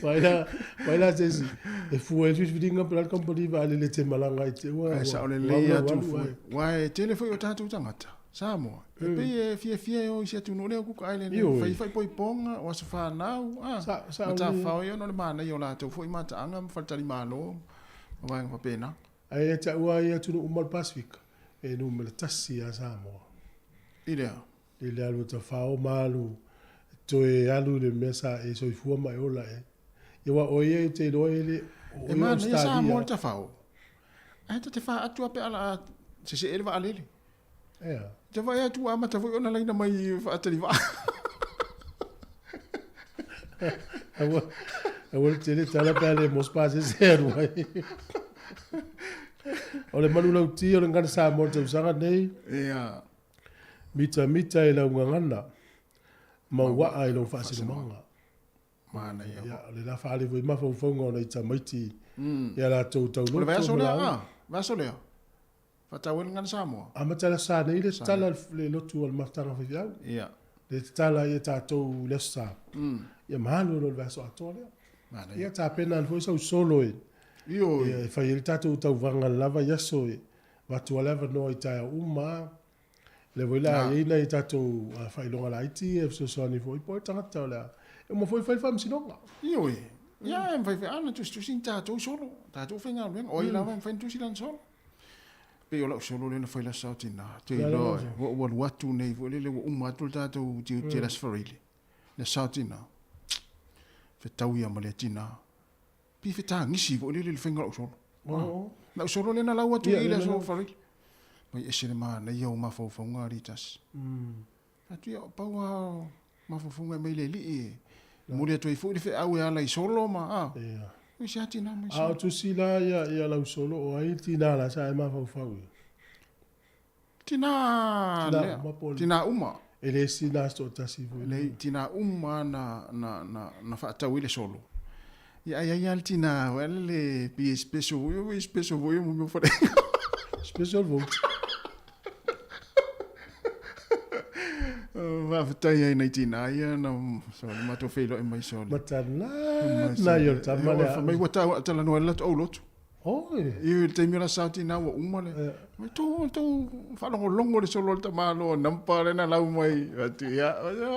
Vai la, vai la se isi, e fua ai le filifiliga pe o le a le kamupani vaalele e te malaga ai te ua. Ae sao lelei atu fua. Aua e tele foi o tatou tagata, Samoa, e pei e fiafia e o i se atunuu lea o Cook Island e fai faaipoipoga, o aso fanau, a, ma tafafao ai ona o le manaia o latou foi mataaga ma faletalimalo ma vaega faapena. Ae ia te au lava ia atunuu uma o le Pasefika, e numera tasi lava Samoa. I le a? I le alu e tafao ma alu toe alu i le mea sa e soifua ma e ola ai. Ia aua o ia ou te iloa e le o E manaia Samoa le tafao. Ae ta te faatu lava pe a la sesee le vaalele. Ea. Te vaai atu ua amata foi ona laina mai faatali vaa. Aua, aua le tele tala pe a le mo se pasese e alu ai. O le manulauti o le gagana Samoa i le tausaga nei. Ia. Mitamita i lau gagana, mauaa i lou faasinomaga. Manaia. Ia, o le la faaali foi mafaufauga o nai tamaiti i a latou tauloto. O le vaiaso lea, a? Vaiaso lea? Faatau ai le Gagana Samoa. Amata le Aso Sa nei le tatala le lotu a le mafutaga faifeau. Ia. Le tatala ai e tatou i le Aso Sa. Ia ma alu ai loa i le vaiaso atoa lea. Manaia. Ia tapena ane foi sau solo e. Ioe. Ia e fai ai le tatou tauvaga i le la vaiaso e avatu ai le avanoa i taeao uma. Lea foi o le a i ai nai tatou faailoga laiti e fesoasoani foi po o tagata o le a e uma foi fai le faamasinoga. Ioe. Ia e mafai foi lava ona tusitusi ni tatou solo, tatou faigaluega. O ai lava e mafai ona tusi lana solo. Pei o lau solo lea na fai i le Aso Sa o Tina. Ou te iloa ua ou alu atu nei foi lele ua uma atu le tatou tiute i le Aso Faraile, le Aso Sa o Tina. Fetau ia ma lea tina. Pei fetagisi foi lele i le faiga o lau solo. Lau solo lea na lau atu i le Aso Faraile. Mai ese le manaia o mafaufauga alii tasi. Atu ia, pau lava o mafaufauga e aumai le alii e momoli atu ai foi le feau e ala i solo ma a. Ia. Oi se tina mai solo. A o tusi la ia, ia lau solo o ai tina la sa e mafaufau i? Tina, tina uma po o le... Tina uma. E le isi tina se toatasi foi. Leai, tina uma na, na, na, na faatau ai le solo. Ia, ai ai lava le tina, foi lele, pei e special foi, e special foi mo mea fale. Special vote. Faafetai ai nai tina ia na so le matou feiloai mai sole. Matana nai o le tama lea. Fai mai ua tau talanoa i le latou aulotu. Oi. I le taimi o la sao tina ua uma le. Mai tou tou faalogologo le solo o le tamaloa nampa le na lau mai atu ia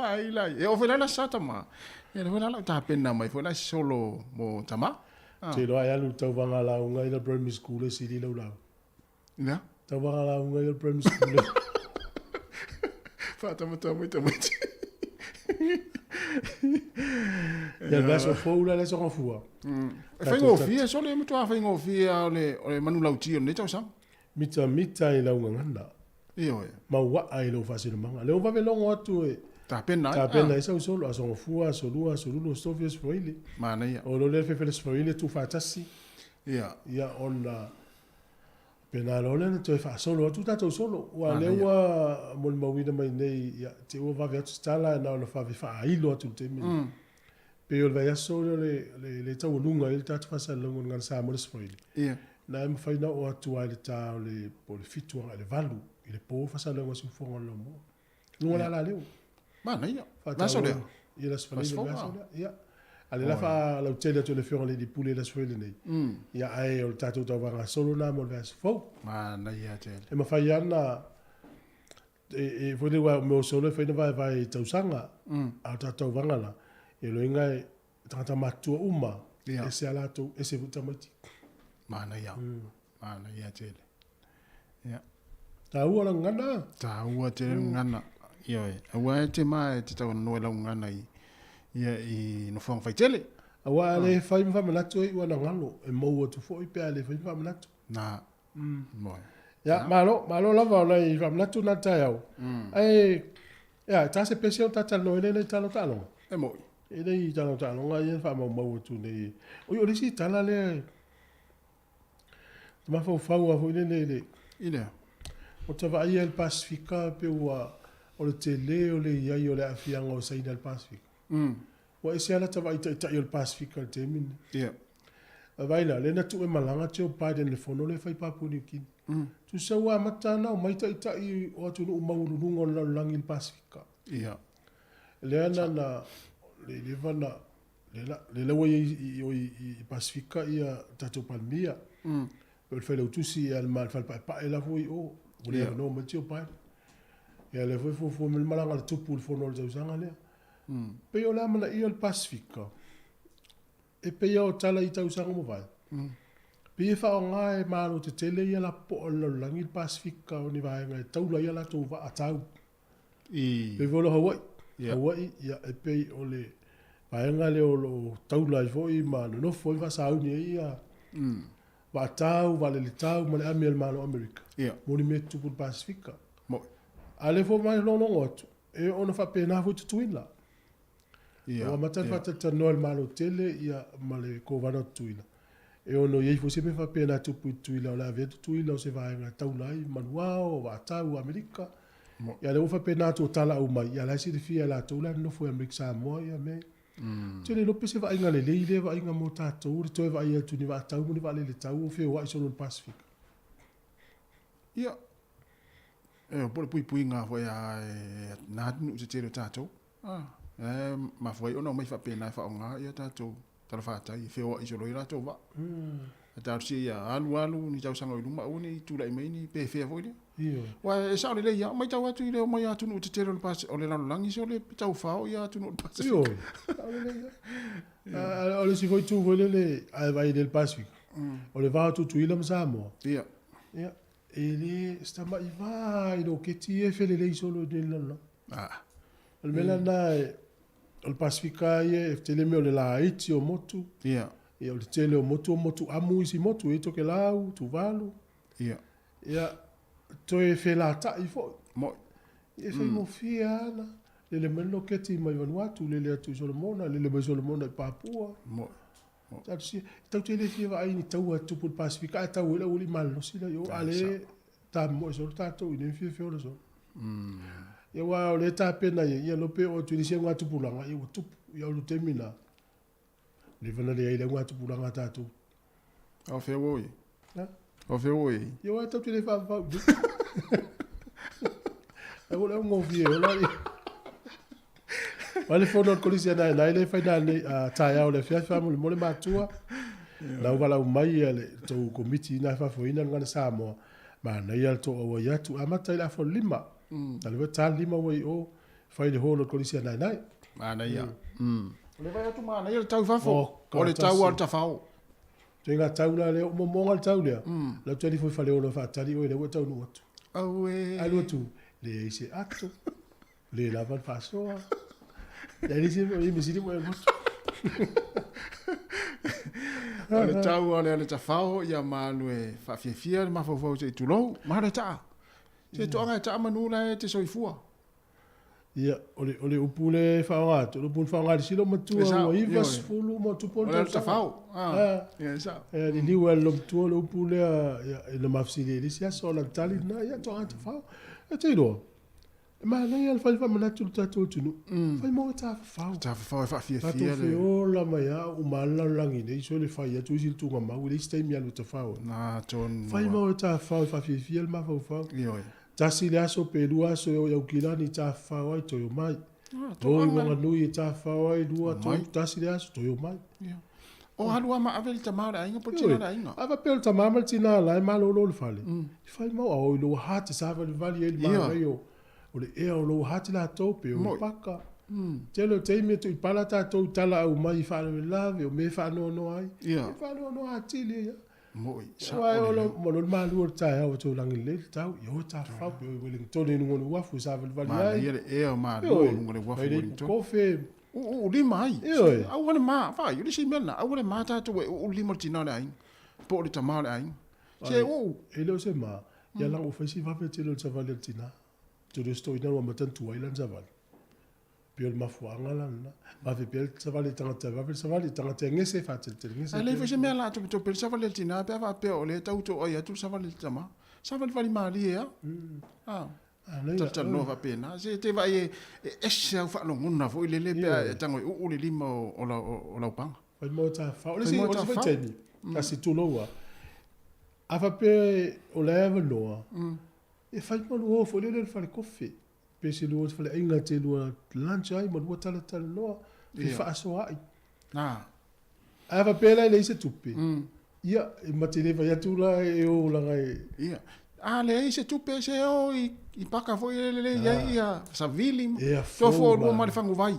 ai la. E oo foi la la sa tama. Ia le foi la lau tapena mai foi la se solo mo tama. Te iloa e alu i le tauvaga lauga i la primary school e sili lau lauga. Ina? Tauvaga lauga i la primary school. Faatamatama mai tamaiti. Ia le vaiaso fou la le aso gafua. E faigofie, sole e matua faigofie lava o le, o le manulauti o lenei tausaga. Mitamita i lau gagana. Ioe. Mauaa i lou faasinomaga. Lea ua vave logo atu e. Tapena ai. Tapena ai sau solo, aso gafua, aso lua, aso lulu, aso tofi, aso faile. Manaia. O lo lea fefele aso faile tuufaatasi. Ia. Ia ona Pēnā loa lea na toe faasolo atu tatou solo. Ua lea ua molimauina mai nei, ia, te ua vave atu se tala, na ona vave faailo atu i le taimi lenei. Pei o le vaiaso lea o le, le, le taualuga ai le tatou faasalalauga o le Gagana Samoa le Aso Faraile. Ia. Na e mafai ona oo atu lava i le ta o le, po o le 7 agai i le 8 i le po faasalalauga a Siufofoga o le Laumua. Luga o le alaleo. Manaia. Vaiaso lea? Ia, le Aso Faraile, le vaiaso lea. Ia. A o lea la faalautele atu e le Afioga i le Alii Pule i le Aso Faraile nei. Ia, ae o le tatou tauvaga solo lena mo le vaiaso fou. Manaia tele. E mafai lava ona e foi lea aua o mea o solo e fai ona vaevae i tausaga. A o le tatou tauvaga la, ia o lona uiga e tagata matutua uma, ese a latou, ese foi tamaiti. Manaia. Manaia tele. Ia. Taua le gagana. Taua tele le gagana. Ioe. Aua e te ma e te tauanoa i lau gagana i, ia, i nofoaga faitele. Aua a le fai ma faamanatu e iu ana galo, e mou atu foi pe a le fai ma faamanatu. Na. Moe. Ia, malo, malo lava o nai faamanatu na le taeao. Ae, ia, e ta se pese o ta talanoa ai nei tala o taaloga. E moi. E nei tala o taaloga ia na faamaumau atu nei. Oi, o le isi tala lea, Te mafaufau lava foi lele i le. I le a? O te vaaia i le Pasefika pe ua o le tele o le i ai o le aafiaga o Saina i le Pasefika. Ua ese lava lata vaai taitai o le Pasefika i le taimi lenei. Ia. Vaai la, lea na tuu e malaga Joe Biden i le fono lea e fai i Papua New Guinea. Tusa ua amata ona omai taitai o atunuu maualuluga o le lalolagi i le Pasefika. Ia. Lea na na le leva na Lea la ua i ai i o i Pasefika ia tatou Palemia. Pei o le Failautusi ia ma le Falepaepae la foi i o. Ua le avanoa mai Joe Biden. Ia lea foi e fuafua mai le malaga a le Tupu i le fono o le tausaga lea. Pei o le amanaia o le Pasefika, e pei lava o tala i tausaga ua mavae, pei e faaaoga e Malo tetele ia lapopoa o le lalolagi le Pasefika o ni vaega e taula ai a latou vaa tau. I. Pei foi o le Hawaii. Hawaii, ia, e pei o le vaega lea o lo o taula ai foi ma nonofo ai faasauni ai ia vaatau, vaalele-tau ma le ami a le Malo o Amerika. Mo ni mea e tutupu i le Pasefika. Moi. A o lea foi ua malologo atu, e ono faapena foi Tutuila. Ua amata ona faatalatalanoa e le Malo tele ia ma le Kovana o Tutuila, e ono i ai foi se mea faapena e tupu i Tutuila, o le a avea Tutuila o se vaega e taula ai manuao, vaatau a Amerika. Ia lea ua faapena atu o tala aumai, ia la e silafia e latou la e nonofo i Amerika Samoa ia mea ia. Ou te le iloa pe se vaaiga lelei lea vaaiga mo tatou, le toe vaai atu i ni vaatau ma ni vaalele tau o feoai solo i le Pasefika. Ia, e po o le puipuiga foi a nā atunuu tetele o tatou. E mafua ai ona omai faapena e faaaoga ia tatou talafatai e feoai solo ai latou vaa. E talosia ia alu alu ni tausaga o i luma aua ne i tulai mai ni pefea foi lea. Aua e sao lelei lava, matau atu i le omai a atunuu tetele o le o le lalolagi sole taufao ia atunuu o le Pasefika. Ioe, sao lelei lava. O le isi foi itu foi lele a e vaai i le Pasefika, o le va o Tutuila ma Samoa. Ia. Ia, e le, se tamai va i loketi ia e felelei solo i le lalolagi. Ah. O le mea la lena, o le Pasefika lava ia, e tele mea o le laiti o motu. Ia. Ia, o le tele o motu o motu amu isi motu, e i ai Tokelau, Tuvalu. Ia. Ia, toe felatai foi. Moi. Ia, e faigofie lava na lele mai le loketi mai Vanuatu, lele atu i Solomona, lele mai Solomona i Papua. Moi. Talosia, tatou te le fia vaai i ni taua e tupu i le Pasefika, ae tau ai le aualii malolosi la i o, a o lea e tamomoe solo tatou i nei mea feola solo. Ia aua o lea e tapena i ai, ia iloa pe oo atu i le isi augatupulaga, ia ua tupu. Ia o le taimi lena, leva ona leai le augatupulaga a tatou. A o fea ua o i ai? Ha? O fea ua o i ai? Ia aua tatou te le faavavau i Ai ua le augofie ola ia. Mai le fono a le Kolisi a Naenae lea e fai nanei a taeao i le afiafi faamolemole matua. Na ua valaau mai ia le tou komiti ina e faafoeina le Gagana Samoa, manaia le tou auai atu. Amata i le afa o le 5. Na le ta le 5 ua i o fai i le hall o le Kolisi a Naenae. Manaia. O le vaai atu manaia le tau i fafo. O le tau a le tafao. Ituaiga tau la lea, o momoga le tau lea, lau te alifo i Faleolo e faatali oe lea ua e taunuu atu. Auē. Alu atu, leai se ato, le lava le faasoa, leai se mea, mea sili ua e alu atu. O le tau o le ale tafao ia ma alu e faafiafia le mafaufau se i tulou, ma le taa. Se toaga e taa manu la e te soifua. Ia, o le, o le upu lea e faaaoga atu, o le upu na faaaoga e le silo matua ua 90 ma tupu ona tausaga. Tafao. Ah, ia, e sao. E liliu lava i le lomatua le upu lea, ia, ina ma fesili ai i le isi aso, o lana tali lena, ia, toaga tafao. E te iloa, e manaia le fai faamanatu i le tatou atunuu, fai mau e tafafao. Tafafao e faafiafia le. Tatou feola mai lava, uma lava le lalolagi nei, sole fai atu isi le tuugamau, e leai se taimi e alu e tafao ai. Na tonu. Fai mau e tafafao e faafiafia le mafaufau. Ioe. Tasi le aso pe lua aso e o i Aukilani tafafao ai toe omai. O i Wanganui e tafafao ai lua, tolu, tasi le aso toe omai. O alu lava ma ave le tama o le aiga po o le tina o le aiga. A faapea o le tama ma le tina la e malolo le fale, e fai mau a o i lou hati savalivali ai le manaia o le ea o lou hati latou pe o i paka. Tele o taimi e tuipala tatou i tala aumai i faalavelave o mea e faanoanoa ai. E faanoanoa atili ai lava. Mo'i, sa'o Aua e lelei. ola ma lo le malu o le taeao ua tau lagi lelei le tau, ia o e tafafao pe o i Wellingtone i luga o le uafu e savalivali ai. Manaia le ea o malu o Ioe, luga o le uafu mai i le Wellingtone. ipukofe. U'u'u lima ai. Ioe. Aua le ma, vaai, o le isi mea lena, aua le ma tatou e u'u lima o le tina o le aiga, po o le tama o le aiga. Se Ai, u'u. e le o se ma, ia laga ua fai si vave tele o le savali a le tina. Tolu e se toeaina ua amata ona tuai lana savali. Pei o le mafuaaga la lena. Vave pea le savali a le tagata, vave le savali a le tagata e gese, faateletele gese Ae leai pea foi le se mea o le a topetope ai le savali a le tina pe a faapea o lea e tau toai atu le savali a le tama. Savalivali malie lava. A. Talatalanoa faapena. Se te vaai e ese au faalogona foi lele pe a e tago e uu le lima o lau paga. Fai mo tafafao. O le isi foi taimi, tasi tulou lava, a faapea o la e avanoa, e fai ma lua o foi lele i le falekofe. Pe se lua faleaiga te lua lunch ai ma lua talatalanoa, fefaasoaai. Ae a faapea la e leai se tupe, ia, e ma te le fai atu la e o laga e. Ia. A leai se tupe, se o i paka foi lele le i ai ia savili ma tofu oulua ma le faguvai.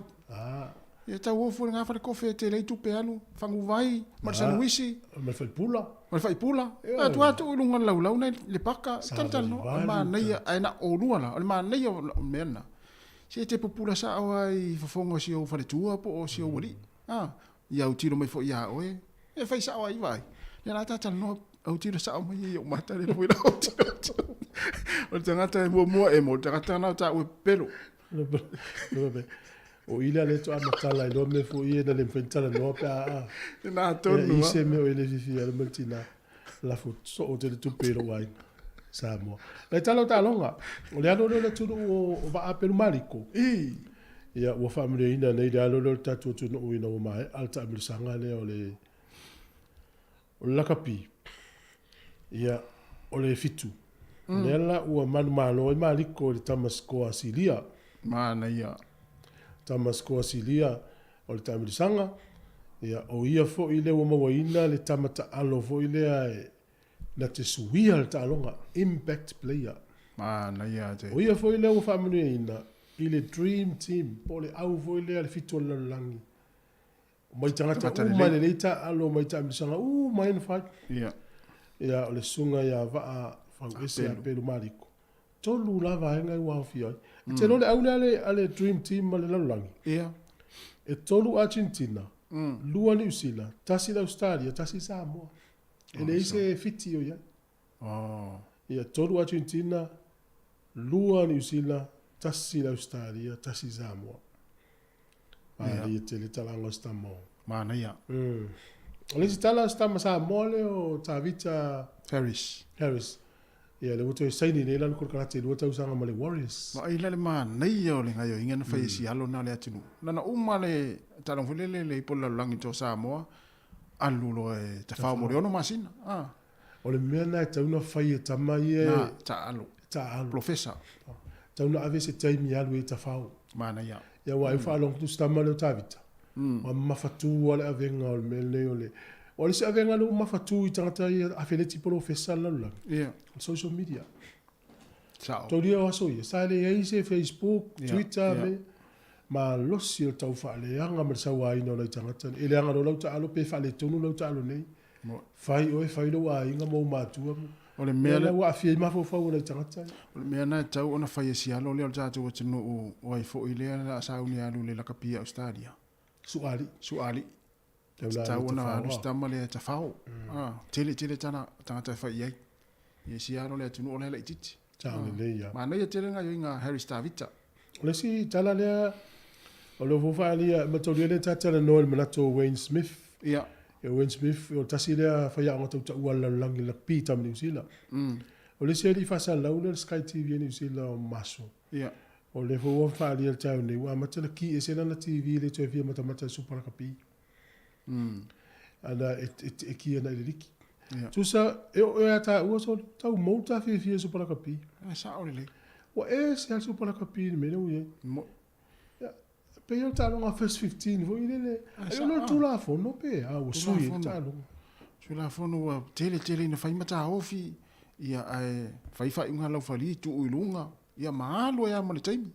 Ia tau ofu i lena falekofe e tele ai tupe alu, faguvai ma le sanuisi. Ma le faipula. Ma le faipula. Atu lava tuu i luga o le laulau na i le paka, talatalanoa, o le manaia, ae na o oulua la, o le manaia o le mea lena, se e te pupula sao lava i fofoga o si ou faletua po o si ou alii. A, ia autilo mai foi ia oe, e fai sao ai, vaai. Lea la ta talanoa, autilo sao mai ia i ou mata lea foi la autilo atu. O le tagata e muamua e mo, o le tagata lena o taua e pepelo. O i lea lea faatoa matala ai loa mea foi ia na le mafai ona talanoa pe a Lena tonu i se mea o e le fiafia ai ma le tina lafo soo tele tupe i lou aiga Samoa. Nai tala o taaloga, o le alo lea o le atunuu o Vaapelu Maliko. Ia ua faamanuiaina nei le alo lea o le tatou atunuu ina ua maea le taamilosaga lea o le O le lakapi, ia, o le fitu. Lea la ua manumalo ai Maliko i le tama sikoa a Silia. Manaia. Tama sikoa a Silia o le taamilisaga, ia, o ia foi lea ua mauaina le tama taalo foi lea e na te suia le taaloga, impact player. Manaia te. O ia foi lea ua faamanuiaina i le dream team, po o le au foi lea le fitu o le lalolagi. Mai tagata uma lelei taaalo mai taamilosaga uma ai na fai. Ia. Ia o le susuga ia Vaa Fauese ia Pelu Maliko. Tolu la vaega ua aofia ai. E te iloa le au lea a le Dream Team ma le lalolagi. Ia. E tolu Argentina, lua Niu Sila, tasi le Australia, tasi Samoa. E leai se Fiti o i ai. Ia tolu Argentina, lua Niu Sila, tasi le Australia, tasi Samoa. Manaia tele talaga o se tama o. Manaia. O le isi tala o se tama Samoa lea o Tavita Harris. Harris. Ia lea ua toe saini nei lana konekarate i lua tausaga ma le Warriors. Vaai la le manaia o le gaioiga na fai e si alo na o le atunuu. Lana uma le taaloga foi lele le ipu o le lalolagi to Samoa alu loa e tafao mo le 6 masina. Ah. O le mea lena e tatau ona fai e tama ia e. Na, taalo. Taalo. Professor. Tatau ona ave se taimi e alu ai e tafao. Manaia. Ia aua ai faalogo atu si tama lea o Tavita. Ua mafatu lava le avega o le mea lenei o le. O le isi avega lea ua mafatu i tagata ia afeleti polofesa le lalolagi. Ia. O le social media. Sao. Taulia o aso ia, sa leai se Facebook, Twitter, Ia. me. Malosi o le tau faaleaga ma le sauaina o nai tagata nei. E leaga loa lau taalo pe faaletonu lau taalo nei. Fai oe, fai lou aiga ma ou matua. O le mea Lea la ua aafia ai mafaufau o nai tagata ia. O le mea lena e tatau ona fai e si alo lea o le tatou atunuu o ai foi lea o le a sauni e alu i le lakapi i Ausetalia. Suaalii. Suaalii. Tatau ona alu si tama lea e tafao. Tele tele tana tagata e fai i ai. Ia si alo le atunuu o la e laitiiti. Sao lelei lava. Manaia tele le gaoioiga a Harry Stavita. O le isi tala lea o lea foi faaalia, mataulia lea ta talanoa i le manatu o Wayne Smith. Ia. Ia Wayne Smith, o le tasi lea faiaoga tautaua a le lalolagi i le rugby tama Niu Sila. O le isi alii faasalalau lea o le Sky TV a Niu Sila o Maso. Ia. O lea foi ua faaalia i le taeao nei, ua amata ona ki ese lana TV e le toe fia matamata i le Super Rugby. Ana e ki ana i le liki. Tusa, e oo ia taua solo, tau mou ta fiafia i Super Rugby. E sao lelei. Ua ese lava le Super Rugby i le mea lea ua i ai. Ia, pei o le taaloga First 15 foi lele. Ai ona o le Tulafono pe a ua sui ai le taaloga. Tulafono ua tele tele ina fai mataofi, ia ae fai faaiuga a Laufali, tuu i luga, ia ma alu ai lava ma le taimi.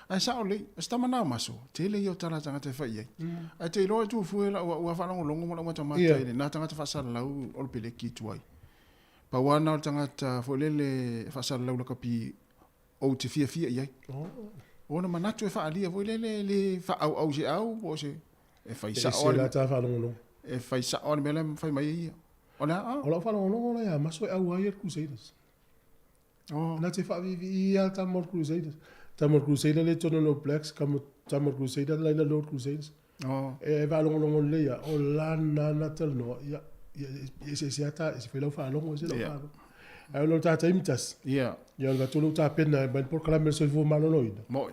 Ae sa'o lelei, o se tama na o maso, tele ia o tala a tagata e fai i ai. Ae te iloa e tuufue lau au a faalogologo ma lau matamata i lena tagata faasalalau o le peleki i tuai. Pau lava lena o le tagata foi lele e faasalalau lakapi ou te fiafia i ai. Ona manatu e faaalia foi lele e le faaauau i se au po o se e fai sa'o lava le e fai sa'o lava le mea la e fai mai ai ia. O le a? O lau faalogologo la ia maso e au ai le Crusaders. Oh. Na te whaavivi ia tama o le Crusaders. Tama o le Crusader le tonu no Blacks, kamo tama o le Crusader laila lo Crusaders. Oh. E whaalongolongo le ia, o la nana talanoa, ia, ia, ia se se ata, se whailau whaalongo, se lau whaalongo. Ai o lo tātai mitas. Yeah. Ia o le vatolo tāpena, mai polokalame le soifua maloloina. Moi.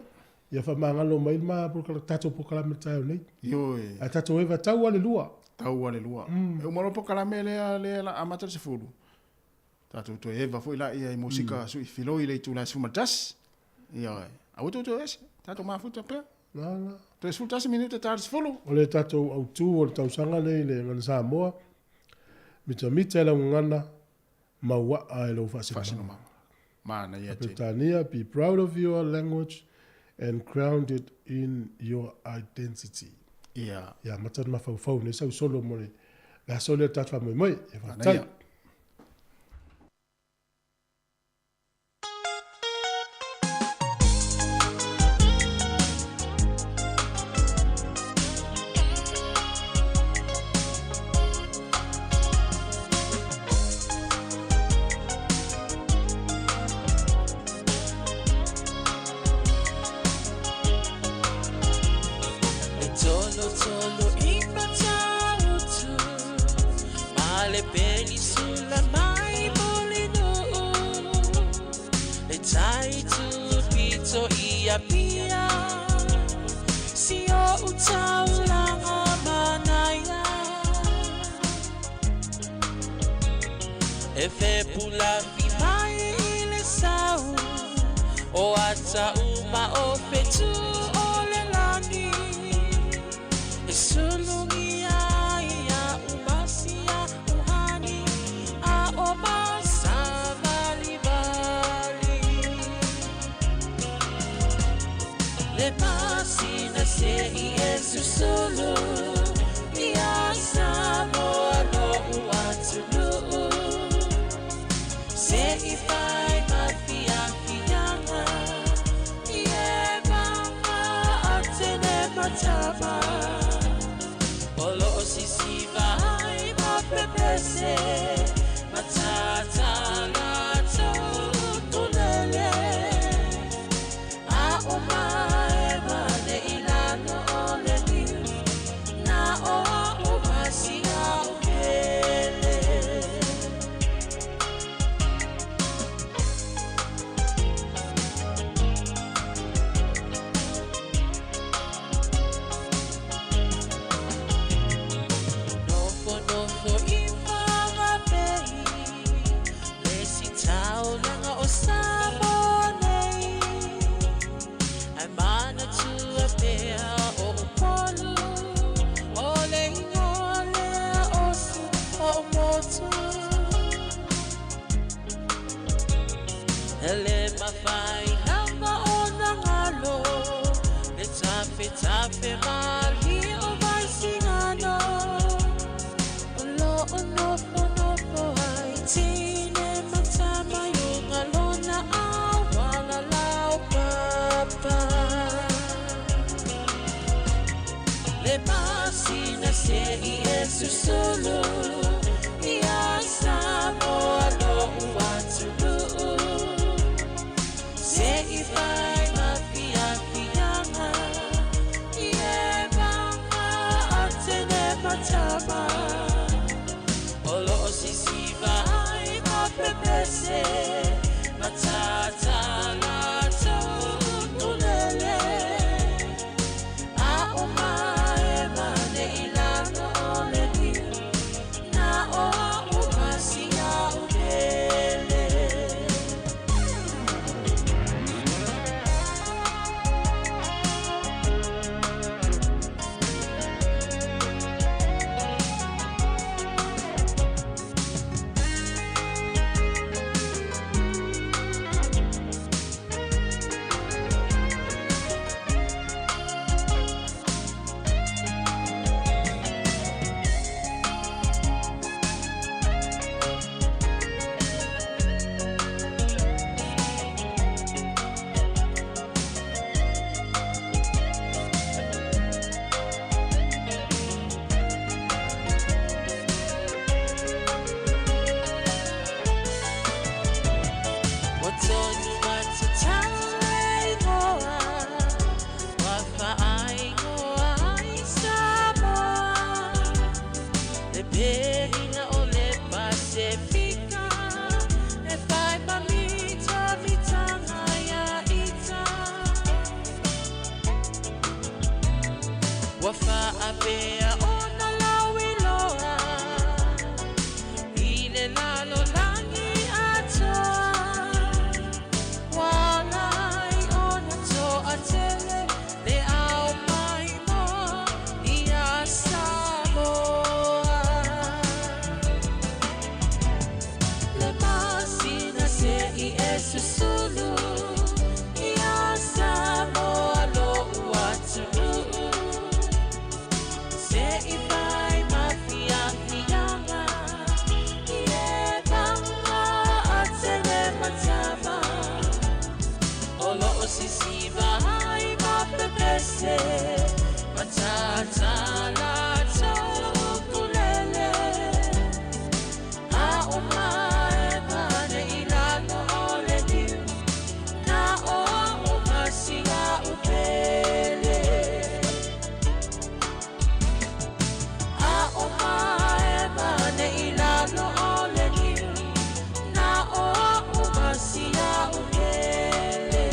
Ia whamangalo mai ma polokalame, tātou polokalame tae o nei. Ioe. Ai tātou eva tau ale lua. Tau ale lua. E uma lo polokalame lea, lea la amata le 10. Tatou toe eva foi laia i musika sui filoi le itula e 11. Ioe. Aua tou toe ese. Tatou mafuta pea. La, la. Toe 11 minute ta le 10. O le tatou autū o le tausaga lenei i le Gagana Samoa, mitamita e lau gagana, mauaa e lou faasinomaga. Manaia tele. Peretania, be proud of your language and ground it in your identity. Ia. Ia amata ona mafaufau nei sau solo mo le aso lea o le tatou faamoemoe. Ia faafetai. Manaia. E tolotolo i Matautu Ma le penisula mai Mulinuu Le tai tupito i Apia Si o'u taulaga manaia E fepulafi mai i le sau O ata uma o fetu o le lagi E sulugia ia umasia uhani A o masavalivali Le masina se i e susulu Ia Samoa lo'u atunuu Se i fai ma fiafiaga I e maga atene matama O lo'o sisiva ai ma pepese Matata latou ukulele A o maema le i lalo o le niu Na o a'u masia o pele. Nofonofo i Whanganui Le isi taulaga o Samoa nei Ae manatua pea o Upolu O le ingoa lea o si o'u motu E le mafai lava ona galo Le tafetafe malie o Vaisigano O lo'o nofonofo ai Tine ma tama i uga lona auala laupapa Le masina se i e susulu Ia Samoa lo'u atunuu Se i fai ma fiafiaga I e maga atene ma tama O lo'o sisiva ai ma pepese Matata latou ukulele A o maema le i lalo o le niu Na o a'u masia o pele. Sisiva ai mapepese Matatala taukulele A o mae pane i lalo o le liu Na o o masinga upele A o mae pane i lalo o le liu Na o o masinga upele.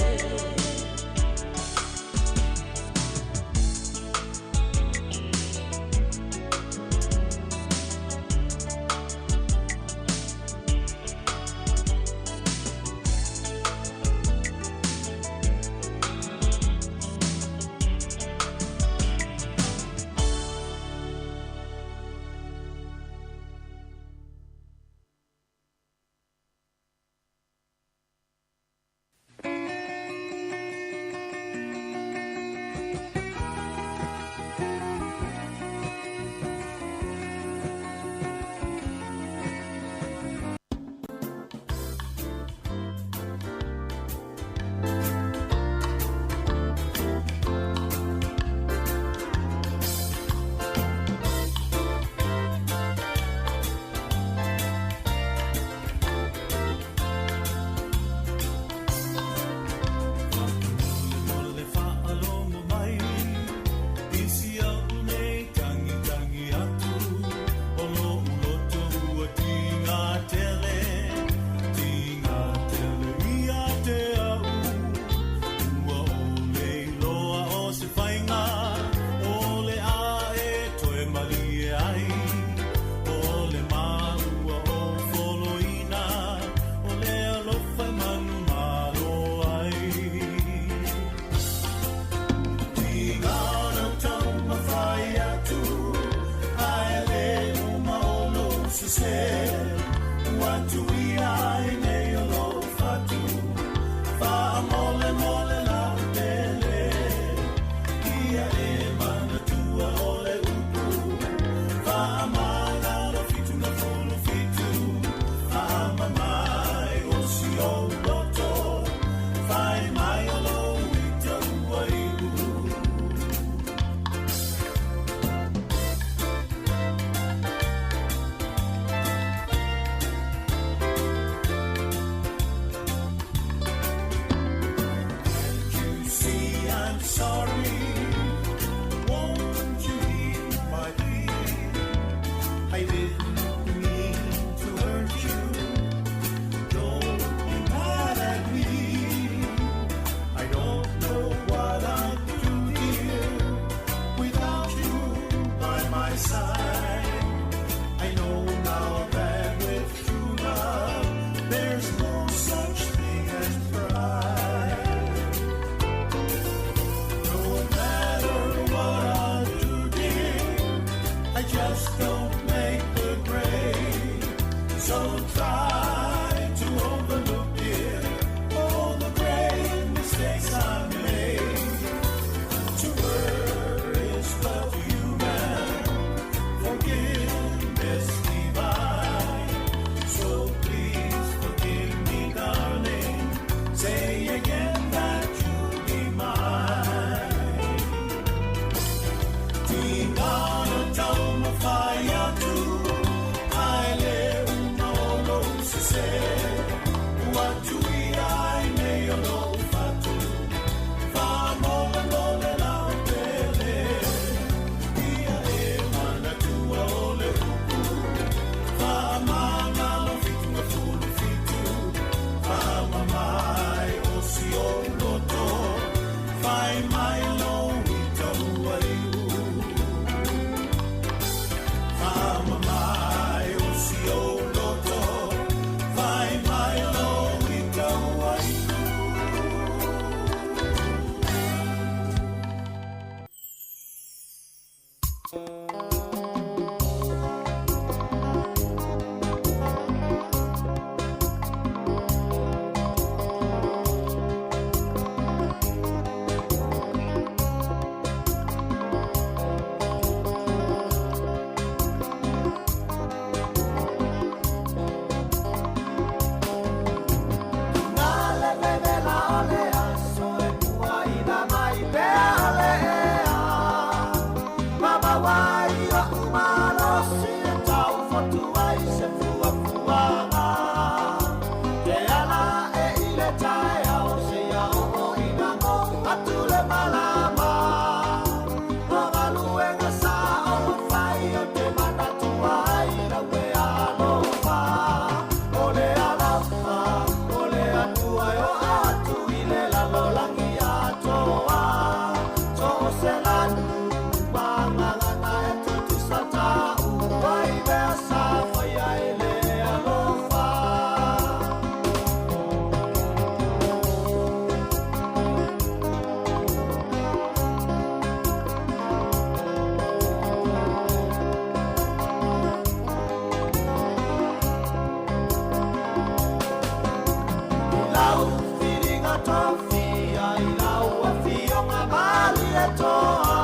tofia i lau Afioga Malietoa,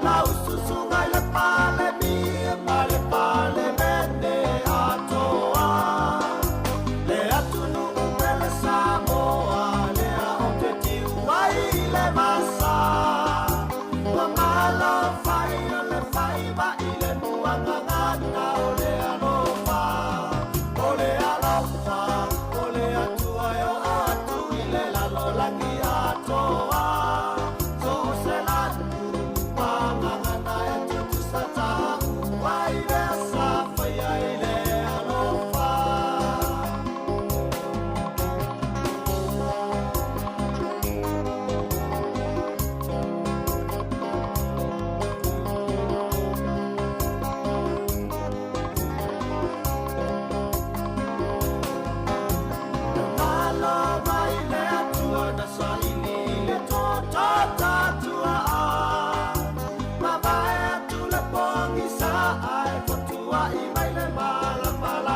lau Susuga i le Palemia ma le Palemene atoa, le atunuu pele Samoa lea ou te tiu ai i le vasa. Ua malo fai o le faiva i le muagagana o le alofa, o le alofa o le Atua e oo atu i le lalolagi atoa. So o se lanu pagagana e tutusa taua i mea sa faia i le alofa. Malo mai le Atua na saili i le toto tatuaa, mavae atu le pogisa ae fotuai mai le malapala.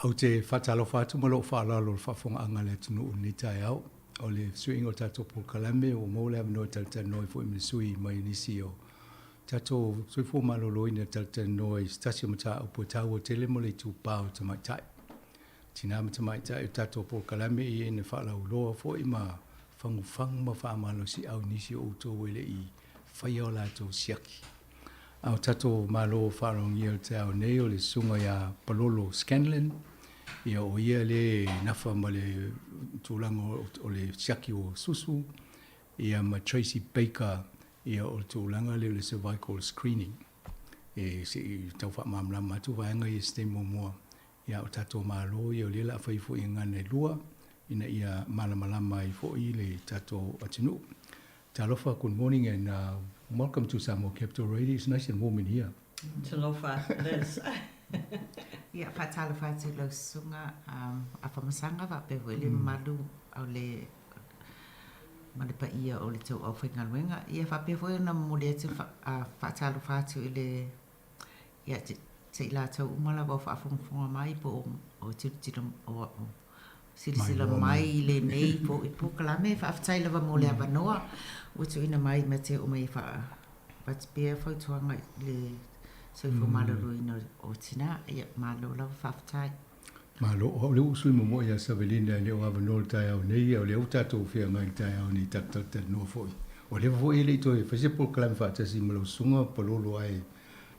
Ou te faatalofa atu ma lou faaaloalo i le faafofogaaga a le atunuu i lenei taeao. O le fesuiaiga o le tatou polokalame ua maua le avanoa e talatalanoa ai foi ma le sui mai nisi o tatou soifua maloloina e talatalanoa i se tasi o mataupu e taua tele mo le itupa o tamaitai. Tina ma tamaitai o tatou polokalame ia ina faalauiloa foi ma fagufagu ma faamalosiau i nisi o outou e le i faia o latou siaki. A o tatou Malo faalogia o le taeao nei o le Susuga ia Palolo Scanlan, ia o ia le nafa ma le tulaga o le siaki o susu, ia ma Tracy Baker, ia o le tulaga lea o le cervical screening. E se i tau faamalamalama atu vaega ia i se taimi muamua. Ia o tatou Malo ia o lea o le a fai foi i gagana e lua ina ia malamalama ai foi le tatou atunuu. Talofa, good morning and welcome to Samoa Capital Radio. It's nice and warm in here. Talofa, it is. Ia, faatalofa atu i lau susuga a Famasaga faapea foi le mamalu o le ma le paia o le tou aufaigaluega. Ia faapea foi ona momoli atu le faatalofa atu i le ia te i latou uma lava o faafogafoga mai po o tilotilo o silasila mai i lenei foi polokalame. Faafetai lava mo le avanoa ua tuuina mai ma te oo mai e faaavatu pea fautuaga i le soifua maloloina o tina. Ia, malo lava faafetai. Malo, o au lea ua ou sui momoe ia Savelina e le o avanoa i le taeao nei, a o lea ua tatou feagai i le taeao nei tatou talatalanoa foi. Ua leva foi e le i toe fai se polokalame faatasi ma lau susuga Palolo ae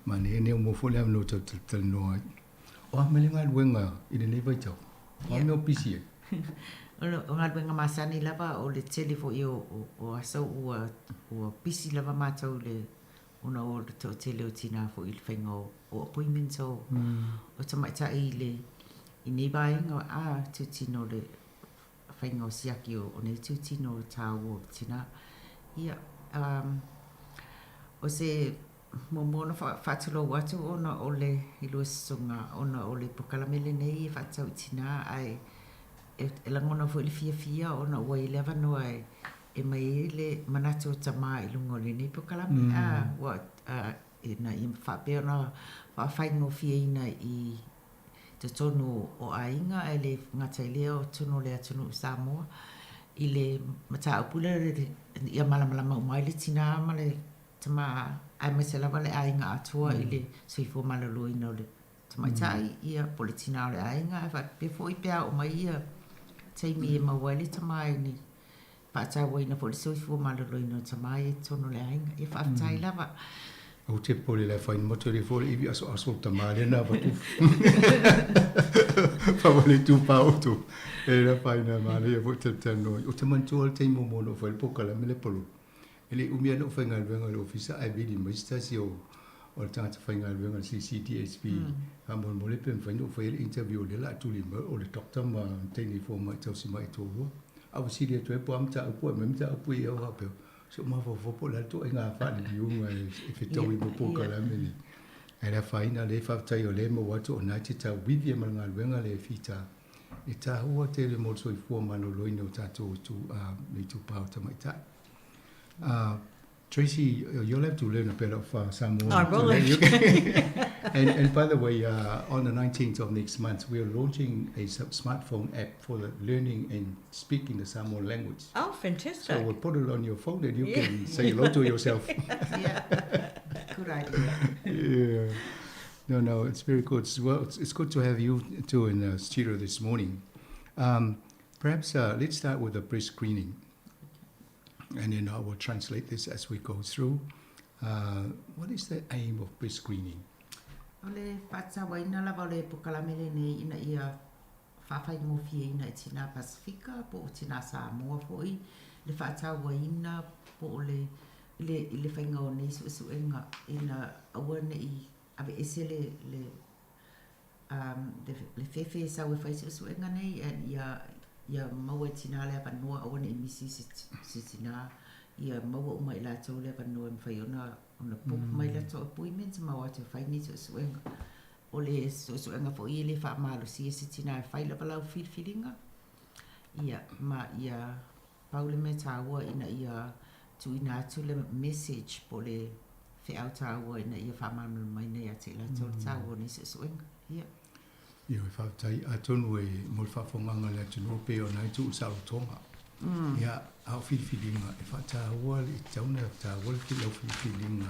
manaia nei ua maua foi le avanoa tatou te talatalanoa ai. O a mai le galuega i lenei vaitau? O a mea o pisi ai? O galuega masani lava o le tele foi o aso ua pisi lava matou i le ona o le toatele o tina foi i le faiga o appointments o o tamaitai i le i nei vaega a itutino le faiga o siaki o nei itutino taua o tina. Ia o se muamua ona faatulou atu ona o le i lua susuga ona o le polokalame lenei e faatatau i tina ae. e lagona foi le fiafia ona ua i ai le avanoa e e mai ai le manatu o tamā i luga o lenei polokalame, a ua ina ia faapea ona faafaigofieina i totonu o aiga ae le gata i lea o totonu o le atunuu o Samoa i le mataupu lea ia malamalama uma ai le tinā ma le tamā aemaise lava le aiga atoa i le soifua maloloina o le tamaitai ia po o le tinā o le aiga ae faapea foi pe a oo mai ia taimi e maua ai le tamā i ni faatauaina foi le soifua maloloina o tamā ia i totonu o le aiga. Ia faafetai lava. Ou te popole le afaina motu le fo le ivi asoaso o le tamā lea na avatu faavale itupa o outou e le afaina manaia foi talatalanoa ai. Ou te manatua le taimi muamua na ou fai ai le polokalame lea polo e le i umi lava na ou faigaluega i le ofisa ae vili mai se tasi o o le tagata faigaluega le CCDHB faamolemole pe mafai ona ou faia le interview o lea o le a tuli mai o le doctor ma teine fomai tausimai e toalua. A ua sili atu ai po o a mataupu ae aumai mataupu ia faapea, se ua mafaufau po o le a le ituaiga faaliliuga e fetaui ma polokalame nei. Ae le afaina lea faafetai o lea e maua atu o lena e te tauivi ai ma le galuega lea e fita e taua tele mo le soifua maloloina o tatou le itupa o tamaitai. Tracy, you'll have to learn a bit of Samoan. I will. And, and by the way, on the 19th of next month, we are launching a smartphone app for the learning and speaking the Samoan language. Oh, fantastic. So we'll put it on your phone and you yeah. can say hello to yourself. yeah, good idea. Yeah. No, no, it's very good. It's, well, it's, it's good to have you two in the studio this morning. Um, perhaps uh, let's start with a pre-screening and then I will translate this as we go through. Uh, what is the aim of pre-screening? O le faatauaina lava o le polokalame lenei ina ia faafaigofieina i tinā Pasifika po o tinā Samoa foi le faatauaina po o le i le i le faiga o nei suesuega ina aua ne i aveese le le le fefe e sau e fai suesuega nei ia ia maua e tinā le avanoa aua ne i misi se se tinā ia maua uma e i latou le avanoa e mafai ona ona book mai latou appointments ma o atu e fai nei suesuega. O le suesuega foi e le faamalosia se tinā e fai lava lau filifiliga ia ma ia pau le mea taua ina ia tuuina atu le message po o le feau taua ina ia faamalamalamaina ia te i latou le taua o nei suesuega. Ia. Ioe, faafetai. Atonu e mo le faafofogaaga a le atunuu pei ona ai tuu i saolotoga. Ia, a o filifiliga, e faataua le, e tatau ona taua le lau filifiliga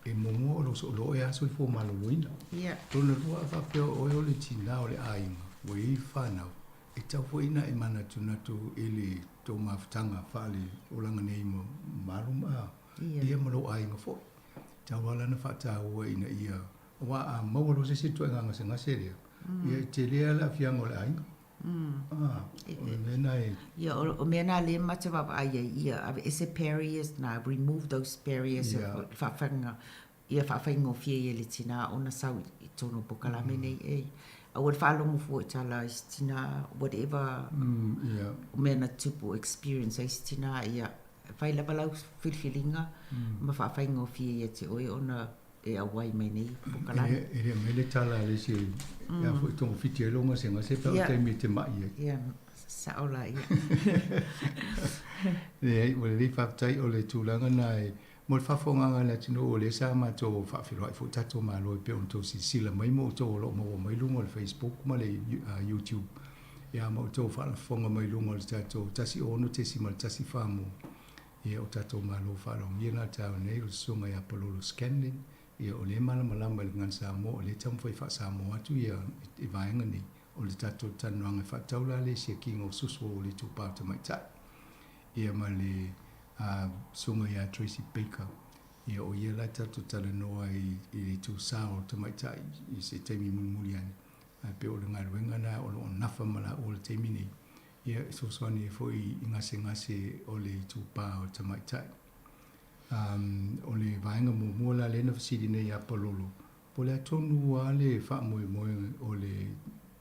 e muamua o lou sooloa oe a soifua maloloina. Ia. Lona lua a faapea o oe o le tinā o le aiga, ua i ai fanau, E tatau foi ona e manatunatu i le tou mafutaga faale olaga nei ma malu ma ia ma lou aiga foi. E tatau lava la ona faataua ina ia, aua a maua loa se isi ituaiga gasegase lea, ia e tele lava le aafiaga o le aiga. O le mea lena e. Ia, o mea na lea matou te vaavaai ai, ia aveese barriers na, remove those barriers, faafaiga ia faafaigofie ai e le tinā ona sau i totonu o polokalame nei e aua le faalogo fua i tala i se tinā whatever o mea na tupu experience ai se tinā ia fai lava lau filifiliga ma faafaigofie ia te oe ona e auai mai nei polokalame. E le aumai le tala a le isi e a foi togafiti ai lou gasegase pe a o le taimi e te ma'i ai. Ia, sao la ia. Leai, ua lelei faafetai o le tulaga na e Mo le faafofogaaga a le atunuu, o lea sa matou faafeiloai foi tatou Malo e pei ona outou silasila mai ma outou o lo o maua mai luga o le Facebook ma le YouTube, ia ma outou faafofoga mai luga o le tatou 106.14 mo ia o tatou Malo faalogia na taeao nei o le Susuga ia Palolo Scanlan, ia o lea e malamalama i le Gagana Samoa, o lea e taumafai faa-Samoa atu ia i vaega nei o le tatou talanoaga e faatatau la le siakiina o susu o le itupa o tamaitai. Ia ma le susuga ia Tracy Baker, ia o ia la tatou talanoa ai i le itu sa o le tamaitai i se taimi mulimuli ane, ae pei o le galuega lena o lo o nafa ma laua i le taimi nei, ia e fesoasoani ai foi i gasegase o le itupa o le tamaitai. O le vaega muamua la lea na fesili nei ia Palolo, po o le a tonu lava le faamoemoe o le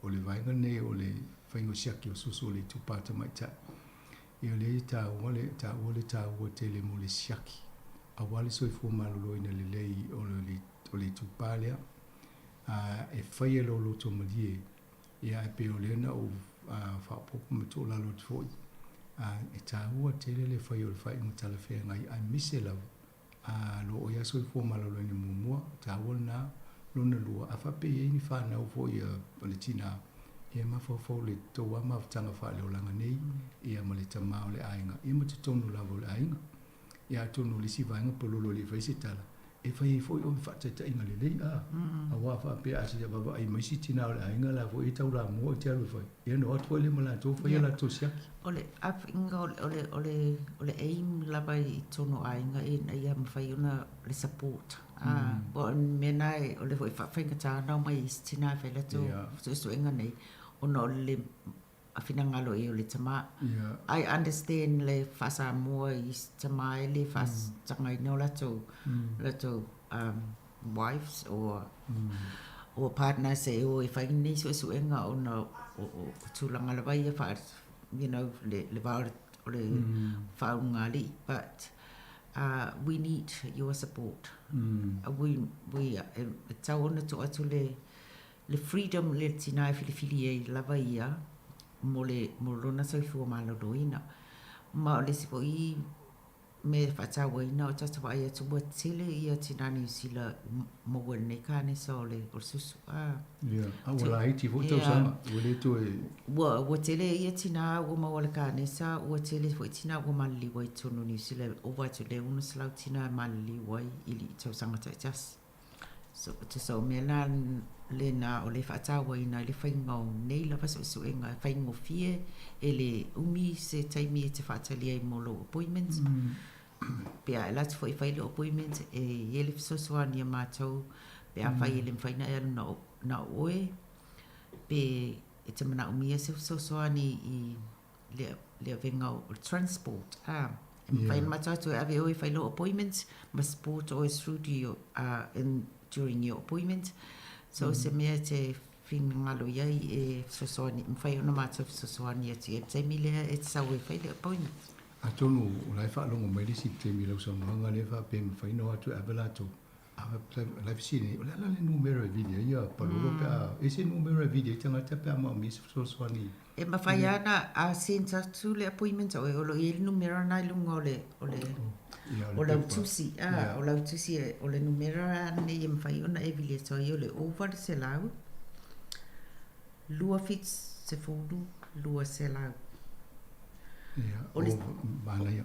o le vaega lenei o le faiga o siaki o susu o le itupa tamaitai. Ia lea e taua le taua le taua tele mo le siaki aua le soifua maloloina lelei o le o le itupa lea. A e fai e lou loto malie. Ia, ae pei o lea na ou faaopoopo ma tuualalo atu foi, e taua tele le fai o le faaiuga talafeagai aemaise lava lo o i ai soifua maloloina muamua, taua lena. Lona lua, a faapea e i ai ni fanau foi a le tina, ia e mafaufau i le tou lava mafutaga faaleolaga nei, ia ma le tama o le aiga, ia ma totonu lava o le aiga. Ia atonu o le isi vaega pololo e le i fai se tala, e fai ai foi oe ma faataitaiga lelei a, aua a faapea a sia vaavaai mai isi tina o le aiga la foi e taulamua e te alu e fai, ia ona o atu foi lea ma latou fai a latou siaki. O le afiga o le, o le, o le aim lava i totonu o aiga ina ia mafai ona le support a, aua o le mea lena o lea foi e faafaigata ona omai isi tina e fai latou suesuega nei ona o le finagalo i o le tama. I understand le faa-Samoa i isi tama e le faatagaina o latou, latou wives or or partners e o e fai nei suesuega ona o tulaga lava ia faa, you know, le va o le faauigalii but we need your support. We, we, e tatau ona tuu atu le Le freedom le tina e filifili ai lava ia mo le mo lona soifua maloloina. Ma o le isi foi mea e faatauaina o tatou vaai atu ua tele ia tina Niu Sila maua i lenei kanesa o le o le susu. A. Ia, a ua laiti foi tausaga, ua le toe. Ua tele ia tina ua maua i le kanesa, ua tele foi tina ua maliliu ai i totonu o Niu Sila, ova atu i le 600 tina e maliliu ai i tausaga taitasi. So, tusa o mea la lena o le faatauaina i le faiga o nei lava suesuega e faigofie e le umi se taimi e te faatali ai mo lou appointment. Pe a e alu atu foi e fai lou appointment e i ai le fesoasoani a matou pe afai e le mafai ona e alu na o oe pe e te manaomia se fesoasoani i le avega o le transport a e mafai ona matou atu e ave oe e fai lou appointment ma support oe through to your in during your appointment so se mea e te finagalo i ai e fesoasoani mafai ona matou fesoasoani atu i ai i le taimi lea e te sau ai e fai le appointment. Atonu o la e faalogo mai le isi taimi i lau saunoaga lea faapea e mafai ona o atu e ave latou. A la e fesili nei, o le a la le numera e vili ai ia Palolo pe a e se numera e vili ai tagata pe a maomia se fesoasoani? E mafai lava ona a send atu le appointment a oe, o lo o i ai le numera lena i luga o le o le o lau tusi, a o lau tusi o le numera lenei e mafai ona e vili atu ai o le 800 270 200. O le,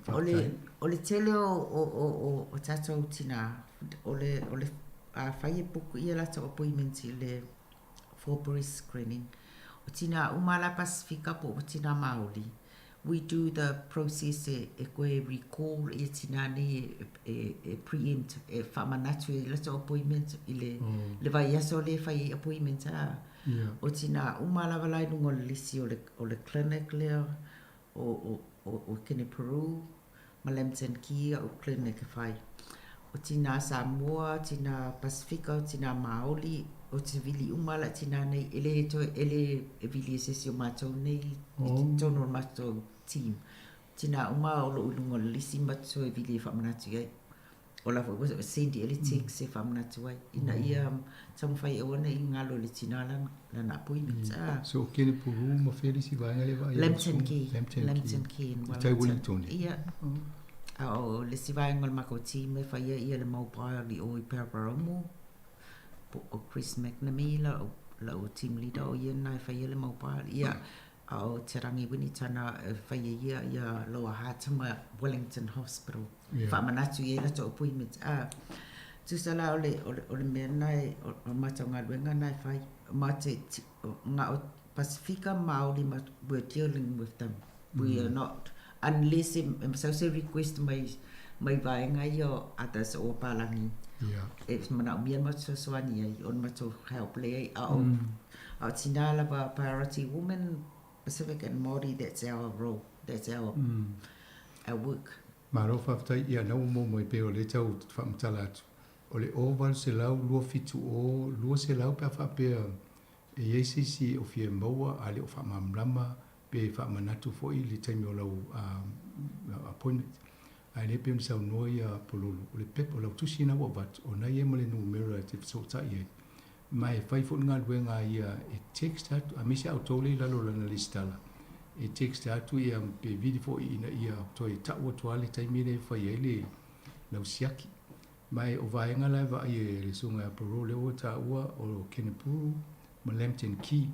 o le, o le tele o, o, o, o, o tatou tinā, o le, o le, afai e book ia latou appointment i le for breast screening, o tinā uma la Pasifika po o tinā Māori, we do the process e, e koe recall ia tinā nei e, e, e preempt, e faamanatu i latou appointment i le, le vaiaso lea e fai ai appointment a. O tinā uma lava la i luga o le lisi o le, o le clinic lea o, o, o, o Kenepuru ma Lambton Quay a'u clinic e fai. O tinā Samoa, tinā Pasifika, o tinā Māori, o te vili uma la tinā nei, e le toe, e le e vili e se isi o matou nei i totonu o le matou team. Tinā uma o loo i luga o le lisi ma toe vili e faamanatu i ai. O la foi ua send i ai le text e faamanatu ai ina ia taumafai aua ne i galo i le tina lana, lana appointment. Ah. So o Kenepuru ma fea le isi vaega lea e vaai ai? Lambton Quay. Lambton Quay in Wellington. I tai Wellington. Ia. A o le isi vaega o le matou team e faia ia le mobile i o i Paraparaumu. Po o Chris McNamee la lau team leader o ia lena e faia le mobile. Ia A o Te Rangi Winitana e whai e ia ia Lower Hutt ma Wellington Hospital. Yeah. Whaamanatu i e latou appointment. A, tusa la o le, o le, o le mea na e, o, o matou galuega na e whai. Ma te, nga o Pasifika Māori ma, we're dealing with them. We are not, unless e, e masau se request mai, mai vaega ia o others o Palangi. Yeah. E manaomia ma fesoasoani ai, ona matou help lea ai. A o, A o tinā lava priority women, Pacific and Māori, that's our role, that's our, our work. Malo faafetai, ia na ua maua mai pea o lea tau faamatala atu, o le 0800 27 o 200 pe a faapea e i ai se isi o fia maua a le o faamalamalama pe faamanatu foi le taimi o lau appointment. Ae le pei ona saunoa ia Pololo, o le pepa, o lau tusi lena ua avatu, o na i ai ma le numera e te fesootai ai. Ma e fai foi le galuega a ia e text atu, aemaise a outou lea i lalo o lana lesitala, e text atu ia pe vili foi ina ia toe tau atu lava le taimi lea e fai ai le lau siaki. Ma e o vaega la e vaai e le Susuga ia Perreault lea ua taua o Kenepuru ma Lambton Quay.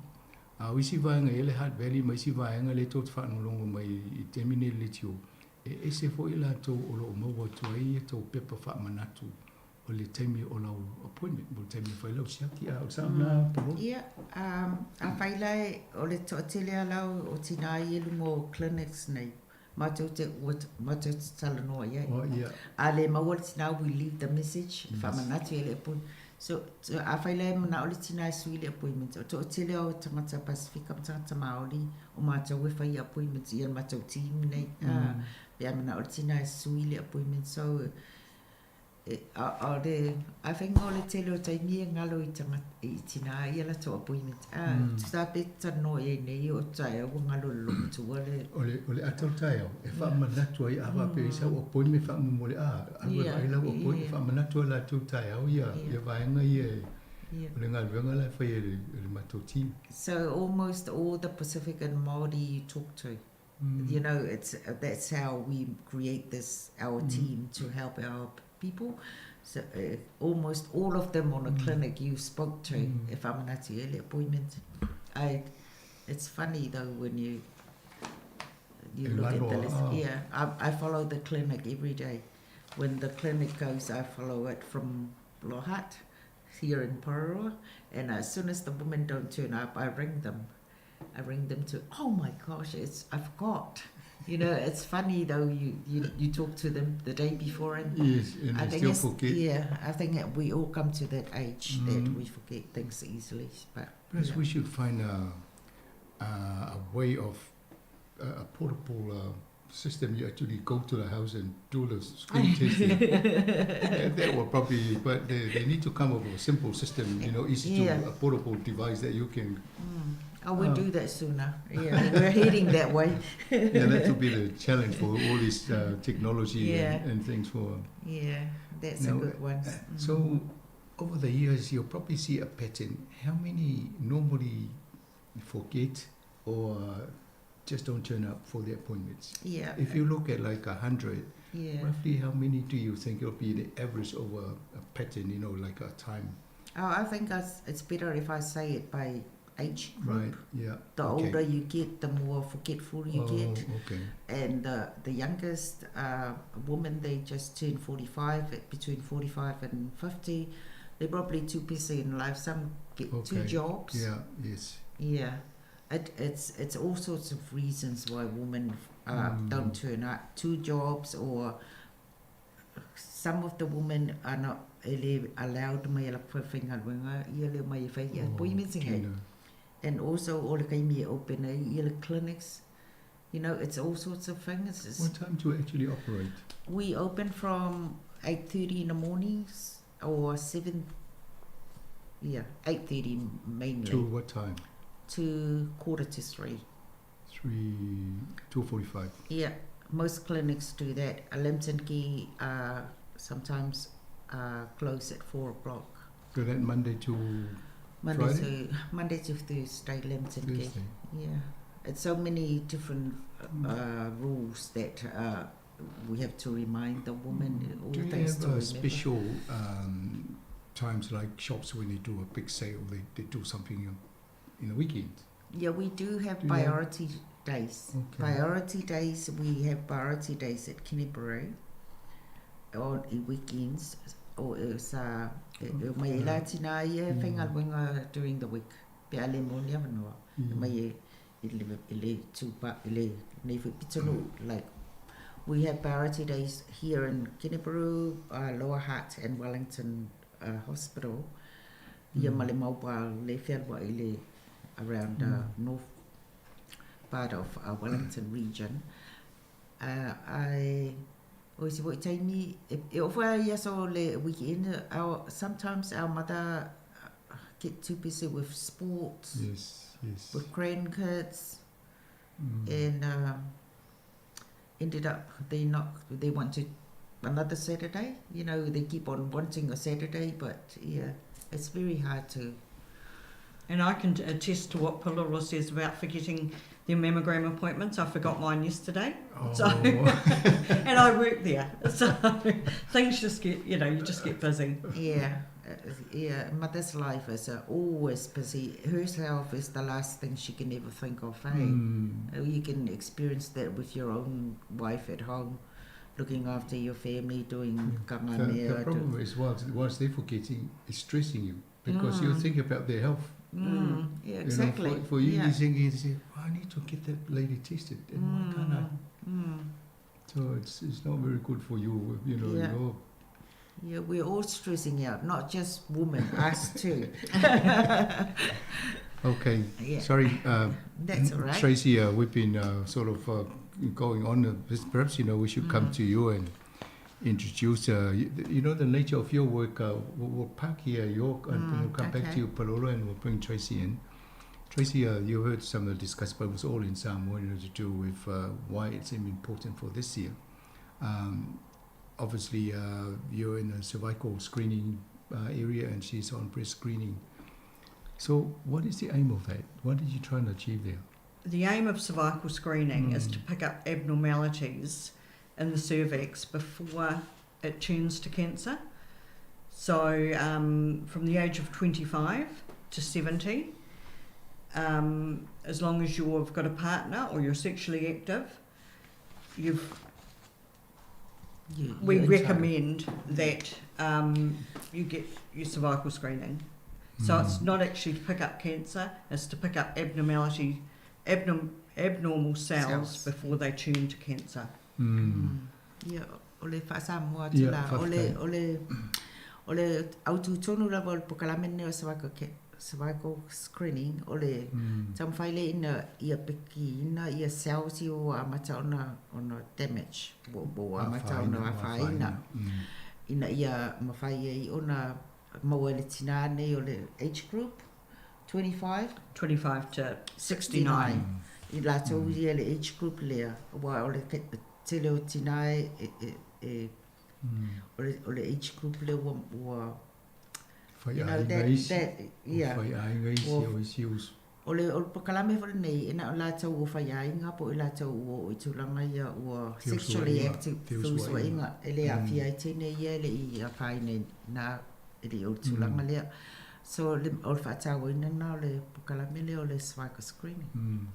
A o isi vaega e i ai le Hutt Valley ma isi vaega lea tou te faalogologo mai i le taimi nei i le leitio, e ese foi latou o lo o maua atu ai a tou pepa faamanatu o le taimi o lau appointment mo le taimi e fai lau siaki. A o le sao lena Perreault? Ia, afai la o le toatele lava la o tina ia i luga o clinics nei, Matou te, ua matou te talanoa i ai. Oh, yeah. A le maua le tina, we leave the message, yes. Faamanatu i ai le appointment. So, so afai la e manao le tina e sui le appointment, o toatele o tagata Pasifika ma tagata Māori, o matou e fai appointments ia le matou team nei. Pe a manao le tina e sui le appointment. So, ʻAʻole, I think o le tele o taimi e galo i tagata, i tinā ia latou appointment. A, tusa pe talanoa i ai nei o taeao ua galo i le logomatua le. O le, o le ata o le taeao, e faamanatu ai, a faapea i sau appointment faamolemole, a, alu e vaai lau appointment, faamanatu ai latou taeao ia, ia vaega ia e, o le galuega la e fai e le, e le matou team. So almost all the Pacific and Māori you talk to, You know, it's that's how we create this our team to help our people. So almost all of them on a clinic you spoke to, e faamanatu i ai le appointment. I, it's funny though when you you look at the list. Yeah, I follow the clinic every day. When the clinic goes, I follow it from Lower Hutt here in Porirua, and as soon as the women don't turn up, I ring them. I ring them to, oh my gosh, it's I forgot. You know, it's funny though, you, you, you talk to them the day before and Yes, and I they think still it's, forget. yeah, I think that we all come to that age that we forget things easily. But Perhaps yeah. we should find a, a, a way of a, a portable system. You actually go to the house and do the screen testing. Yeah, that will probably, but they, they need to come up with a simple system, you know, easy to, a portable device that you can. Oh, we'll do that sooner. Yeah, we're heading that way. Yeah, that will be the challenge for all this technology and things for. Yeah, that's a Now, good one. So, over the years, you'll probably see a pattern. How many normally forget or just don't turn up for the appointments? Yeah. If you look at like 100, roughly how many do you think it'll be the average over a pattern, you know, like a time? Oh, I think it's better if I say it by age group. Right, yeah. The older you get, the more forgetful you get. And the youngest woman, they just turned 45, between 45 and 50. They're probably too busy in life. Some get two jobs. Yeah, yes. Yeah. It's all sorts of reasons why women don't turn up. Two jobs, or some of the women are not really allowed mai la whaiwhaingaluenga, ia le mai e whai ia appointments ngai. And also all the kaimi e open ai, ia le clinics. You know, it's all sorts of things. It's, What time do you actually operate? We open from 8:30 in the mornings or 7, yeah, 8:30 mainly. To what time? To 2:45. 3, 2:45. Yeah, most clinics do that. Lambton Quay sometimes close at 4 o'clock. So that Monday to Monday Friday? to Monday to Thursday, Lambton Quay. Thursday. Yeah, it's so many different rules that we have to remind the woman. All Do you things have to remember. special times like shops when they do a big sale, they do something in the weekend? Yeah, we do have Do you have priority days. Okay. Priority days, we have priority days at Kenepuru on the weekends. Or it's mai e la tina ia whaingaluenga during the week. Pe a le mo ni awanoa. Mai e i le tūpa, i le nei fui pitonu, like we have priority days here in Kenepuru, Lower Hutt and Wellington Hospital. Ia ma le mobile le whenua i le around north part of Wellington region. I o isi foi taimi, e ofa ia so le weekend, sometimes our mother get too busy with sports, Yes, yes. with grandkids, and ended up they not, they want to another Saturday. You know, they keep on wanting a Saturday, but yeah, it's very hard to. And I can attest to what Palolo says about forgetting their mammogram appointments. I forgot mine yesterday. Oh. So, and I work there. So things just get, you know, you just get busy. Yeah. Yeah, mother's life is always busy. Herself is the last thing she can ever think of, eh? You can experience that with your own wife at home, looking after your family, doing Mm. The problem is whilst they're forgetting, it's stressing you because you think about their health. Yeah, exactly. You know, for you, you're thinking, you say, well, I need to get that lady tested, and why can't I? So it's not very good for you, you know. Yeah. You're Yeah, we're all stressing out, not just women, us too. Okay, Yeah. sorry. That's all right. Tracy, we've been sort of going on. Perhaps, you know, we should come to you and introduce, you know, the nature of your work. We'll park here, York, and we'll come back to you, Palolo, and we'll bring Tracy in. Tracy, you heard some of the discussion, but it was all in Samoan, you know, to do with why it's important for this year. Obviously, you're in the cervical screening area and she's on breast screening. So what is the aim of that? What did you try and achieve there? The aim of cervical screening is to pick up abnormalities in the cervix before it turns to cancer. So from the age of 25 to 70, as long as you've got a partner or you're sexually active, we You're recommend that you get your cervical screening. So it's not actually to pick up cancer, it's to pick up abnormal cells, Cells. before they turn to cancer. Yeah, o le whaasamoa Yeah, atu la, whakatau. o le autu tonu lava o le polokalame lenei o cervical screening, o le taumafai lea ina ia pikiina ia cells ia ua amata ona damage, ua amata ona afaina. Ina ia mafai ai ona maua e le tinā nei o le age group, 25? 25 to 69. I latou ia le age group lea, ua o le tele o tinā e o le age group lea ua Whai you know, aiga isi. that, yeah. O whai aiga isi o isi usu. O le polokalame foi lenei, e na o latou ua faiaiga po o i latou ua oo i tulaga ia ua sexually Feusuaiga. active, Feusuaiga. feusuaiga, e le aafia ai teine ia e le i afaina na e le i o le tulaga lea. So o le faatauaina lena o le polokalame lea o le cervical screening.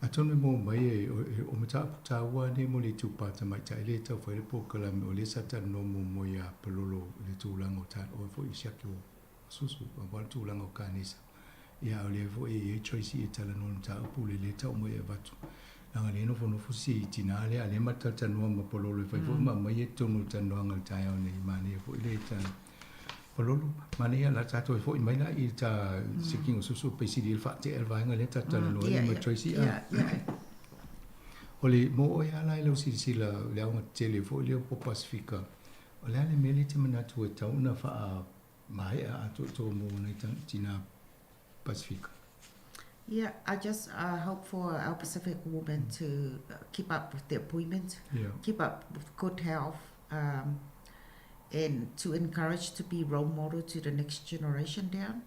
Atonu e mō mai e o mataupu tāua nei mo le itupa tamaitai le tau whai le polokalame o le sa talanoa muamua iā Palolo i le tulaga o ta o foi i siaki o susu aua le tulaga o kanesa. Ia o lea foi e i ai Tracy e talanoa i le mataupu le lē tau mai e avatu. Leaga le nofonofo si tinā lea a lea ma talatalanoa ma Palolo e fai foi ma aumai e totonu o le talanoaga i le taeao nei manaia foi le tala. Palolo, manaia la tatou e foi mai la i ta sikiga o susu peisili i le faatea le vaega lea tatou talanoa ai ma Tracy. O le mo oe ala e lau silasila le aoga tetele foi lea po Pasifika. O le a le mea lea e te manatu e tatau ona faamaea atoatoa mo nai tinā Pasifika. Yeah, I just hope for our Pacific women to keep up with the appointment, keep up with good health, and to encourage to be role model to the next generation down.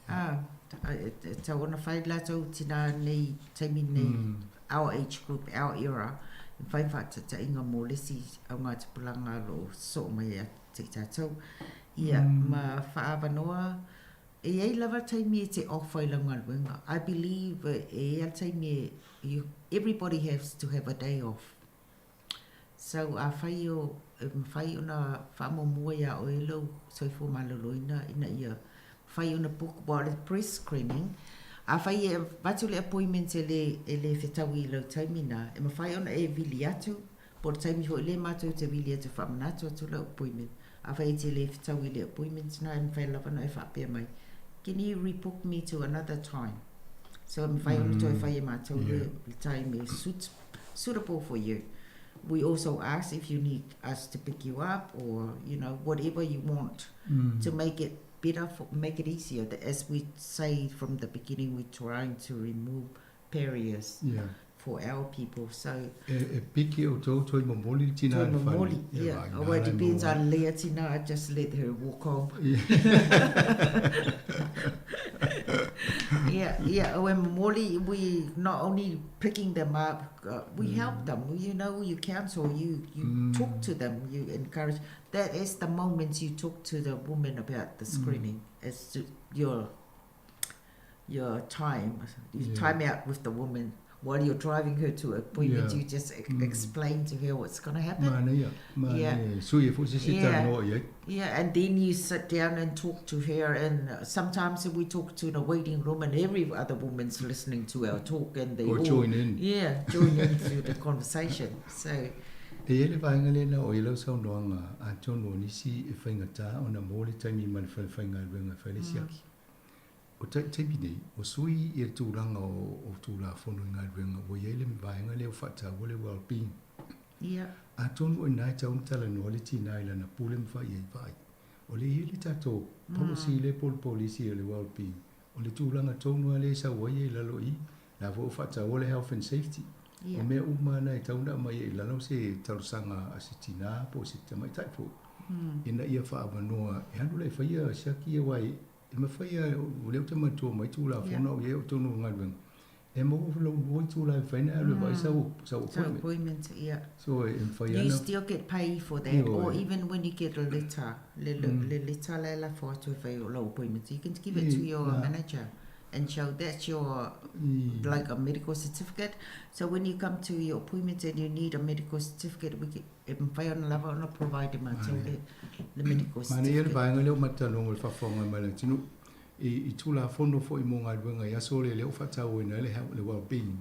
E tau ona whai latou tina nei, taimi nei, our age group, our era, e whai whaatatainga mō lesi au ngā tupulanga lo so mai a te tātou. Ia, ma whaawanoa, e iai lava taimi e te off ai lau galuega. I believe e iai taimi e, everybody has to have a day off. So afai o e mafai ona faamuamua iā oe lou soifua malōlōina ina ia mafai ona book aua o le breast screening, afai e avatu le appointment e le fetaui i lau taimi na, e mafai ona e vili atu, po o le taimi foi lea matou te vili atu e faamanatu atu lau appointment. Afai e te le fetaui i le appointment na, e mafai lava ona e faapea mai, can you rebook me to another time? So e mafai ona toe fai e matou le time e suitable for you. We also ask if you need us to pick you up or, you know, whatever you want to make it better, make it easier. As we say from the beginning, we're trying to remove barriers for our people. So E piki o tō toi momoli le tina Toi i le fale. momoli, yeah. vai, Oh, well, it nā depends lai on Leah Tina. I just let her walk home. Yeah, yeah. When momoli, we not only picking them up, we help them. You know, you counsel, you talk to them, you encourage. That is the moment you talk to the woman about the screening. It's to your time. You time out with the woman while you're driving her to appointment. You just explain to her what's going to happen. Manaia, manaia. Sui e foi se se talanoa i ai. Yeah, and then you sit down and talk to her, and sometimes we talk to the waiting room, and every other woman's listening to our talk, and they Or all join in. Yeah, join into the conversation. So E i ai le vaega lea na oo i ai lau saunoaga, atonu o nisi e faigata ona maua le taimi ma le fale faigaluega e fai le siaki. O taimi nei, ua sui ia le tulaga o Tulafono i galuega ua i ai le vaega lea ua faataua le well-being. Atonu o i ina e tatau ona talanoa le tina i lana pule ma fai ai vaai. O lea e i ai le tatou policy lea po o le polisi o le well-being, o le tulaga tonu lava lea e sau ai i lalo i i, la foi ua faataua le health and safety. O mea uma na e tatau ona aumai ai i lalo se talosaga a se tina po o se tamaitai foi, ina ia faaavanoa e alu la e faia siaki ia aua e E mafai lava, o lea ou te manatua mai Tulafono a o i ai o totonu o le galuega, e maua foi lau lua itula e mafai ona e alu e vaai sau sau appointment. appointment, yeah. So e mafai lava You still get paid for that, or even when you get a letter, le le letter la e lafo atu e fai o lau appointment, you can give it to your manager and show that's your like a medical certificate. So when you come to your appointment and you need a medical certificate, we can, E mafai ona lava ona provide e matou le le medical Manaia le certificate. vaega lea o matalanoaga o le faafofoga mai le atunuu i Tulafono foi mo galuega i aso lea lea ua faatauaina ai le le well-being.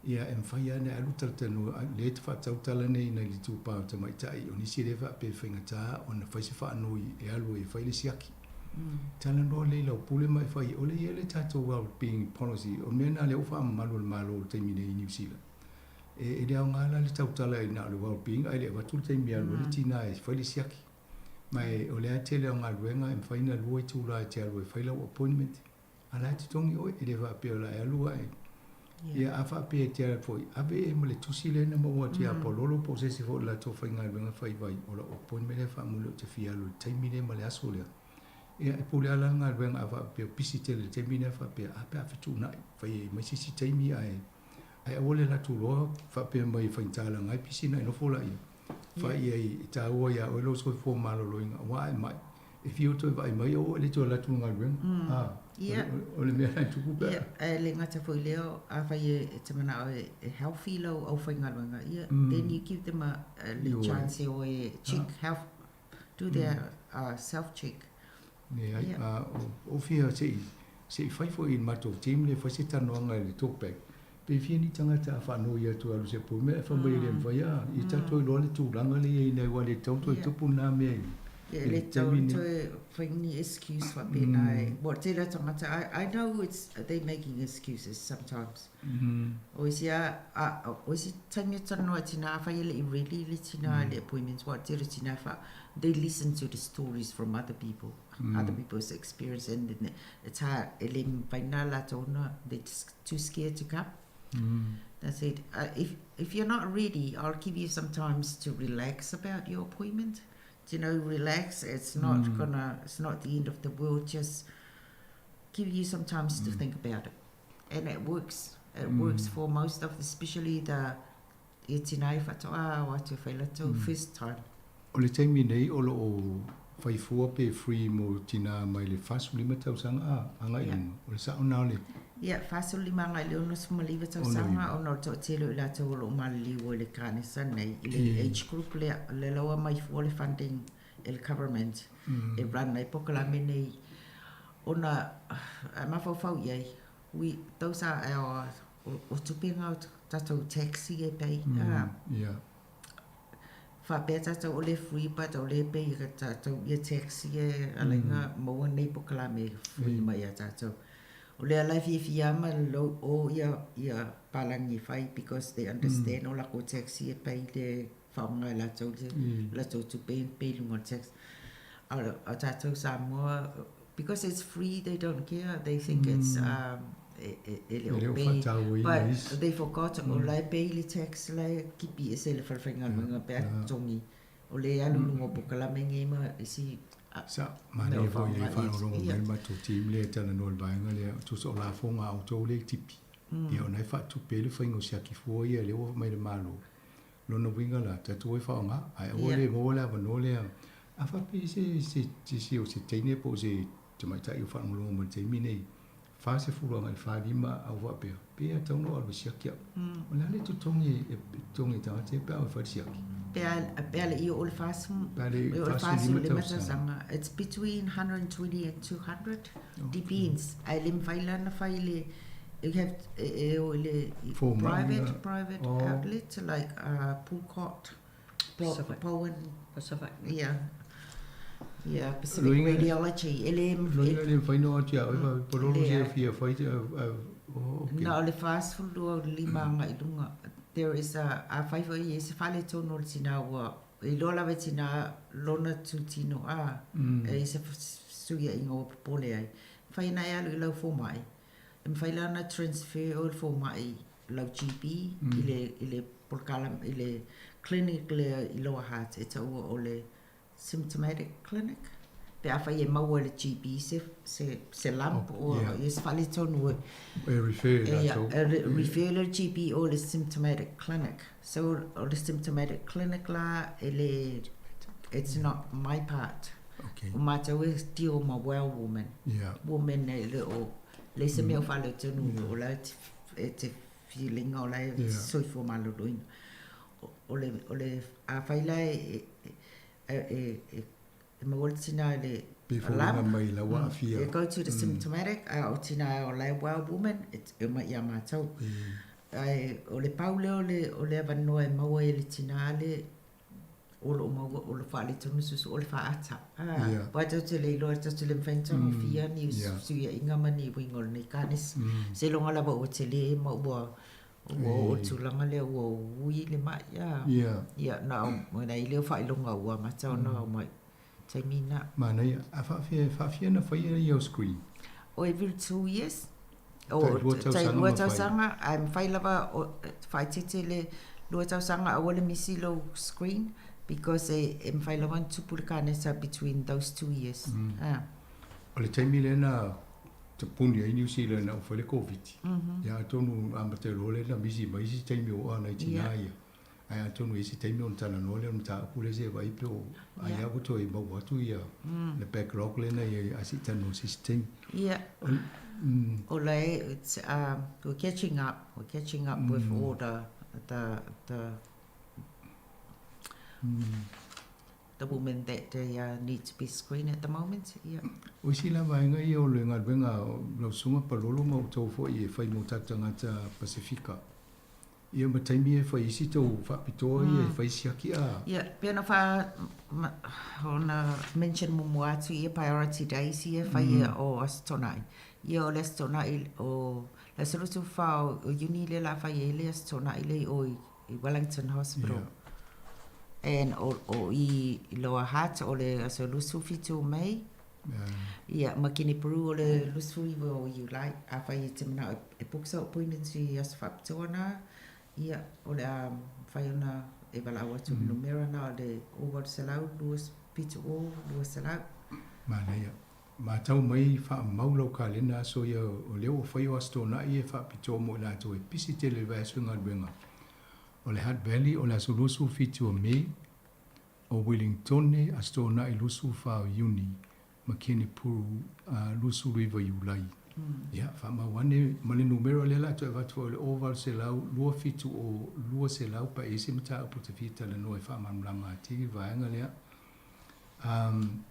Ia e mafai lava ona e alu talatalanoa lea e te faatau tala nei nai le itupa o tamaitai o nisi lea e faapea e faigata ona fai se faanoi e alu ai e fai le siaki. Talanoa lelei i lau pule ma e fai ʻole i ai le tatou well-being policy o le mea lena lea ua faamamalu e le Malo i le taimi nei i Niu Sila. E le aoga la le tautala i na o le well-being ae le avatu le taimi e alu ai le tina e fai le siaki. Ma e, o lea tele o galuega e mafai ona lua itula e te alu e fai lau appointment, a la e totogi oe, e le faapea o la e alu ae. Ia, a faapea e te alu foi, ave e ma le tusi lea na maua atu ia Palolo po o se isi foi o le latou faigaluega fai vai, o lau appointment lea faamuli ou te fia alu i le taimi lea ma le aso lea. Ia, e pule lava la le galuega a faapea o pisi tele i le taimi lea faapea, a pe a fetuunai, fai ai mai se isi taimi ae Ae aua le alu atu loa faapea mai e faigata ai pisi ona e nofo laia. Fai i ai e taua iā oe lou soifua maloloina aua a e mai, e fiu e toe vaai mai aua e le toe alu atu i le galuega. A, o le mea la e tupu pe a. Ia, ae le gata foi i lea, afai e te manao e healthy lau aufaigaluega, ia, then you give them a le chance e o e check health, do their self check. Leai, a o fia se i se i fai foi i le matou team lea fai se talanoaga i le talkback pe fia ni tagata a faanoi atu e alu se appointment ae fai mai e le mafai a ia tatou iloa le tulaga lea i ai nei aua e le tatau ona toe tupu lena mea i Ia le tatau ona toe fai ni excuse faapena e ua tele a tagata I know it's they making excuses sometimes o isi a o isi taimi e talanoa i tina afai e le i ready le tina i le appointment ua tele tina fa they listen to the stories from other people, other people's experience and then it's hard. E le mafai na latou na, they just too scared to come. They said, if you're not ready, I'll give you some times to relax about your appointment. Do you know, relax, it's not gonna, it's not the end of the world, just give you some times to think about it. And it works. It works for most of, the, especially the e tina e whatoa o atu e whai latou first time. O le taimi nei o lo o fai fua pe free mo tina mai le 45 tausaga a agai i luga. O le sao na o le. Ia, 45 agai i le 69 tausaga ona o le toatele o i latou o lo o maliliu ai le kanesa nei i le age group lea, lea la ua mai fua le funding e le government e run ai polokalame nei ona a mafaufau i ai, we, those are our O tupe nga o tatou tax e pay a. Faapea tatou o le free but o le pay ka tatou ia tax e ala i nga maua nei pokalame free mai ia tatou. O lea la e fiafia ma lo o ia ia palangi e fai because they understand o lako tax e pay le faaaoga e latou le latou tupe e pay i luga o le tax. A o tatou Samoa because it's free they don't care they think it's e le o pay but they forgot o la e pay le tax la e kipi ese le fale faigaluega pe a totogi o le alu i luga o pokalame nei ma isi. Sa, manaia foi i le faalogologo mai le matou team lea e talanoa i le vaega lea, tusa o lafoga a outou lea i tipi, ia ona e faatupe ai le faiga o siaki fua ia lea ua aumai e le Malo. Lona uiga la, tatou e faaaoga, ae aua le maua le avanoa lea. A faapea se se se o se teine po o se tamaitai o faalogologo mai i le taimi nei, 40 agai i le 45 a ou faapea, pe tatau ona ou alu e siaki au. O le a le totogi e totogi e tagata ia pe a o e fai le siaki? Pe a, pe a le i oo i le 40, Pe a le i oo i le 45 45 tausaga. tausaga. It's between 120 and 200, depends. Ae le mafai la ona fai i le, you have, e, e o i le i Fomai private, la. private Oh. outlet like Pulcott, Pacific. Bowen, Pacific. Yeah. Yeah, Pacific Loiga- Radiology. E le, Loiga e, le mafai ona o atu ia oe faapea, Pololo Leai. sia fia fai te au, au, oh, okay. Na o le 42 agai i luga. There is a, afai foi e i ai se faaletonu o le tinā ua iloa lava e tinā lona tutino a, e i ai se fesuiaiga ua popole ai. Mafai ona e alu i lau fomai, e mafai la ona transfer oe i le fomai lau GP i le i le polokalame i le clinic lea i Lower Hutt e taua o le symptomatic clinic pe afai e maua e le GP se se se lump Oh, or yeah. ia se faaletonu e E refer e ia latou. e re- refer le GP o le symptomatic clinic. So o le symptomatic clinic la e le it's not my part. Okay. O matou e deal ma well woman. Yeah. Woman e le o leai se mea o faaletonu o la e te e te feeling o la e Yeah. soifua maloloina. O le o le afai la e e e e e maua le tina i le Pe foliga mai la ua aafia. You go to the symptomatic a o tina o la e well woman e e omai ia matou. Ae o le pau lea o le o le avanoa e maua ai e le tina le o lo o maua o lo o faaletonu susu o le faata. A Yeah. aua tatou te le iloa tatou te le mafai ona tagofia ni Yeah. fesuiaiga ma ni uiga o lenei kanesa. Seiloga lava ua tele ma ua ua oo i le tulaga lea ua ui le mai a. Yeah. Ia na o na i lea o faailoga ua amata ona omai taimi na. Manaia, a faafia, faafia na faia ia o screen? O every 2 years. O Tailua tausaga tailua ma fai. tausaga ae mafai lava o faaeteete le lua tausaga aua le misi lou screen because e e mafai lava ona tupu le kanesa between those 2 years. Ah. O le taimi lea na tapuni ai New Zealand na ua fai le Koviti, ia atonu amata loa lea na misi mai isi taimi o oa nai tinā ia. Ae atonu i isi taimi ona talanoa lea o le mataupu lea se vaai pe o ai lava ua toe maua atu ia le backlog lea na i ai a se i talanoa i se isi taimi. Yeah. O la e, it's, we're catching up, we're catching up with all the, the, the, the women that they need to be screened at the moment. Yeah. O isi la vaega ia o le galuega o lau Susuga Palolo ma outou foi e fai mo tatou tagata Pasefika. Ia ma taimi e fai isi tou faapitoa ia e fai siaki a. Ia, pei ona wha, ma, ona mention muamua atu ia priority days ia fai ia o Aso Toonai. Ia o le Aso Toonai o le aso 24 o Iuni lea la fai ai le Aso Toonai lea i o i Wellington Hospital. And o, o i Lower Hutt o le aso 27 o Mei. Ia, ma Kenepuru o le 29 o Iulai. Afai e te manao e book sau appointments i aso faapitoa na, ia, o le a mafai ona e valaau atu i le numera na o le 0800 270 200. Manaia. Matau mai faamau lau kalena aso ia o lea ua fai o Aso Toonai e faapitoa mo i latou e pisi tele i le vaiaso i galuega. O le Hutt Valley o le aso 27 o Me, o Wellingtone Aso Toonai 24 o Iuni, ma Kenepuru 29 Iulai. Ia, faamau ane ma le numera lea o le a toe avatu foi o le 0800 27 o 200 pe a i ai se mataupu e te fia talanoa e faamalamalama atili le vaega lea. Um,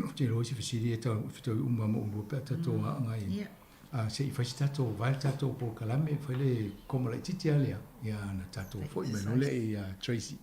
ou te iloa i se fesili e tau fetaui uma ma oulua pe a tatou aoga i se i fai se tatou vae le tatou polokalame, fai le koma laitiiti lava lea, ia ona tatou foi mai loa lea i Tracy.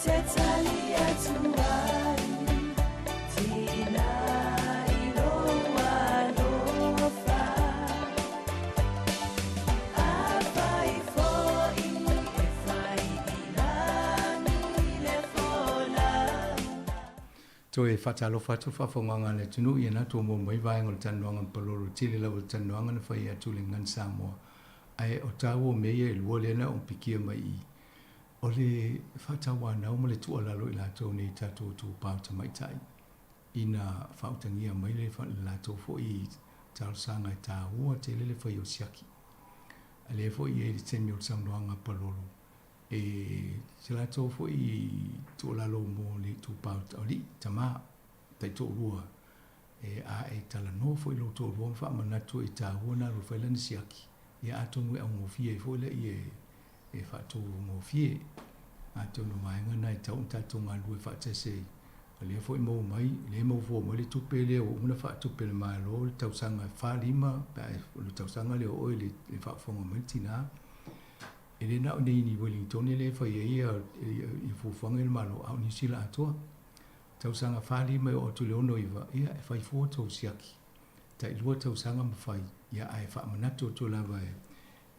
te tali atu ai Tina i lou alofa Afai foi e fai i lagi le folauga. Toe faatalofa atu le faafofogaaga a le atunuu i ana tou maua mai vaega o le talanoaga ma Palolo tele lava o le talanoaga na fai atu i le Gagana Samoa ae o taua o mea ia e lua lea na ou pikia mai i i o le faatauanau ma le tuualalo i latou nei tatou itupa o tamaitai ina faautagia mai le latou foi talosaga e taua tele le fai o siaki. A lea foi e i ai le taimi o le saunoaga a Palolo e se latou foi tuualalo mo le itupa o alii, tama, taitoalua e a e talanoa foi lou toalua ma faamanatu e taua ona alu e fai lana siaki, ia atonu e augofie ai foi laia e faatogofie. Atonu o vaega na e tatau ona tatou galulue faatasi ai. O lea foi maua mai, lea e maua fua mai le tupe lea ua uma ona faatupe e le Malo le tausaga e fa lima pe a o le tausaga lea o oe le faafofoga mai le tina. E le na o nei ni Wellingtone lea e fai ai ia fuafuaga ia a le Malo, a o Niu Sila atoa. Tausaga fa lima e oo atu i le ono iva, ia e fai fua tou siaki. Tai lua tausaga ma fai, ia ae faamanatu atu lava e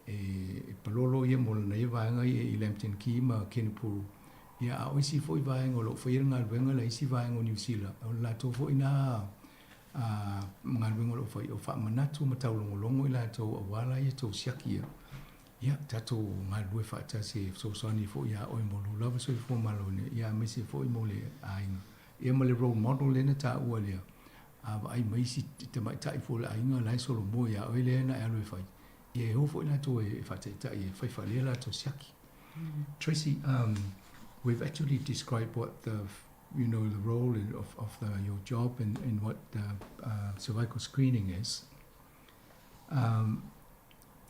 e palolo ia mo lana ia vaega ia i Lambton Quay ma Kenepuru, ia a o isi foi vaega o lo o faia le galuega la isi vaega o Niu Sila, o le latou foi na galuega o lo o fai, o faamanatu ma taulogologo i latou aua la ia tou siaki ia. Ia, tatou galulue faatasi e fesoasoani foi ia oe mo lou lava soifua maloloina, ia aemaise foi mo le aiga. Ia ma le role model lea na taua lea, a vaai mai isi tamaitai foi o le aiga la e solomua ia oe lea na e alu e fai, Ia e o foi latou e faataitai e fai faalea latou siaki. Tracy, we've actually described what the you know the role of, of the, your job and, and what the cervical screening is.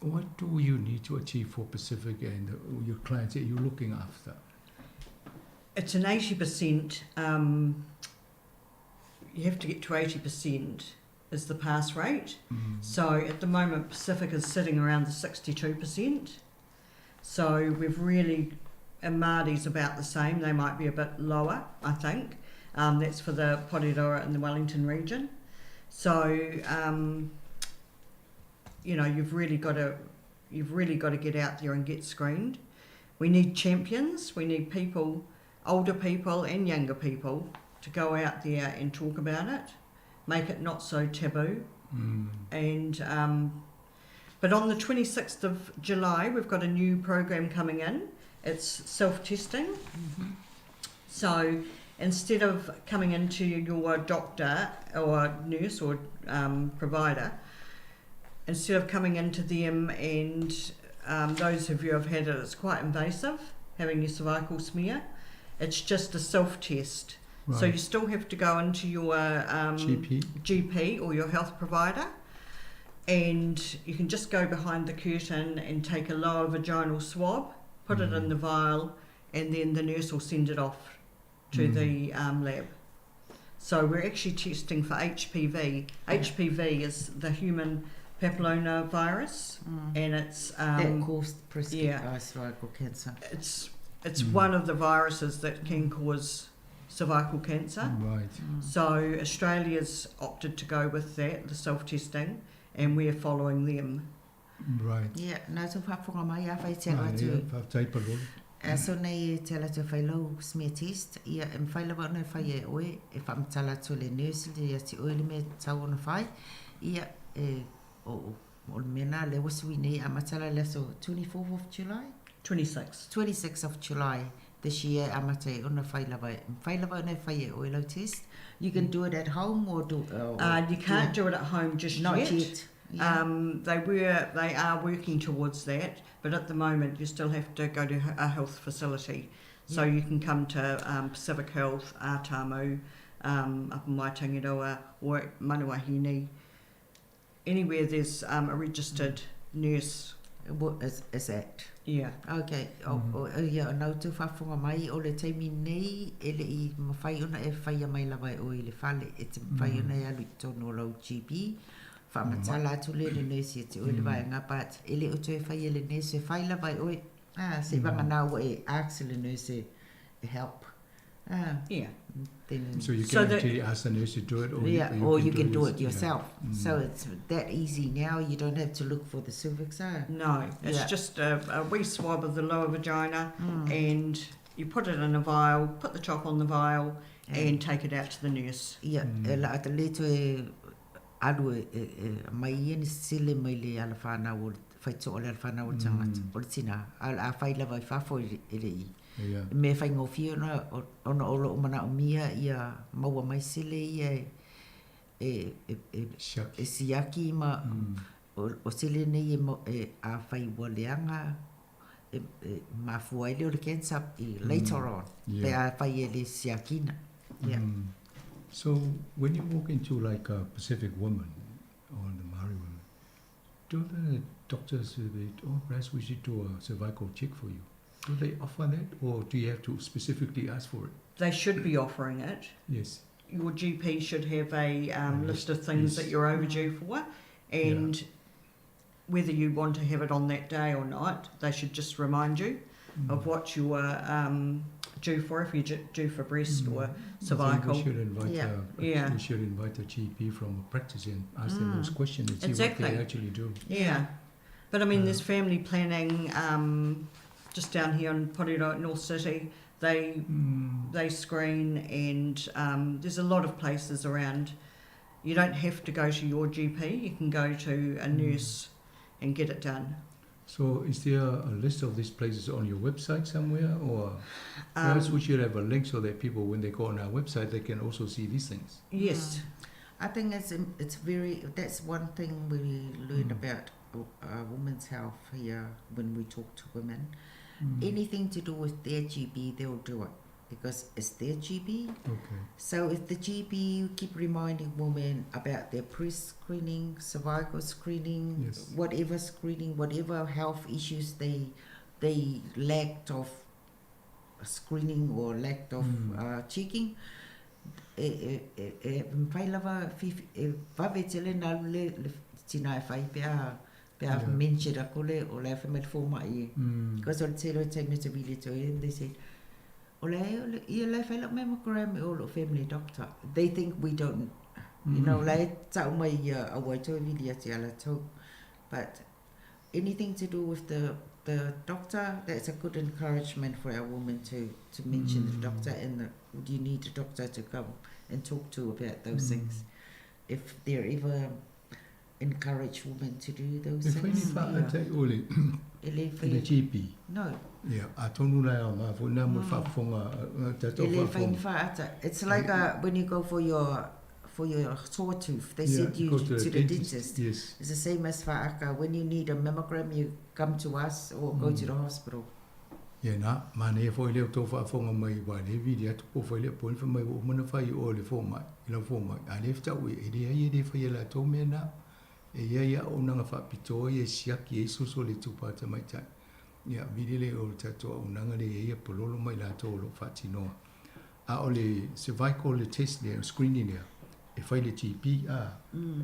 What do you need to achieve for Pacific and your clients that you're looking after? It's an 80%, you have to get to 80% is the pass rate. So at the moment, Pacific is sitting around the 62%. So we've really, and Māori's about the same. They might be a bit lower, I think. That's for the Porirua and the Wellington region. So, you know, you've really got to, you've really got to get out there and get screened. We need champions. We need people, older people and younger people, to go out there and talk about it, make it not so taboo. And but on the 26th of July, we've got a new program coming in. It's self-testing. So instead of coming into your doctor or nurse or provider, instead of coming into them and those of you who have had it, it's quite invasive, having your cervical smear. It's just a self-test. So you still have to go into your GP. GP or your health provider, and you can just go behind the curtain and take a lower vaginal swab, put it in the vial, and then the nurse will send it off to the lab. So we're actually testing for HPV. HPV is the human papillomavirus, and it's That caused breast cervical cancer. It's one of the viruses that can cause cervical cancer. So Australia's opted to go with that, the self-testing, and we're following them. Ia, na tou faafofoga mai, afai e te alu atu. Ia, faafetai Palolo. Aso nei e te alu atu e fai lou smear test, ia, e mafai lava ona e fai e oe, e faamatala atu e le nurse ia te oe le mea e tatau ona fai. Ia, e, o, o le mea na lea ua sui nei, amata la i le aso 24 of July? 26. 26 of July this year amata ai ona fai lava, e mafai lava ona e fai e oe lau test. You can do it at home or do, or You can't do it at home just Not yet. yet. Yeah. They were, they are working towards that, but at the moment you still have to go to a health facility. So you can come to Pacific Health, Atamu, up in Waitangiroa, or at Manuahine. Anywhere there's a registered nurse. What is that? Yeah. Okay. O, o, o, ia, na outou faafofoga mai, o le taimi nei, e le i mafai ona e faia mai lava e oe i le fale, e te mafai ona e alu i totonu o lau GP, faamatala atu lea i le nurse ia te oe le vaega, but e le o toe faia e le nurse, e fai lava e oe. Ah, se i vagana ua e ask le nurse e help. Ah, Yeah. Then So you So can that- actually ask the nurse to do it, or yeah, you, or you can do it yourself. Yeah. Mm. So it's that easy now. You don't have to look for the cervix. Ah. No, it's Yeah. just a wee swab of the lower vagina, Mm. and you put it in a vial, put the top on the vial, and take it out to the nurse. Ia, e la ata le toe alu e, e, e mai ia ni sele mai le ala whanau o le whaitoa o le ala whanau o le tangata, o le tina. A, a whai lava i whafo i, i le i. Yeah. Me whai ngōwhia ona, ona o lo o mana o mia ia maua mai sele ia e, e, e, e, Siaki. e siaki ma o, o sele nei e, mo, e a whai waleanga e, e mafua ai le o le cancer i later on. Yeah. Pe a whai e le siakina. Yeah. So when you walk into like a Pacific woman or the Maori woman, do the doctors say, oh, perhaps we should do a cervical check for you? Do they offer that, or do you have to specifically ask for it? They should be offering it. Yes. Your GP should have a list of things Yes. that you're overdue for, and whether you want to have it on that day or not, they should just remind you of what you're due for, if you're due for breast or I think cervical. We should invite, Yeah. Yeah. we should invite a GP from a practice and ask them those questions and see what Exactly. they actually do. Yeah. But I mean, there's family planning just down here in Porirua at North City. They they screen, and there's a lot of places around. You don't have to go to your GP. You can go to a nurse and get it done. So is there a list of these places on your website somewhere, or perhaps we should have a link so that people, when they go on our website, they can also see these things. Yes. I think it's very, that's one thing we learn about women's health here when we talk to women. Anything to do with their GP, they'll do it because it's their GP. Okay. So if the GP keep reminding women about their pre-screening, cervical screening, Yes. whatever screening, whatever health issues they lacked of screening or lacked of checking, e, e, e, e, mwhai lava, whiwhi- e, wawe tele nā le, le tina e whai pea, pea Yeah. mention ako le, o le awhi mai le fōma i. Mm. Because o le tele o te me te vile to and they said, o le, o le, ia le whai lau mammogram e o lo family doctor. They think we don't, you know, le tau mai ia a wai toi vili ati ala tau. But anything to do with the doctor, that's a good encouragement for our women to mention the doctor and the, you need a doctor to come and talk to about those things. If they're ever encourage women to do those E whai ni things. wha ate ole E le i le whai, GP. no, Ia, a tonu lai au ngā fo, nā mo whaafonga, tātou e le whai ni whaafonga. whaata. It's like when you go for your sore tooth, they Yeah, send you go to the dentist. Yes. It's the same as whaaka. When you need a mammogram, you come to us or go to the hospital. Ia nā, mana e fo i leo tō whaafonga mai wā le vili atu po whai lea pōni wha mai o mana whai o le fō mai, i lau fō mai. A le whitau e, e le ai e le whai e la tō mea nā, e ia ia o nanga whaapitoa ia siaki e suso le tūpata mai tai. Ia, vili le o le tātou au nanga le ia pololo mai la tō lo whaatinoa. A o le cervical le test lea, screening lea, e whai le GP a,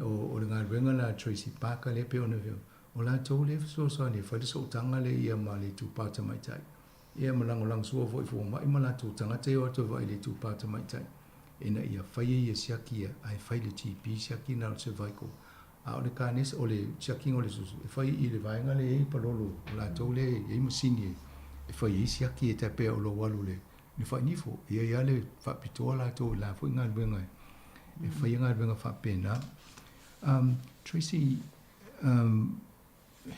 o le ngā renga la Tracy Parker le pe ona veo. O la tō le so ne whai le sootanga le ia ma le tūpata mai tai. Ia ma lango lango sua fo i fo mai ma la tō tangata e o atu vai le tūpata mai tai. Ina ia whai e ia siaki ia, ai whai le GP siaki nā o cervical. A o le kānes o le siaki o le susu, e whai i le vaenga le e palolo, o la tō le e masini e, e whai e siaki e tapea o lo walu le, le whai nifo, ia ia le whapitoa la tō la fo i ngā ruenga e, e whai ngā ruenga whapena. Tracy,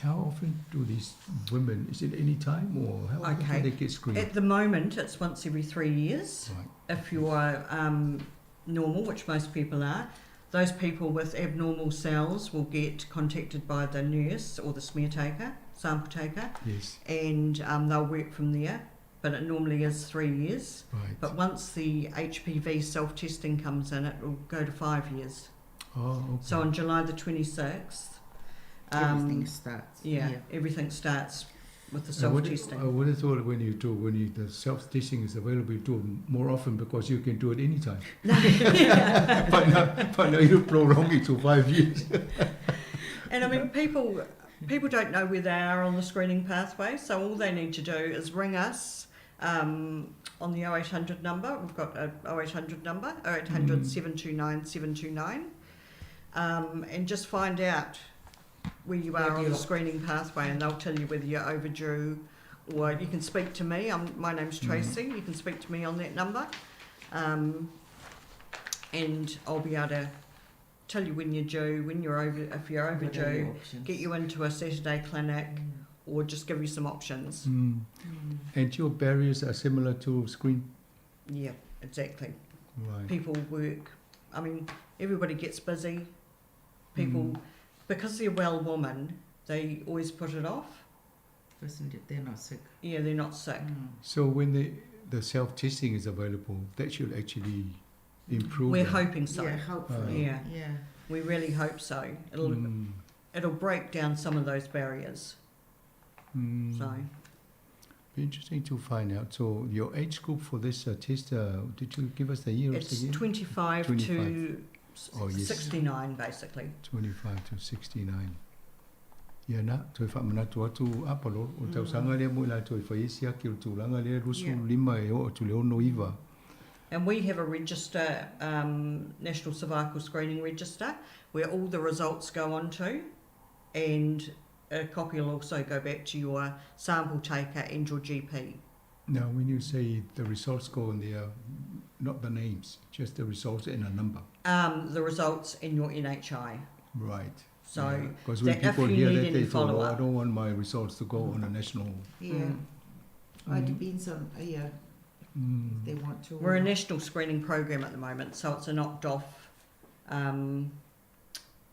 how often do these women, is it any time or how often Okay. do they get screened? At the moment, it's once every 3 years. Right. If you're normal, which most people are, those people with abnormal cells will get contacted by the nurse or the smear taker, sample taker, Yes, and they'll work from there. But it normally is 3 years. right. But once the HPV self-testing comes in, it will go to 5 years. Oh, okay. So on July the 26th, Everything starts. yeah, everything starts with the I would- self-testing. I would have thought when you do, when you, the self-testing is available, you do it more often because you can do it anytime. But now you prolong it to 5 years. And I mean, people don't know where they are on the screening pathway, so all they need to do is ring us on the 0800 number. We've got a 0800 number, 0800 729 729, and just find out where you are on the screening pathway, and they'll tell you whether you're overdue, or you can speak to me. My name's Tracey. You can speak to me on that number, and I'll be able to tell you when you're due, when you're over, if you're What are overdue, your options? get you into a Saturday clinic, or just give you some options. And your barriers are similar to screen? Yeah, exactly. Right. People work. Everybody gets busy. People, because they're well women, they always put it off. Listen, they're not sick. Yeah, they're not sick. So when the self-testing is available, that should actually improve. We're that. hoping so. Yeah, hopefully. Yeah. Yeah. We really hope so. It'll break down some of those barriers. So. Be interesting to find out. So your age group for this test, did you give us the year? It's again? 25 to 25. Oh, yes. 69, basically. 25 to 69. Yeah, na, toi wha mana tua tu Apollo, o tau sanga lea mo ila toi wha isi aki o tūlanga lea rusu lima e o tu leo no iwa. And we have a register, National Cervical Screening Register, where all the results go on to, and a copy will also go back to your sample taker and your GP. Now, when you say the results go in there, not the names, just the results and a number. The results in your NHI. Right. So Yeah. Because when that if people you hear need that, any they thought, oh, I follow-up. don't want my results to go on a national. Yeah. Well, it depends on, yeah, if they want to. We're a national screening program at the moment, so it's an opt-off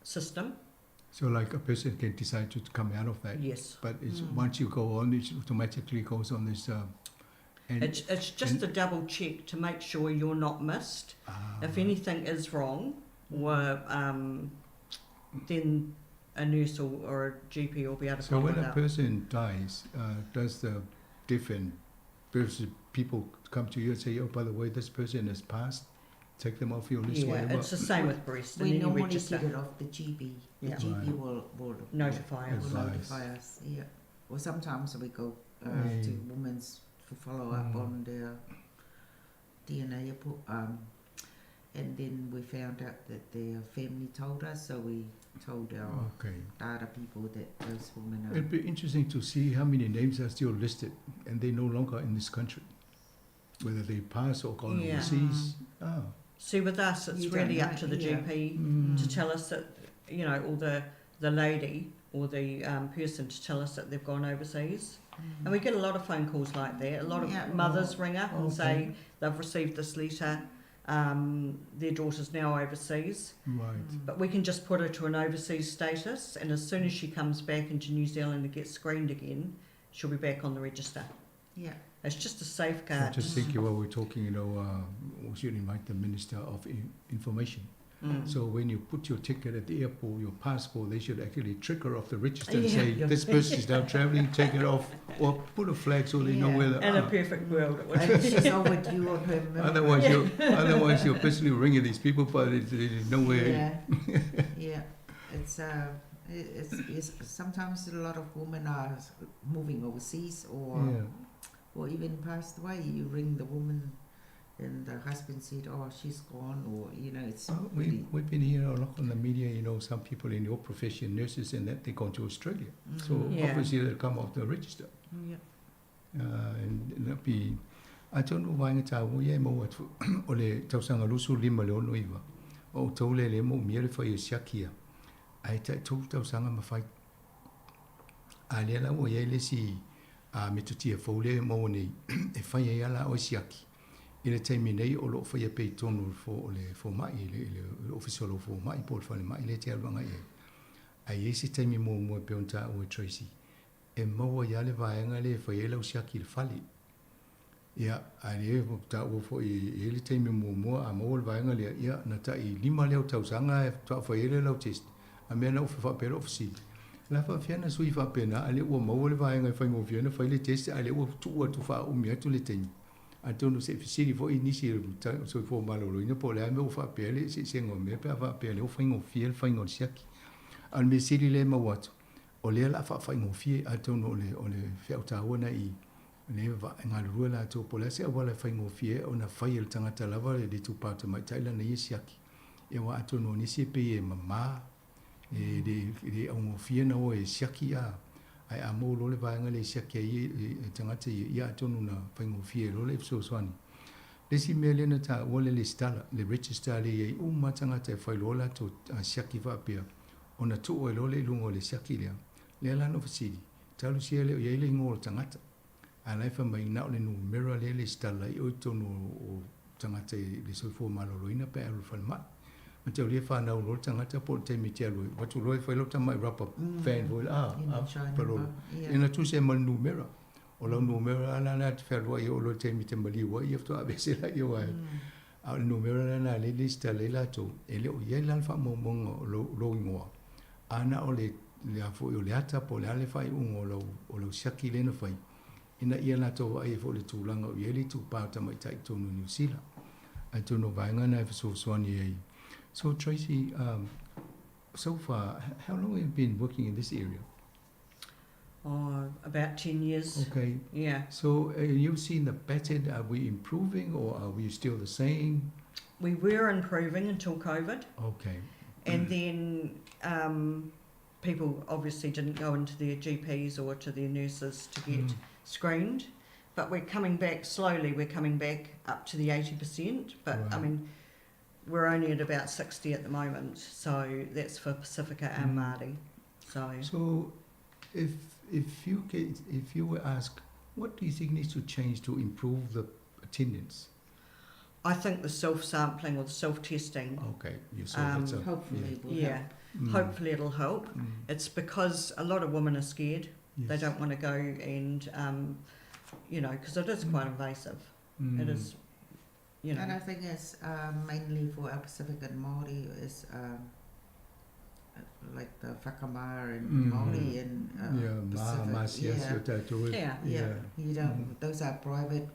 system. So a person can decide to come out of that. Yes. But once you go on, it automatically goes on this. And It's just and a double check to make sure you're not missed. If anything is wrong, or then a nurse or a GP will be able to So follow when it a up. person dies, does the different person, people come to you and say, oh, by the way, this person has passed, take them off your list? Yeah, whatever. It's the same with breast. We and any normally register. get it off the GP. The Yeah. GP Right. will Notify us. Will Advise. notify us, yeah. Or sometimes we go to women's for follow up on their DNA report, and then we found out that their family told us, so we told our data people that those women are. It'd be interesting to see how many names are still listed and they're no longer in this country, whether they pass or gone overseas. See, with us, it's You don't really up know, to the yeah. GP to tell us that, or the lady or the person to tell us that they've gone overseas. And we get a lot of phone calls like that. A lot of mothers ring up and say they've received this letter, their daughter's now overseas. But we can just put her to an overseas status, and as soon as she comes back into New Zealand and gets screened again, she'll be back on the register. It's just a safeguard. I just thinking while we're talking, we should invite the Minister of Information. So when you put your ticket at the airport, your passport, they should actually trigger off the register and say, this person is now traveling, take it off, or put a flag so they know where they In a are. perfect world, it would And be. she's overdue on her memory. Otherwise, you're basically ringing these people, but there's no way. Yeah. Yeah. Sometimes a lot of women are moving overseas or even passed away. You ring the woman and the husband said, oh, she's gone, or, you know, it's really... We've been hearing a lot on the media, some people in your profession, nurses and that, they go to Australia. So obviously they'll come off the register. And that'll be... I don't know why it's a way more at ole tausanga lusu lima le ono iwa. O tau le le mo mia le whai o siakia. Ai ta tau tausanga ma whai. A le la o ia le si a me te tia fau le mo nei e whai e ala o siaki. I le taimi nei o loo whai e pei tonu le fo, o le fo mai, le, le, le office o lo fo mai, po le whale mai, le te aluanga e. Ai e se taimi mo mo e pe onta o e Tracy. E maua ia le vaenga le whai e lau siaki le fale. Ia, a le e ta o fo i, e le taimi mo mo a maua le vaenga le, ia, na ta i lima leo tausanga e ta whai e le lau test. A mea na o wha pera o whasili. La wha whiana sui wha pena, a le ua maua le vaenga e whai ngō whiana, whai le test, a le ua tua tu wha umi atu le taimi. A tonu se whisiri fo i nisi e ta, so fo malolo ina po le a mea o wha pea le, se, se ngō mea pea wha pea le o whai ngō whia le whai ngō siaki. A le me siri le mau atu, o lea la wha whai ngō whia, a tonu o le, o le whia o tāua na i, Lea e galulue latou po o le a se auala e faigofie ai ona fai e le tagata lava le itupa o le tamaitai lana ia siaki. Ia aua atonu o nisi e pei e mama, e le augofie ona o e siaki a, ae a maua loa le vaega lea e siaki ai e tagata ia, ia atonu na faigofie ai loa le fesoasoani. Le isi mea lea na taua le lesitala, le register lea e i ai uma lava tagata e fai loa latou siaki faapea, ona tuu ai loa lea i luga o le siaki lea. Lea la na ou fesili, talu sia e le o i ai le igoa o le tagata. A o la e fai mai na o le numera lea e lesitala ai oe i totonu o tagata i le soifua maloloina pe a alu i le falemai. Mataulia fanau loa le tagata po o le taimi e te alu ai, avatu loa e fai lau tamai rubber fan foi lea, a, palolo. Ia na tusi ai ma le numera. O lau numera la lena e te fealuai ai oo loa i le taimi e te maliu ai, ia faatoa aveese lea aua e A o le numera lena lea e lesitala ai latou, e le o i ai la le faamaumauga o lou igoa, a na o le le a foi o le ata po o le a le faaiuga o lau o lau siaki lea na fai, ina ia latou vaai ai foi i le tulaga o i ai le itupa o tamaitai i totonu o Niu Sila. Atonu o vaega na e fesoasoani ai. So Tracy, um, so far, how long have you been working in this area? Oh, about 10 years. Okay. Yeah. So uh, you've seen the pattern. Are we improving or are we still the same? We were improving until COVID. Okay. And then um, people obviously didn't go into their GPs or to their nurses to get mm. screened. But we're coming back slowly. We're coming back up to the 80%. But right. I mean, we're only at about 60 at the moment. So that's for Pacifica and mm. Māori. So, so if if you get, if you were asked, what do you think needs to change to improve the attendance? I think the self-sampling or the self-testing. Okay, you saw um, a, hopefully yeah. yeah. Mm. Hopefully it'll help. Mm. It's because a lot of women are scared. Yes. They don't want to go and, um, you know, because it is quite invasive. It Mm. is, you know. And I think it's uh, mainly for our Pacific and Māori is um, like the whakamā and Mm. Māori and uh, yeah, ma, Pacific. ma, yeah. yeah. Yeah. yeah. You don't. Mm. Those are private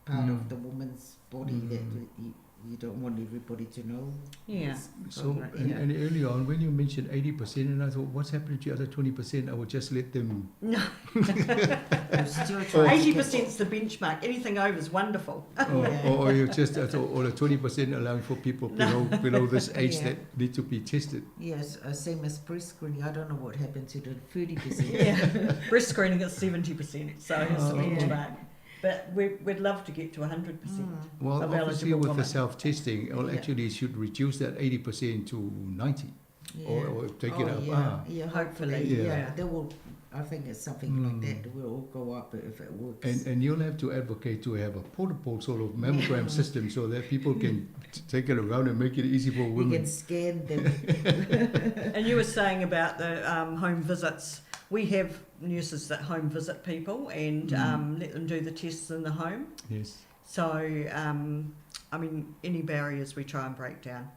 part Mm. of the woman's body that Mm. you, you don't want everybody to know. Yeah. what's So, going on. and, yeah. and early on, when you mentioned 80%, and I thought, what's happening to the other 20%? I would just let them. No. We're still trying to get- 80% is the benchmark. Anything over is wonderful. Or, Yeah. or you just, I thought, or the 20% allowing for people below, below this age Yeah. that need to be tested. Yes, uh, same as breast screening. I don't know what happened to the 30%. Yeah. Breast screening is 70%, so it's the Oh. benchmark. But we, we'd love to get to 100%. Mm. Well, Of obviously, eligible with the women. self testing, well, Yeah. actually, it should reduce that 80% to 90 Yeah. or, or take it Oh, up. Yeah, Ah. yeah Hopefully, hopefully. Yeah. yeah. They will. I think it's something like Mm. that. It will all go up if it works. And, and you'll have to advocate to have a portable sort of mammogram system so that people can take it around and make it easy for you women. can scan them. And you were saying about the um, home visits. We have nurses that home visit people and Mm. um, let them do the tests in the home. Yes. So, um, I mean, any barriers we try and break down.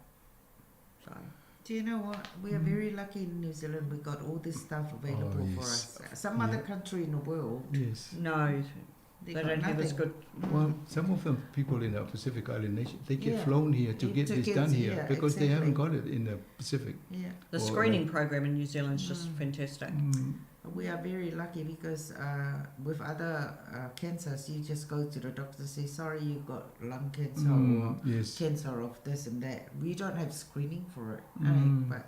So, Do you know what? We are very lucky in New Zealand. We got all this stuff available Mm. Oh, for yes. us. Some other Yeah. country in the world, Yes. no, they, they got don't have as nothing. good. Well, some of the people in the Pacific Island nation, they get Yeah. flown here to Yeah, get to this get- done here yeah, because they haven't exactly. got it in the Pacific. Yeah. The Or screening program in New Zealand is just Mm. fantastic. Mm, We are very lucky because uh, with other uh, cancers, you just go to the doctor and say, sorry, you got lung cancer or mm, yes. cancer of this and that. We don't have screening for it. Mm. Eh? But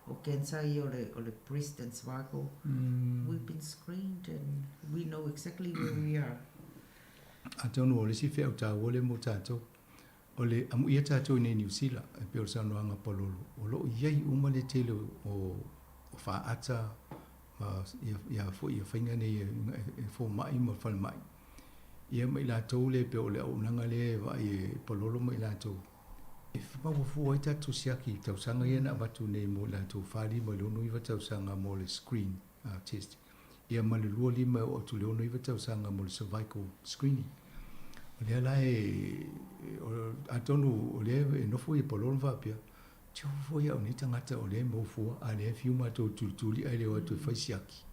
or cancer or the, or the breast and cervical, Mm. we've been screened and we know exactly where we are. Atonu o le isi feau taua lea mo tatou, o le amuia tatou i nei Niu Sila, e pei o le saunoaga palolo, o lo o i ai uma le tele o, o faata ma ia, ia foi ia faiga nei e, e fomai ma falemai. Ia ma i latou le pei o le auaunaga lea e vaai e palolo ma i latou. E maua fua ai tatou siaki i tausaga ia na avatu nei mo i latou 45 i le 69 tausaga mo le screen uh, test. Ia ma le 25 e oo atu i le 69 tausaga mo le cervical screening. O lea la e, o, atonu o lea e nofo ia palolo ma faapea, tio foi au nei tagata o lea e mau fua, a lea e fiu matou tulituli ai le o atu e fai siaki.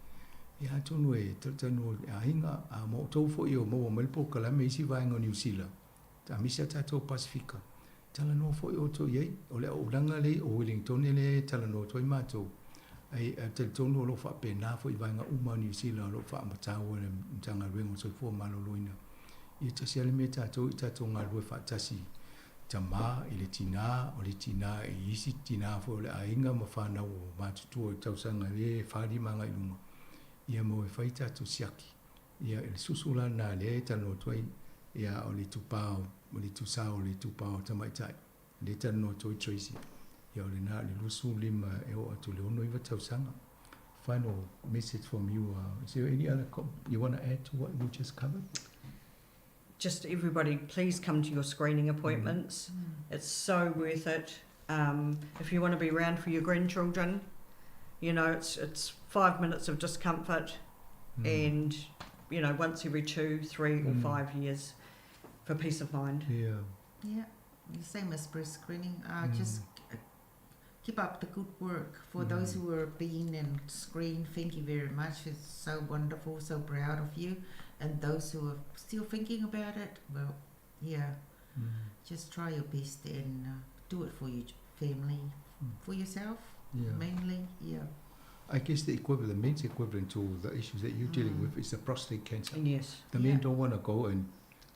Ia atonu e talatanu e aiga, a ma outou foi o maua mai le polokalame i isi vaega o Niu Sila, aemaise a tatou Pasifika. Talanoa foi outou i ai, o le auaunaga lea o Wellingtone lea e talanoa atu ai matou. Ai, e talitonu o lo o faapena foi i vaega uma o Niu Sila o lo o faamatau e le Matagaluega o le Soifua Maloloina. Ia tasi lava le mea tatou i tatou galulue faatasi tama i le tina, o le tina i isi tina foi o le aiga ma fanau o matutua i tausaga e 4, 5 agai i luga, ia ma o e fai tatou siaki. Ia, le susu la lena lea e talanoa atu ai, ia, o le itupa o, o le itusa o le itupa o tamaitai. Lea e talanoa atu ai Tracy, ia o lena o le 25 e oo atu i le 69 tausaga. Final message from you, is there any other you want to add to what we just covered? Just everybody, please come to your screening appointments. It's so worth it. If you want to be around for your grandchildren, you know, it's 5 minutes of discomfort and, you know, once every 2, 3 or 5 years for peace of mind. Yeah. Yeah, the same as breast screening. Just keep up the good work. For those who are being and screened, thank you very much. It's so wonderful, so proud of you. And those who are still thinking about it, well, yeah, just try your best and do it for your family, for yourself, mainly, yeah. I guess the equivalent, the men's equivalent to the issues that you're dealing with is the prostate cancer. Yes. The men don't want to go and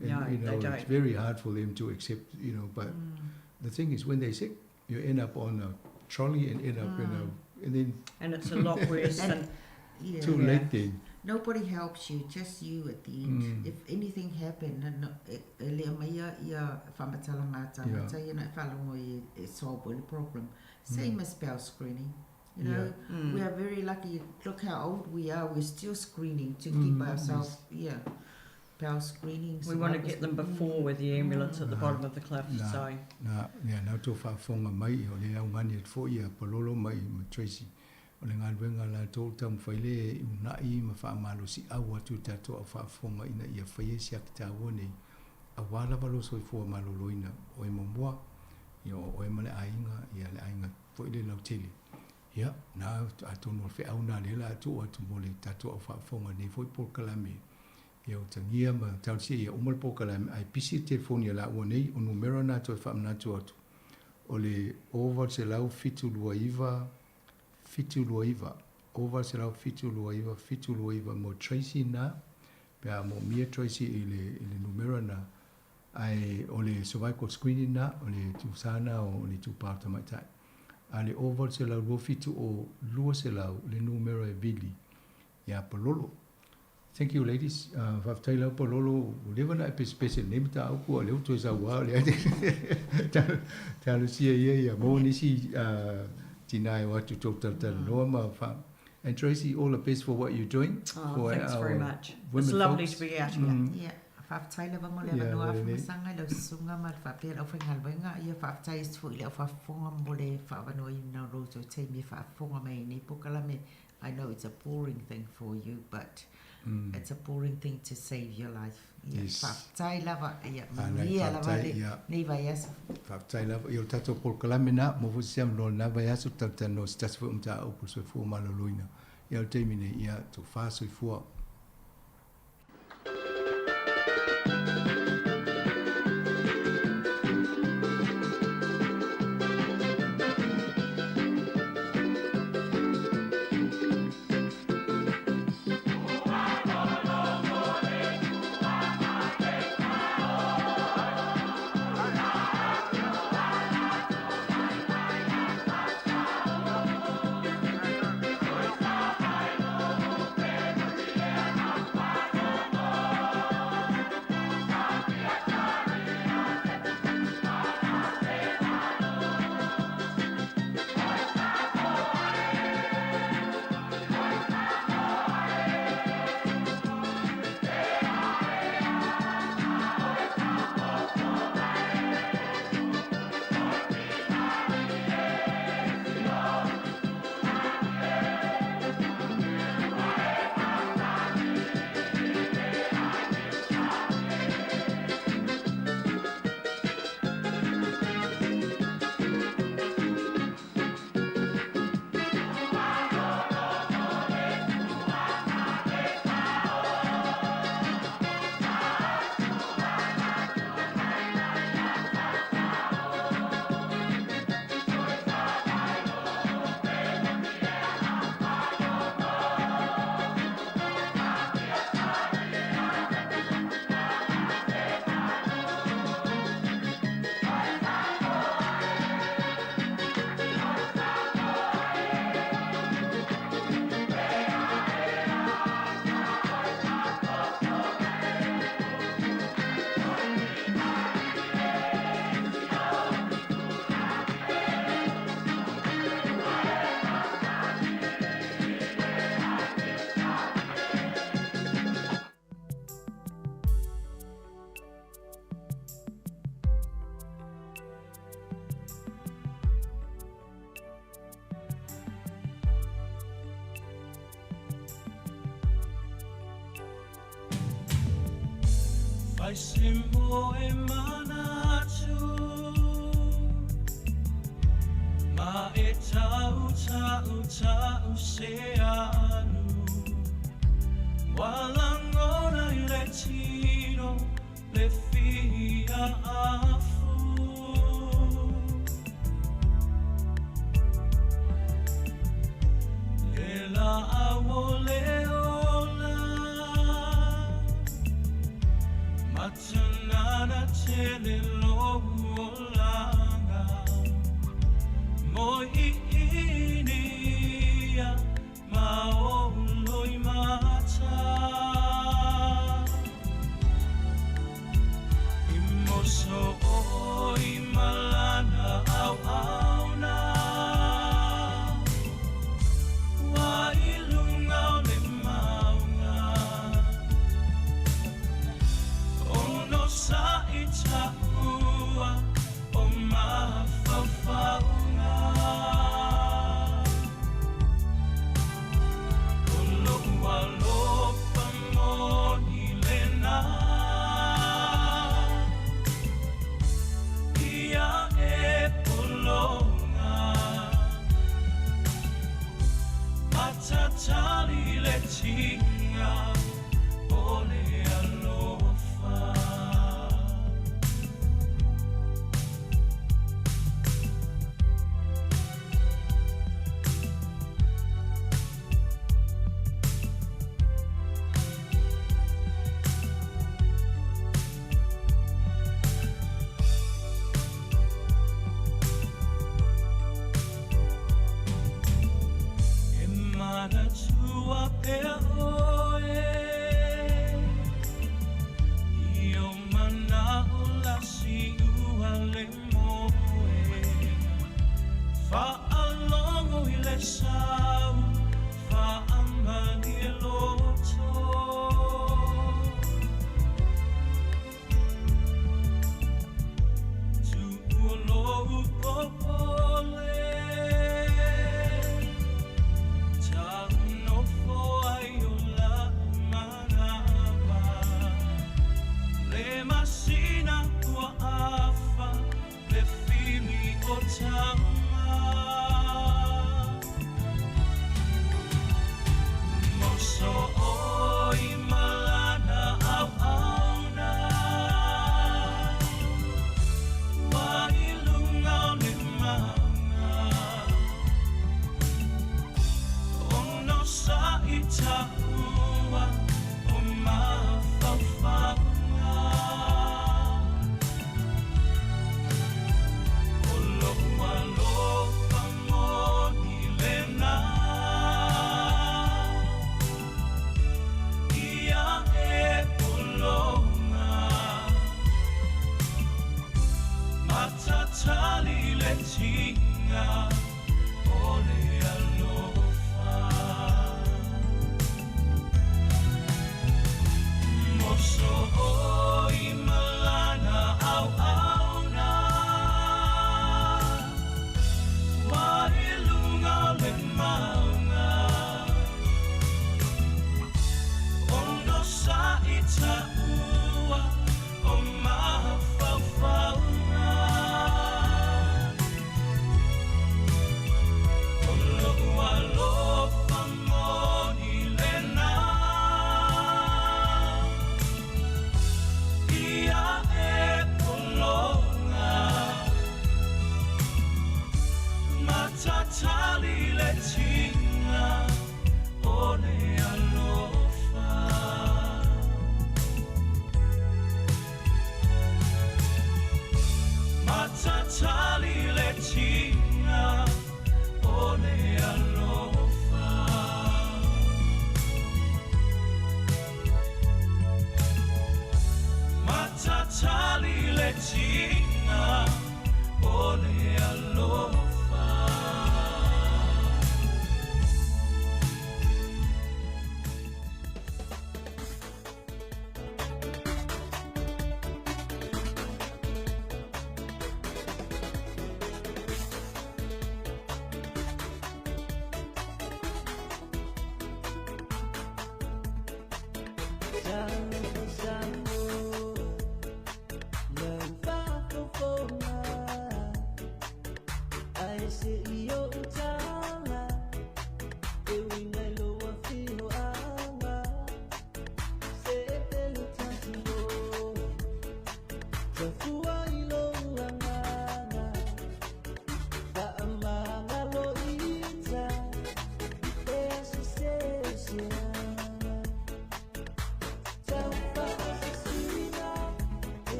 No, you they know, it's don't. very hard for them to accept, you know, but the thing is when they're sick, you end up on a trolley and end up in a, and then... And it's a lot worse And than... Yeah. Too late then. Nobody helps you, just you at the end. If anything happened, no, e, e le mai ia, ia whamatalanga tāngata, you know, whalongo i, e solve the problem. Same as bowel screening. You know, we are very lucky. Look how old we are. We're still screening to keep ourselves, yeah, bowel screening. We want to get them before with the ambulance at the bottom of the cliff. So. Na, yeah, na tō whaafonga mai, o le au ngani at fo ia Palolo mai ma Tracy. O le ngāluenga la tō taumawhai le e unai ma whaamalo si au atu i tātou au whaafonga ina ia whai e siaki tāua nei. A wā lava lo soifua maloloina o e momoa, ia o e ma le ainga, ia le ainga foi le lautele. Ia, nā atonu o le wheau nā le la atu o atu mo le tātou au whaafonga nei foi polokalame. Ia o tangia ma tausia ia uma le polokalame ai pisi e telefoni a la ua nei o numera nā toe whaamanatu atu. O le 0 7 29 729, 0 7 29 729 mo Tracy nā, pe a mo mia Tracy i le numera nā, ai o le cervical screening nā, o le tūsana o le tūpā tamaitai. A le 0 800 27 o 200 le numera e vili ia Palolo. Thank you, ladies. Whaftai lau Palolo, o lewa na e pesepese nei mata au kua leo toe sau wā le ate. Talusia ia ia mo nisi tina e watu tō talatala noa ma wha. And Tracy, all the best for what you're doing. Oh, for thanks very our much. It's women lovely folks. to be out here. Yeah. Whaftai lava mo le Yeah, wanoa really. whamasanga lau susunga ma le whapea lau whaingalwenga. Ia whaftai is fo i leo whafonga mo le whaawanoa i nā roto te me whafonga mai nei pokalame. I know it's a boring thing for you, but it's a boring thing to save your life. Yeah. Yes. Whaftai lava, ia, Ah, nei, manuia lava whaftai, le, ia. nei vai aso. Whaftai lava, i o tātou polokalame nā, mo fo siam no nā vai aso talatala no se tasi foi umta au po soifua maloloina. Ia o le taimi nei, ia tō whā soifua. Ai se moe manatu Ma e tau tau tau se anu Ua lagona i le tino le fia afu Le laau o le ola Matanana tele lou olaga Moi inia ma ou loimata I moso oi malana auauna Ua i luga o le mauga Onosai taua o mafaufauga O lou alofa moni lena Ia e pologa Matatali le tiga o le alofa. E manatua pea oe I ou manao lasi ua le moe Faalogo i le sau faamalie loto Tuua lou popole Tau nofo ai o la'u manava Le masina ua afa le fili o tama Moso oi malana auauna Ua i luga o le mauga Onosai taua o mafaufauga O lou alofa moni lena Ia e pologa Matatali le tiga o le alofa Moso oi malana auauna Ua i luga o le mauga Onosai taua o mafaufauga O lou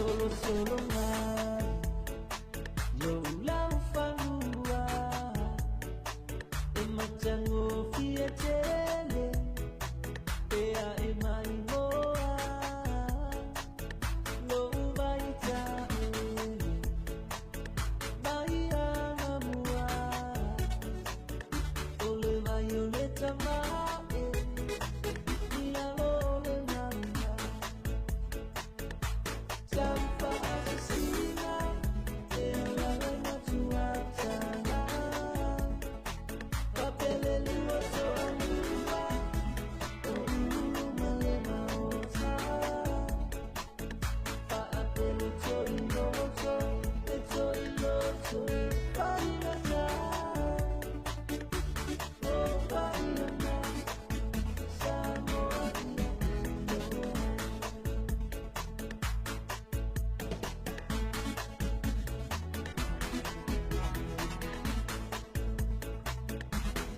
Solosolo mai Lou laufanua E matagofie tele E ae maimoa Lou vaitaele Mai agamua O le vai o le tama'e I lalo o le mauga Taufaasisina E alala i matuataga Fapelelua toalua O ulu ma le maota Faapele toiloto Le toiloto e faigata O faiaga Samoa ia uloa.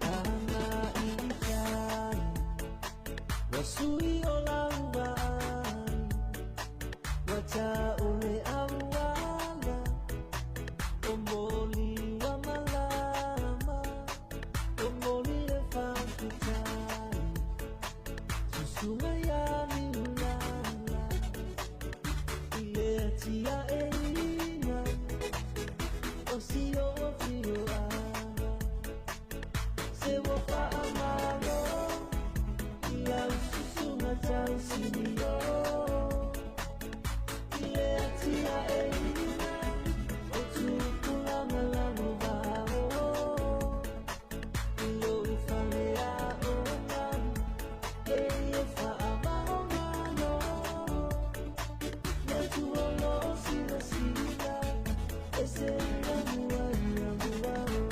Aga i tai Wa sui o lau vaai Wa taʻule auala O moli ua malama O moli le faafetai Susuga iā Niulala I le atiaeina O si o afioaga Se ua faamalo I lau susuga tausinio I le atiaeina O tupulaga lalovao I lou faleaoga E ia faavaomalo Le Atua o lo o silasila E se lamua ia muao.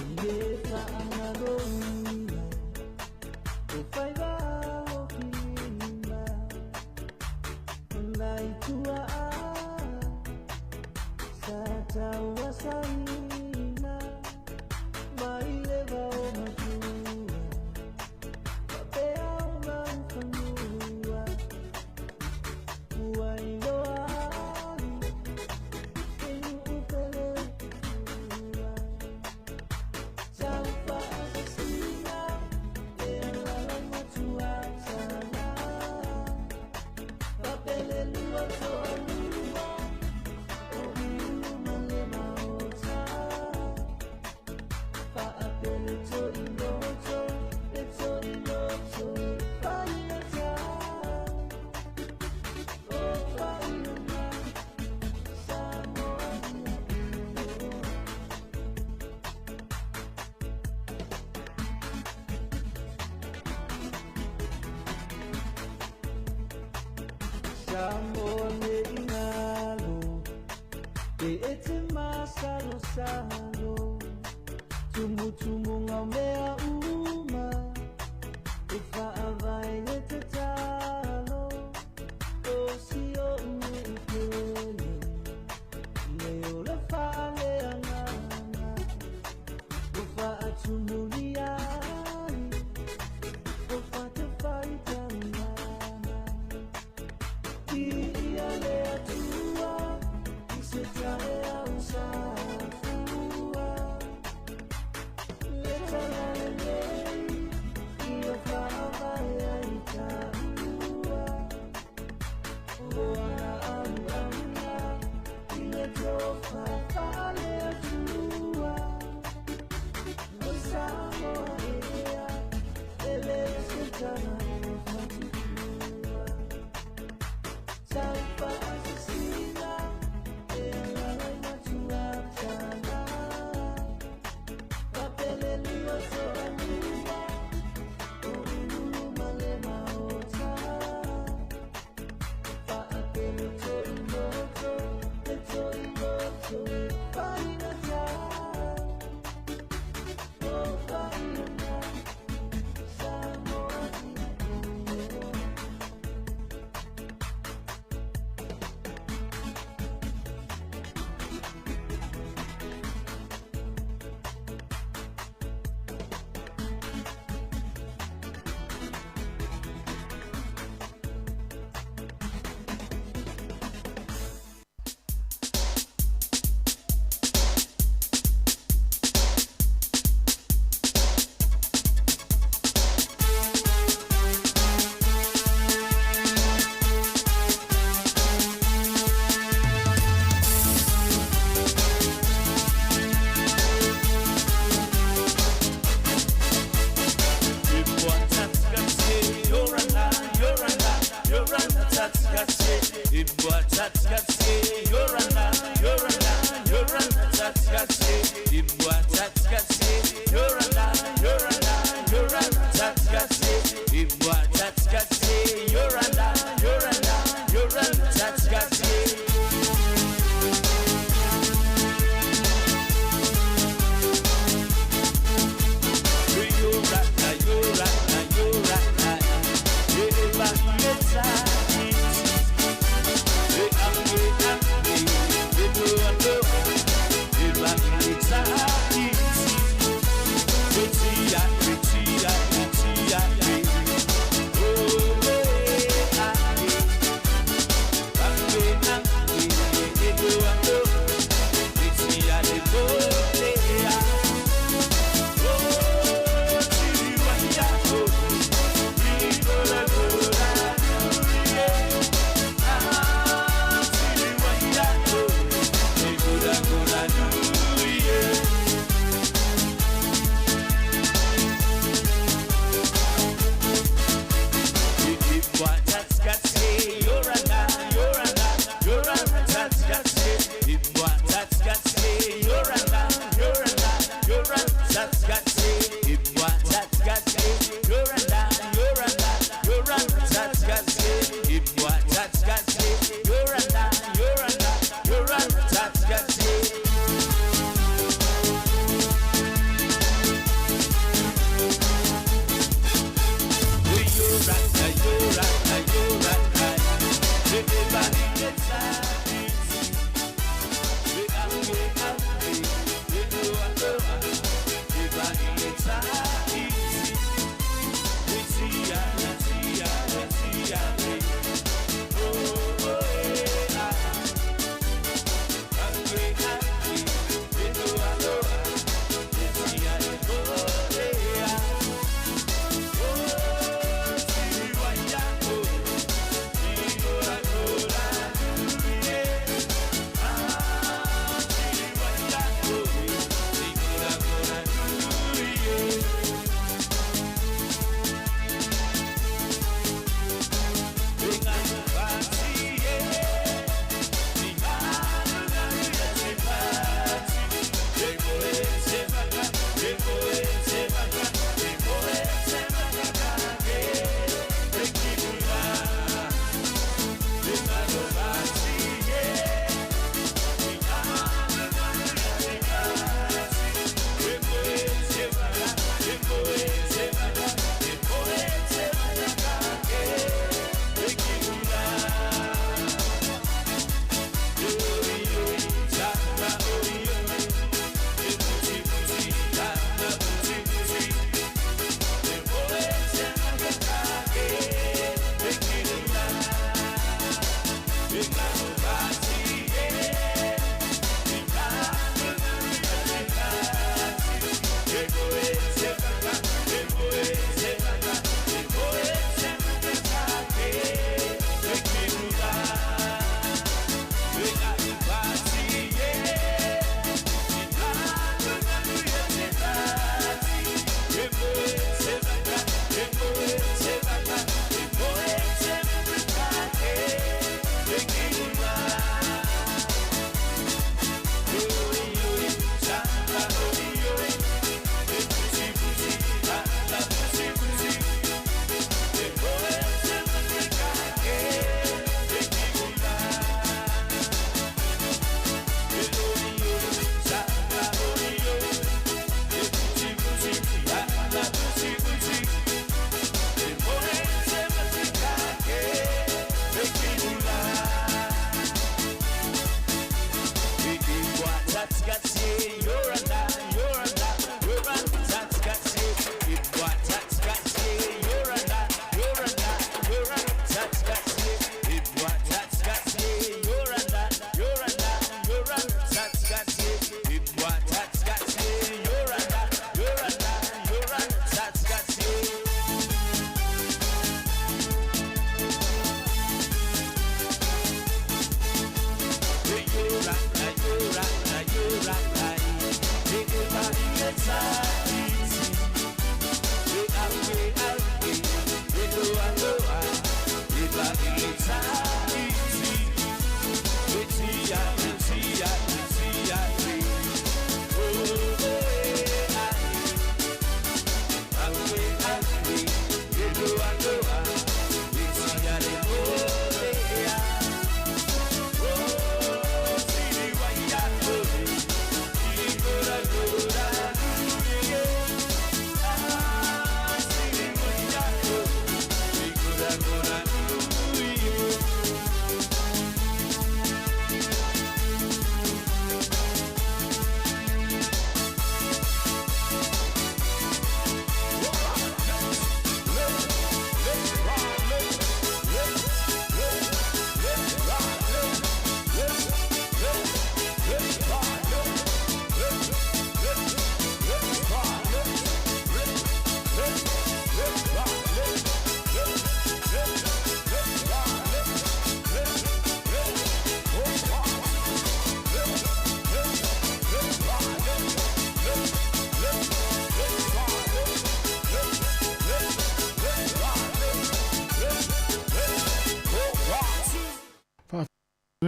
E lē faagaloina O faiva ofilima O nai tuaa Sa tauasaina Mai le vao matua Faapea ona ufanua Ua iloa ai E nuu pele ua Taufaasisina E alala i matuataga Fapelelua toalua O ulu ma le maota Faapele toiloto Le toiloto e faigata O faiaga Samoa ia uloa. Samoa nei galo E e te masalosalo Tumutumuga o mea uma E faavae le tatalo O si oʻu i pele Le ola faaleagaga Ua faatumulia ai O fatafaitaulaga Viia le Atua I se taeao safua Le tala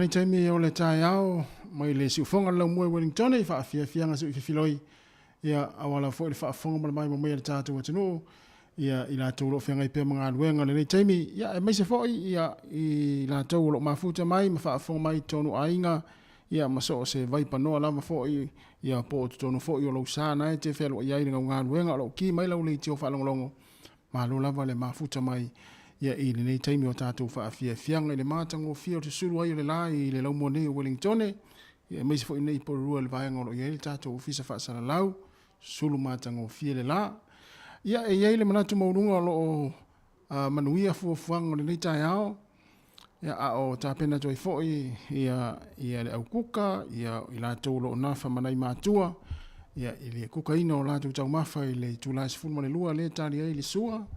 lenei taimi o le taeao mai le siufoga o le laumua i Wellington i faafiafiaga seuifefiloi ia auala foi le faafofoga ma le maimoa mai a le tatou atunuu ia i latou o lo o feagai pea ma galuega i lenei taimi ia aemaise foi ia i latou o lo o mafuta mai ma faafofoga mai i totonu o aiga ia ma so o se vaipanoa lava foi ia po o totonu foi o lou sa na e te fealuai ai i le galuega o lo o ki mai lau leitio faalogologo. Malo lava le mafuta mai ia i lenei taimi o tatou faafiafiaga i le matagofie o le susulu ai o le la i le laumua nei o Wellingtone, ia aemaise foi nei i Porirua i le vaega o lo o i ai le tatou Ofisa Faasalalau, susulu matagofie le la. Ia e i ai le manatu maualuga o lo o manuia fuafuaga o lenei taeao, ia, a o tapena atu ai foi ia, ia le aukuka, ia i latou o lo o nafa ma nai matua, ia, i le kukaina o latou taumafa i le itula e 12 lea e tali ai le sua,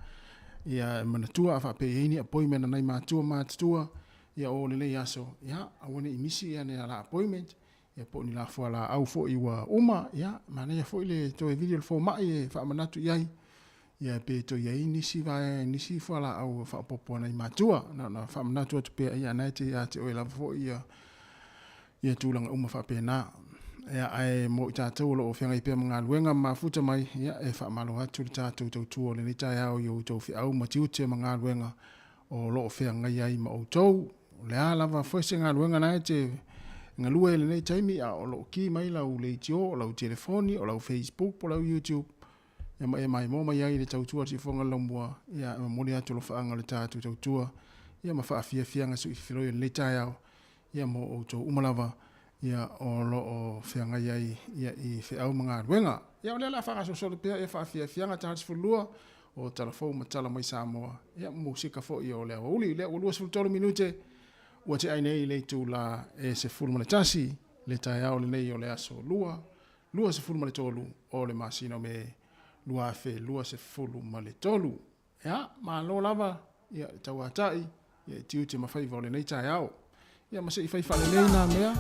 ia, e manatua a faapea e i ai ni appointment a nai matua matutua, ia, o lenei aso, ia, aua ne i misi ia ni ala appointment, ia po o ni la fualaau foi ua uma, ia, manaia foi le toe vili o le fomai e faamanatu i ai, ia pe toe i ai nisi vaega, nisi fualaau faaopoopo a nai matua. Na ona faamanatu atu pea, ia na e te ia te oe lava foi ia, ia tulaga uma faapena. Ia, ae mo i tatou o lo o feagai pea ma galuega ma mafuta mai, ia, e faamalo atu le tatou tautua o lenei taeao i outou feau ma tiute ma galuega o lo o feagai ai ma outou. O le a lava foi se galuega na e te galue i lenei taimi, a o lo o ki mai lau leitio, o lau telefoni, o lau Facebook po o lau YouTube, ia ma e maimoa mai ai i le tautua a le Siufofoga o le Laumua, ia e momoli atu alofaaga o le tatou tautua, ia ma faafiafiaga suifiloi o lenei taeao, ia mo outou uma lava, ia o lo o feagai ai ia i feau ma galuega. Ia o lea o le a faagasolosolo pea ia faafiafiaga ta 12 o tala fou ma tala mai Samoa, ia ma musika foi o le aoauli. Lea ua 23 minute ua tea ai nei i le itula e 11 le taeao lenei o le aso 2, 23 o le masina o Me 2023. Ia, malo lava ia le tauatai ia i tiute ma faiva o lenei taeao. Ia ma se i fai faalelei nā mea.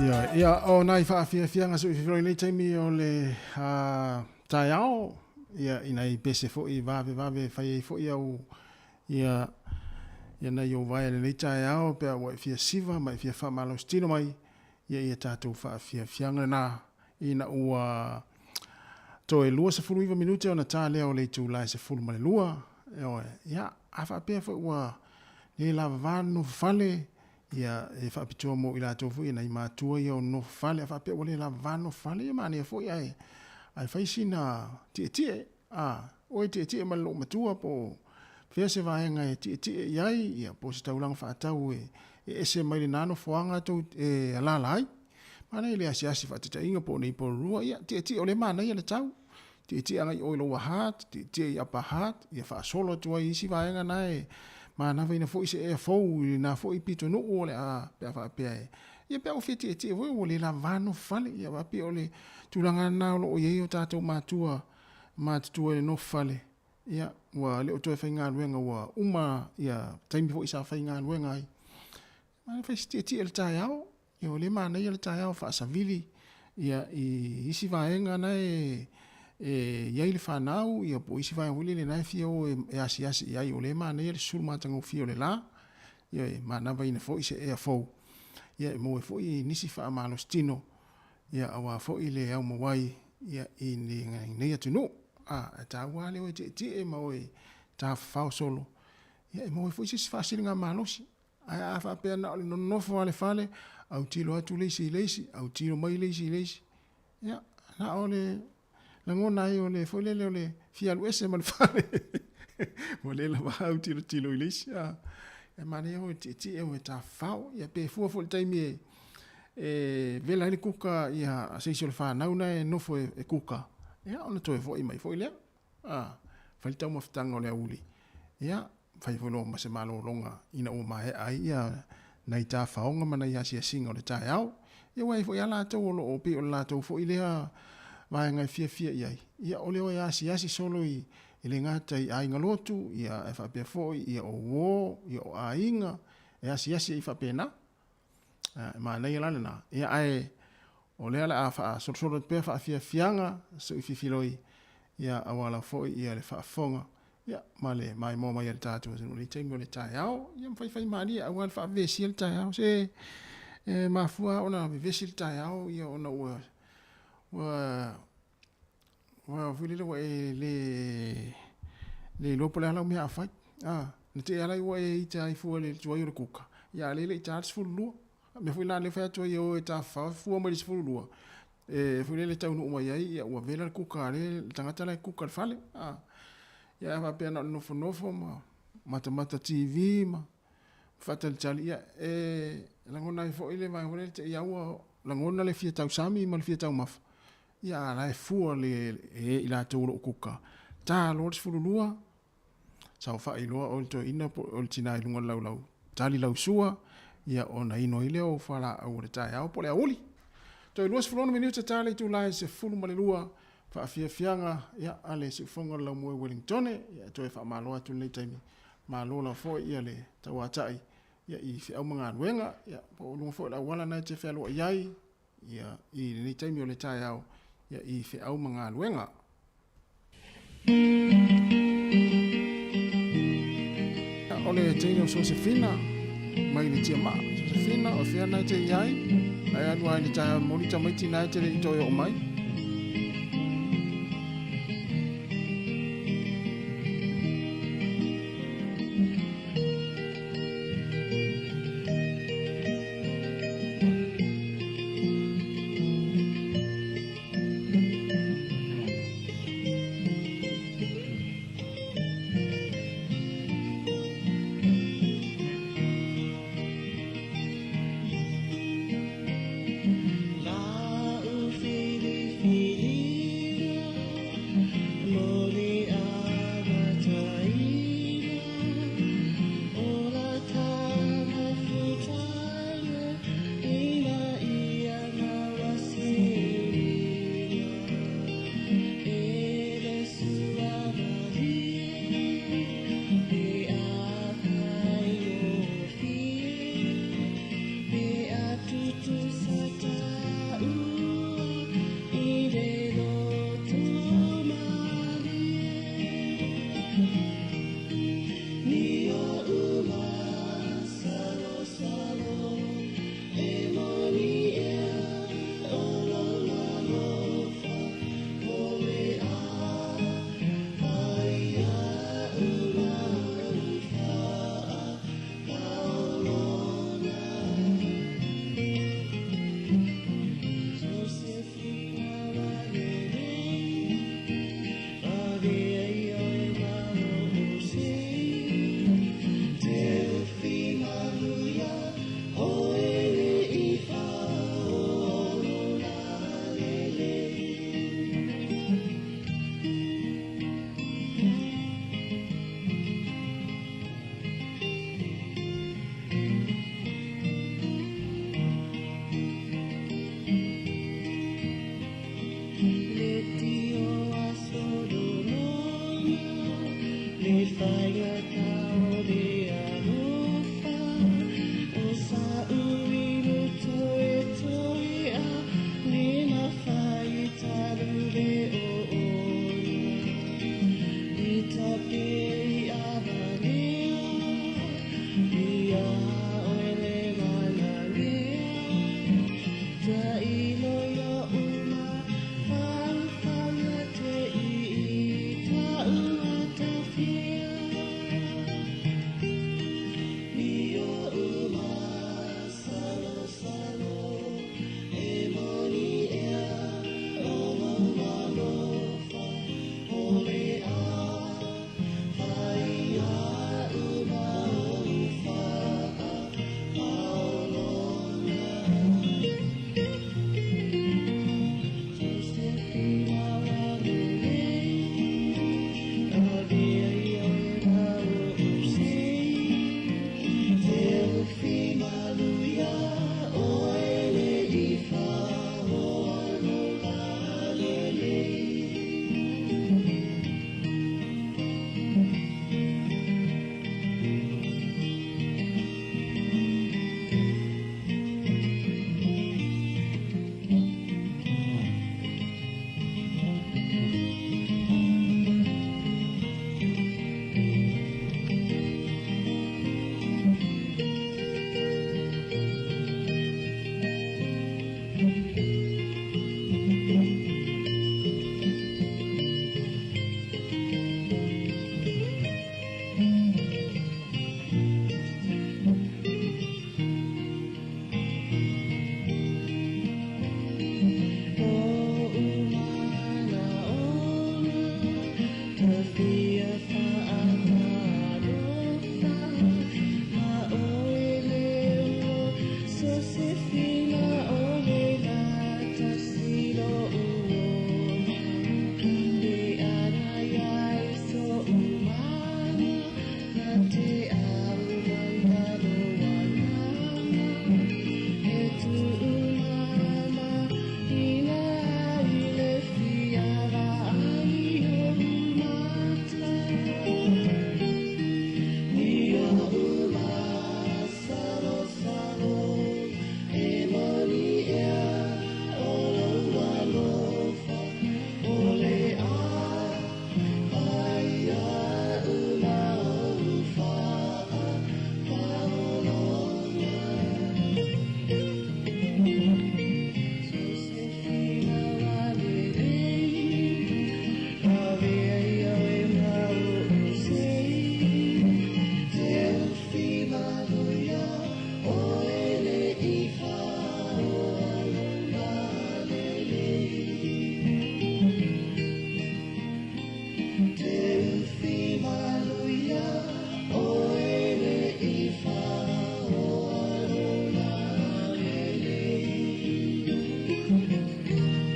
Ia, ia, o nai faafiafiaga soififilo i nei taimi o le taeao, ia, i nai pese foi vavevave e fai ai foi au, ia, ia nai ou vae i lenei taeao pe a ua e fia siva ma e fia faamalositino mai, ia, ia tatou faafiafiaga lena ina ua toe 29 minute ona ta lea o le itula e 12, ioe, ia, a faapea foi ua le lavava le nofo fale, Ia, e faapitoa mo i latou foi ia nai matua ia o nofo fale, a faapea ua le lavava nofo fale, ia manaia foi ae, ae fai sina tietie, a, oe tietie ma le loomatua po o fea se vaega e tietie i ai, ia, po o se taulaga faatau e, e ese mai lena nofoaga tou e alaala ai. Manaia le asiasi faataitaiga po o nei po o lua, ia, tietie o lea e manaia le tau. Tietie agai i o i Lower Hutt, tietie i Upper Hutt, ia faasolo atu ai i isi vaega na e manavaina foi se ea fou i lena foi pitonuu o le a, pe a faapea e, ia pe a ua fia tietie foi ua le lavava nofo fale, ia aua pei o le tulaga lena o lo o i ai o tatou matua matutua i le nofo fale, ia ua le o toe faigaluega ua uma ia taimi foi sa faigaluega ai. Ae fai se tietie i le taeao, Ia o lea e manaia le taeao faasavili ia i isi vaega na e e i ai le fanau ia po o isi vaega foi lele na e fia o e asiasi i ai o lea e manaia le susulu matagofie o le la ia e manavaina foi se ea fou ia e maua ai foi nisi faamalositino ia aua foi le aumauai ia i lenei atunuu. A e taua lava le o e tietie ma o e tafafao solo ia e maua ai foi se isi faasiligamalosi. Ae a faapea na o le nonofo lava i le fale, autilo atu le isi i le isi, autilo mai le isi i le isi, ia, na o le lagona ai o le foi lele o le fia alu ese ma le fale. Ua le lava autilotilo i le isi. A, e manaia foi le tietie o e tafafao. Ia pe fua foi i le taimi e, e vela ai le kuka ia a se isi o le fanau na e nofo e, e kuka, ia ona toe foi mai foi lea. A, fai le taumafataga o le aoauli, ia, fai foi loa ma se malologa ina ua maea ai ia nai tafaoga ma nai asiasiga o le taeao. Ia ua i ai foi lava latou o lo o pei o le latou foi lea vaega e fiafia i ai, ia o le o e asiasi solo i e le gata i aiga lotu, ia ae faapea foi ia o uo, ia o aiga, e asiasi ai faapena. E manaia la lena. Ia ae o lea o le a faasolosolo atu pea faafiafiaga soififiloi ia aua lava foi ia le faafofoga ia ma le maimoa mai a le tatou atunuu i lenei taimi o le taeao. Ia ma faifaimalie aua le faavevesia le taeao. Se e mafua ona vevesi le taeao ia ona ua ua Ua foi lele ua e le le iloa po o le a lau mea a fai. A, na te i ala ua e ita ai fua i le tuai o le kuka, ia a o lea e le i ta le 12. O le mea foi lena lea e fai atu ai e o e tafafao e fua mai le 12, e foi lele e taunuu mai ai, ia ua vela le kuka a le tagata la e kuka i le fale. A, ia a faapea na o le nofonofo ma matamata TV ma faatalitali, ia e lagona ai foi le vaega foi lele te i lava ua. lagona le fia tausami ma le fia taumafa, ia a la e fua le e i latou o lo o kuka. Ta loa le 12, saofai loa oe le toeaina po o le tina i luga o le laulau tali lau sua, ia ona inu ai lea o fualaau o le taeao po o le aoauli. Toe 26 minute ta le itula e 12 faafiafiaga ia a le siufofoga o le laumua i Wellingtone, ia e toe faamalo atu i lenei taimi. Malo lava foi ia le tauatai ia i feau ma galuega, ia po o luga foi o le auala na e te fealuai ai ia i lenei taimi o le taeao ia i feau ma galuega. O le teine o Sosefina mai le Tiamaa. Sosefina, o fea na e te i ai? Ai alu ai le taeao moli tamaiti na e te le i toe oo mai.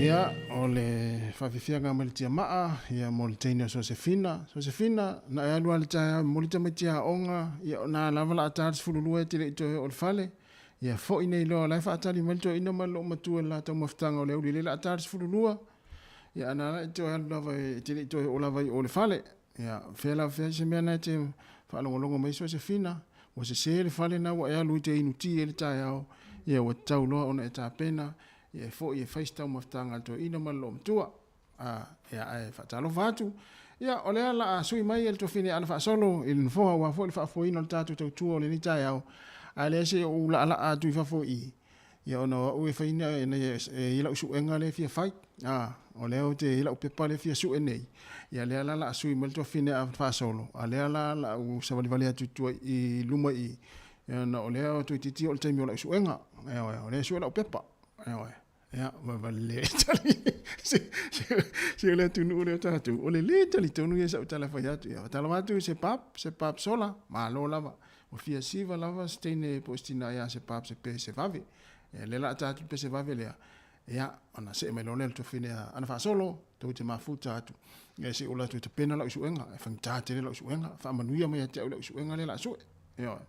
Ia, o le faafiafiaga mai le tiamaa, ia mo le teine o Sosefina. Sosefina, na e alu lava i le taeao e momoli tamaiti aoga, ia o na lava la a ta le 12 e te le i toe oo i le fale. Ia foi nei loa o la e faatali mai le toeaina ma le loomatua i le la taumafataga o le auli lea la a ta le 12. Ia a na la e toe alu lava e te le i toe oo lava i o le fale. Ia, fea lava fea se mea na e te faalogologo mai Sosefina, ua sese le fale na ua e alu i te inu ti ai le taeao, ia ua tatau loa ona e tapena, ia e foi e fai se taumafataga a le toeaina ma le loomatua. A, ia ae faatalofa atu. Ia, o lea la a sui mai e le tuafine Ana Faasolo i le nofoa aua foi le faafoeina o le tatou tautua o lenei taeao, ae lea se i ou laalaa atu i fafo i i, ia ona o au e fai ina e i ai lau suega lea e fia fai. A, o lea ou te i ai lau pepa lea e fia sue nei, ia lea la la a sui mai le tuafine a Faasolo, a lea la la a ou savalivali atu i tua i luma i i, ia ona o lea toeitiiti oo i le taimi o lau suega. Ioe, o lea e sue lau pepa. Ioe. Ia, ma le tali. Se, se, se o le atunuu lea o tatou, o le lē talitonu ia i sau tala e fai atu. Ia, talofa atu i se pap, se pap sola, malo lava. Ua fia siva lava se teine po o se tina ia se pap se pe se vave. Ia, lea la a ta atu pe se vave lea, ia, ona see mai loa lea o le tuafine a ana faasolo, tou te mafuta atu. Ia, se i ou alu atu e tapena lau suega, e faigata tele lau suega, faamanuia mai ia te au lau suega lea o le a sue. Ioe.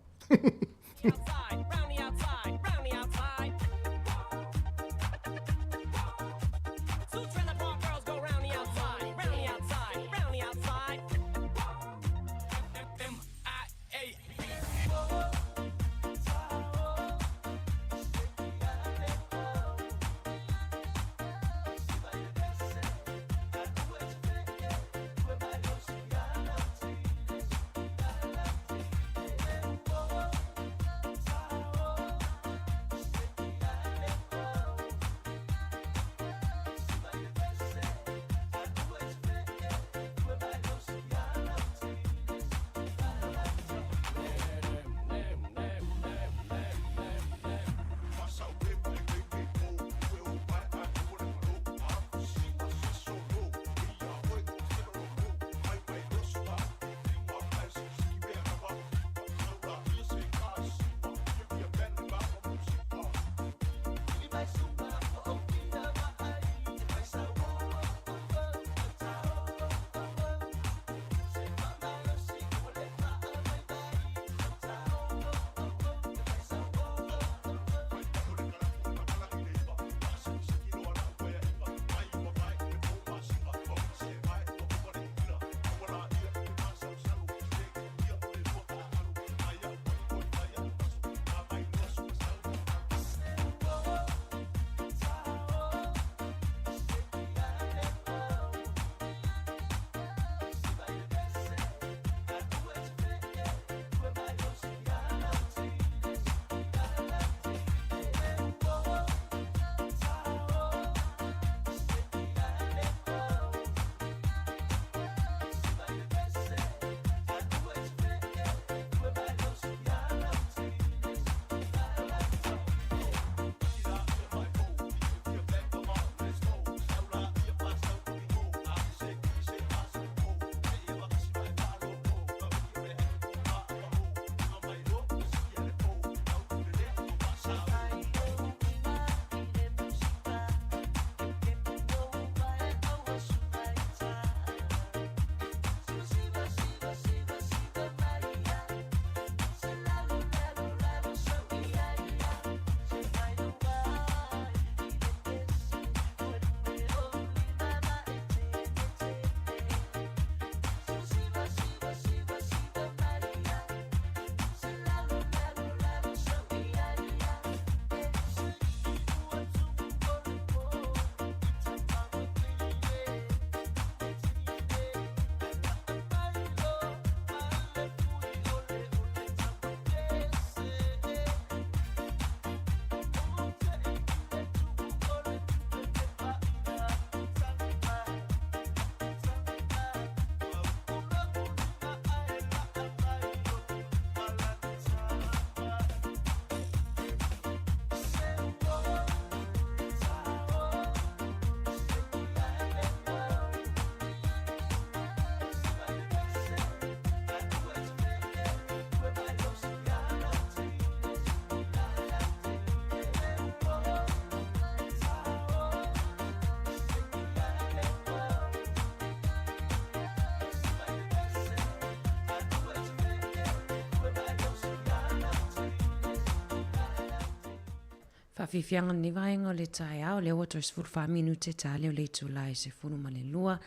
Faafiafiaga lenei vaega o le taeao, lea ua toe 14 minute ta leo le itula e 12,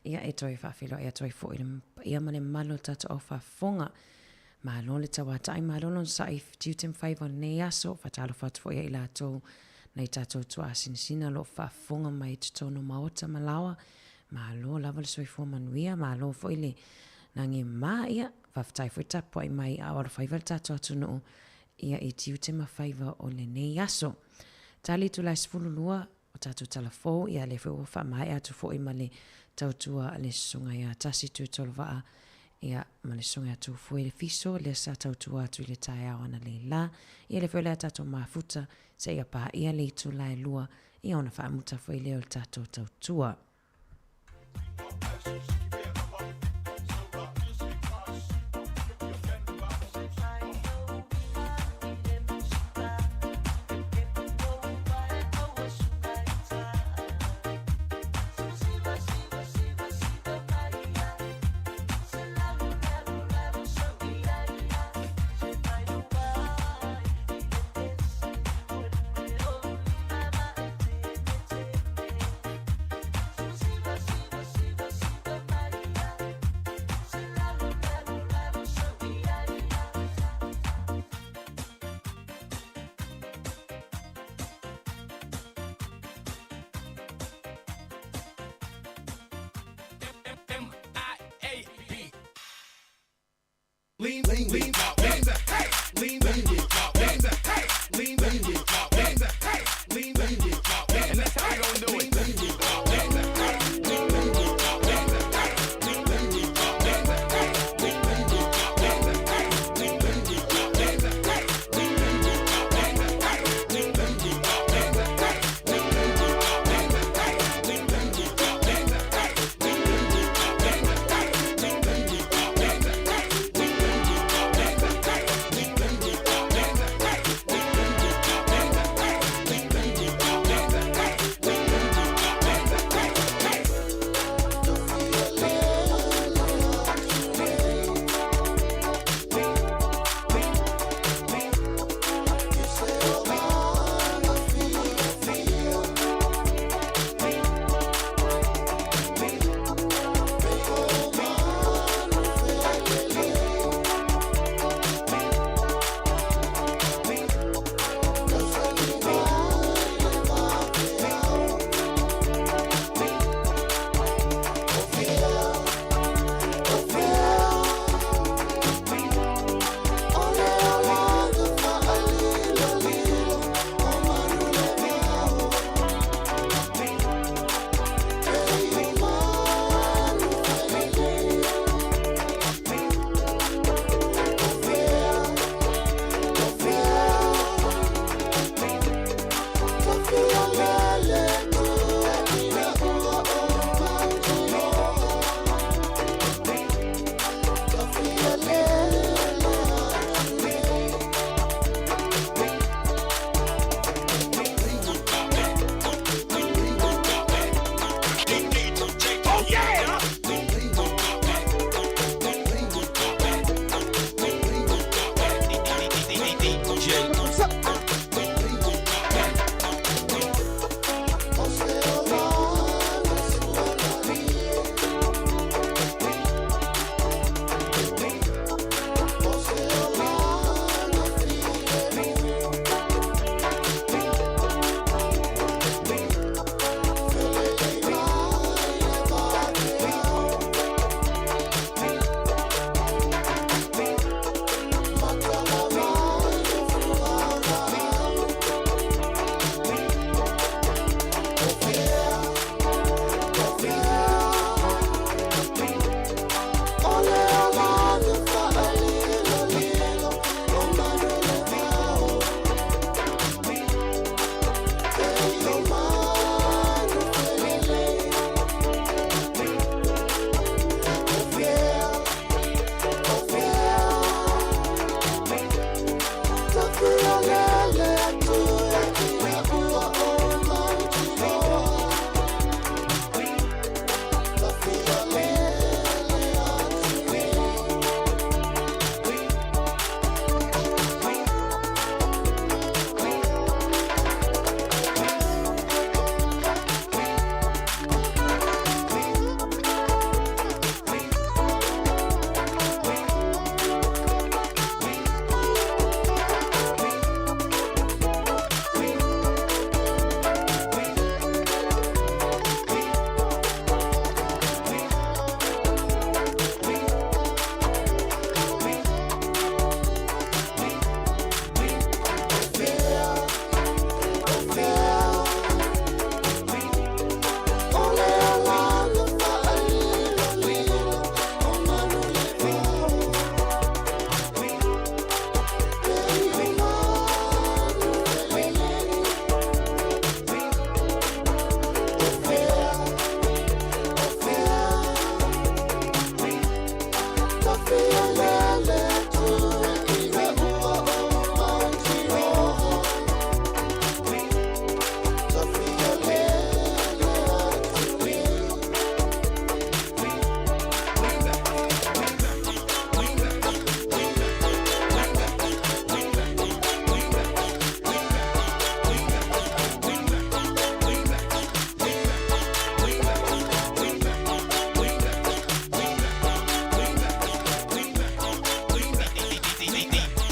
ia e toe faafeiloai atu ai foi i le paia ma le mamalu o le tatou au faafofoga. Malo le tauatai, malo le onosai i tiute ma faiva o lenei aso. Faatalofa atu foi ia i latou nai tatou tuaasinasina o lo o faafofoga mai i totonu o maota ma laoa. Malo lava le soifua manuia, malo foi le lagima. Ia, faafetai foi le tapuai mai a o alofaiva le tatou atunuu ia i tiute ma faiva o lenei aso. Tali itula e 12 o tatou tala fou, ia lea foi ua faamaea atu foi ma le tautua a le Susuga ia Tasi Tuitolovaa, ia ma le Susuga ia Tufue le Fiso, lea sa tautua atu i le taeao analeila. Ia lea foi o le a tatou mafuta seia paia le itula e 2, ia ona faamuta foi lea o le tatou tautua. Lean, lean, lean, lean, lean, lean, lean, lean, lean, lean, lean, and that's how we gonna do it.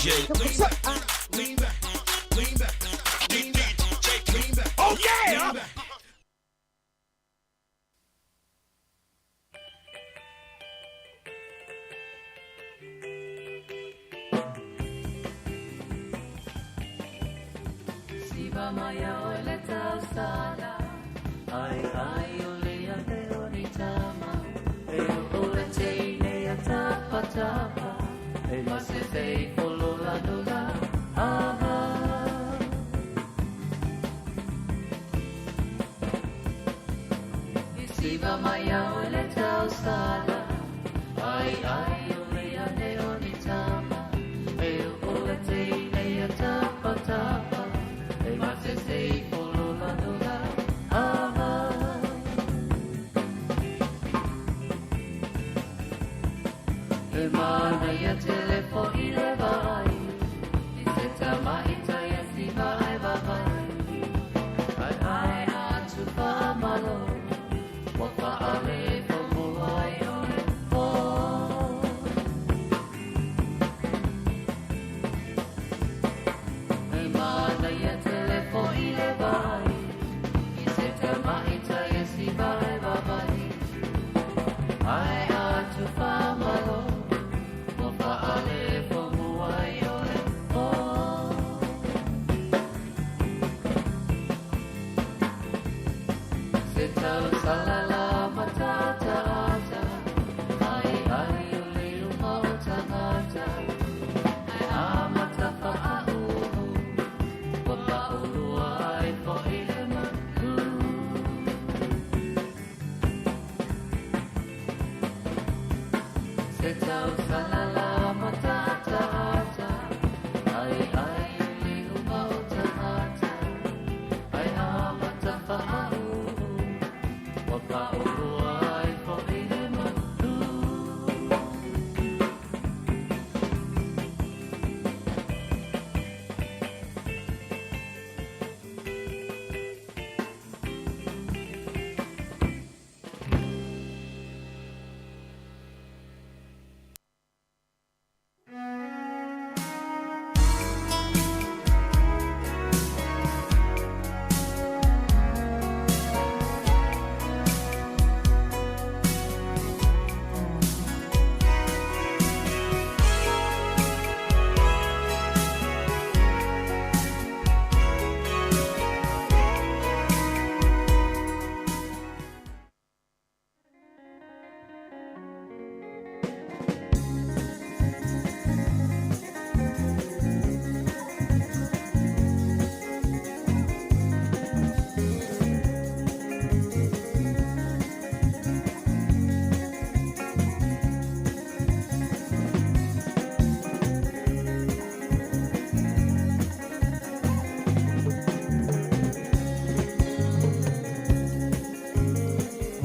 DJ. Lean back, lean back, lean back, lean back, DJ, lean back. Oh yeah! Siva mai o le tausala, ai ai o le ane o ni tama, e o le teine a tapa tapa, e ma se fei folola nola, aha. I siva mai o le tausala, ai ai o le ane o ni tama, e o le teine a tapa tapa, e ma se fei folola nola, aha. E mana ia telefo i le vai, i se tamaita ia siva ai vavai. Ai ai atu whaamalo, wa whaale whamua ai o le pō. E mana ia telefo i le vai, i se tamaita ia siva ai vavai. Ai atu whaamalo, wa whaale whamua ai o le pō. Se tau salala matata ata, ai ai o le uma o tangata, ai a matafa a uhu, wa paulua ai fo i le manu. Se tau salala matata ata, ai ai o le uma o tangata, ai a matafa a uhu, wa paulua ai fo i le manu.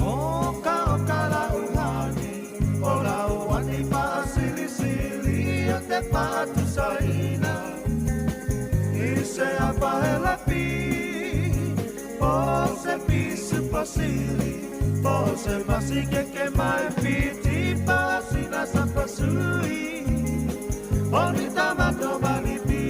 Oka oka la uhani, o la uani pa sili sili, o te pa tu saina. I se apa he la pi, po se pi su pa sili, po se masi ke ke mai pi ti pa sina sa pa sui. O ni tamato mani pi.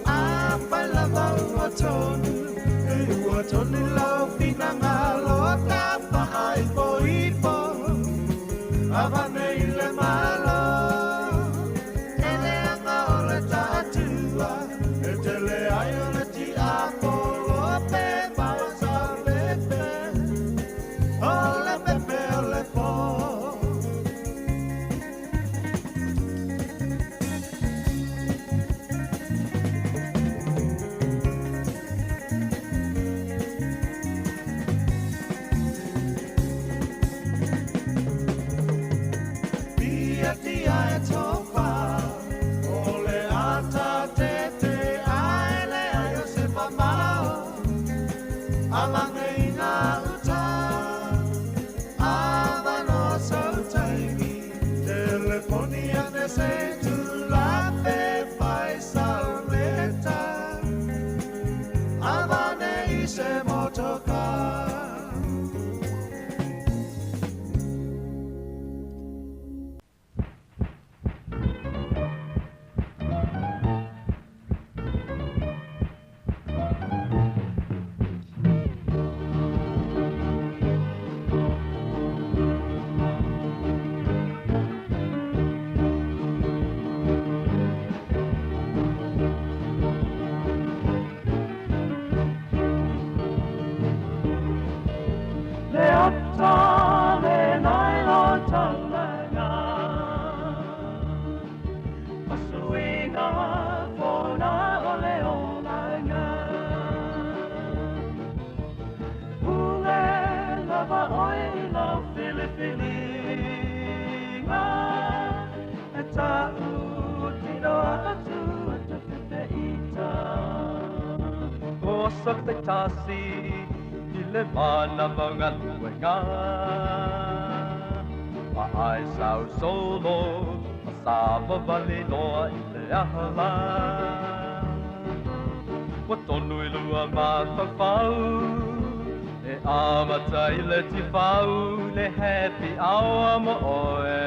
A whai lava ua tonu, e ua tonu lau whinanga lo ta whaai po ipo. A vane i le malo, tele anga o le tātua, e tele ai o le ti a polo pe mau sa pepe. O le pepe o le po. Pia tia e tofa, o le ata te te ai le ai o se mamao. Alange i ngā uta, a mano sau taimi, telefoni ane se tula. ata lena i lau taulaga O suiga fona o le olaga Pule lava oe i lau filifiliga E ta'utino atu e tafefeʻita O aso taitasi i le manava o galuega Vaai sau solo ma savavali loa i le ahala Ua tonu i lua mafaufau e amata i le tifau le happy hour mo oe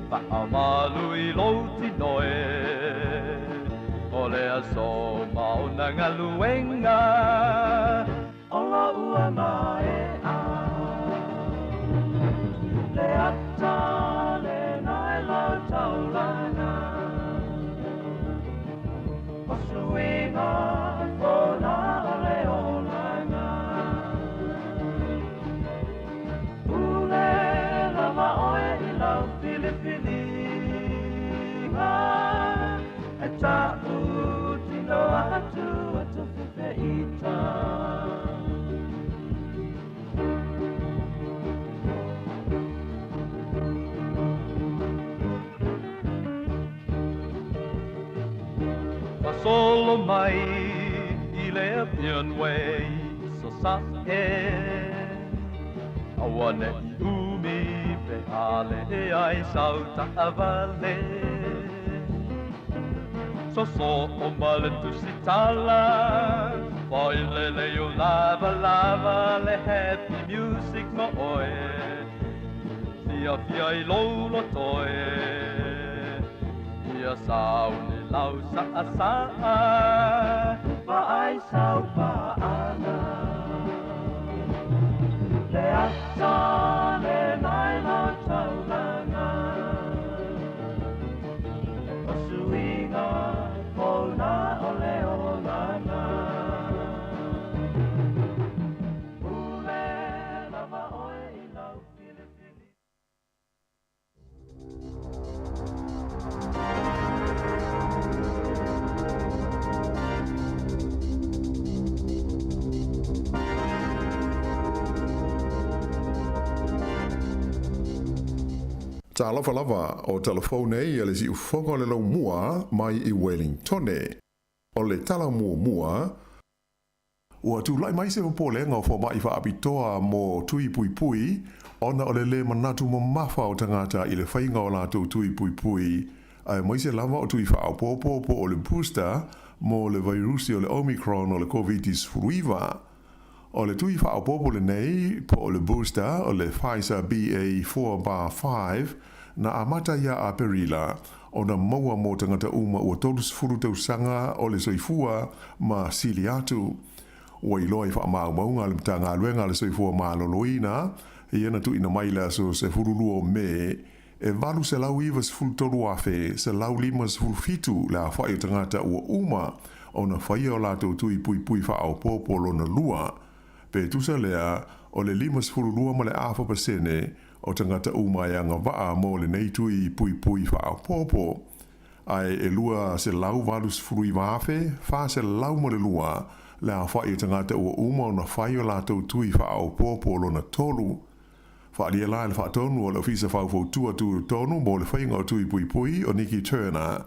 Faamalu i lou tino e O le aso ma ona galuega O la'u ua mae'a Le ata lena i lau taulaga O suiga fona o le olaga Pule lava oe i lau filifiliga E ta'utino atu e tafefeʻita Faasolo mai i le Appian Way Sasa'e Aua neʻi umi pe a leai sau taʻavale Sosoʻo ma le tusitala Failele o lavalava le happy music mo oe Fiafia i lou loto e Ia sauni lau saʻasaʻa Vaai sau paʻaga Le ata lena i lau taulaga O suiga fona o le olaga Pule lava oe i lau filifili Talofa lava, o Talafou nei a le siufofoga o le laumua mai i Welingtone. O le tala muamua, ua tulai mai se popolega o fomaʻi faapitoa mo tui puipui ona o le lē manatu mamafa o tagata i le faiga o latou tui puipui, aemaise lava o tui faaopoopo po o le booster mo le vairusi o le Omicron o le Koviti-19. O le tui faaopoopo lenei po o le booster o le Pfizer BA4/5 na amata ia Aperila ona maua mo tagata uma ua 30 tausaga o le soifua ma sili atu. Ua iloa i faamaumauga a le Matagaluega a le Soifua Maloloina ia na tuuina mai i le aso 12 o Me e 893,157 le aofai o tagata ua uma ona faia o latou tui puipui faaopoopo lona lua. Pe tusa lea, o le 52 ma le afa pasene o tagata uma e agavaa mo lenei tui puipui faaopoopo. Ae e 289,402 le aofai o tagata ua uma ona fai o latou tui faaopoopo lona tolu. Faaalia la e le Faatonu o le Ofisa Faufautua Tutotonu mo le Faiga o Tui Puipui o Nikki Turner,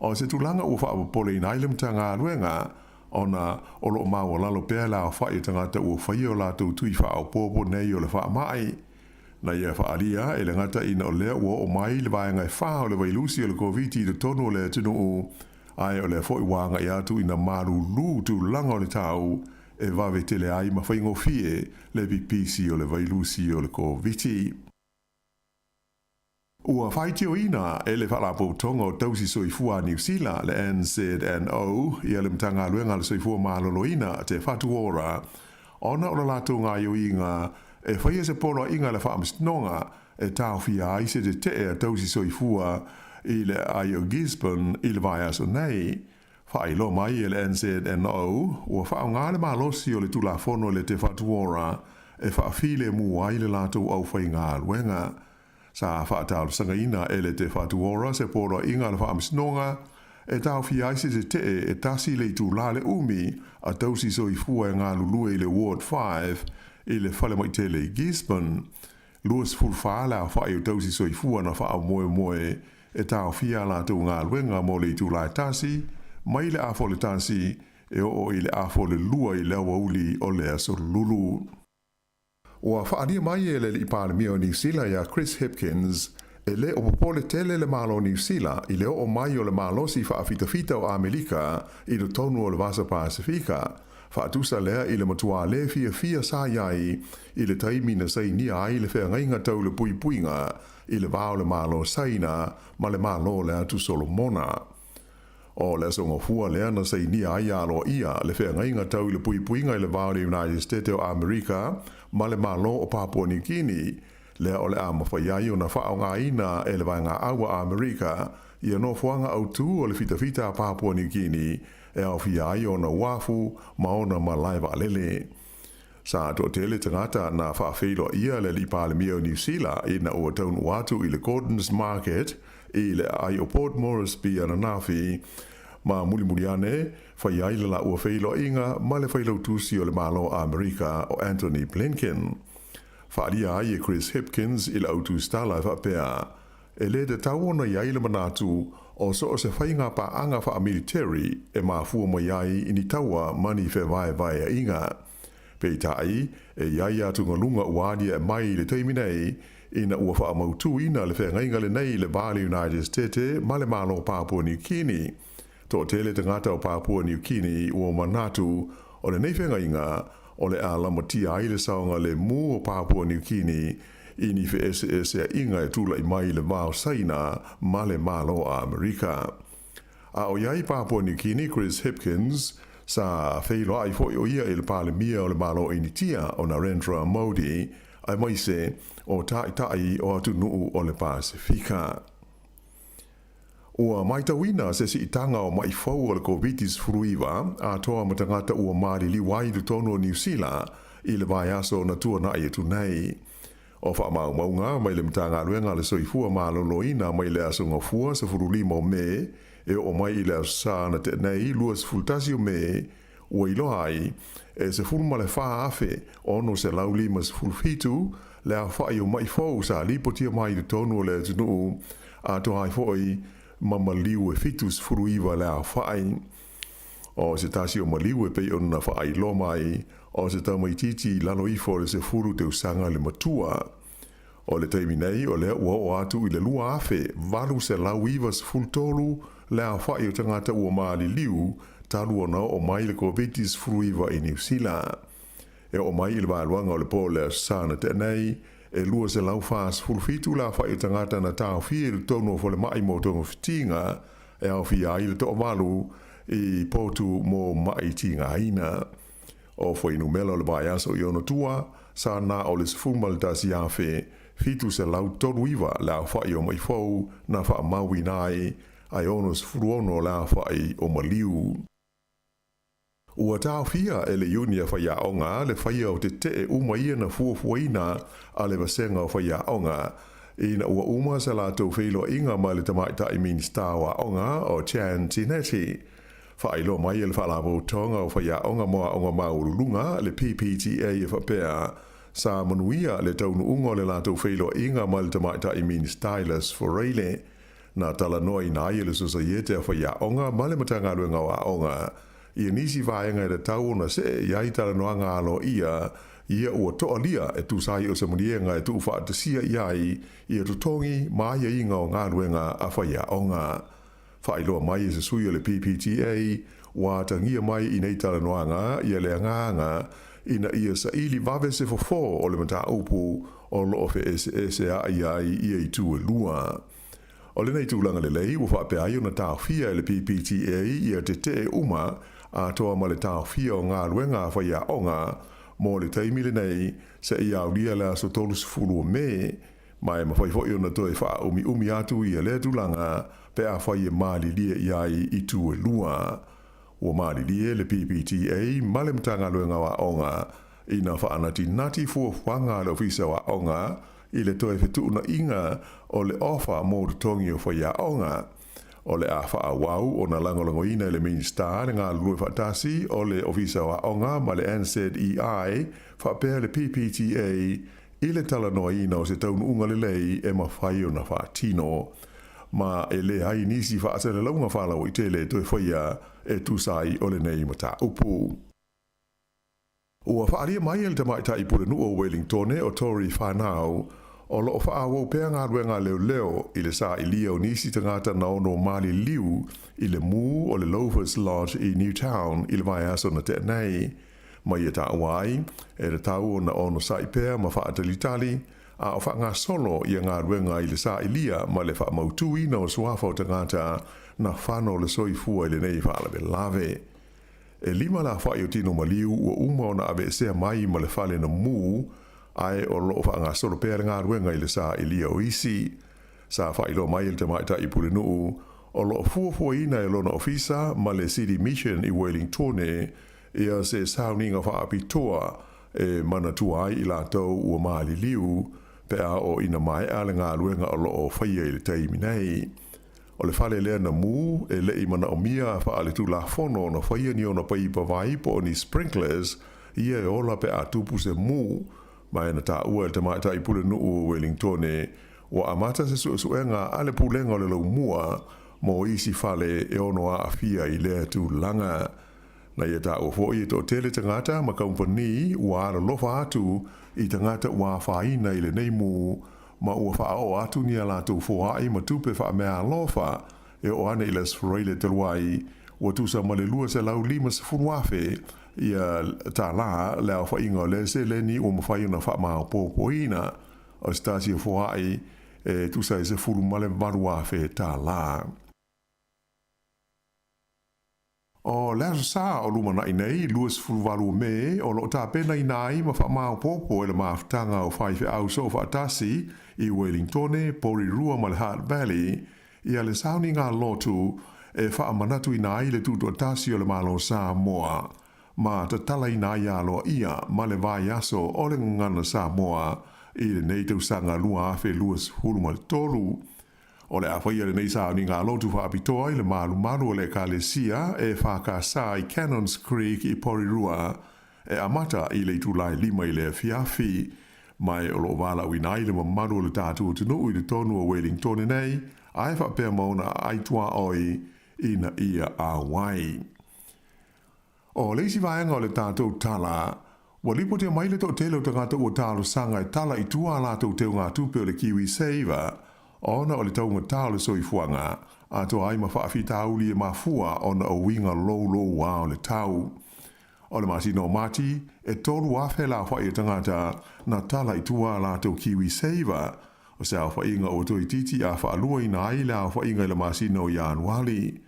o se tulaga ua faapopoleina ai le Matagaluega ona o lo o maualalo pea le aofai o tagata ua faia o latou tui faaopoopo nei o le faamai. Na ia faaalia e le gata ina o lea ua oo mai le vaega e fa o le vailusi o le Koviti i totonu o le atunuu, ae o lea foi ua agai atu ina malulu tulaga o le tau e vave tele ai ma faigofie le pipisi o le vailusi o le Koviti. Ua faitioina e le Faalapotopotoga o Tausi Soifua a Niu Sila, le NZNO, ia le Matagaluega a le Soifua Maloloina, Te Whatu Ora, ona o le latou gaoioiga e faia se poloaiga a le Faamasinoga e taofia ai se tetee a tausi soifua i le aai o Gisborne i le vaiaso nei. Faailoa mai e le NZNO, ua faaaoga le malosi o le Tulafono i le Te Whatu Ora. e faafilemu ai le latou aufaigaluega. Sa faatalosagaina e le Te Whatu Ora se poloaiga a le Faamasinoga e taofia ai se tetee e tasi le itulā le umi a tausi soifua e galulue i le Ward 5 i le falemai tele i Gisborne. 24 le aofai o tausi soifua na faamoemoe e taofia a latou galuega mo le itulā e tasi mai le afa o le tasi e oo i le afa o le lua i le aoauli o le Aso Lulu. Ua faaalia mai e le Alii Palemia o Niu Sila ia Chris Hipkins, e le o popole tele le Malo o Niu Sila i le oo mai o le malosi faafitafita o Amerika i totonu o le Vasa Pasefika, faatusa lea i le matuā le fiafia sa i ai i le taimi na sainia ai le feagaiga tau le puipuiga i le va o le Malo Saina ma le Malo o le Atu Solomona. O le aso gafua lea na sainia ai aloaia le feagaiga tau i le puipuiga i le va o le United State o Amerika ma le Malo o Papua Niu Kini, lea o le a mafai ai ona faaaogaina e le Vaegaau a Amerika ia nofoaga autū o le fitafita a Papua Niu Kini e aofia ai ona uafu ma ona malae vaalele. Sa toatele tagata na faafeiloaia le Alii Palemia o Niu Sila ina ua taunuu atu i le Gordon's Market i le aai o Port Moresby ananafi, ma mulimuli ane, fai ai le laua feiloaiga ma le Failautusi o le Malo o Amerika o Antony Blinken. Faaalia ai e Chris Hipkins i le autusitala e faapea, E le tatau ona i ai le manatu o so o se faiga paaga faamiliteri e mafua mai ai i ni taua ma ni fevaevaeaiga. Peitai, e i ai atugaluga ua aliae mai i le taimi nei, ina ua faamautuina le feagaiga lenei i le va o le United Stete ma le Malo o Papua Niu Kini. Toatele tagata o Papua Niu Kini ua manatu o lenei feagaiga o le a lamatia ai le saogalemu o Papua Niu Kini i ni feeseeseaiga e tulai mai i le va o Saina ma le Malo o Amerika. A o i ai Papua Niu Kini, Chris Hipkins, sa feiloai foi o ia i le Palemia o le Malo o Initia o Narendra Modi, aemaise o Taitai o atunuu o le Pasefika. Ua matauina se siitaga o ma'i fou o le Koviti-19 atoa ma tagata ua maliliu ai i totonu o Niu Sila i le vaiaso na tuana'i atu nei. O faamaumauga mai le Matagaluega a le Soifua Maloloina mai le aso Gafua 15 o Me e oo mai i le Aso Sa na tea nei 21 o Me, ua iloa ai e 14,657 le aofai o ma'i fou sa lipotia mai i totonu o le atunuu, atoa ai foi ma maliu e 79 le aofai. O se tasi o maliu e pei ona faailoa mai, o se tamaitiiti i lalo ifo o le sefulu tausaga le matua. O le taimi nei, o lea ua oo atu i le 2,893 le aofai o tagata ua maliliu talu ona oo mai le Koviti-19 i Niu Sila. E oo mai i le vaeluaga o le po o le Aso Sa na tea nei, e 247 le aofai o tagata na taofia i totonu o falemai mo togafitiga e aofia ai le toavalu i potu mo ma'i tigaina. O fuainumera o le vaiaso i ona tua, sa na o le 11,739 le aofai o ma'i fou na faamauina ai, ae 66 le aofai o maliu. Ua taofia e le Iuni a Faiaoga le faia o tetee uma ia na fuafuaina a le Vasega o Faiaoga, ina ua uma sa latou feiloaiga ma le Tamaitai Minisita o Aoga o Jan Tinetti. Faailoa mai e le Faalapotopotoga o Faiaoga mo Aoga Maualuluga, le PPTA e faapea, sa manuia le taunuuga o le latou feiloaiga ma le Tamaitai Minisita i le Aso Faraile. Na talanoaina ai e le Sosaiete a Faiaoga ma le Matagaluega o Aoga ia nisi vaega e tatau ona see i ai talanoaga aloaia ia ua toalia e tusa ai o se maliega e tuufaatasia i ai ia totogi ma aiaiga o galuega a faiaoga. Faailoa mai e se sui o le PPTA ua atagia mai i nei talanoaga ia le agaga ina ia saili vave se fofo o le mataupu o lo o feeseesea'i ai ia itu e lua. O lenei tulaga lelei ua faapea ai ona taofia e le PPTA ia tetee uma atoa ma le taofia o galuega a faiaoga mo le taimi lenei seia aulia le aso 30 o Me, ma e mafai foi ona toe faaumiumi atu ia lea tulaga pe afai e malilie i ai itu e lua. Ua malilie le PPTA ma le Matagaluega o Aoga ina faanatinati fuafuaga a le Ofisa o Aoga i le toe fetuunaiga o le ofa mo totogi o faiaoga. O le a faaauau ona lagolagoina e le Minisita le galulue faatasi o le Ofisa o Aoga ma le NZEI faapea le PPTA i le talanoaina o se taunuuga lelei e mafai ona faatino ma e leai nisi faasalalauga faalauaitele e toe faia e tusa ai o lenei mataupu. Ua faaalia mai e le tamaitai pulenuu o Welingtone o Tory Whanau, o lo o faaauau pea galuega a leoleo i le sailia o nisi tagata na ono maliliu i le mū o le Loafers Lodge i Newtown i le vaiaso na tea nei. Ma ia taua ai, e tatau ona onosai pea ma faatalitali, a o faagasolo ia galuega i le sailia ma le faamautuina o suafa o tagata na fano le soifua i lenei faalavelave. E lima le aofai o tino maliu ua uma ona aveesea mai ma le fale na mū, ae o lo o faagasolo pea le galuega i le sailia o isi. Sa faailoa mai e le tamaitai pulenuu o lo o fuafuaina e lona ofisa ma le City Mission i Welingtone ia se sauniga faapitoa e manatua ai i latou ua maliliu pe a oo ina maea le galuega o lo o faia i le taimi nei. O le fale lea na mū e le i manaomia faaletulafono ona faia ni ona paipa vai po o ni sprinklers ia e ola pe a tupu se mū. Ma e na taua e le tamaitai pulenuu o Welingtone ua amata se suesuega a le Pulega o le Laumua mo isi fale e ono aafia i lea tulaga. Na ia taua foi e toatele tagata ma kamupani ua alolofa atu i tagata ua afaina i lenei mū ma ua faaoo atu ni a latou foai ma tupe faameaalofa e oo ane i le Aso Faraile talu ai ua tusa ma le 250,000 ia tālā le aofaiga o lea seleni ua mafai ona faamaopoopoina. O se tasi o foai e tusa i 18,000 tālā. O le Aso Sa o lumanai nei, 28 o Me, o lo o tapenaina ai ma faamaopoopo e le mafutaga o faifeau soofaatasi i Welingtone, Porirua ma le Hutt Valley ia le sauniga lotu e faamanatuina ai le tutoatasi o le Malo Samoa ma tatalaina ai aloaia ma le vaiaso o le Gagana Samoa i lenei tausaga 2023. O le a faia lenei sauniga lotu faapitoa i le malumalu o le Ekalesia EFKS i Cannons Creek i Porirua e amata i le itula e lima i le afiafi. Ma o lo o valaauina ai le mamalu o le tatou atunuu i totonu o Welingtone nei, ae faapea ma ona aai tuaoi ina ia auai. O le isi vaega o le tatou tala, ua lipotia mai le toatele o tagata ua talosaga e tala i tua a latou teugatupe o le KiwiSaver ona o le taugata o le soifuaga, atoa ai ma faafitauli e mafua ona o uiga louloua o le tau. O le masina o Mati, e 3,000 le aofai o tagata na tala i tua a latou KiwiSaver, o se aofaiga ua toeitiiti a faaluaina ai le aofaiga i le masina o Ianuali.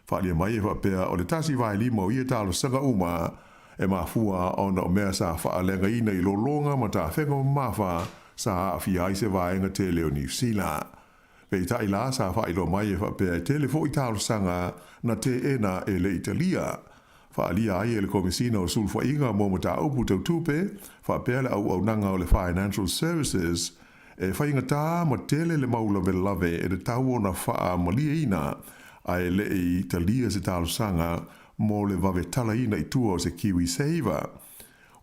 Faaalia mai e faapea o le 1/5 o ia talosaga uma e mafua ona o mea sa faaleagaina i lologa ma tafega mamafa sa aafia ai se vaega tele o Niu Sila. Peitai la sa faailoa mai e faapea e tele foi talosaga na teena e le Italia. Faaalia ai e le Komesina o Sulufaiga mo Mataupu Tau Tupe faapea le auaunaga o le Financial Services E faigata ma tele le mau lavelave e tatau ona faamalieina ae le i talia se talosaga mo le vave talaina i tua o se KiwiSaver.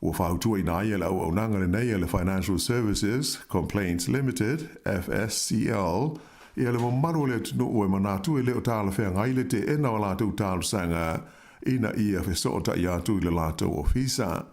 Ua fautuaina ai e le auaunaga lenei a le Financial Services Complaints Limited, FSCL, ia le mamalu o le atunuu e manatu e le o talafeagai le teena o a latou talosaga ina ia fesootai atu i le latou ofisa.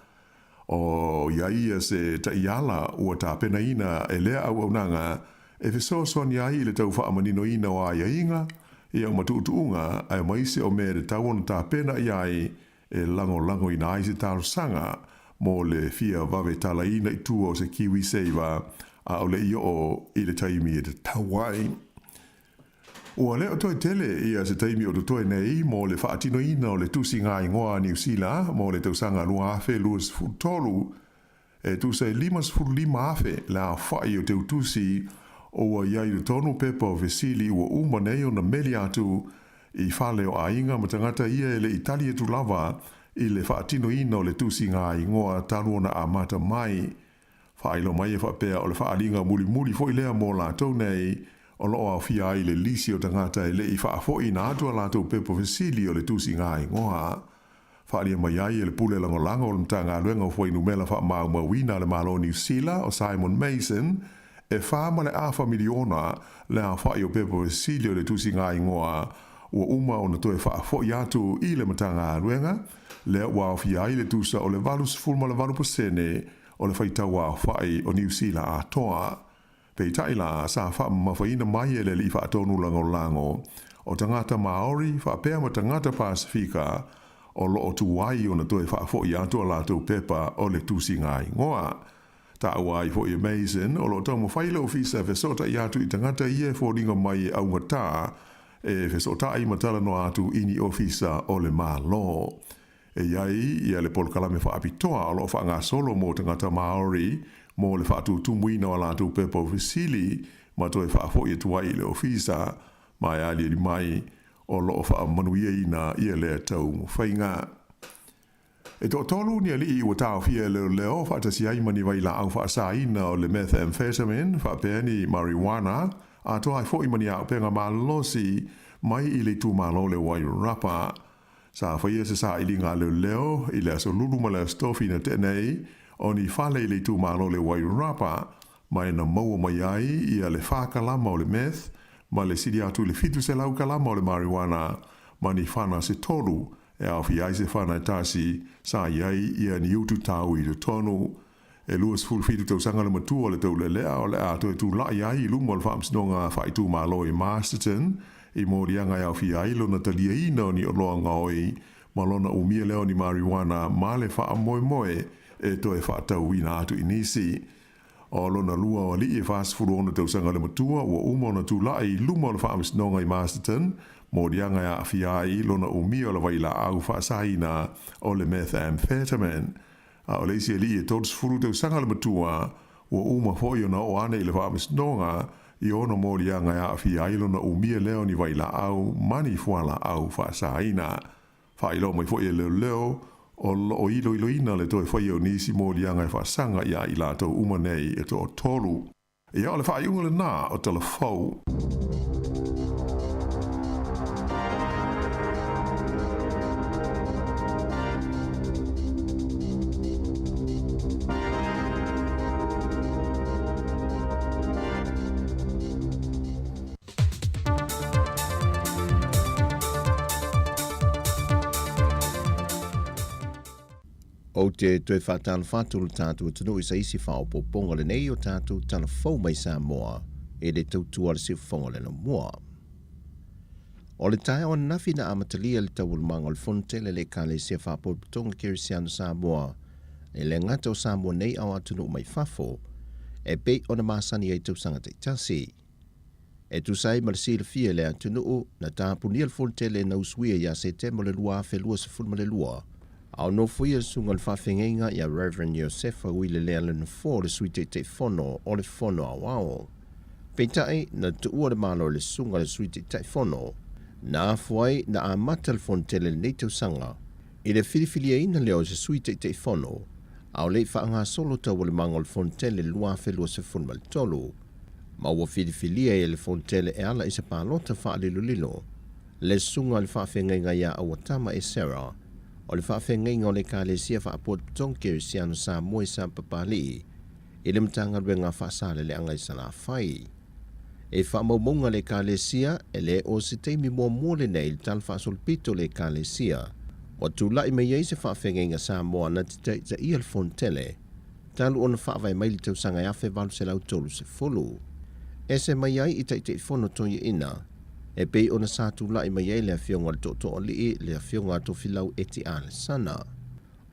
O ia ia se taiala ua tapenaina e lea auaunaga e fesoasoani ai i le tau faamaninoina o aiaiga, ia o matuutuuga aemaise o mea e tatau ona tapena i ai e lagolagoina ai se talosaga mo le fia vave talaina i tua o se KiwiSaver a o le i oo i le taimi e tatau ai. Ua le o toe tele ia se taimi o totoe nei mo le faatinoina o le tusiga igoa a Niu Sila mo le tausaga 2023, e tusa e 55,000 le aofai o teutusi o ua i ai i totonu pepa o fesili ua uma nei ona meli atu i fale o aiga ma tagata ia e le i tali atu lava i le faatinoina o le tusigaigoa talu ona amata mai. Faailoa mai e faapea o le faaaliga mulimuli foi lea mo latou nei o lo o aofia ai le lisi o tagata e le i faafoiina atu a latou pepa fesili o le tusigaigoa. Faaalia mai ai e le Pule Lagolago o le Matagaluega o Fuainumela Faamaumauina a le Malo o Niu Sila o Simon Mason, e 4.5 miliona le aofai o pepa fesili o le tusigaigoa ua uma ona toe faafoi atu i le Matagaluega, lea ua aofia ai le tusa o le 88% o le faitau aofai o Niu Sila atoa. Peitai la, sa faamamafaina mai e le Alii Faatonu Lagolago o tagata Maori faapea ma tagata Pasefika o lo o tuai ona toe faafoi atu a latou pepa o le tusigaigoa. Taua ai foi e Mason o lo o taumafai le ofisa e fesootai atu i tagata ia e foliga mai e augatā e fesootai ma talanoa atu i ni ofisa o le Malo. E i ai ia le polokalame faapitoa o lo o faagasolo mo tagata Māori mo le faatutumuina o a latou pepa o fesili ma toe faafoi atu ai i le ofisa ma e aliali mai o lo o faamanuiaina ia lea taumafaiga. E toatolu ni alii ua taofia e leoleo faatasi ai ma ni vailaau faasaina o le methamphetamine faapea ni marijuana atoa ai foi ma ni auupega malolosi mai i le itumalo o le Wairarapa. Sa faia se sailiga a leoleo i le Aso Lulu ma le Aso Tofi na tea nei o ni fale i le itumalo o le Wairarapa ma e na maua mai ai ia le fa kalama o le meth ma le sili atu i le 700 kalama o le marijuana ma ni fana se tolu e aofia ai se fana e tasi sa i ai ia ni utu tau i totonu. E 27 tausaga le matua o le taulelea o le a toe tulai ai i luma o le Faamasinoga Faaitumalo i Masterton i moliaga e aofia ai lona taliaina o ni oloa gaoi ma lona umia lea o ni marijuana ma le faamoemoe e toe faatauina atu i nisi. O lona lua o alii e 46 tausaga le matua ua uma ona tulai i luma o le Faamasinoga i Masterton, moliaga e aafia ai lona umia o le vailaau faasaina o le methamphetamine. A o le isi alii e 30 tausaga le matua, ua uma foi ona oo ane i le Faamasinoga i ona moliaga e aafia ai lona umia lea o ni vailaau ma ni fualaau faasaina. Faailoa mai foi e leoleo, o lo o iloiloina le toe faia o nisi moliaga e faasaga iā i latou uma nei e toatolu. Ia, o le faaiuga lenā o Tala Fou. Ou te toe faatalofa atu i lo tatou atunuu i se isi faaopoopoga lenei o tatou tala fou mai Samoa e le tautua a le siufofoga o le Laumua. O le taeao ananafi na amatalia le taualumaga o le Fono tele a le Ekalesia Faapotopotoga Kerisiano Samoa e le gata o Samoa nei a o atunuu mai fafo e pei ona masani ai tausaga taitasi. E tusa ai ma le silafia e le atunuu, na tapunia le Fonotele e Nausuia ia Setema o le 2022, a o nofoia le susuga i le faafeagaiga ia Rev. Iosefa Uilelea le Nofoa o le Sui Taitaifono o le Fono Aoao. Peitai, na tuua le Malo i le susuga i le Sui Taitaifono, na afua ai na amata le Fonotele i lenei tausaga i le filifiliaina lea o se Sui Taitaifono, a o le i faagasolo taualumaga o le Fonotele i le 2023. Ma ua filifilia e le Fonotele e ala i se palota faalilolilo le susuga i le faafeagaiga ia Auatama Esera o le faafeagaiga o le Ekalesia Faapotopotoga Kerisiano Samoa i Sapapalii i le Matagaluega Faasaleleaga i Salafai. E faamaumauga le Ekalesia e le o se taimi muamua lenei i le tala faasolopito o le Ekalesia ua tulai mai ai se faafeagaiga Samoa na te taitaia le Fonotele talu ona faavae mai le tausaga e 1830. Ese mai ai i Taitaifono Toeaina, e pei ona sa tulai mai ai le Afioga i le Tootooalii, le Afioga a Tofilau Eti Alesana.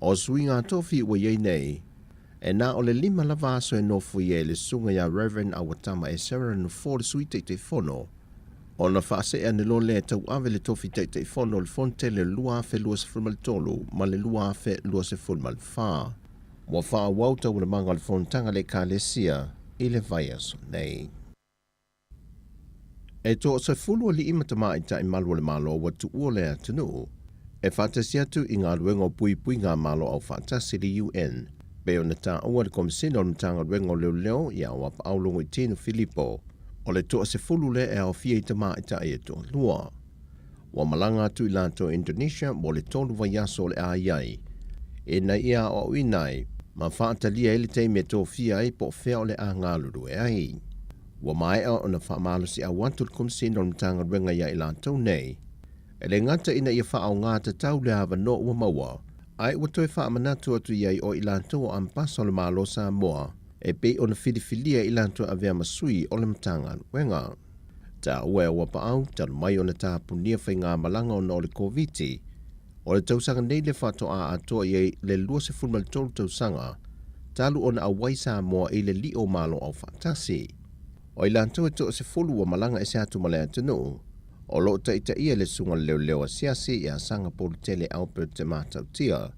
O suiga tofi ua i ai nei, e na o le lima lava aso e nofoia ai le susuga ia Rev. Auatama Esera Nofoa le Sui Taitaifono, ona faasee ane loa lea e tauave le tofi Taitaifono o le Fonotele o le 2023 ma le 2024. Ua faaauau taualamaga o le fonotaga a le Ekalesia i le vaiaso nei. E toasefulu alii ma tamaitai malu o le Malo ua tuua le atunuu E faatasi atu i galuega o puipuiga a Malo Aufaatasi le UN, pei ona taua e le Komesina o le Matagaluega o Leoleo ia Auapaau Logoitino Filipo, o le toasefulu lea e aofia i tamaitai e toalua. Ua malaga atu i latou i Indonesia mo le tolu vaiaso o le a i ai, ina ia aoaoina ai ma faatalia ai le taimi e tofia ai po o fea o le a galulue ai. Ua maea ona faamalosiau atu le Komesina o le Matagaluega iā i latou nei, e le gata ina ia faaaoga tatau le avanoa ua maua, ae ua toe faamanatu atu i ai o i latou o Ampasa o le Malo o Samoa e pei ona filifilia i latou e avea ma sui o le Matagaluega. Taua e Auapaau, talu mai ona tapunia faigamalaga ona o le Koviti, o le tausaga nei le faatoa atoa i ai le 23 tausaga talu ona auai Samoa i le Lio Malo Aufaatasi. O i latou e toasefulu ua malaga ese atu ma le atunuu, o lo o taitaia le Susuga i le Leoleo Asiasi ia Sagapolutele Albert Te Matautia,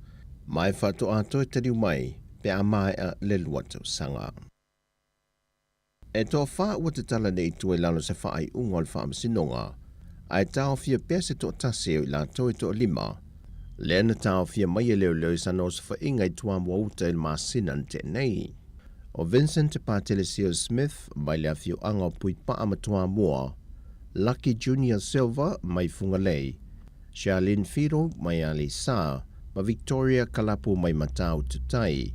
ma e faatoa toe taliu mai pe a maea le lua tausaga. E toafa ua tatala nei i tua i lalo o se faaiuga o le Faamasinoga, ae taofia pea se toatasi o i latou e toalima, lea na taofia mai e leoleo i sana osofaiga i Tuamoa-uta i le masina na tea nei. O Vincent Patelesio Smith mai le afioaga o Puipaa ma Toamua, Lucky Junior Silva mai Fugalei, Charlene Whiro mai Aleisa, ma Victoria Kalapu mai Matautu-tai.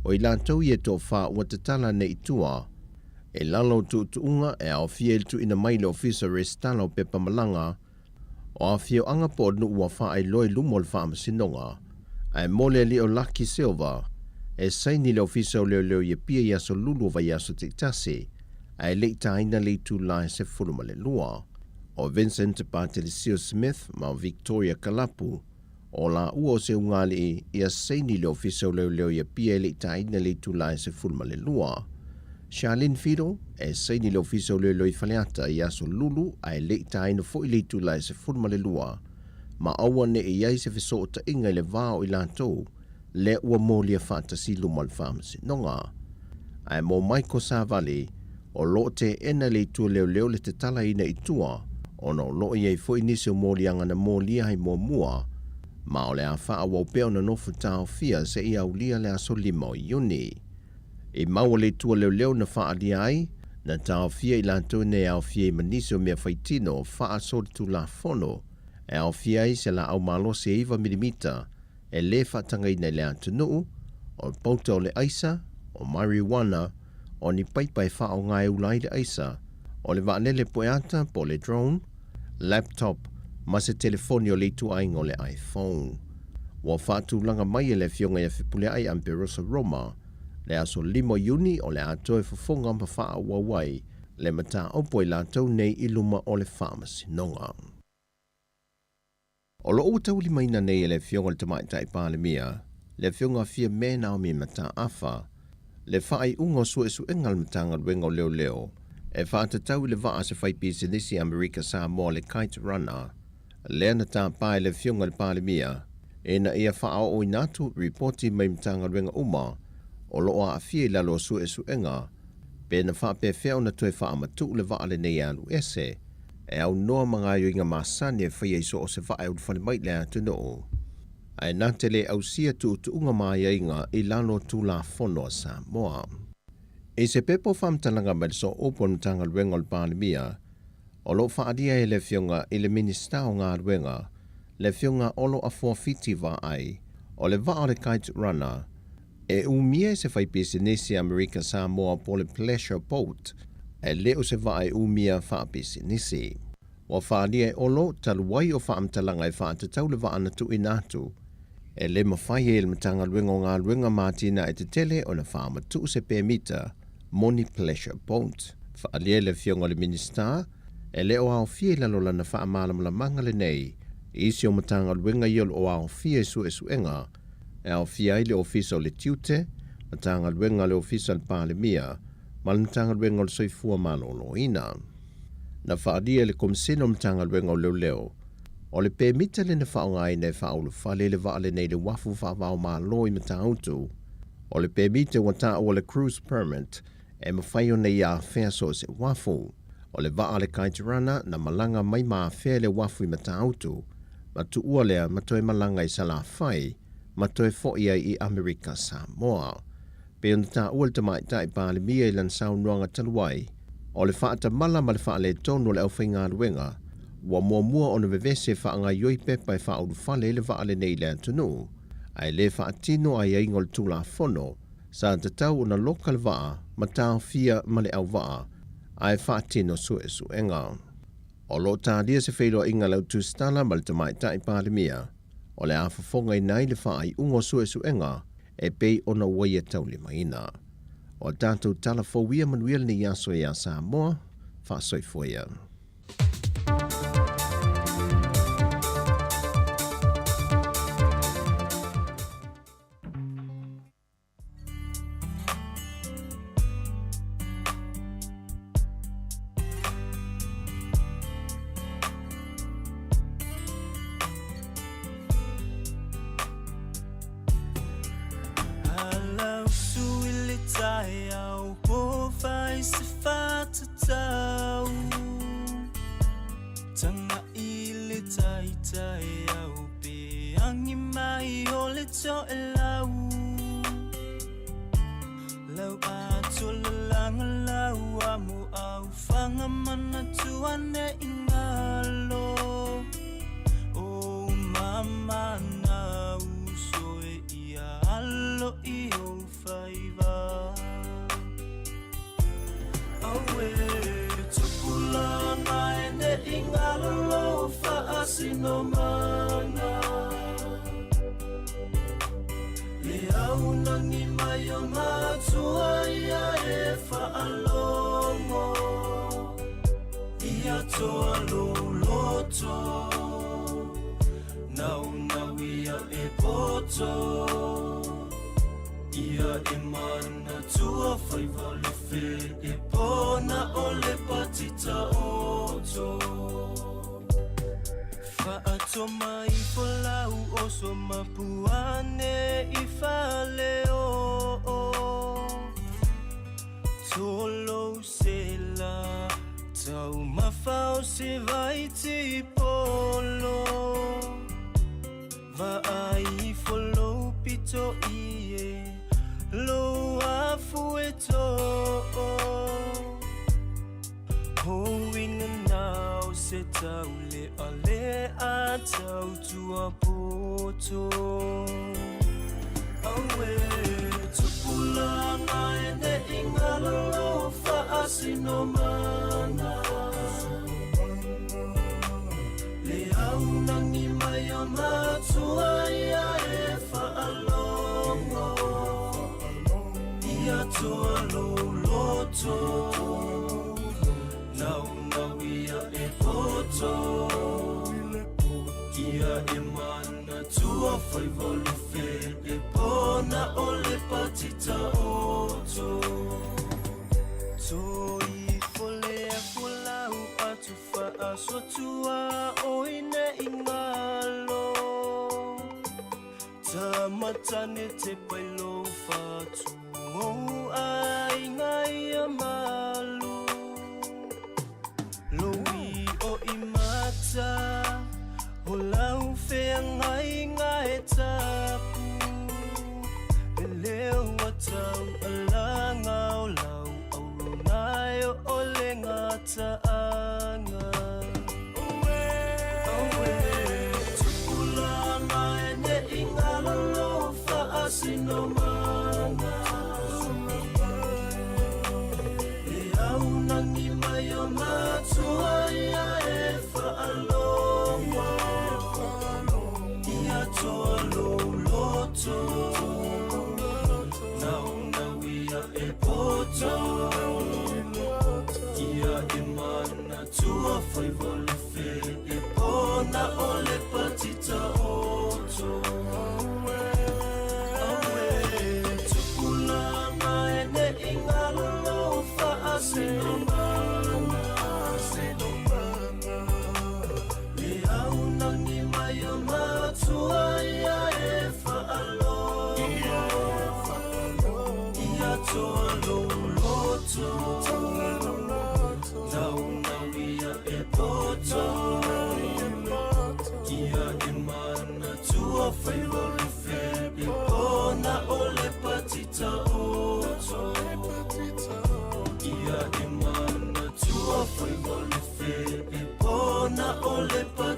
O i latou ia e toafa ua tatala nei i tua, i lalo o tuutuuga e aofia i le tuuina mai i le Ofisa Resitala o Pepa Malaga o Afioaga po o nuu ua faailoa i luma o le Faamasinoga, ae mo le alii o Lucky Silva, e saini le Ofisa o Leoleo i Apia i aso lulu o vaiaso taitasi, ae le i taina le itula e 12. O Vincent Patelesio Smith ma Victoria Kalapu, o laua o se ugāliʻi ia saini le Ofisa o Leoleo i Apia e le i taina le itula e 12. Charlene Fido, e saini le Ofisa o Leoleo i Faleata i aso lulu ae le i taina foi le itula e 12, ma aua ne i i ai se fesootaiga i le va o i latou lea ua molia faatasi i luma o le Faamasinoga. Ae mo Michael Savali, o lo o teena e le itu leoleo le tatalaina i tua, ona o lo o i ai foi nisi o moliaga na molia ai muamua, ma o le a faaauau pea ona nofo taofia seia aulia le aso 5 o Iuni. I maua le itu leoleo na faaalia ai, na taofia i latou nei e aofia ai ma nisi o mea faitino faasolitulafono, e aofia ai se laau malosi e iva milimita, e lē faatagaina i le atunuu, o le pauta o le aisa, o marijuana, o ni paipa e faaaoga e ula ai le aisa, o le vaalele pueata po o le drone, laptop, ma se telefoni o le ituaiga o le iPhone. Ua faatulaga mai e le Afioga ia Fepuleai Amperosa Roma le aso 5 o Iuni o le a toe fofoga ma faaauau ai le mataupu a i latou nei i luma o le Faamasinoga. O lo o ua taulimaina nei e le Afioga i le Tamaitai Palemia, le Afioga Fiame Naomi Mataafa, le faaiuga o suesuega a le Matagaluega o Leoleo e faatatau i le vaa a se faipisinisi Amerika Samoa le Kite Runner, lea na tapa e le Afioga i le Palemia ina ia faaooina atu ripoti mai Matagaluega uma o lo o aafia i lalo o suesuega pe na faapefea ona toe faamatuu le vaa lenei e alu ese e aunoa ma gaoioiga masani e faia i so o se vaa e ulufale mai i le atunuu, ae na te le ausia tuutuuga ma aiaiga i lalo o Tulafono a Samoa. I se pepa o faamatalaga mai le Sooupu o le Matagaluega o le Palemia, o lo o faaalia e le Afioga i le Minisita o Galuega, le Afioga Olo Afuafiti Vaai, o le vaa o le Kite Runner, E umia e se faipisinisi Amerika Samoa po o le Pleasure Boat, ae le o se vaa e umia faapisinisi. Ua faaalia e Olo, talu ai o faamatalaga e faatatau le vaa na tuuina atu, e le mafai ai e le Matagaluega o Galuega ma Atinae Tetele ona faamatuu se pemita mo ni Pleasure Boat. Faaalia e le Afioga i le Minisita, e le o aofia i lalo o lana faamalamalamaga lenei isi o Matagaluega ia o lo o aofia i suesuega e aofia ai le Ofisa o le Tiute, Matagaluega a le Ofisa o le Palemia ma le Matagaluega o le Soifua Maloloina. Na faaalia e le Komesina o Matagaluega o Leoleo, o le pemita lea na faaaogaina e faaulufale le vaa lenei i le uafu faava-o-Malo i Matautu, o le pemita ua taua le Cruise Permit e mafai ona ia afea so o se uafu. O le vaa a le Kite Runner na malaga mai ma afea i le uafu i Matautu, ma tuua lea ma toe malaga i Salafai ma toe fo'i ai i Amerika Samoa. Pei ona taua e le Tamaitai Palemia i lana saunoaga talu ai, o le faatamala ma le faaletonu o le aufaigaluega ua muamua ona vevese e faagaioi pepa e faaulufale ai le vaa lenei i le atunuu, ae le faatino aiaiga o le Tulafono sa tatau ona loka le vaa ma taofia ma le auvaa ae faatino suesuega. O lo o talia se feiloaiga a le Au Tusitala ma le Tamaitai Palemia, o le a fofogaina ai le faaiuga o suesuega e pei ona ua ia taulimaina. O a tatou tala fou ia manuia lenei aso iā Samoa, faasoifua ia.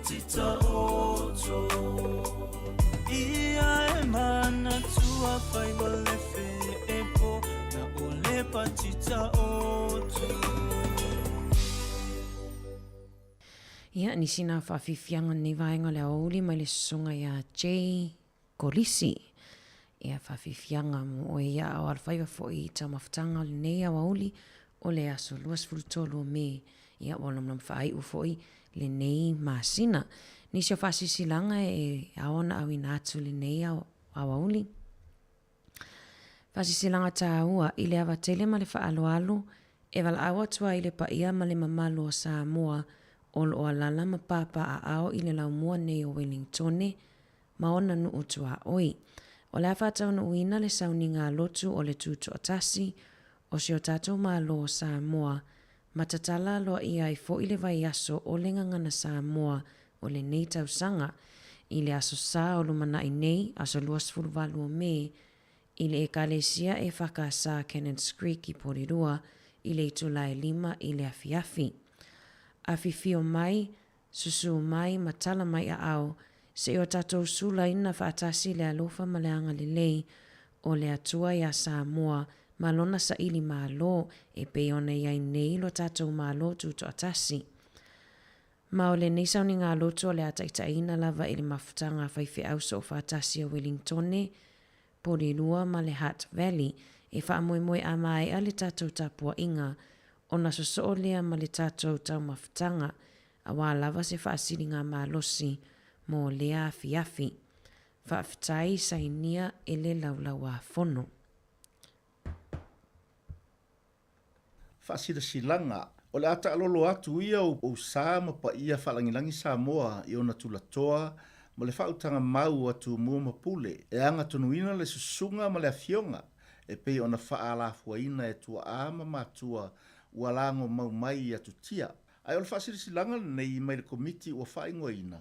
patita oto. Ia e manatua faiva lefe e po na o le patita oto. Ia, nisi na faafiafiaga o lenei vaega o le aoauli mai le susuga ia Jay Kolisi. Ia, faafiafiaga mo oe ia a o alofaiva foi i taumafataga o lenei aoauli o le aso 23 o Me. Ia, ua lamalama faaiu foi lenei masina. Nisi o faasilasilaga e ao ona auina atu i lenei aoauli. Faasilasilaga taua i le ava tele ma le faaaloalo e valaau atu ai i le paia ma le mamalu o Samoa o lo o alaala ma papaaao i le laumua nei o Welingtone ma ona nuu tuaoi. O le a faataunuuina le sauniga lotu o le Tutoatasi o si o tatou Malo o Samoa ma tatala aloaia ai foi le vaiaso o le Gagana Samoa o lenei tausaga i le Aso Sa o lumanai nei, aso 28 o Me, i le Ekalesia EFKS Cannons Creek i Porirua i le itula e lima i le afiafi. Afifio mai, Susū mai ma tala mai aao, seia o tatou sulaina faatasi le alofa ma le agalelei o le Atua iā Samoa ma lona saili malo e pei ona i ai nei lo tatou Malo Tutoatasi. Ma o lenei sauniga-lotu o le a taitaiina lava i le mafutaga a faifeau soofaatasi a Welingtone, Porirua ma le Hutt Valley e faamoemoe a maea le tatou tapuaiga ona sosoo lea ma le tatou taumafataga aua lava se faasiliga malosi mo lea afiafi. Faafetai sainia e le Laulauafono. Faasilasilaga, O le a taalolo atu ia ou sa ma paia faalagilagi Samoa i ona tulatoa ma le faautaga mau a Tumua ma Pule e agatonuina le susuga ma le afioga e pei ona faaalafuaina e tuaa ma matua ua lago mau mai i atutia. Ae o le faasilasilaga lenei mai le Komiti ua faaigoaina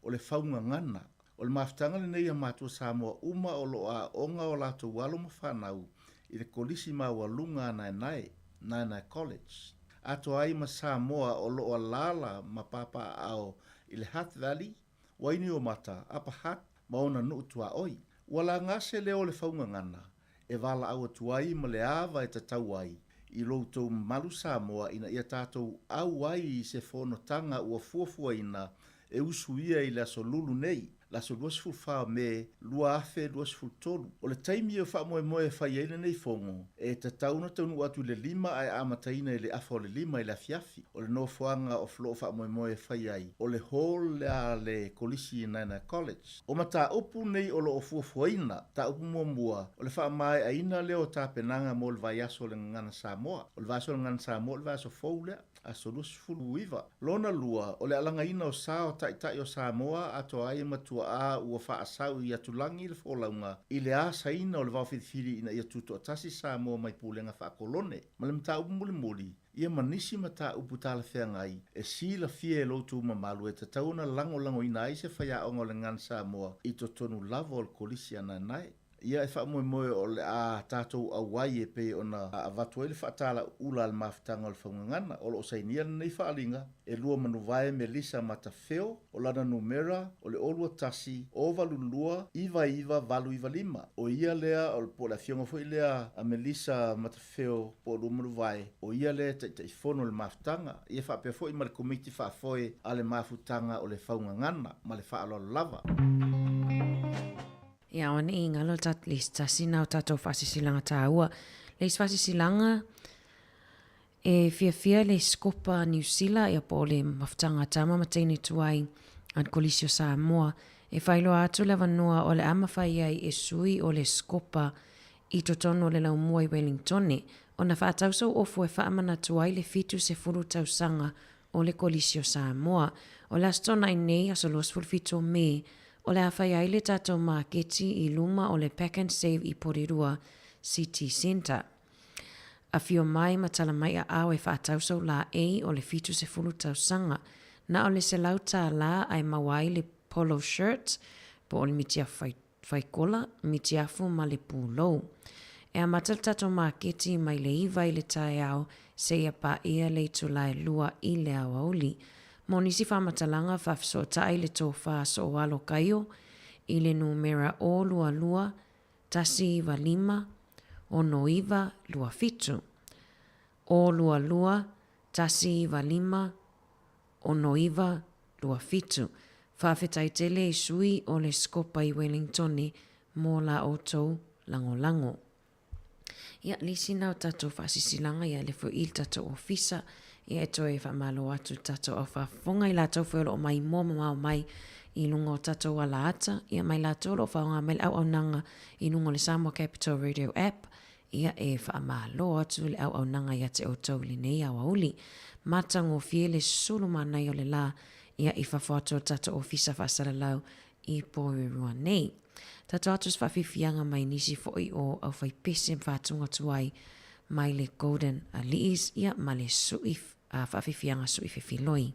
o le Faugagana. O le mafutaga lenei a matua Samoa uma o lo o aooga o latou alo ma fanau i le Kolisi Maualuga a Naenae, Naenae College, atoa ai ma Samoa o lo o alaala ma papaaao i le Hutt Valley, Wainiomata, Upper Hutt ma ona nuu tuaoi. Ua laga se leo o le Faugagana e valaau atu ai ma le ava e tatau ai i lo outou mamalu Samoa ina ia tatou au ai i se fonotaga ua fuafuaina e usuia i le aso Lulu nei, le aso 24 o Me 2023. O le taimi e faamoemoe e fai ai lenei fono, e tatau ona taunuu atu i le lima ae amataina i le afa o le lima i le afiafi. O le nofoaga o lo o faamoemoe e fai ai, o le hall a le Kolisi i Naenae College. O mataupu nei o lo o fuafuaina, mataupu muamua, o le faamaeaina lea o tapenaga mo le vaiaso o le Gagana Samoa. O le vaiaso o le Gagana Samoa o le vaiaso fou lea, aso 29. Lona lua, o le alagaina o sa o Taitai o Samoa atoa ai ma tuaa ua faasau i atulagi le folauga i le asaina o le vaofilifili ina ia tutoatasi Samoa mai pulega faakolone. Ma le mataupu mulimuli, ia ma nisi mataupu talafeagai e silafia e lo outou mamalu e tatau ona lagolagoina ai se faiaoga o le Gagana Samoa i totonu lava o le Kolisi a Naenae. Ia e faamoemoe o le a tatou auai e pei ona avatu ai le faatalauula a le mafutaga o le Faugagana. O lo o sainia lenei faaaliga e Luamanuvae Melissa Matafeo, o lana numera o le 021 082 99895. O ia lea, po o le afioga foi lea a Melissa Matafeo, Feo po o Luamanuvae, o ia lea e Taitaifono o le mafutaga, ia faapea foi ma le Komiti Faafoe a le Mafutaga o le Faugagana ma le faaaloalo lava. Ia aua ne i galo le isi tasi na o tatou faasisilaga taua. Le isi faasisilaga, E fiafia le Sikopa a Niu Sila ia po o le mafutaga a Tama ma Teine Tuai a le Kolisi o Samoa e faailoa atu le avanoa o le a mafai ai e sui o le Sikopa i totonu o le laumua i Welingtone ona faatau sou ofu e faamanatu ai le 70 tausaga o le Kolisi o Samoa. O le Aso Toonai nei, aso 27 o Me, o le a fai ai le tatou maketi i luma o le Pack and Save i Porirua City Centre. Afio mai ma tala mai aao e faatau sou laei o le 70 tausaga. Na o le $100 ae maua ai le polo shirt po o le mitiafu fai, faikola, mitiafu ma le pulou. E amata le tatou maketi mai le iva i le taeao seia paia le itula e lua i le aoauli. Mo nisi faamatalaga, faafesootai le Tofa Sooalo Kaio i le numera 022 195 6927. 022 195 6927. Faafetai tele i sui o le Sikopa i Welingtone mo la outou lagolago. Ia, le isi na o tatou faasisilaga, ia le foi i le tatou ofisa, ia e toe faamalo atu i le tatou au faafofoga i latou foi o lo o maimoa mamao mai i luga o tatou alaata, ia mai latou o lo o faaaoga mai le auaunaga i luga o le Samoa Capital Radio App, ia e faamalo atu le auaunaga ia te outou i lenei aoauli. Matagofie le sulu manaia o le la, ia i fafo atu o le tatou ofisa faasalalau i Porirua nei. Tatou atu se faafiafiaga mai nisi foi o aufaipese ma faatuga tuai mai le Golden Aliis ia ma le sui faafiafiaga sui fefiloi.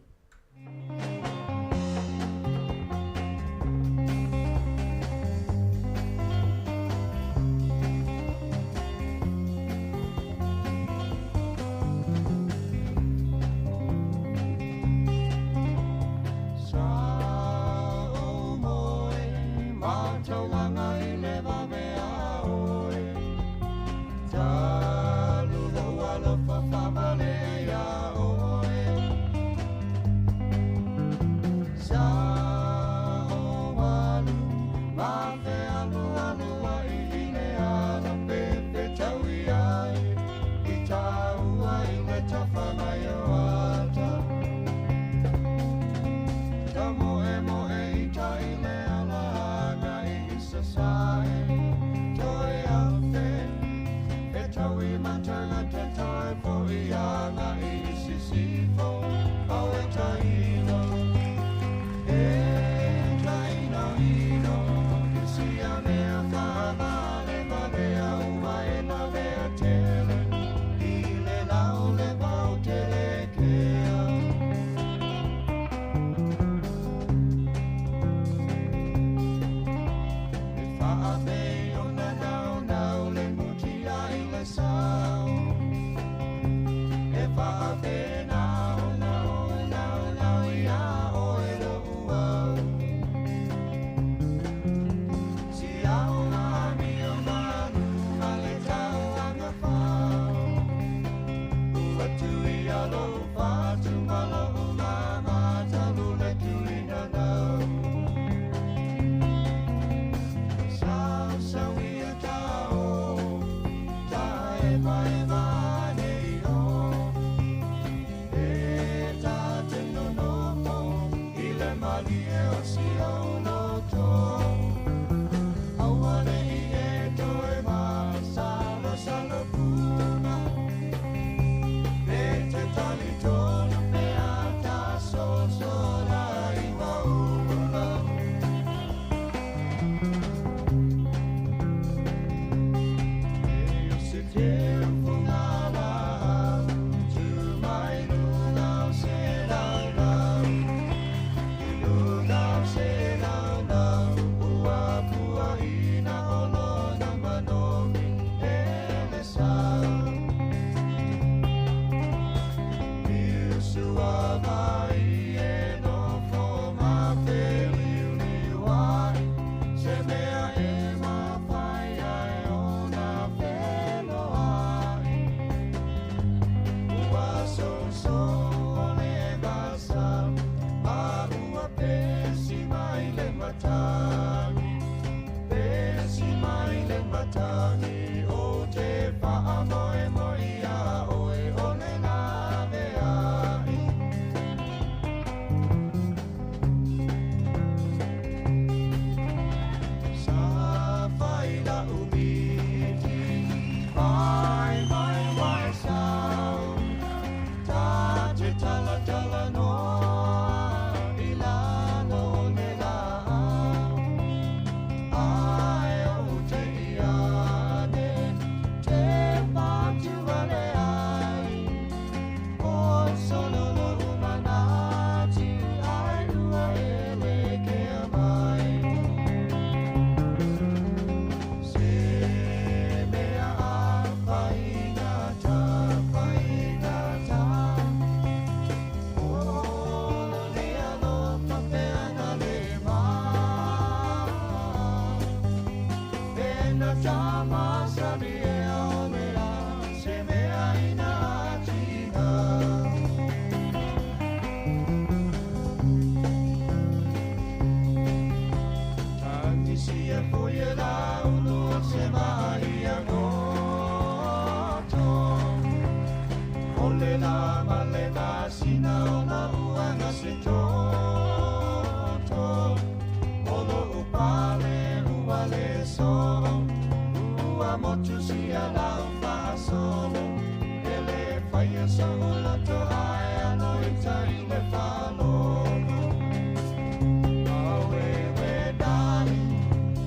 ma le masina o lo'u aga se toto. O lo'u pale ua le soo, ua motu sia lau faasolo. E lē faia so'u loto ae alo i tai le faalogo. Aueue darling,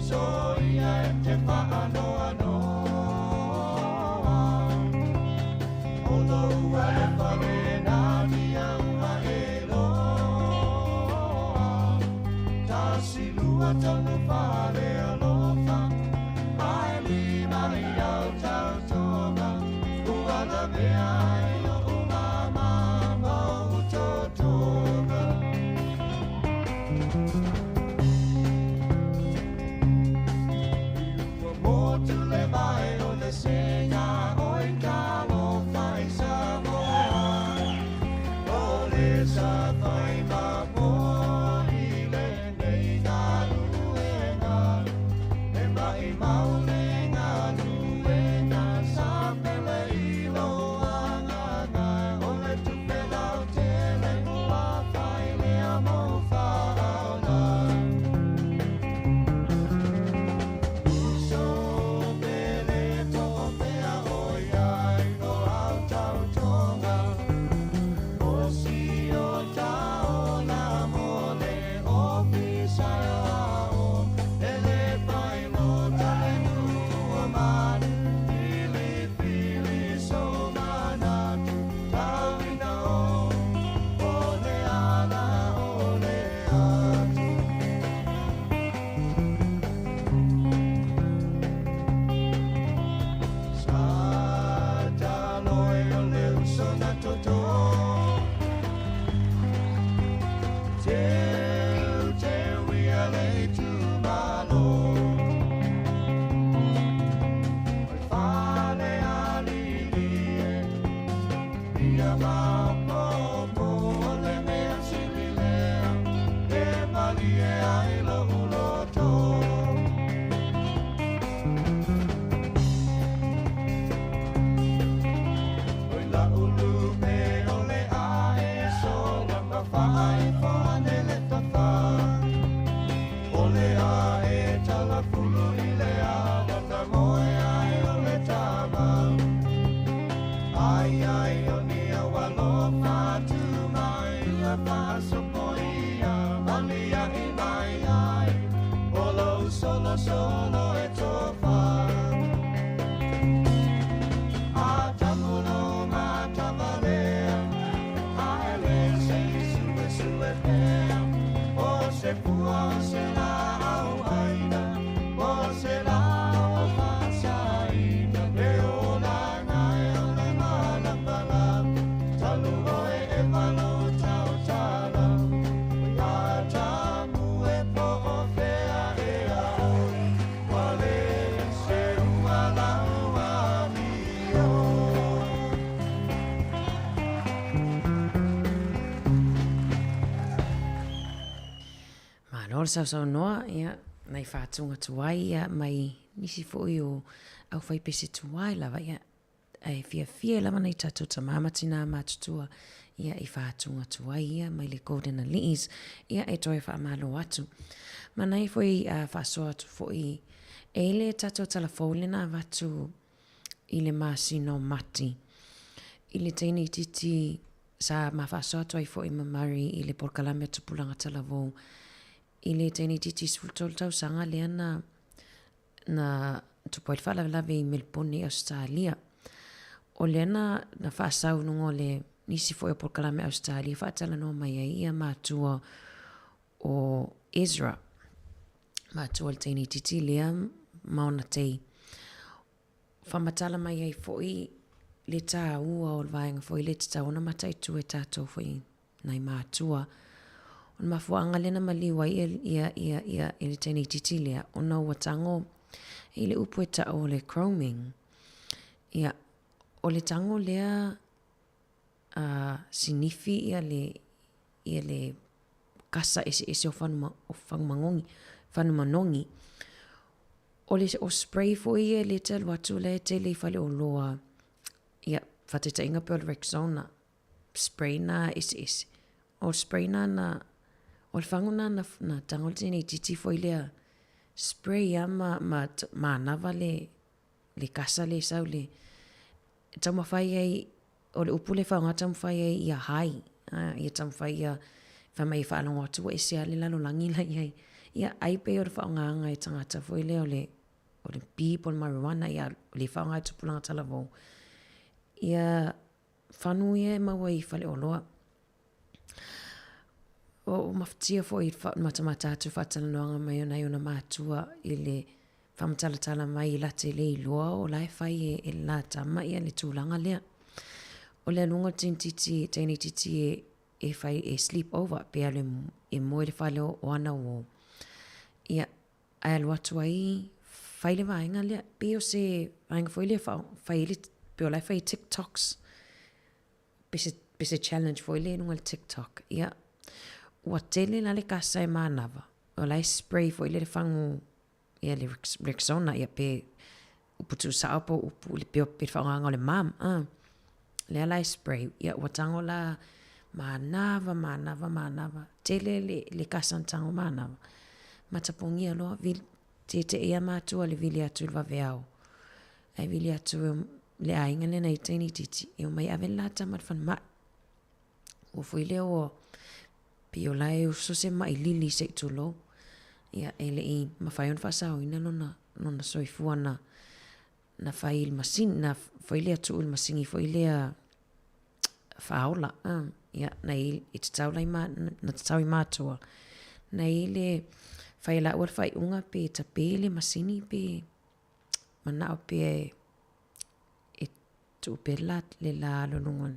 soia e te faanoanoa. O lou alofa lena nia ua e loa. Tasi lua tolu fā le alofa, ae lima i au tautoga. Ua lavea ai o'u mama ma o'u totoga. Ua motu le vae o le sega oi talofa i Samoa. O le safai mamoa i lenei galuega. E maʻimau le galuega sa pele i lou agaga. O le tupe lautele ua fai lea mou faaola. Uso pele po o fea ʻoe ai o au tautoga. O si o taola mo le ofisa aoao. E lē fai lota le nuu o manu. Filifili sou manatu. Tauina o o le ala o le atu. Sa talo e o le uso na toto. Teu teu ia le itumalo. O le fale alili e ia maopopo. O le mea sili lea e malie ai lo'u loto. Oi la'u lupe o le ae sola ma faaifo ane le tafā. O le ae talafulu i le ala na moe ai o le tama. Ai ai o ni au alofa atu mai ia faasopoia malia'i mai ai. O lou solosolo e tofa. A tamulo matavalea, ae le se i suesue pea. O se pua o se laau aina, o se lao faasaina. Le olaga e o le malamalama, talu oe e valou tautala. Oi Atamu e po o fea ea oe, ua le seua lau amio. Malo le sausaunoa, ia, nai faatuga tuai, ia, mai nisi foi o aufaipese tuai lava, ia, ae fiafia lava nai tatou tama ma tinā matutua, ia, i faatuga tuai, ia, mai le Golden Aliis, ia, e toe faamalo atu. Manaia foi a faasoa atu foi e le tatou tala fou lena avatu i le masina o Mati. I le teine itiiti sa ma faasoa atu ai foi ma Murray i le polokalame a Tupulaga Talavou i le teine itiiti 13 tausaga lea na na tupu ai le faalavelave i Melbourne i Ausetalia. O lea na na faasau i luga o le nisi foi o polokalame Ausetalia faatalanoa mai ai ia matua o Ezra, matua o le teine itiiti lea ma ona tei. Faamatala mai ai foi le tāua o le vaega foi lea e tatau ona mataitu e tātou foi nai mātua. O le mafuaaga lea na maliu ai ia, ia, ia, ia, ia le teine itiiti lea, ona ua tago i le upu e ta'u o le chroming. Ia, o le tago lea a sinifi ia le, ia le kasa eseese o whanuma, o whanumanogi, whanumanogi. O le o spray foi ia le te alu atu la e tele i faleoloa, ia, faataitaiga pei o le Rexona. spray na eseese. O le spray na na, o le fagu na na tago le teine itiiti foi lea spray a ma ma manava le le kasa le sau le taumafai ai o le upu le faaaoga taumafai ai ia hai ia taumafai ia fai mai e faalogo atu ua ese lava le lalolagi la i ai. Ia ai pei o le faaaogaga e tagata foi lea o le o le pi po o le marijuana ia o le faaaoga e tupulaga talavou ia fanu ia e maua i faleoloa. Ua ou mafatia foi i le matamata atu faatalanoaga mai o nai ona matua i le faamatalatala mai i late le iloa o la e fai e, e le la tama ia le tulaga lea. O le aluga o le teinititi, teineititi e, e fai e sleep over pe alu e, e moe i le fale o, o ana uō. Ia, ae alu atu ai fai le vaega lea. Pei o se vaega foi lea fai ai le, pei o la e fai ai TikToks. Pe se, pe se challenge foi lea i luga o le TikTok. Ia, ua tele la le kasa e manava. O la e spray foi lea le fagu, ia le Rexona, ia pe upu tuusao po o upu, pe o pe faaaogaga o le mum. Lea la e spray, ia ua tago la manava, manava, manava. Tele le, le kasa na tago manava. Matapogia loa, vili, tietie ia matua le vili atu i le vaveao. Ae vili atu e le aiga lea nai teine itiiti, e omai ave le la tama i le falemai. Ua foi lea ua pei o la e uso se mai lili se i tulou. Ia, e le i mafai ona faasaoina lona, lona soifua na, na fai i le masini, na foi lea tuu i le masini foi lea faaola. Ia, na i, i tatau la i ma, na tatau i matua. Na i le fai e laua le faaiuga pe tape le masini pe manao pea e, e tuu pea le la, le la alo i luga.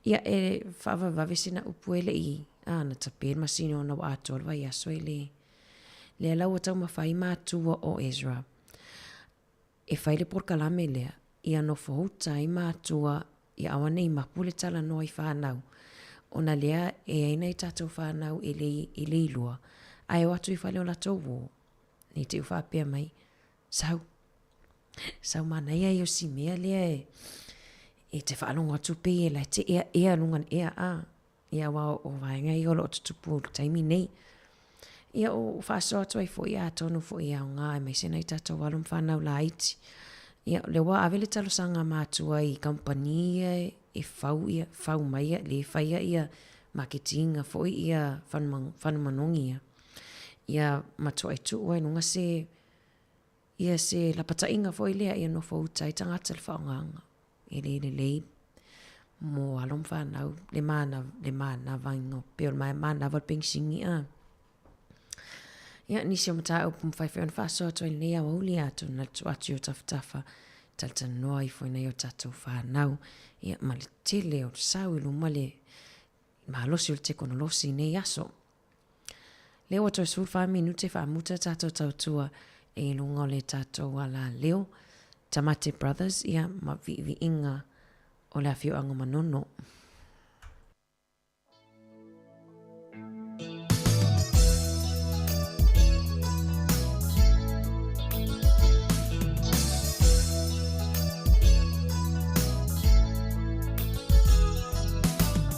Ia, e faavavevave sina upu e le i, a, na tape le masini ona ua atoa le vaiaso e le, lea la ua taumafai matua o Ezra e fai le polokalame lea, ia nofo uta ai matua ia aua ne i mapu le talanoa i fanau, ona lea e i ai nai tatou fanau e le, e le iloa, ae o atu i fale o latou uō, nei te i ua faapea mai, Sau, sau manaia ia o si mea lea e, e te faalogo atu pei e la e te ea ea luga o le ea, a. Ia aua o vaega ia o lo o tutupu i le taimi nei. Ia o faasoa atu ai foi atonu foi e aoga aemaise nai tatou alo ma fanau laiti. Ia o lea ua ave le talosaga a matua i kamupani ia e fau ia, fau mai ia, le faia ia maketiga foi ia fanumanogi ia. Ia matuai tuu ai luga se ia se lapataiga foi lea ia nofo uta ai tagata i le faaaogaga. E le lelei mo alo ma fanau le mana, le manavaina pei o le manava o le penisini a. Ia, nisi o mataupu mafai foi ona faasoa atu ai i lenei aoauli atonu na tuu atu i o tafatafa talatalanoa ifo i nai o tatou fanau ia ma le tele o le sau i luma le malosi o le tekonolosi i nei aso. Lea ua toe 14 minute faamuta tatou tautua i luga o le tatou alaleo, Tamate Brothers, ia ma viiviiga o le afioaga o Manono.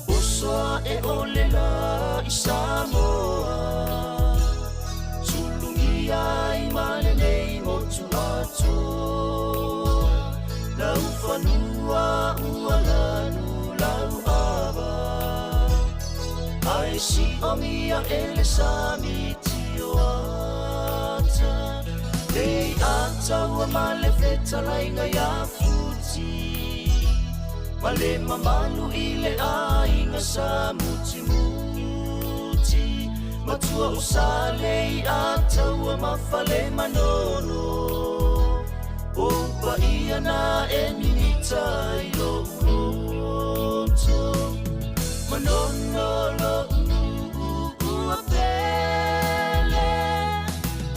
Uso aʻe o le lā i Samoa Sulugia ai ma lenei motu atoa Lau fanua ua lanu lau ava Ae siomia e le sami tio ata Lei ata ua ma le fetalaiga ia Futi Ma le mamalu i le aiga sa mutimuti Matua o Saleia-taua ma Falemanono O paia na e mimita i lou loto Manono lou nuu ua pele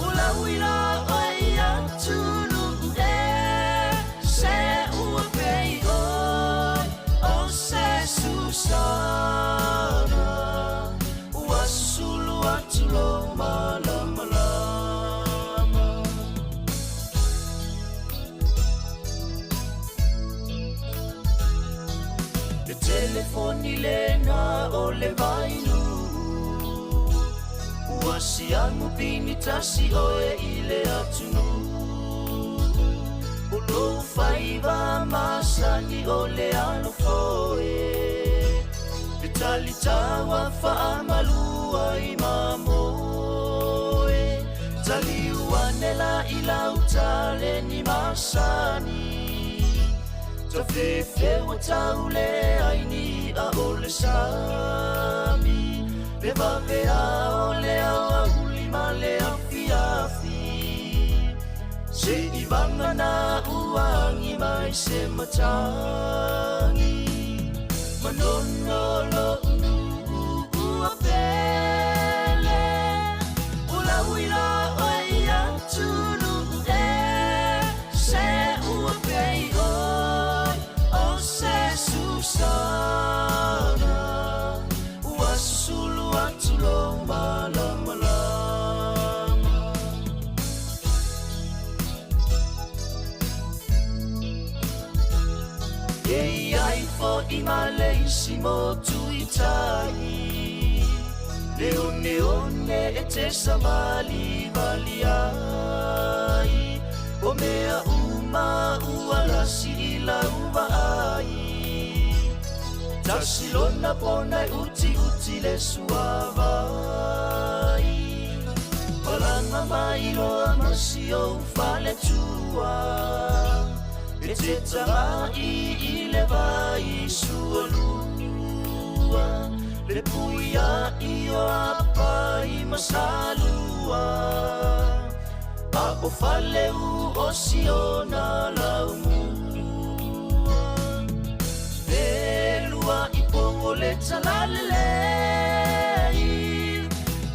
O lau ila oe i atunuu e Se ua pei oe o se susana Ua susulu atu lou malamalama. telefoni lena o le vainu. Ua siamu pini tasi oe i le atunu. O lou faiva masani o le alofoe. E talitaua faamalua i mamoe. Taliu ane la i lauta le ni masani. Tafefeua taule ai ni a o le sami. Le vavea o le aoauli ma le afiafi. Se i vagana uagi mai se matagi. Manono lo'u ua pele. O lauila oe i atunuu e. Se ua pei oe o se susana. Ua susulu atu lou malamalama. E iai fo'i ma le isi motu i tai. Le oneone e te savalivali ai. O mea uma ua lasi i lau vaai. Tasi lona pona e utiuti le suavai. Palanga mai loa ma si ou faletua. E te taga'i i le vai sualua. Le puia'i o apai ma salua. A o faleu o siona laumua. E lua i pou o le talalelei.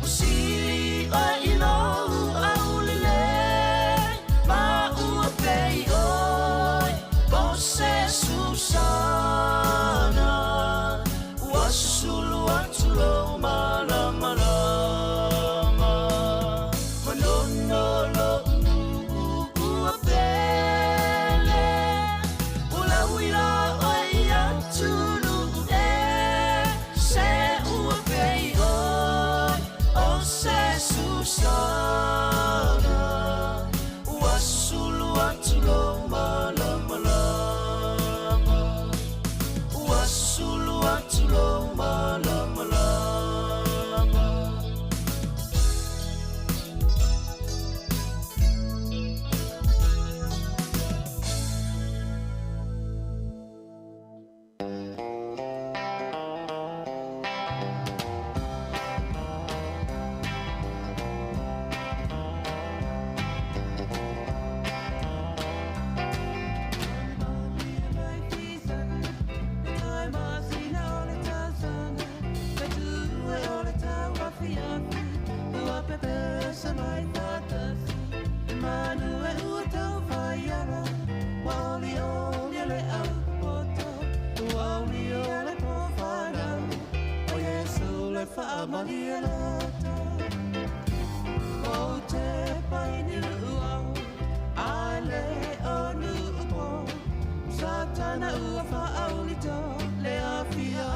O sili oe i lou aulelei. Ma ua pei oe po se susana. Ua susulu atu lou malamalama. Manono lo'u ua pele. O lauila oe i atunuu e. Se ua pei oe o se susana. Ua susulu atu lou malamalama. Ua susulu atu lou malamalama. Satana ua faaulito le afia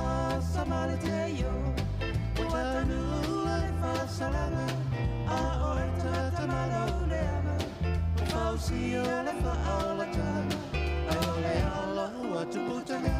sa ma le teio. O tanu le faasalaga a o e tatamalo leaga. O fausia le faaolataga o le ala ua tupu tagata.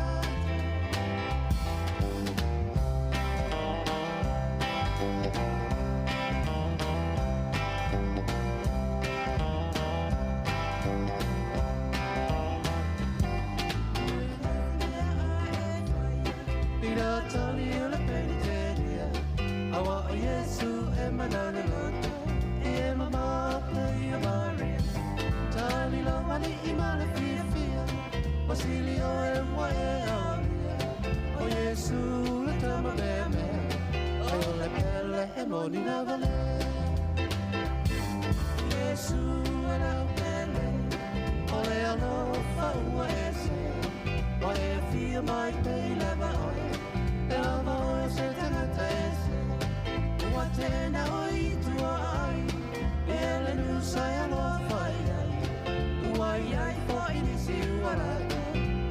Ua ai ai fo i nisi ua lata.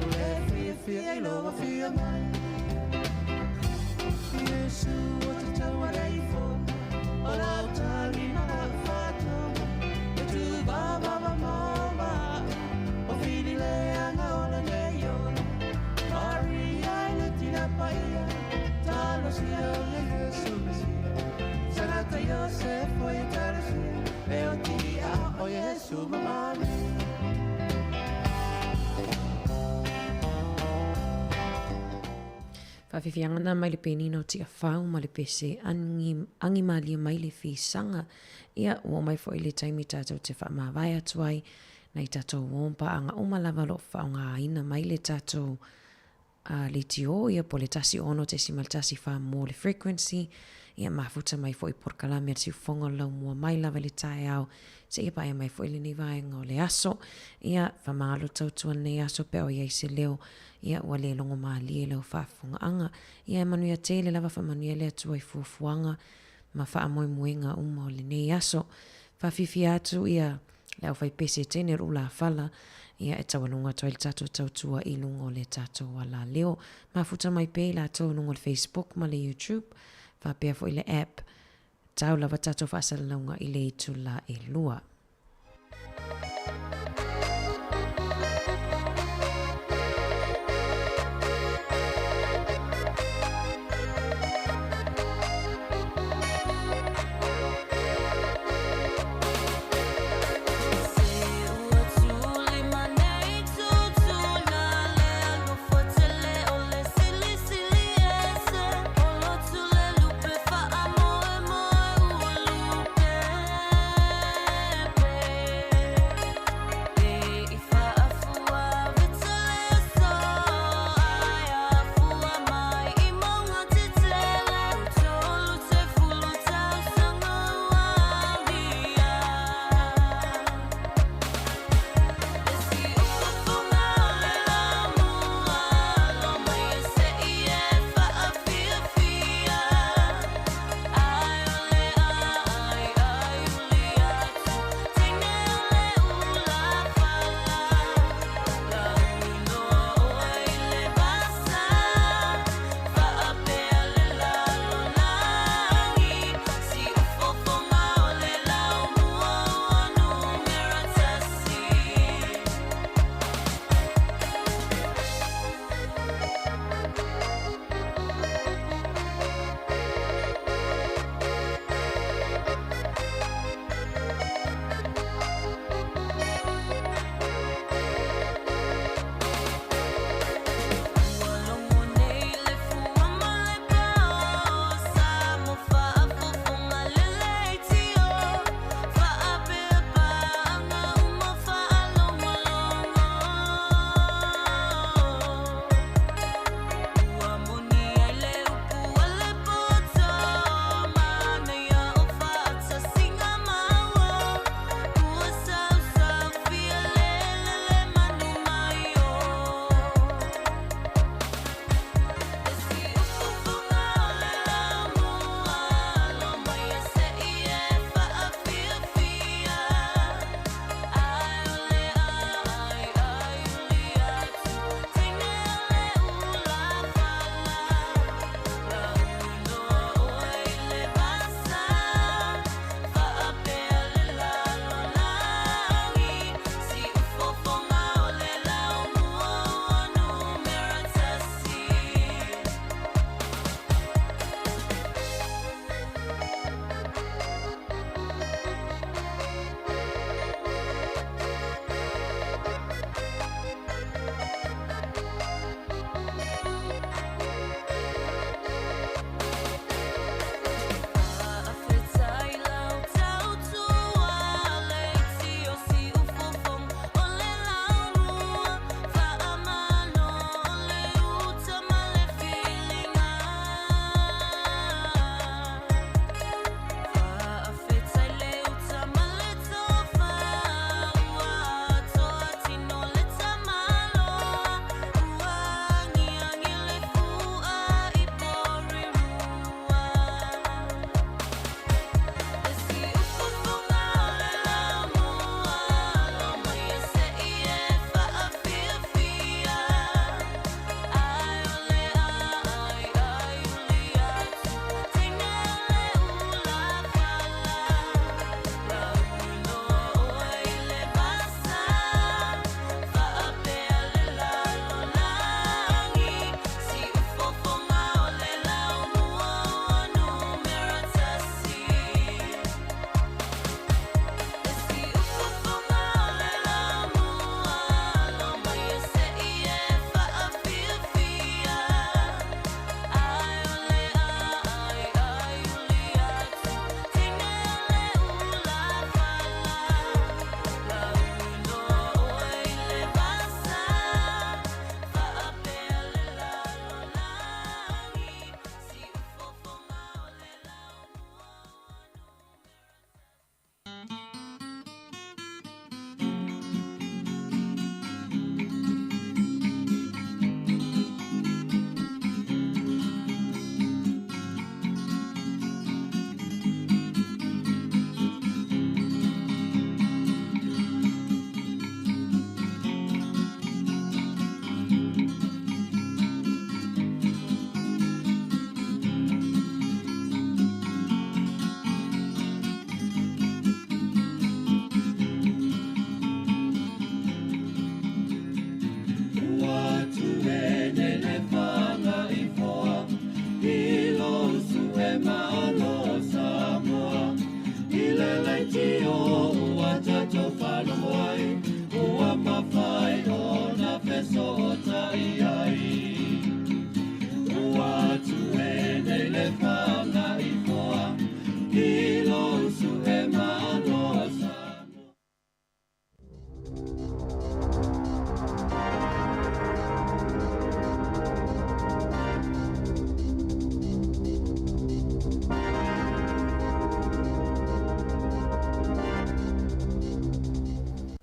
O le fia fia i loa fia mai. Iesu o te taua leifoga, o lau tagi ma lau faatoga, e tūvavava mau au, o fili leaga o lenei ola. Maria i le tina paia, talosia o le Iesu Mesia, Sagata Iosefo i talosia, e o tia o Iesu mamalu. Faafiafiaga na mai le penina o Tiafau ma le pese agi, agi malie mai le fisaga. Ia, ua oo mai foi le taimi tatou te faamavae atu ai, nai tatou uo ma paaga uma lava o lo o faaaogaina mai le tatou a leitio, ia po o le 106.14 mo le frequency, ia mafuta mai foi polokalame a le siufofoga o le laumua mai lava i le taeao seia paea mai foi lenei vaega o le aso. Ia, faamagalo tautua lenei aso pe a o i ai se leo, ia ua le logo malie lau faafofogaaga. Ia e manuia tele lava faamanuia le Atua i fuafuaga ma faamoemoega uma o lenei aso. Faafiafia atu ia le aufaipese teine o le ulafala, ia e taualuga atu ai le tatou tautua i luga o le tatou alaleo. Mafuta mai pea i latou i luga o le Facebook ma le YouTube, faapea foi le app. Tau lava tatou faasalalauga i le itula e 2.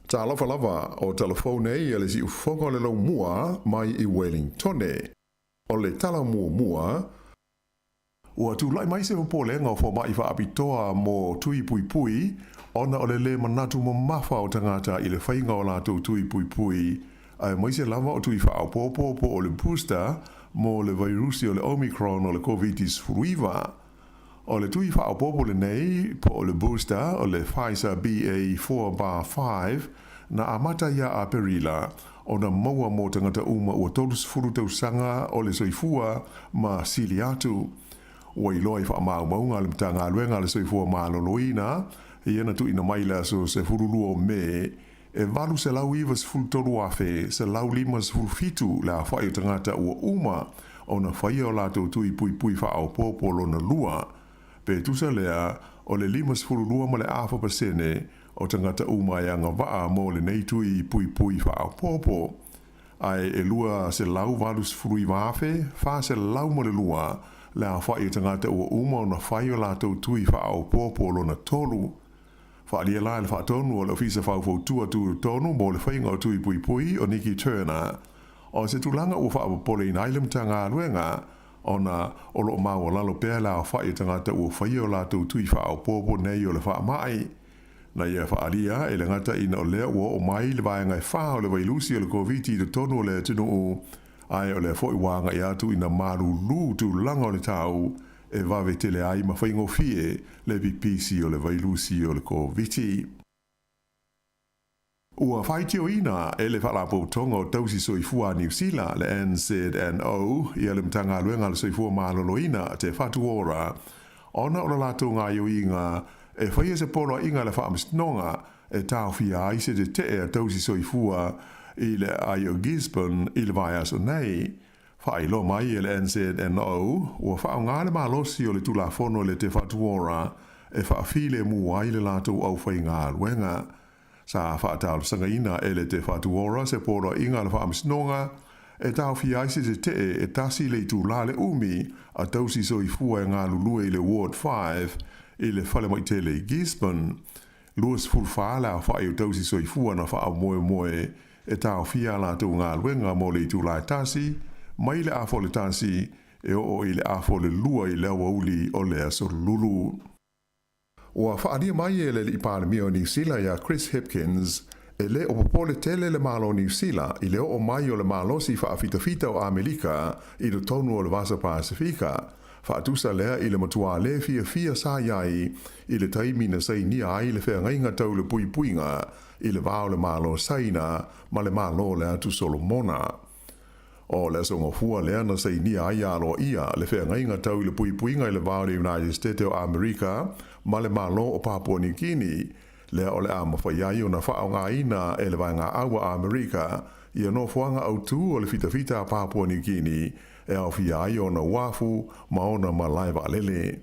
Talofa lava, o Tala Fou nei a le Siufofoga o le Laumua mai i Wellingtone. O le tala muamua, ua tulai mai se popolega o fomai faapitoa mo tui puipui ona o le lē manatu mamafa o tagata i le faiga o latou tui puipui, aemaise lava o tui faaopoopo po o le booster mo le vairusi o le Omicron o le Koviti-19. O le tui faaopoopo lenei po o le booster o le Pfizer BA4/5 na amata ia Aperila ona maua mo tagata uma ua 30 tausaga o le soifua ma sili atu. Ua iloa i faamaumauga a le Matagaluega a le Soifua Maloloina ia na tuuina mai i le aso 12 o Me, e 893,157 le aofai o tagata ua uma ona faia o latou tui puipui faaopoopo lona lua. Pe tusa lea, o le 52 ma le afa pasene o tagata uma e agavaa mo lenei tui puipui faaopoopo. Ae e 289,402 le aofai o tagata ua uma ona fai o latou tui faaopoopo lona tolu. Faaalia la e le Faatonu o le Ofisa Faufautua Tutotonu mo le Faiga o Tui Puipui o Nikki Turner, o se tulaga ua faapopoleina ai le Matagaluega ona o lo o maualalo pea le aofai o tagata ua faia o latou tui faaopoopo nei o le faamai. Na ia faaalia e le gata ina o lea ua oo mai le vaega e fa o le vailusi o le Koviti i totonu o le atunuu, ae o lea foi ua agai atu ina malulu tulaga o le tau e vave tele ai ma faigofie le pipisi o le vailusi o le Koviti. Ua faitioina e le Faalapotopotoga o Tausi Soifua a Niu Sila, le NZNO, ia le Matagaluega a le Soifua Maloloina, Te Whatu Ora, ona o le latou gaoioiga e faia se poloaiga a le Faamasinoga e taofia ai se tetee a tausi soifua i le aai o Gisborne i le vaiaso nei. Faailoa mai e le NZNO, ua faaaoga le malosi o le Tulafono i le Te Whatu Ora e faafilemu ai le latou aufaigaluega. Sa faatalosagaina e le Te Whatu Ora se poloaiga a le Faamasinoga e taofia ai se tetee e tasi le itulā le umi a tausi soifua e galulue i le Ward 5 i le falemai tele i Gisborne. 24 le aofai o tausi soifua na faamoemoe e taofia a latou galuega mo le itulā e tasi, mai le afa o le tasi e oo i le afa o le lua i le aoauli o le aso Lulu. Ua faaalia mai e le Alii Palemia o Niu Sila ia Chris Hipkins, e le o popole tele le Malo o Niu Sila i le oo mai o le malosi faafitafita o Amelika i totonu o le Vasa Pasefika, Faatusa lea i le matua le fiafia sa i ai i le taimi na sainia ai le feagaiga tau le puipuiga i le va o le Malo Saina ma le Malo o le Atu Solomona. O le aso gafua lea na sainia ai aloaia le feagaiga tau i le puipuiga i le va o le United State o Amerika ma le Malo o Papua Niu Kini, lea o le a mafai ai ona faaaogaina e le Vaegaau a Amerika ia nofoaga autū o le fitafita a Papua Niu Kini e aofia ai ona uafu ma ona malae vaalele.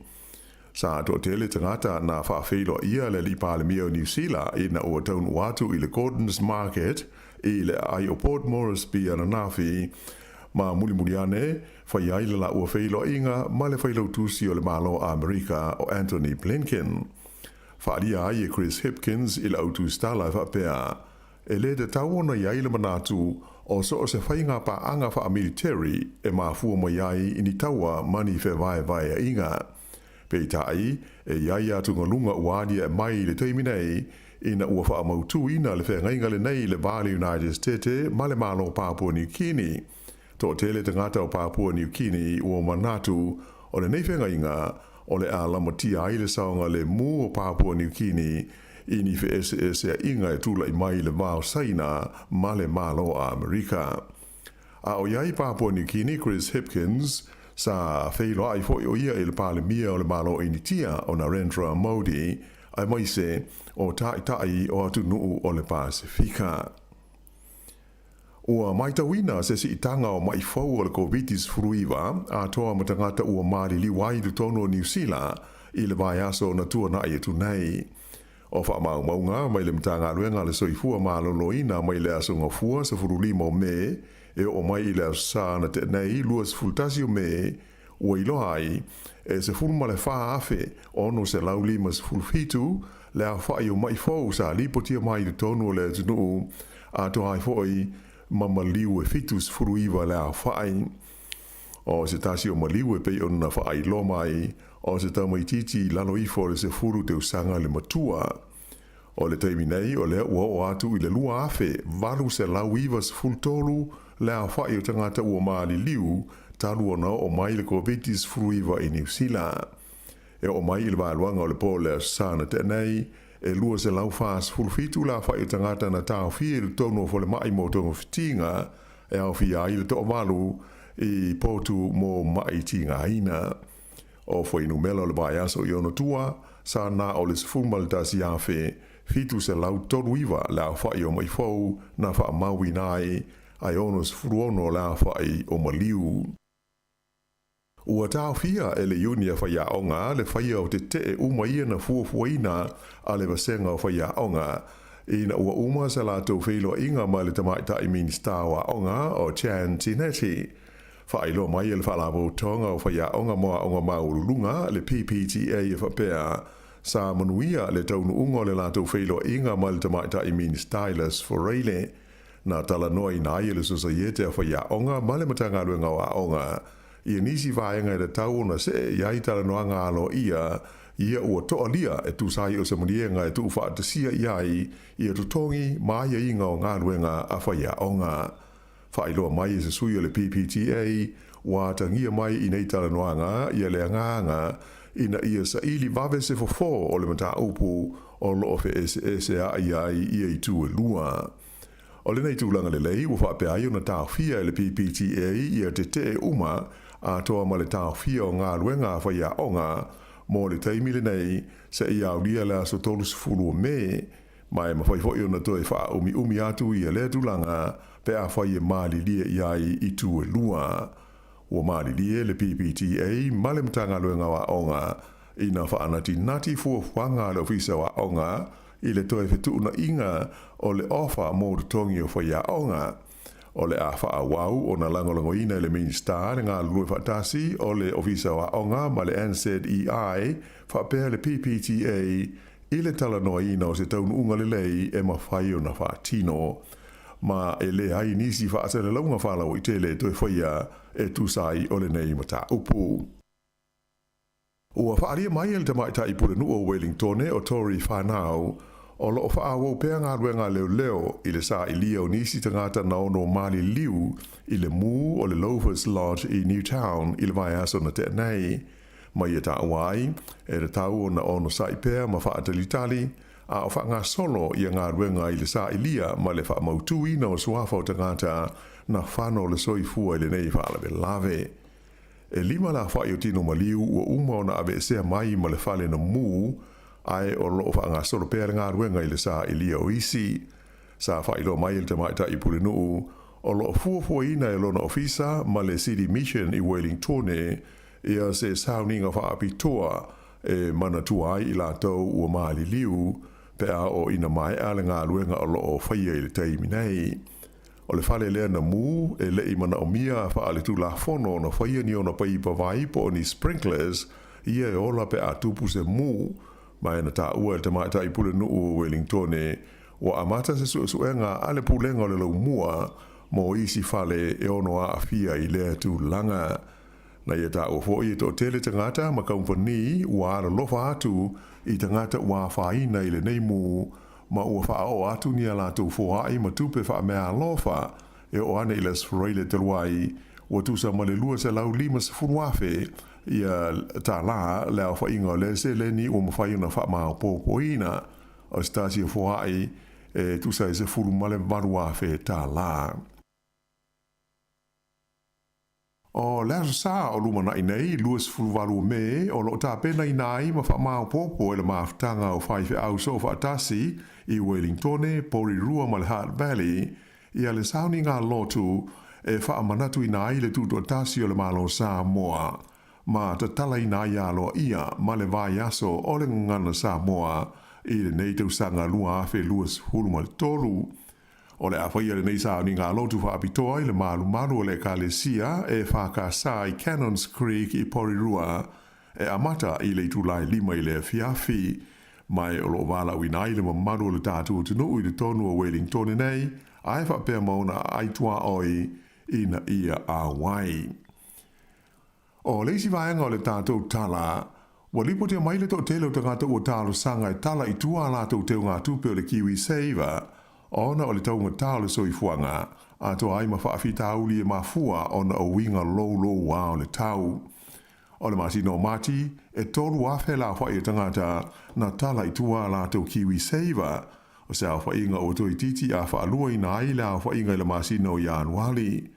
Sa toatele tagata na faafeiloaia le Alii Palemia o Niu Sila ina ua taunuu atu i le Gordon's Market i le aai o Port Moresby ananafi, ma mulimuli ane fai ai le laua feiloaiga ma le Failautusi o le Malo o Amerika o Antony Blinken. Faaalia ai e Chris Hipkins i le autusitala e faapea, E le tatau ona i ai le manatu o so o se faiga paaga faamiliteri e mafua mai ai i ni taua ma ni fevaevaeaiga. Peitai, e i ai atugaluga ua aliae mai i le taimi nei, ina ua faamautuina le feagaiga lenei i le va o le United Stete ma le Malo o Papua Niu Kini. Toatele tagata o Papua Niu Kini ua manatu o lenei feagaiga o le a lamatia ai le saogalemu o Papua Niu Kini i ni feeseeseaiga e tulai mai i le va o Saina ma le Malo o Amerika. A o i ai Papua Niu Kini, Chris Hipkins, sa feiloai foi o ia i le Palemia o le Malo o Initia o Narendra Modi, aemaise o Taitai o atunuu o le Pasefika. Ua matauina se siitaga o ma'i fou o le Koviti-19 atoa ma tagata ua maliliu ai i totonu o Niu Sila i le vaiaso na tuana'i atu nei. O faamaumauga mai le Matagaluega a le Soifua Maloloina mai le aso Gafua 15 o Me e oo mai i le Aso Sa na tea nei 21 o Me, Ua iloa ai, e 14,657 le aofa'i o ma'i fou sa lipotia mai i totonu o le atunuu, atoa ai foi ma maliu e 79 le aofa'i. O se tasi o maliu e pei ona faailoa mai, o se tamaitiiti i lalo ifo o le 10 tausaga le matua. O le taimi nei, o lea ua oo atu i le 2,893 le aofa'i o tagata ua maliliu talu ona oo mai le Koviti-19 i Niu Sila. E oo mai i le vaeluaga o le po o le Aso Sa na tea nei, e 247 le aofa'i o tagata na taofia i totonu o falemai mo togafitiga e aofia ai le toavalu i potu mo ma'i tigaina. O fuainumera o le vaiaso i ona tua, sa na o le 11,739 le aofa'i o ma'i fou na faamauina ai, ae 66 le aofa'i o maliu. Ua taofia e le Iuni a Faiaoga le faia o tetee uma ia na fuafuaina a le Vasega o Faiaoga, ina ua uma sa latou feiloaiga ma le Tamaitai Minisita o Aoga o Jan Tinetti. Faailoa mai e le Faalapotopotoga o Faiaoga mo Aoga Maualuluga, le PPTA e faapea, sa manuia le taunuuga o le latou feiloaiga ma le Tamaitai Minisita i le Aso Faraile. Na talanoaina ai e le Sosaiete a Faiaoga ma le Matagaluega o Aoga ia nisi vaega e tatau ona see i ai talanoaga aloaia ia ua toalia e tusa ai o se maliega e tuufaatasia i ai ia totogi ma aiaiga o galuega a faiaoga. Faailoa mai e se sui o le PPTA ua atagia mai i nei talanoaga ia le agaga ina ia saili vave se fofo o le mataupu o loo feeseeseai ai ia itu e lua. O lenei tulaga lelei ua faapea ai ona taofia e le PPTA ia tetee uma atoa ma le taofia o galuega a faiaoga mo le taimi lenei seia aulia le aso 30 o Me, ma e mafai foi ona toe faaumiumi atu ia lea tulaga pe afai e malilie i ai itu e lua. Ua malilie le PPTA ma le Matagaluega o Aoga ina faanatinati fuafuaga a le Ofisa o Aoga i le toe fetuunaiga o le ofa mo totogi o faiaoga. O le a faaauau ona lagolagoina e le Minisita le galulue faatasi o le Ofisa o Aoga ma le NZEI faapea le PPTA i le talanoaina o se taunuuga lelei e mafai ona faatino ma e leai nisi faasalalauga faalauaitele e toe faia e tusa ai o lenei mataupu. Ua faaalia mai e le tamaitai pulenuu o Welingtone o Tory Whanau, o lo o faaauau pea galuega a leoleo i le sailia o nisi tagata na ono maliliu i le mū o le Loafers Lodge i Newtown i le vaiaso na tea nei. Ma ia taua ai, e tatau ona onosai pea ma faatalitali, a o faagasolo ia galuega i le sailia ma le faamautuina o suafa o tagata na fano le soifua i lenei faalavelave. E lima le aofa'i o tino maliu ua uma ona aveesea mai ma le fale na mū, ae o lo o faagasolo pea le galuega i le sailia o isi. Sa faailoa mai e le tamaitai pulenuu o lo o fuafuaina e lona ofisa ma le City Mission i Wellingtone ia se sauniga faapitoa e manatua ai i latou ua maliliu pe a oo ina maea le galuega o lo o faia i le taimi nei. O le fale lea na mū e le i manaomia faaletulafono ona faia ni ona paipa vai po o ni sprinklers ia e ola pe a tupu se mū, ma e na taua e le tamaitai pulenuu o Wellingtone ua amata se suesuega a le Pulega o le Laumua mo isi fale e ono aafia i lea tulaga. Na ia taua foi e toatele tagata ma kamupani ua alolofa atu i tagata ua afaina i lenei mū ma ua faaoo atu ni a latou foai ma tupe faameaalofa e oo ane i le Aso Faraile talu ai ua tusa ma le 250,000 ia tālā le aofaiga o lea seleni ua mafai ona faamaopoopoina. O se tasi o foai e tusa i 18,000 tālā. O le Aso Sa o lumanai nei, 28 o Me, o lo o tapenaina ai ma faamaopoopo e le mafutaga o faifeau soofaatasi i Wellingtone, Porirua ma le Hutt Valley ia le sauniga lotu e faamanatuina ai le tutoatasi o le Malo Samoa ma tatalaina ai aloaia ma le vaiaso o le Gagana Samoa i lenei tausaga 2023. O le a faia lenei sauniga lotu faapitoa i le malumalu o le Ekalesia EFKS i Cannons Creek i Porirua e amata i le itula e 5 i le afiafi. Ma o loo valaauina ai le mamalu o le tatou atunuu i totonu o Wellingtone nei, ae faapea ma ona aai tuaoi ina ia auai. O le isi vaega o le tatou tala, ua lipotia mai le toatele o tagata ua talosaga e tala i tua a latou teugatupe o le KiwiSaver ona o le taugata o le soifuaga, atoa ai ma faafitauli e mafua ona o uiga louloua o le tau. O le masina o Mati, e 3,000 le aofai o tagata na tala i tua a latou KiwiSaver, o se aofaiga ua toeitiiti a faaluaina ai le aofaiga i le masina o Ianuali.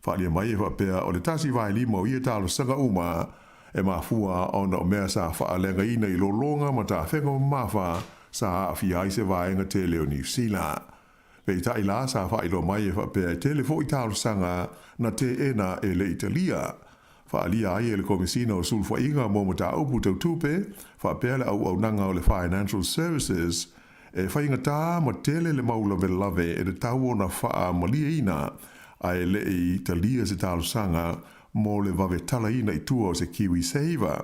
Faaalia mai e faapea o le 1/5 o ia talosaga uma e mafua ona o mea sa faaleagaina i lologa ma tafega mamafa sa aafia ai se vaega tele o Niu Sila. Peitai la sa faailoa mai e faapea e tele foi talosaga na teena e le i talia. Faaalia ai e le Komesina o Sulufaiga mo Mataupu Tau Tupe faapea le auaunaga o le Financial Services e faigata ma tele le mau lavelave e tatau ona faamalieina ae le i talia se talosaga mo le vave talaina i tua o se KiwiSaver.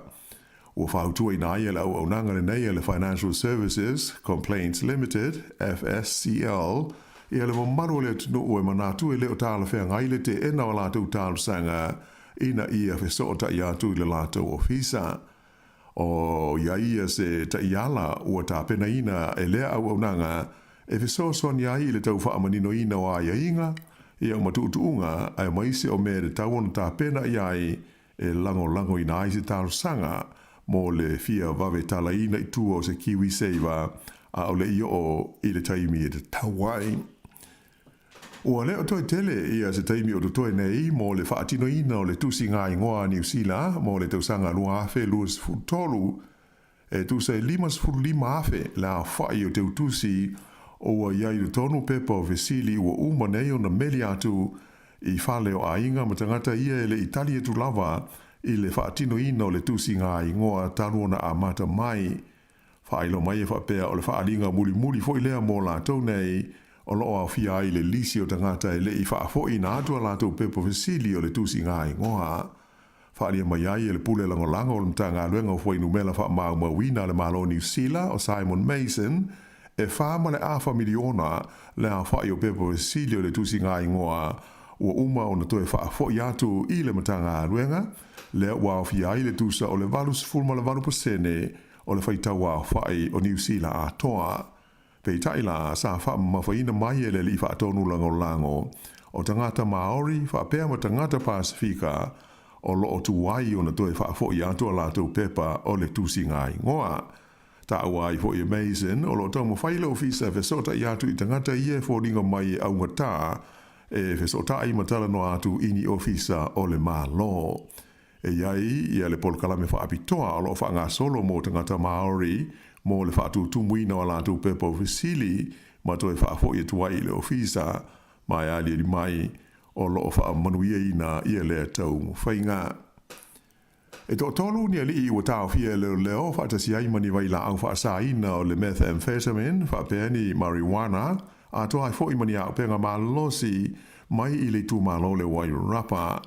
Ua fautuaina ai e le auaunaga lenei a le Financial Services Complaints Limited, FSCL, ia le mamalu o le atunuu e manatu e le o talafeagai le teena o latou talosaga ina ia fesootai atu i le latou ofisa. O i ai ia se taiala ua tapenaina e lea auaunaga e fesoasoani ai i le tau faamaninoina o aiaiga, ia ma tuutuuga aemaise o mea e tatau ona tapena i ai e lagolagoina ai se talosaga mo le fia vave talaina i tua o se KiwiSaver a o le i oo i le taimi e tatau ai. Ua le o toe tele ia se taimi o totoe nei mo le faatinoina o le tusiga igoa a Niu Sila mo le tausaga 2023, e tusa e 55,000 le aofai o teutusi o ua i ai i totonu pepa o fesili ua uma nei ona meli atu i fale o aiga ma tagata ia e le i tali atu lava i le faatinoina o le tusiga igoa talu ona amata mai. Faailoa mai e faapea o le faaaliga mulimuli foi lea mo latou nei o loo aofia ai le lisi o tagata e le i faafoiina atu a latou pepa fesili o le tusiga igoa. Faaalia mai ai e le pule lagolago o le Matagaluega o Fuainumela Faamaumauina a le Malo o Niu Sila o Simon Mason e 4.5 miliona le aofai o pepa fesili o le tusiga igoa ua uma ona toe faafoi atu i le Matagaluega, lea ua aofia ai le tusa o le 88% o le faitau aofai o Niu Sila atoa. Peitai la, sa faamamafaina mai e le alii faatonu lagolago o tagata Maori faapea ma tagata Pasifika o loo tuai ona toe faafoi atu a latou pepa o le tusiga igoa. Taua ai foi e Mason o loo taumafai le ofisa e fesootai atu i tagata ia e foliga mai e augata e fesootai ma talanoa atu i ni ofisa o le Malo. E i ai ia le polokalame faapitoa o loo faagasolo mo tagata Maori mo le faatutumuina o a latou pepa o fesili ma toe faafoi atu ai i le ofisa ma e aliali mai o loo faamanuiaina ia lea taumafaiga. E toatolu ni alii ua taofia e leoleo faatasi ai ma ni vailaau faasaina o le methamphetamine faapea ni marijuana atoa ai foi ma ni auupega malolosi mai i le itumalo o le Wairarapa.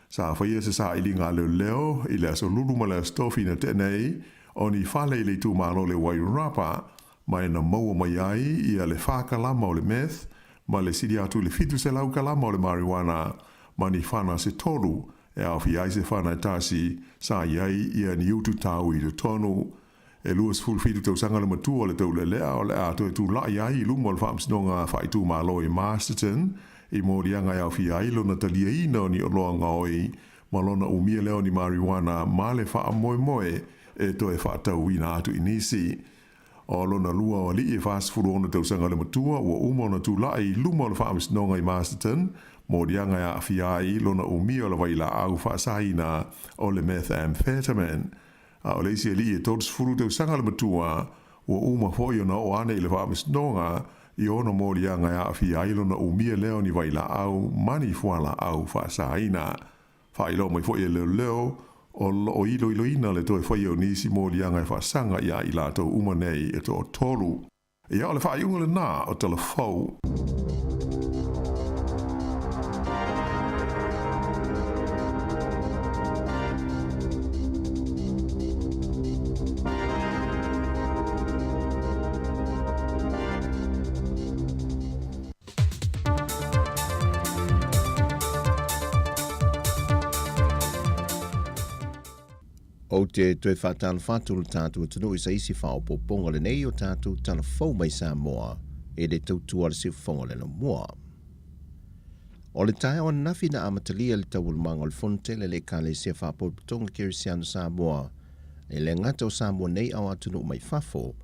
Sa faia se sailiga a leoleo i le aso Lulu ma le aso Tofi na tea nei o ni fale i le itumalo o le Wairarapa ma e na maua mai ai ia le 4 kalama o le meth ma le sili atu i le 700 kalama o le marijuana ma ni fana se tolu e aofia ai se fana e tasi sa i ai ia ni utu tau i totonu. E 27 tausaga le matua o le taulelea o le a toe tulai ai i luma o le faamasinoga faaitumalo i Masterton i moliaga e aofia ai lona taliaina o ni oloa gaoi ma lona umia lea o ni marijuana ma le faamoemoe e toe faatauina atu i nisi. O lona lua o alii e 46 tausaga le matua ua uma ona tulai i luma o le faamasinoga i Masterton, moliaga e aafia ai lona umia o le vailaau faasaina o le methamphetamine. A o le isi alii e 30 tausaga le matua ua uma foi ona oo ane i le faamasinoga i ona moliaga e aafia ai lona umia lea o ni vailaau ma ni fualaau faasaina. Faailoa mai foi e leoleo o loo iloiloina le toe faia o nisi moliaga e faasaga ia i latou uma nei e toatolu. Ia o le faaiuga lena o Tala Fou. Ou te toe faatalofa atu i lo tatou atunuu i se isi faaopoopoga lenei o tatou tala fou mai Samoa i le tautua a le siufofoga o le laumua. O le taeao ananafi na amatalia le taualumaga o le Fono tele a le Ekalesia Faapotopotoga Kerisiano Samoa e le gata o Samoa nei a o atunuu mai fafo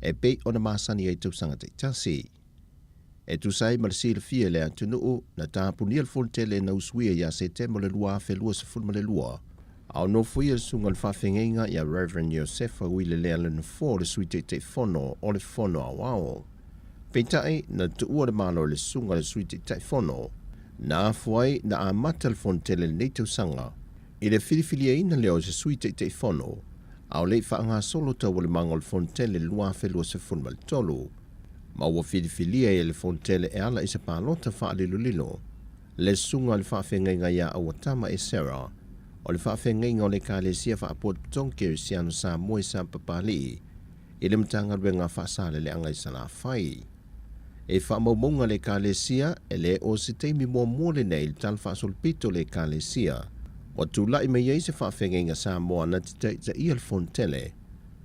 e pei ona masani ai tausaga taitasi. E tusa ai ma le silafia e le atunuu, na tapunia le Fono tele na usuia ia Setema o le 2022, a o nofoia le susuga i le faafeagaiga ia Rev. Iosefa Uilelea le Nofoa o le Sui Taitaifono o le Fono Aoao. Peitai, na tuua le Malo i le susuga i le Sui Taitaifono, na afua ai na amata le Fono tele i lenei tausaga i le filifiliaina lea o se Sui Taitaifono, a o le i faagasolo taualumaga o le Fono tele i le 2023, ma ua filifilia ai e le Fono tele e ala i se palota faalilolilo le susuga i le faafeagaiga ia Auatama Esera o le faafeagaiga o le Ekalesia Faapotopotoga Kerisiano Samoa i Sapapalii i le Matagaluega Faasaleleaga i Salafai. E faamaumauga le Ekalesia, e le o se taimi muamua lenei i le tala faasolopito o le Ekalesia ua tulai mai ai se faafeagaiga Samoa na te taitaia le Fono tele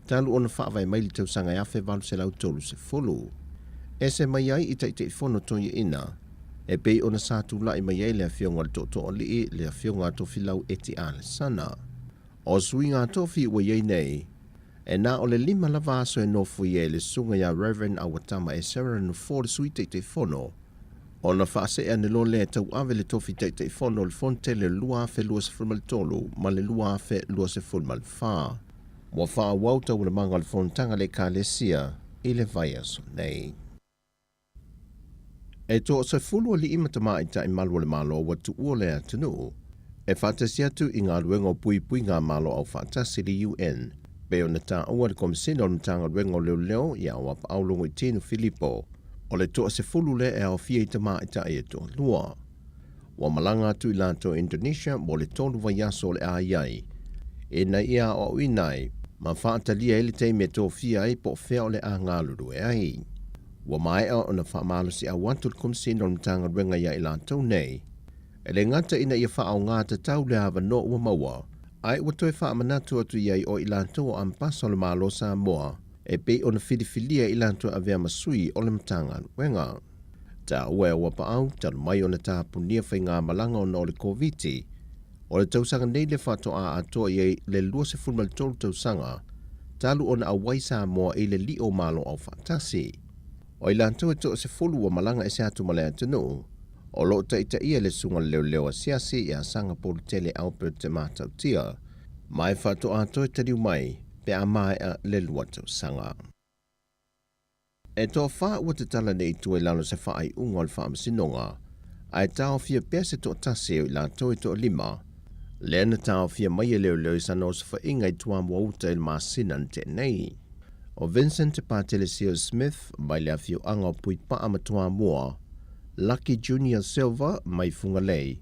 talu ona faavae mai le tausaga e 1830. Ese mai ai i Taitaifono Toeaina e pei ona sa tulai mai ai le Afioga i le Tootooalii le Afioga a Tofilau Eti Alesana. O suiga tofi ua i ai nei, e na o le lima lava aso e nofoia ai le susuga ia Rev. Auatama Esera Nofoa le Sui Taitaifono, ona faasee ane loa lea e tauave le tofi Taitaifono o le Fono Tele o le 2023 ma le 2024. Ua faaauau taualamaga o le fonotaga a le Ekalesia i le vaiaso nei. E toasefulu alii ma tamaitai malu o le Malo ua tuua le atunuu e faatasi atu i galuega o puipuiga a Malo Aufaatasi le UN, pei ona taua e le Komesina o le Matagaluega o Leoleo ia Auapaau Logoitino Filipo, o le toasefulu lea e aofia i tamaitai e toalua. Ua malaga atu i latou Indonesia mo le tolu vaiaso o le a i ai, ina ia aoaoina ai ma faatalia ai le taimi e tofia ai po o fea o le a galulue ai. Ua maea ona faamalosiau atu le Komesina o le Matagaluega iā i latou nei, e le gata ina ia faaaoga tatau le avanoa ua maua, ae ua toe faamanatu atu i ai o i latou o Ambasa o le Malo o Samoa e pei ona filifilia i latou e avea ma sui o le Matagaluega. Taua e Auapaau, talu mai ona tapunia faigamalaga ona o le Koviti, o le tausaga nei le faatoa atoa i ai le 23 tausaga talu ona auai Samoa i le lio Malo Aufaatasi. O i latou e toasefulu ua malaga ese atu ma le atunuu, o lo o taitaia le Susuga le Leoleo Asiasi ia Sagapolutele Albert Te Matautia, ma e faatoa toe taliu mai pe a maea le lua tausaga. E toafa ua tatala nei i tua i lalo o se faaiuga o le Faamasinoga, ae taofia pea se toatasi o i latou e toalima, lea na taofia mai e leoleo i sana osofaiga i Tuamoa-uta i le masina na tea nei. O Vincent Patelesio Smith mai le afioaga o Puipaa ma Toamua, Lucky Junior Silva mai Fugalei,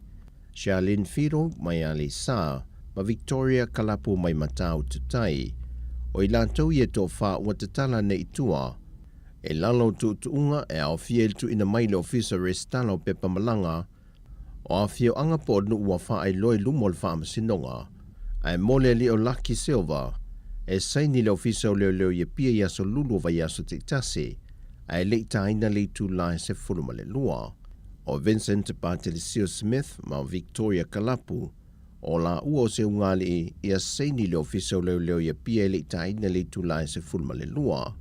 Charlene Whiro mai Aleisa, ma Victoria Kalapu mai Matautu-tai. O i latou ia e toafa ua tatala nei i tua. E lalo o tuutuuga e aofia i le tuuina mai i le Ofisa Resitala o Pepa Malaga o Afioaga po o nuu ua faailoa i luma o le Faamasinoga, ae mo le alii o Lucky Silva, e saini le Ofisa o Leoleo i Apia i aso lulu o vaiaso taitasi, ae le i taina le itula e 12. O Vincent Patelesio Smith ma Victoria Kalapu, o laua o se ugaalii ia saini le Ofisa o Leoleo i Apia e le i taina le itula e 12.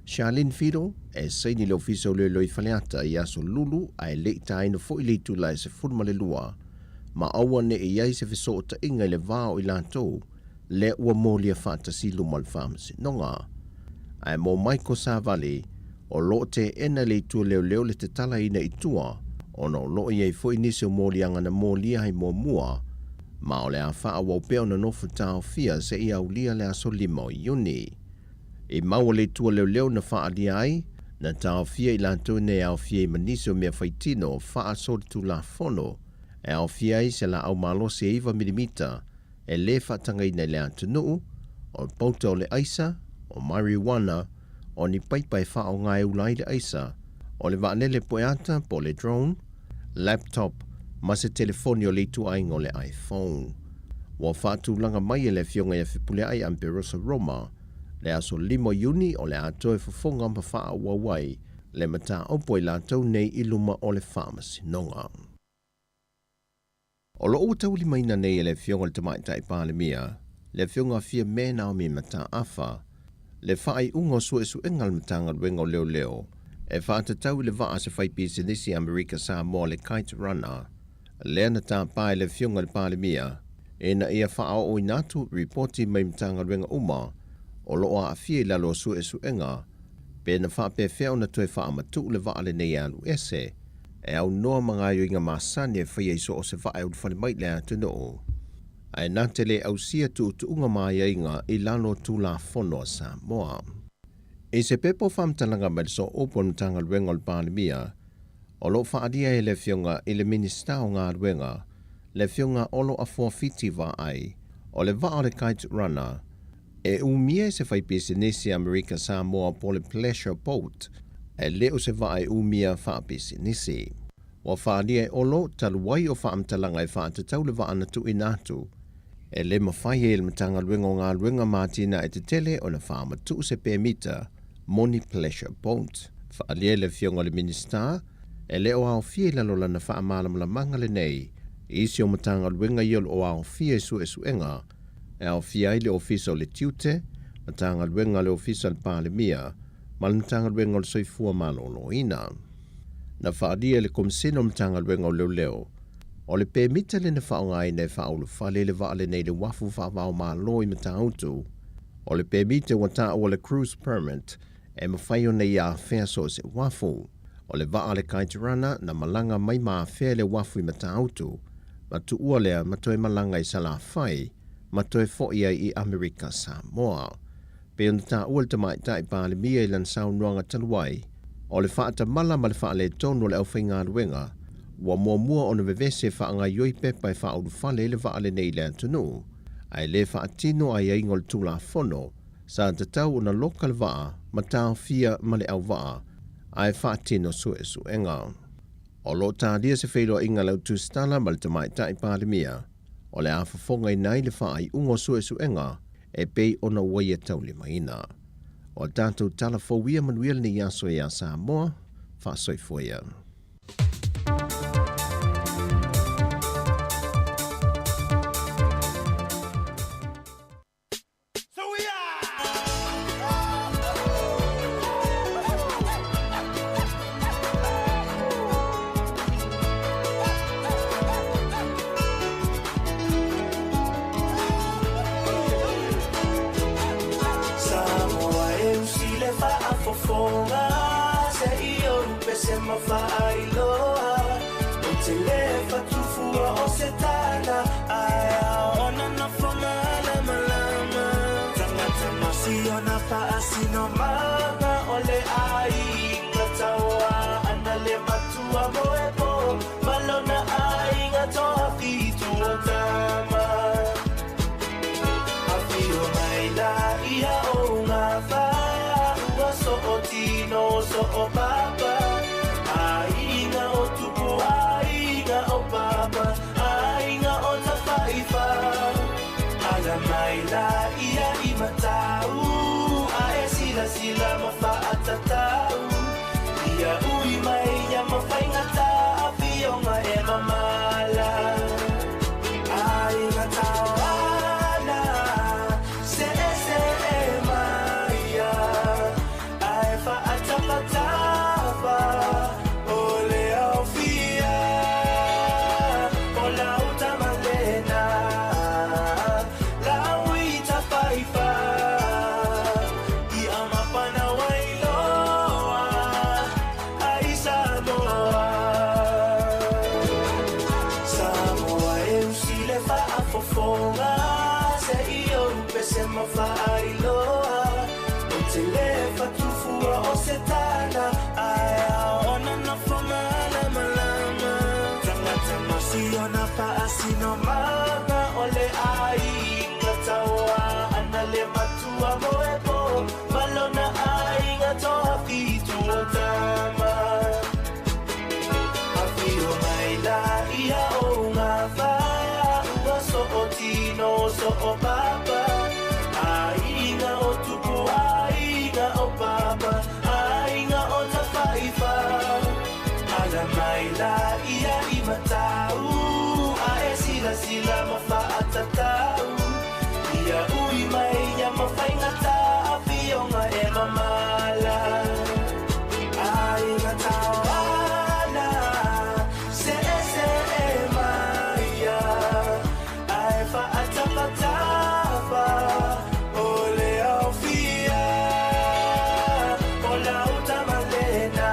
Charlene Fido, e saini le Ofisa o Leoleo i Faleata i aso lulu ae le i taina foi le itula e 12, ma aua ne i i ai se fesootaiga i le va o i latou lea ua molia faatasi i luma o le Faamasinoga. Ae mo Michael Savali, o lo o teena le itu leoleo le tatalaina i tua, ona o lo o i ai foi nisi o moliaga na molia ai muamua, ma o le a faaauau pea ona nofo taofia seia aulia le aso 5 o Iuni. I maua le itu leoleo na faaalia ai, na taofia i latou nei aofia ai ma nisi o mea faitino faasolitulafono e aofia ai se laau malosi e iva milimita e lē faatagaina i le atunuu, o le pauta o le aisa, o marijuana, o ni paipa e faaaoga e ula ai le aisa, o le vaalele poeata po o le drone, laptop, ma se telefoni o le ituaiga o le iPhone. Ua faatulaga mai e le Afioga ia Fepuleai Amperosa Roma le aso 5 o Iuni o le a toe fofoga ma faaauau ai le mataupu a i latou nei i luma o le Faamasinoga. O lo o ua taulimaina nei e le Afioga i le Tamaitai Palemia, le Afioga Fiame Naomi Mataafa, le faaiuga o suesuega a le Matagaluega o Leoleo e faatatau i le vaa a se faipisinisi Amerika Samoa le Kite Runner, lea na tapa e le Afioga i le Palemia ina ia faaooina atu ripoti mai Matagaluega uma o lo o aafia i lalo o suesuega pe na faapefea ona toe faamatuu le vaa lenei e alu ese e aunoa ma gaoioiga masani e faia i so o se vaa e ulufale mai i le atunuu, ae na te le ausia tuutuuga ma aiaiga i lalo o Tulafono a Samoa. I se pepa o faamatalaga mai le Sooupu o le Matagaluega o le Palemia, o lo o faaalia e le Afioga i le Minisita o Galuega, le Afioga Olo Afoa Fiti Vaai, o le vaa o le Kite Runner, e umia e se faipisinisi Amerika Samoa po o le Pleasure Boat, ae le o se vaa e umia faapisinisi. Ua faaalia e Olo talu ai o faamatalaga e faatatau le vaa na tuuina atu, e le mafai ai e le Matagaluega o Galuega ma Atinae Tetele ona faamatuu se pemita mo ni Pleasure Boat. Faaalia e le Afioga i le Minisita, e le o aofia i lalo o lana faamalamalamaga lenei isi o Matagaluega ia o lo o aofia i suesuega e aofia ai le Ofisa o le Tiute, Matagaluega a le Ofisa o le Palemia ma le Matagaluega o le Soifua Maloloina. Na faaalia e le Komesina o Matagaluega o Leoleo, o le pemita lea na faaaogaina e faaulufale le vaa lenei i le uafu faava-o-Malo i Matautu, o le pemita ua taua le Cruise Permit e mafai ona ia afea so o se uafu. O le vaa a le Kite Runner na malaga mai ma afea i le uafu i Matautu, ma tuua lea ma toe malaga i Salafai ma toe foi ai i Amerika Samoa. Pei ona taua le Tamaitai Palemia i lana saunoaga talu ai, o le faatamala ma le faaletonu o le aufaigaluega ua muamua ona vevese e faagaoioi pepa e faaulufale ai le vaa lenei i le atunuu, ae le faatino aiaiga o le Tulafono sa tatau ona loka le vaa ma taofia ma le auvaa ae faatino suesuega. O lo o talia se feiloaiga a le Autusitala ma le Tamaitai Palemia o le a fofogaina ai le faaiuga o suesuega e pei ona ua ia taulimaina. O a tatou tala fou ia manuia lenei aso iā Samoa, faasoifua ia. Samoa e usi le faafofoga se i ou pese ma faailoa Ou te le fatufua o se tala ae ao ona nofo malamalama Tagata masiona faasinomaga o le aiga taua ana le matua moepo ma lona aiga toafitu o tama Afio mai la ia o gafa ua soo tino soo papa Aiga o tupu aiga o papa aiga o tafaifa Ala mai la ia i matau ae silasila ma faatatau Ia ui mai ia ma faigata afioga e mamala Aiga tauana seesee mai ia Ae faatapatapa o le aofia O lau tama lena lau i tafaifa Ia mapana wailoa ai Samoa Samoa e usi le faafofoga se i ou pese ma faailoa Ou te le fatufua o se tala ae ao ona nofo malamalama Tagata masiona faasinomaga o le aiga taua ana le matua moepo ma lona aiga toafitu o tama Afio mai la ia o gafa ua soo tino o Papa. Aiga o Tupu, aiga o Papa, aiga o Tafaifa. Ala mai la ia i matau, a e sila sila ma faatatau. Ia ui mai ia mafaigata, afioga e mamala. Aiga taoana, se se e maia, ae faatapatapa, o le aufia, o lau tamalena,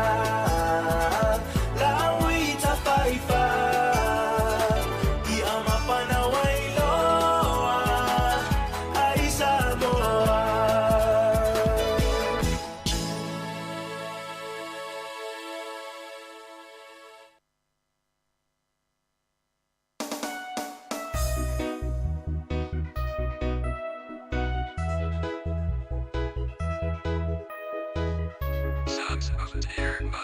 lau i tafaifa, ia mapana wailoa, ai Samoa. Sons of Terma.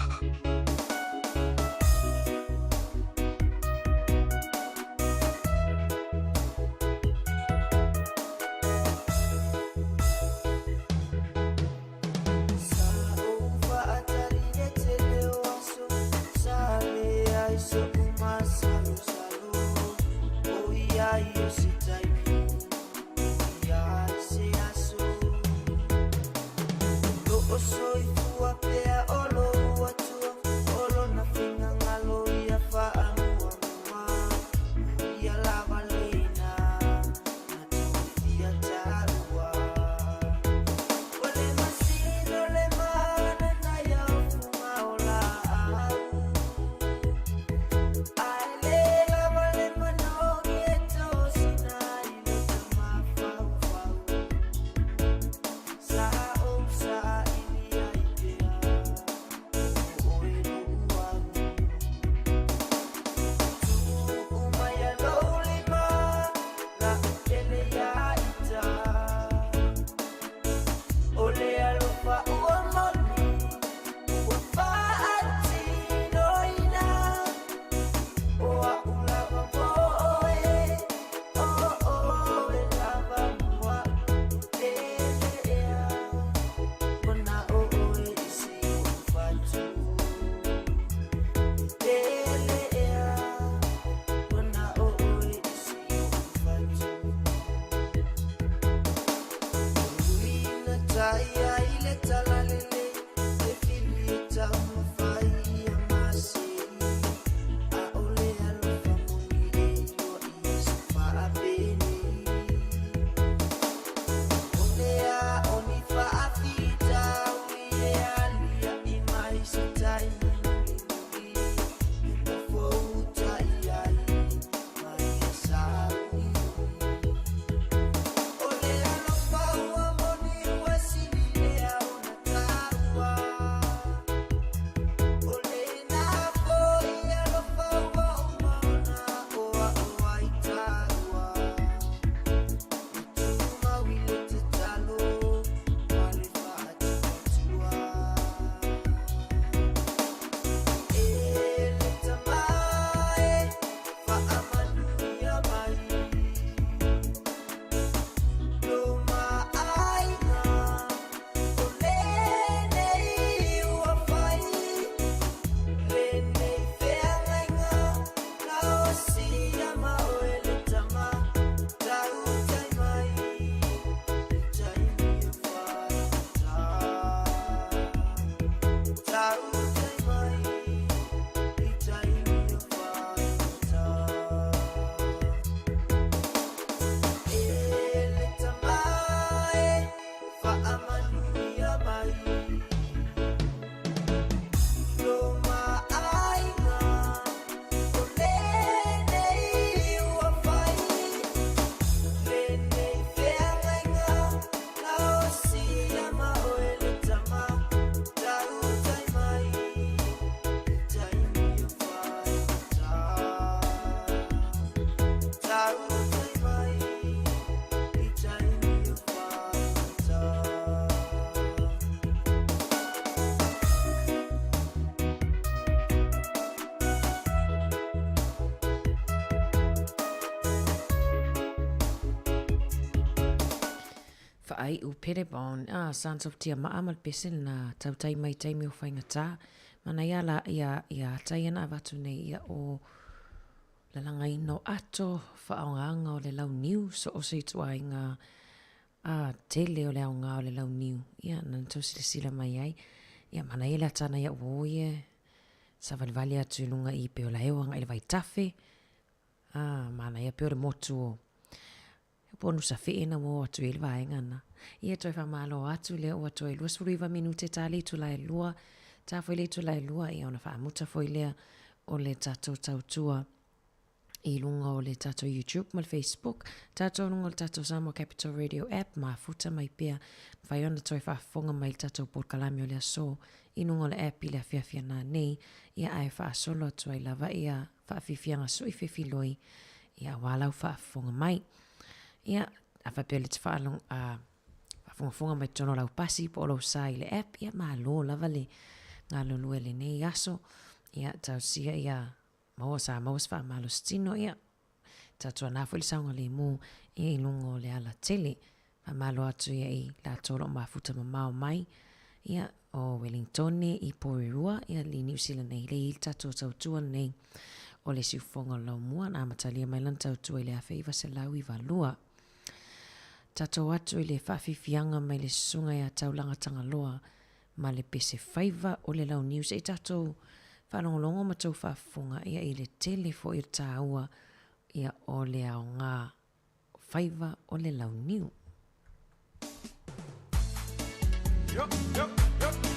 Faaiu Pettibone, ah, Sons of Tiamaa ma le pese lena tautai mai taimi o faigata. Manaia la ia ia ata ia na avatu nei ia o lalagaina o ato faaaogaga o le launiu so o se ituaiga a tele o le aoga o le launiu ia na na tau silasila mai ai. Ia manaia le ata na ia ua o ia savalivali atu i luga i pei o la e o agai i le vaitafe. Ah, manaia pei o le motu o Po o Nusa Fee na ua o atu i ai le vaega na. Ia toe faamalo atu lea ua toe 29 minute ta le itula e lua, ta foi le itula e lua ia ona faamuta foi lea o le tatou tautua i luga o le tatou YouTube ma le Facebook, tatou luga o le tatou Samoa Capital Radio app, mafuta mai pea, mafai ona toe faafofoga mai le tatou polokalame o le aso i luga o le app i le afiafi ana nei, ia ae faasolo atu ai lava ia faafiafiaga sui fefiloi, ia aua lau faafofoga mai. Ia, a faapea o lea e te faalogo, a, faafogafoga mai totonu o lau pasi po o lou sa i le app, ia malo lava le galulue i lenei aso. Ia, talosia ia maua sa maua se faamalositino, ia, tautuana foi le saogalemu ia i luga o le alatele. Faamalo atu ia i latou o lo o mafuta mamao mai, ia, o Welingtone i Porirua, ia, i Niu Sila nei, lea e i ai le tatou tautua lenei o le siufofoga o le laumua, na amatalia mai lana tautua i le 1992. Tatou atu i le faafiafiaga mai le susuga ia Taulaga Tagaloa ma le pese faiva o le launiu se i tatou faalogologo ma tou faafofoga ia i le tele foi o le taua ia o le aoga faiva o le launiu. Yo, yo, yo.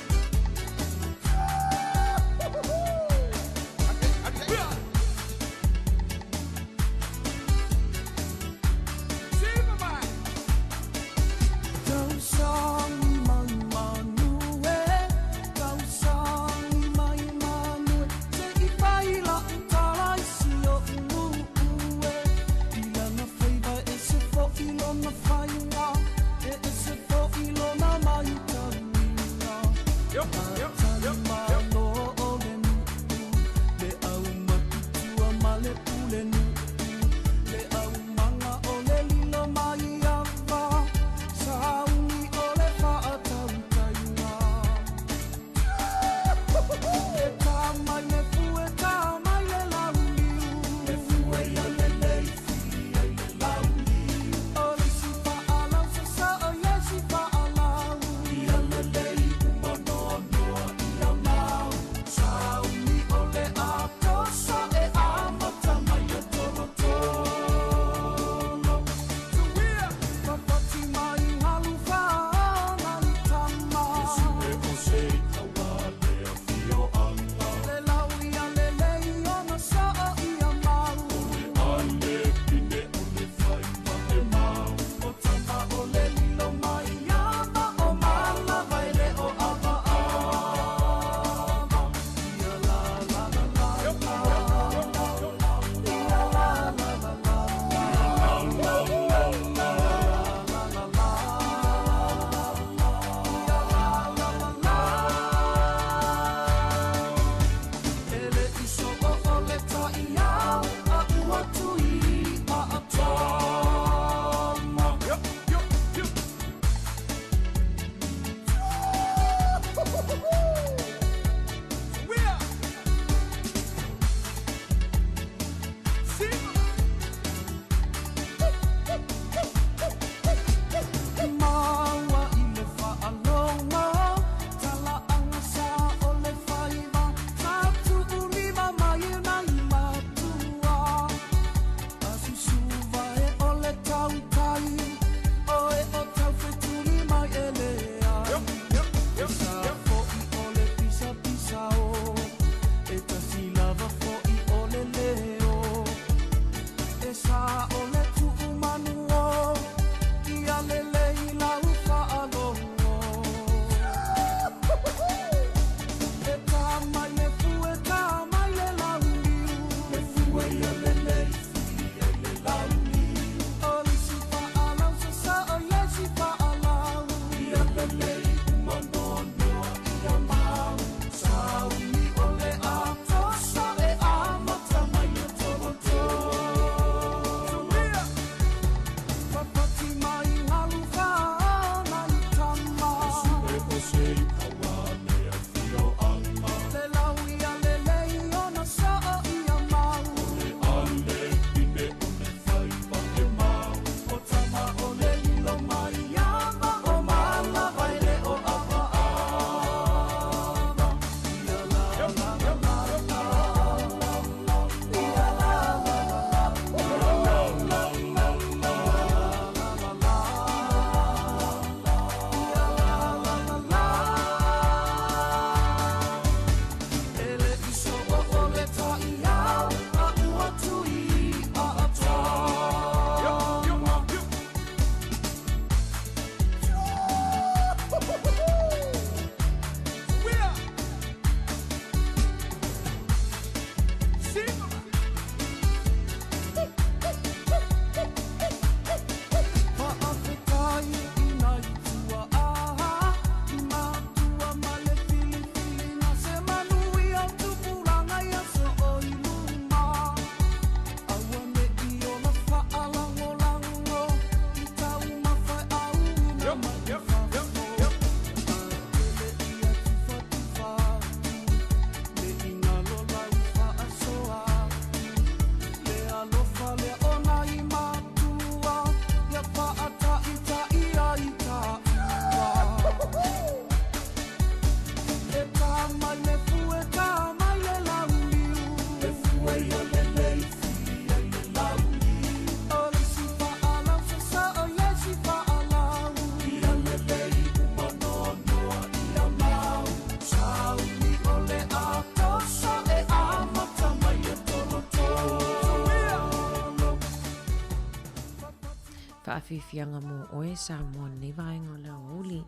faafiafiaga mo oe Samoa i lenei vaega o le aoauli.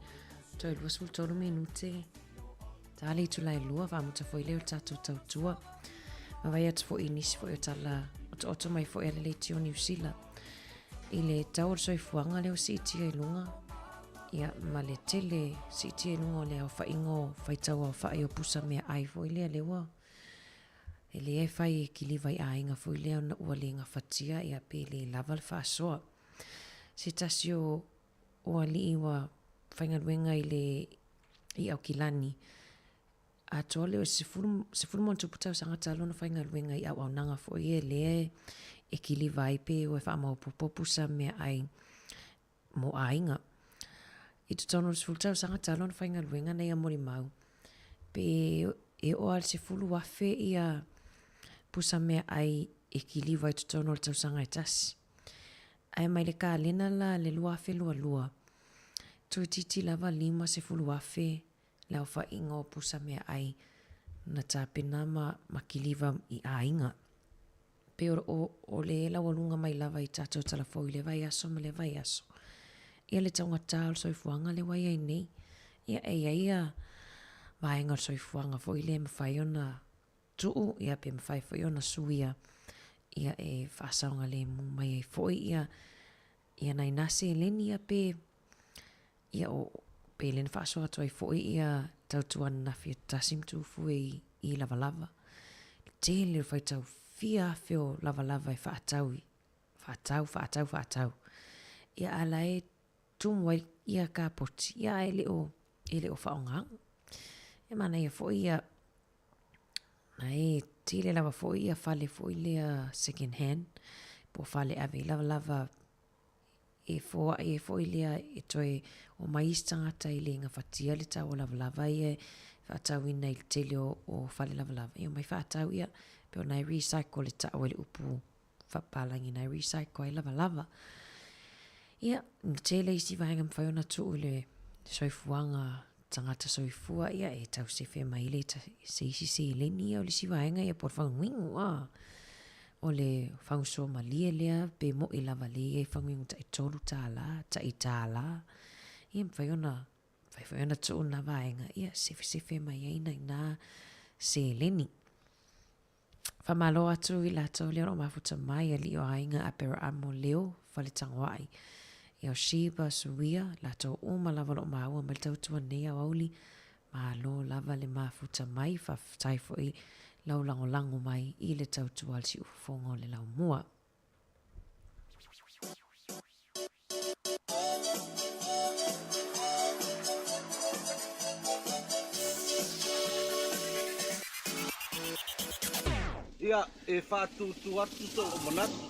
Toe 23 minute ta le itula e lua faamuta foi lea o le tatou tautua. Ma vai atu foi i nisi foi o tala otooto mai foi a le leitio Niu Sila i le tau o le soifuaga lea ua siitia i luga ia ma le tele siitia i luga o le aofaiga o faitau aofai o pusa meaai foi lea lea ua E lea e fai e kiliva i aiga foi lea ona ua le gafatia ia pe le lava le faasoa. Se tasi o o alii ua faigaluega i le i Aukilani, atoa lea o se 10 ma ona tupu tausaga talu ona faigaluega i auaunaga foi ia lea e kiliva ai pe ua faamaopoopo pusa meaai mo aiga. I totonu o le 10 tausaga talu ona faigaluega nei a molimau, pe e oo lava i le 10,000 ia pusa meaai e kiliva i totonu o le tausaga e tasi. Ae mai le kalena la le 2022, toeitiiti lava 50,000 le aofaiga o pusa meaai na tapena ma kiliva i aiga. Pei o, o, o le laualuga mai lava i tatou talafou i lea vaiaso ma lea vaiaso. Ia le taugata o le soifuaga lea ua i ai nei. Ia e i ai ia vaega o le soifuaga foi lea e mafai ona tuu, ia pe mafai foi ona suia, ia e faasaogalemu mai ai foi ia ia nai na seleni ia pe ia o pe le na faasoa atu ai foi ia tautua ananafi e tasi ma tufue i, i lavalava. Le tele o faitau fia afe o lavalava e faatau i, faatau, faatau, faatau. Ia a la e tumu ai ia kapoti, ia ae le o, e le o faaaogaina. E manaia foi ia na e tele lava foi ia fale foi lea second hand, po o fale ave i lavalava e foai ai foi lea e toe omai isi tagata e le gafatia le tau o lavalava ia e faatauina i le tele o fale lavalava, e omai faatau ia pei ona e recycle e tau ai le upu faapapalagi na e recycle ai lavalava. Ia, e tele isi vaega e mafai ona tuu i le soifuaga tagata soifua, ia e tau sefe mai le se isi seleni ia o le isi vaega ia po o le faguinu a. O le fagusoa malie lea pe mo'i lava lea i ai faguinu tai $3, tai $1. Ia e mafai ona mafai foi ona tuu lena vaega ia sefesefe mai ai nai na seleni. Faamalo atu i latou lea o lo o mafuta mai, alii o aiga Aperaamo Leo Faletagoai, ia o Sheba Suia, latou uma lava o lo o maua mai le tautua nei aoauli, malo lava le mafuta mai, faafetai foi lau lagolago mai i le tautua a le Siufofoga o le Laumua. Ia, e faatūtū atu sou manatu.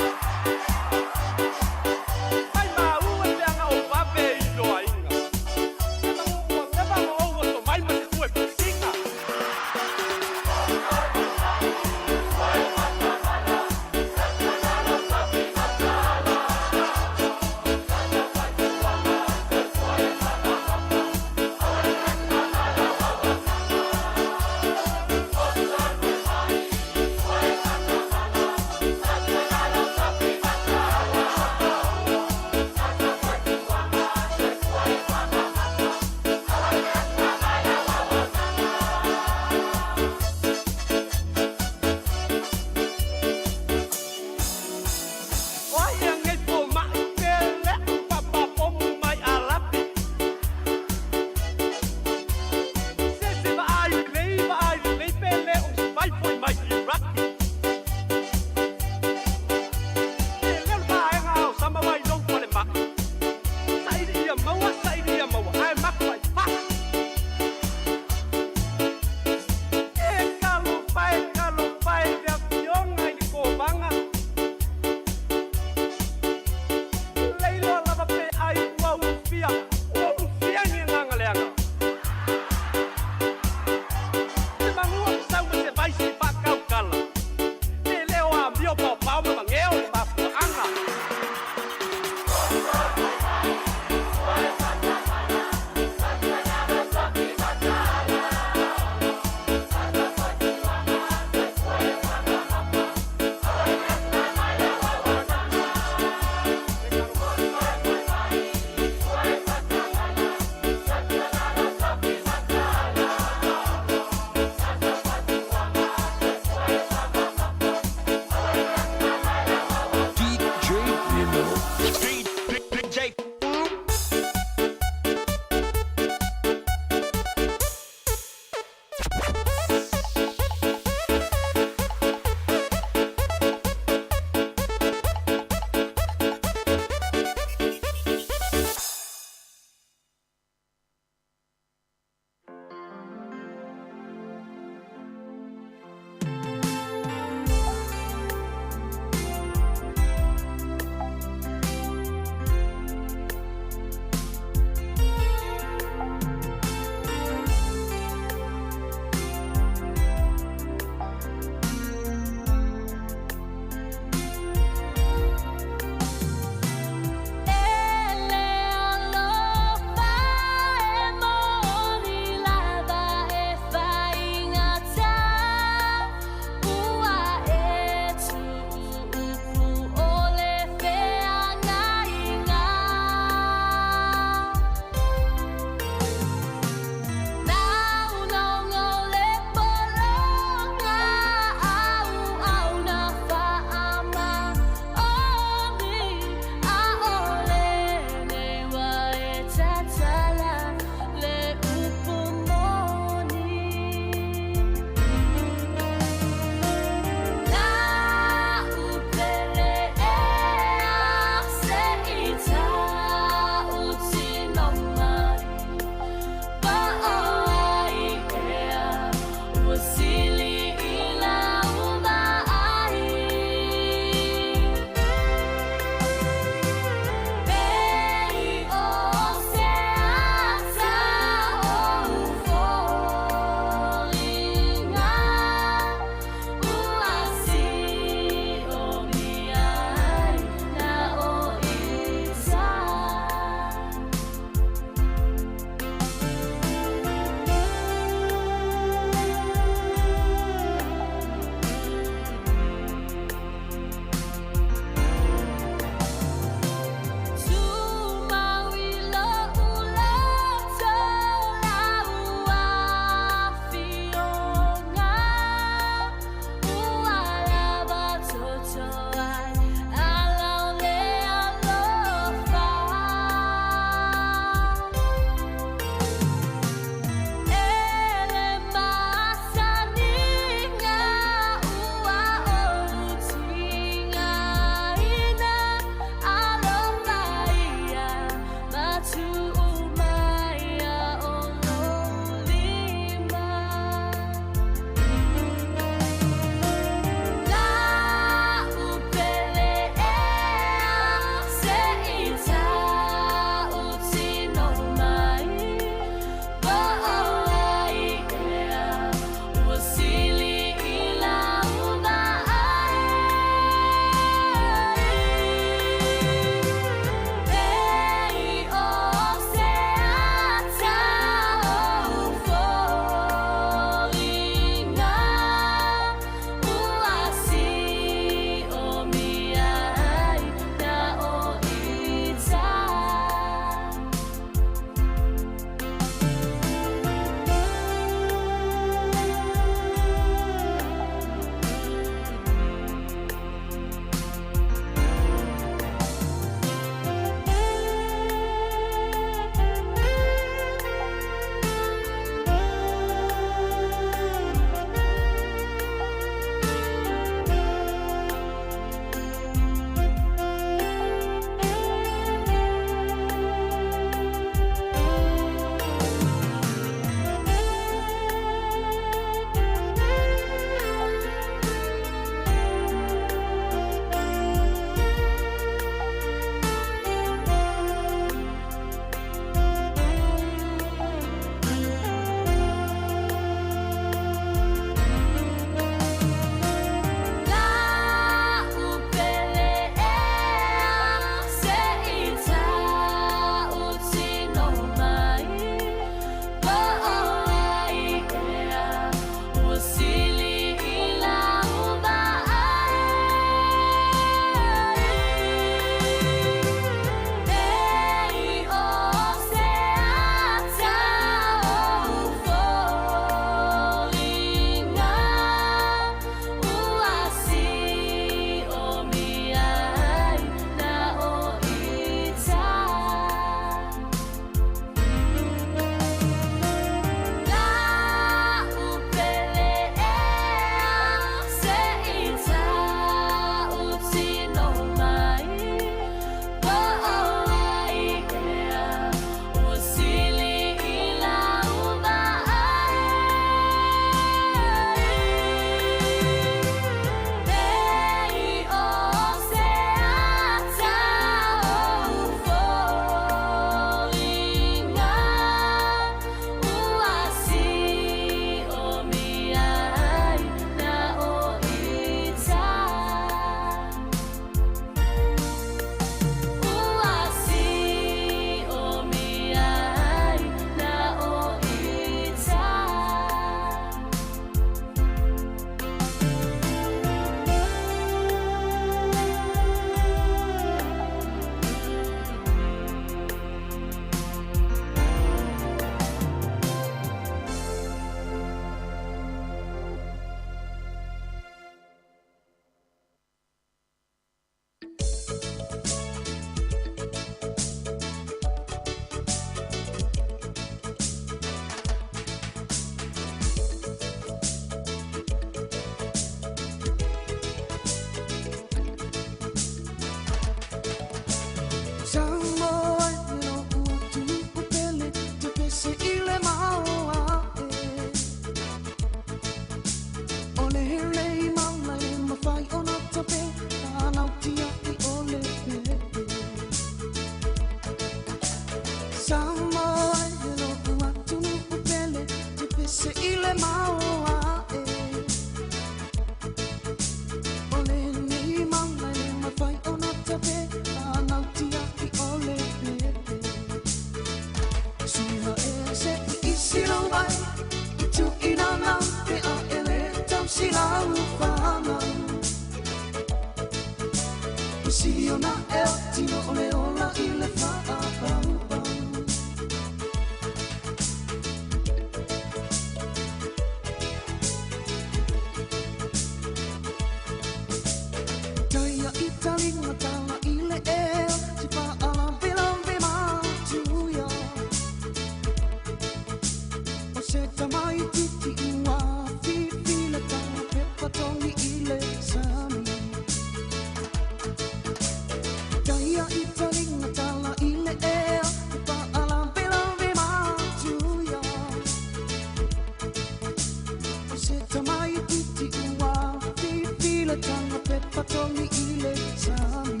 fatogi i le sami.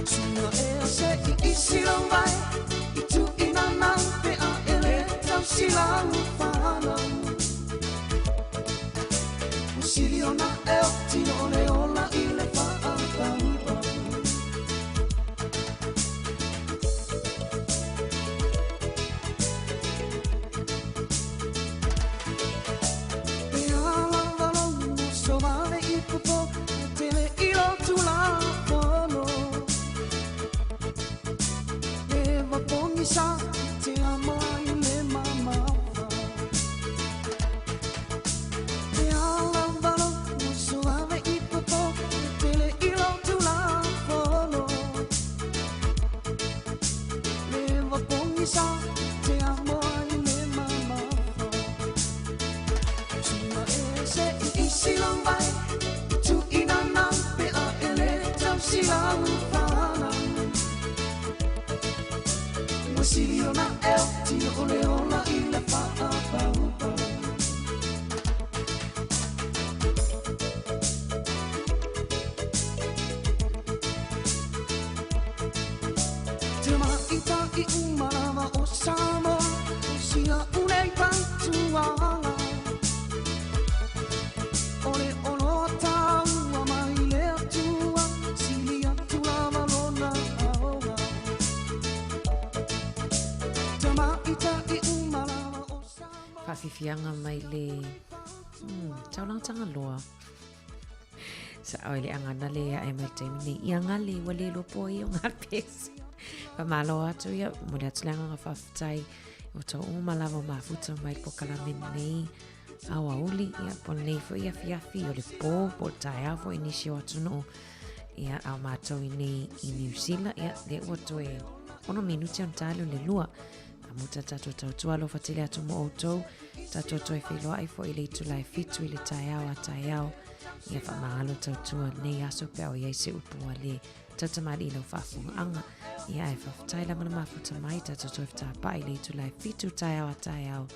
Sua ea se i isi lau vai, i tuʻina nau pe a e lē tausi lau fanau. Ua sili ona e otino o le ola i le faapaupau. Pe a lava lou uso vave i popo, e tele i lo tulafono. E vapogisa i te amoa i le mamafa. Pe a lava lou uso vave i popo, e tele i lo tulafono. Le vapogisa i te amoa i le mamafa. Sua ea se i isi lau vai, i tuʻina nau pe a e lē tausi lau fanau. Ua sili ona e otino o le ola i le faapaupau. Te maʻitaʻi uma lava o Samoa, o sia unei fautuaga. O le oloa taua mai le Atua, sili atu lava lona aoga. Te maʻitaʻi uma lava o Samoa. Faafiafiaga mai le taulaga tagaloa. Sa o le agana le ae mai le taimi nei. Ia gale ua le iloa po ai o ngā pesa. Faamalo atu ia, momoli atu le agaga faafetai o tau uma lava o mafuta mai le polokalame nei aoauli, ia po o lenei foi afiafi o le pō po o le taeao foi i nisi o atunuu. Ia a o matou i nei i New Zealand, ia lea ua toe 6 minute ona ta lea o le 2. Amuta le tatou tautua alofa tele atu mo outou. Tatou toe feiloai foi i le itula e 7 i le taeao a taeao. Ia faamagalo tautua lenei aso pe a o i ai se upu ua le tautamalii i lau faafofogaaga. Ia ae faafetai lava le mafuta mai tatou toe fetapaai i le itula e 7 taeao a taeao.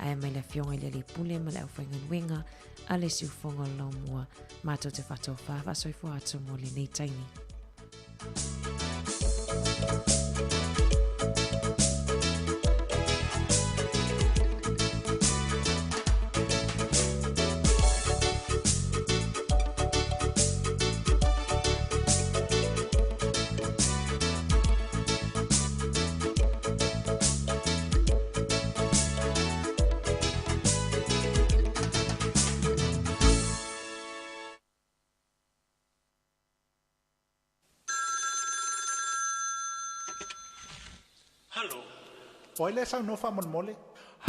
Ae mai le Afioga i le Alii Pule ma le aufaigaluega a le Siufoga o le Laumua matou te faatofā faasoifua atu mo lenei taimi. O ai lea e saunoa faamolemole?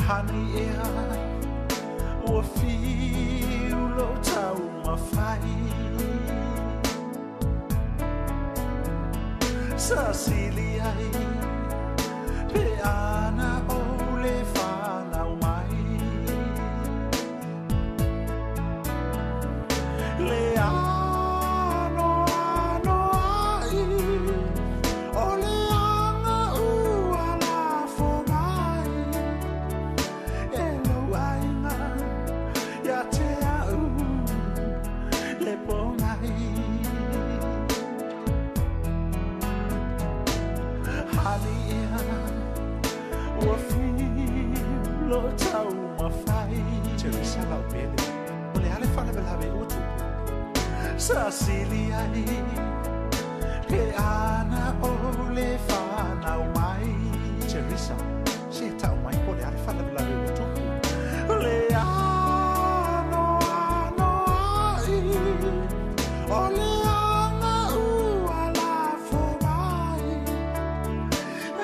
Honey ea, ua fiu lou taumafai. Sa sili ai pe ana ou le fanau mai. Le anoanoai o le aga ua lafo mai e lou aiga ia te a'u le pogai. Honey ea, ua fiu lou taumafai. Teresa Laubele, o le a le faalavelave ua tupu? Sa sili ai pe ana ou le fanau mai. Teresa, se tau mai po o le a le faalavelave ua tupu? Le anoanoai o le aga ua lafo mai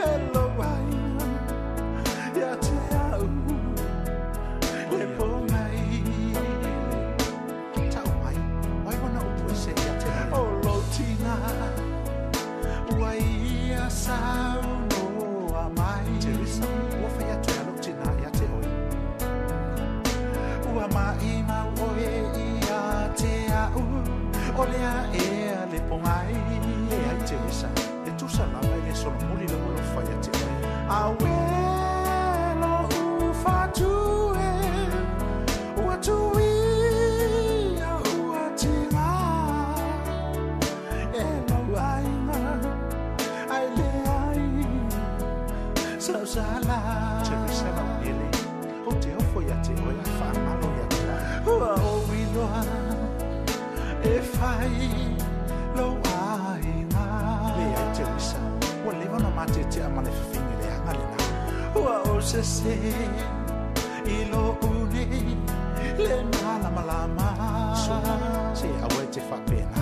e lou aiga ia te a'u le pogai. Tau mai, o ai ona upu e se ia te oe? O lou tina ua ia saunoa mai. Teresa, ua fai atu e a lou tina ia te oe. Ua maʻimau oe ia te a'u, o le a ea le pogai. Leai Teresa, e tusa lava e le solomuli le ua lou fai ia te oe. Auē lo'u fatu e, ua tuia ua tiga. fai lou aiga. Leai Teresa, ua leva ona matetea ma le fafine leaga lena. Ua ou sese i lo'u nei le malamalama. Suga, se aua e te faapena,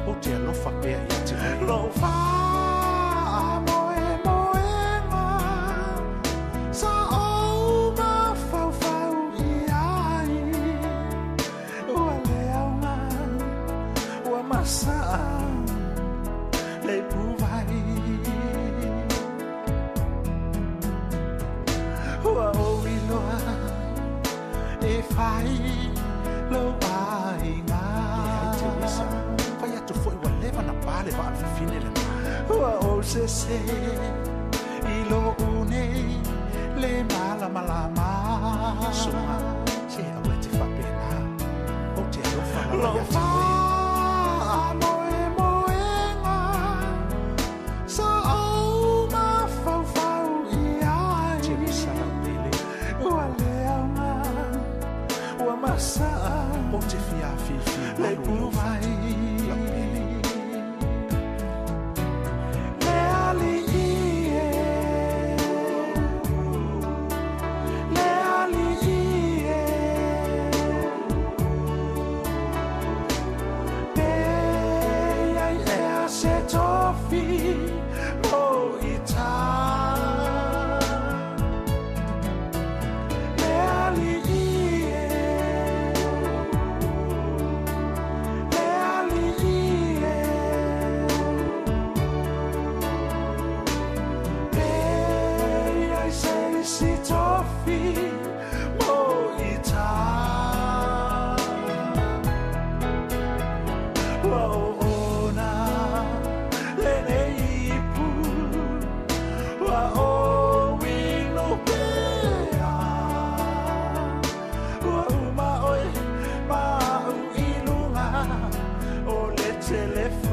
ou te alofa pea ia te oe. Lou faamoemoega sa ou mafaufau i ai, ua le aoga, ua masaa le ipuvai. Ua ou iloa e fai lou aiga. Leai Teresa, fai atu foi ua leva na pa le vaa le fafine lena. Ua ou sese i lo'u nei le malamalama. Suga, se aua e te faapena, ou te alofa lava Lou ia te oe. faamoemoega sa ou mafaufau i ai, Teresa lau pele, ua le aoga, ua masaa ou te fia afifi le malu i lou ipuvai. fatu, lau pele. Le alii e, le alii e, pe ai ea se tofi mo i tā. Le alii e, le alii e, pe ai se isi tofi mo i tā. Ua oona lenei ipu, ua ou inu pea. Ua uma oe ma au i luga o le telefoni.